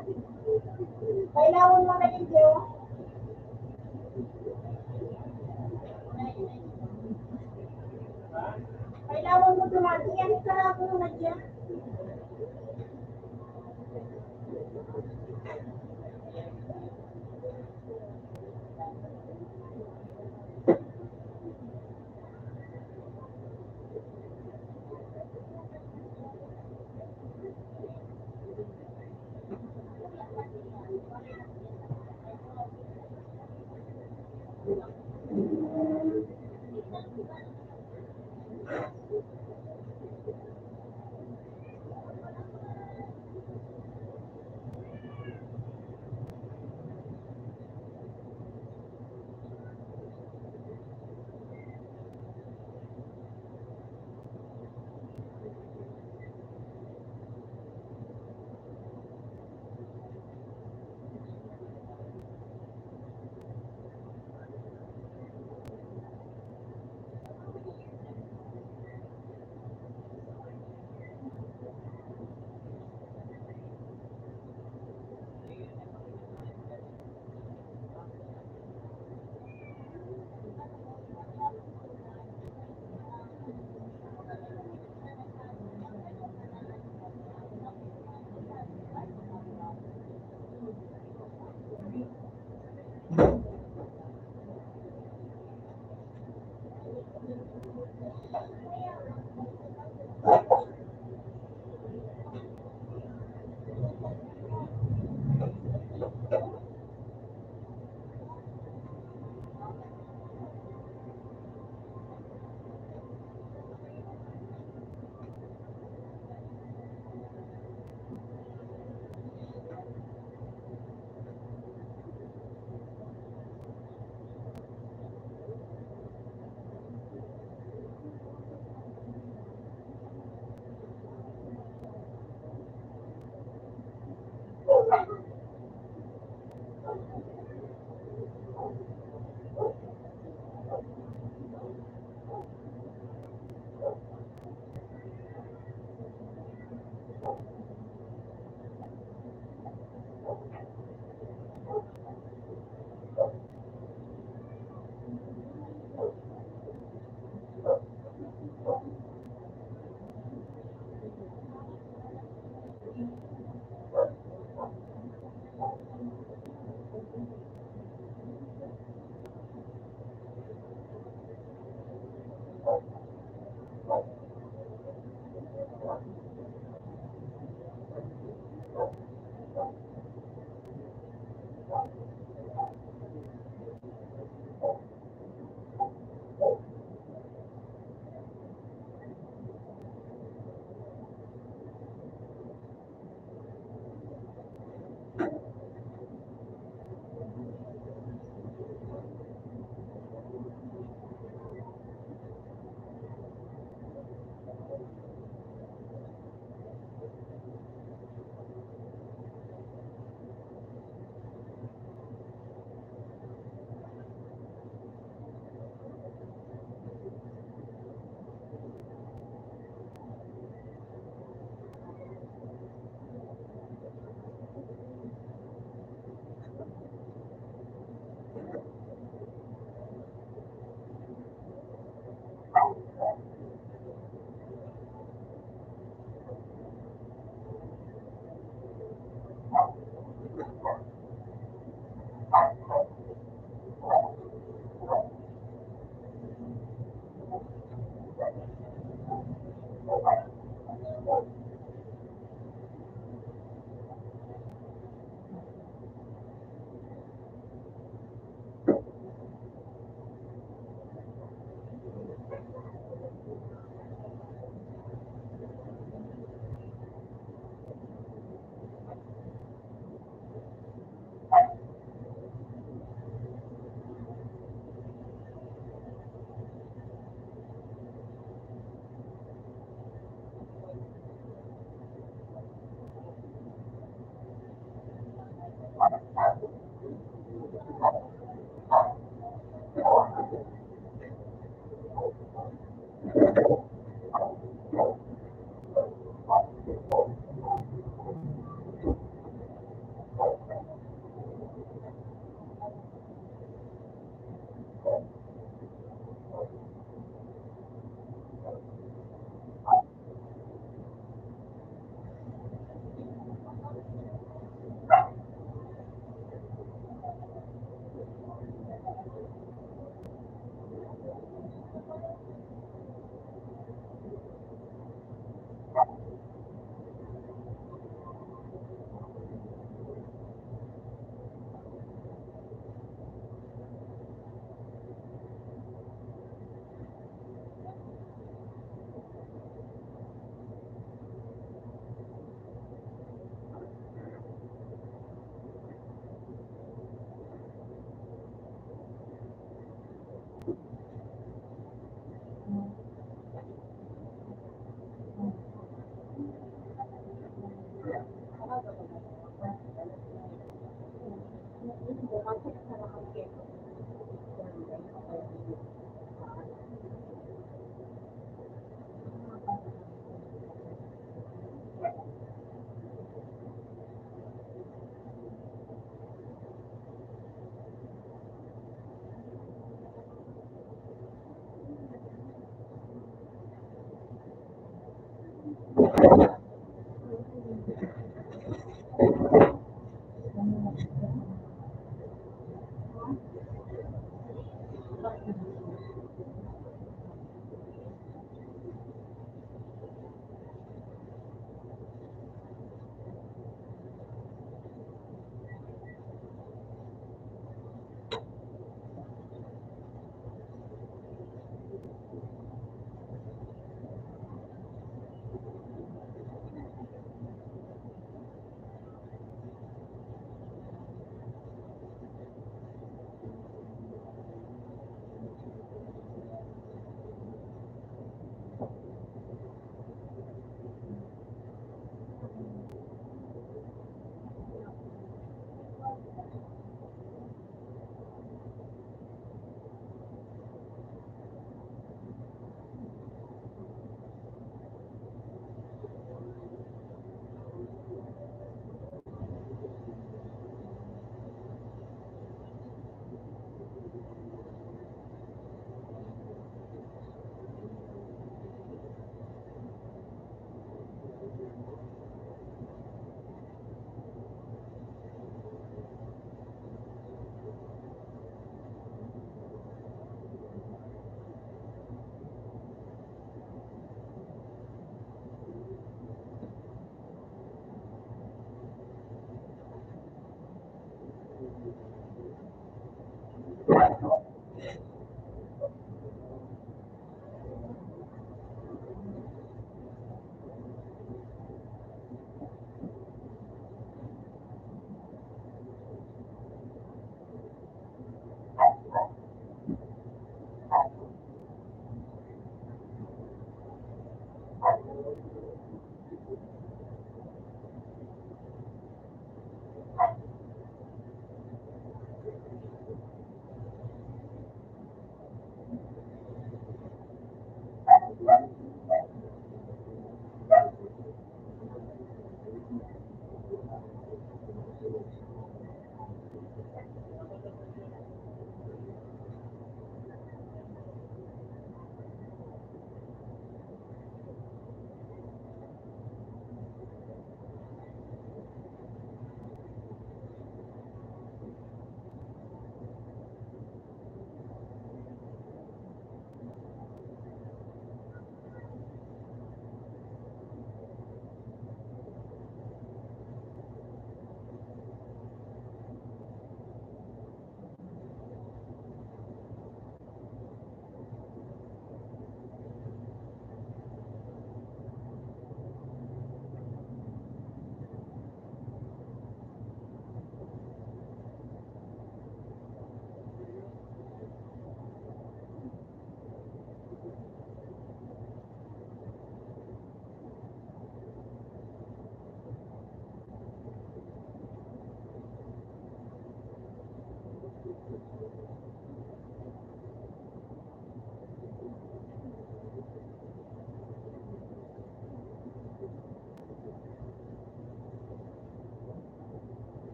Kailangan mo na rin, Joe. Kailangan mo tumati. Yan, sarado mo na dyan.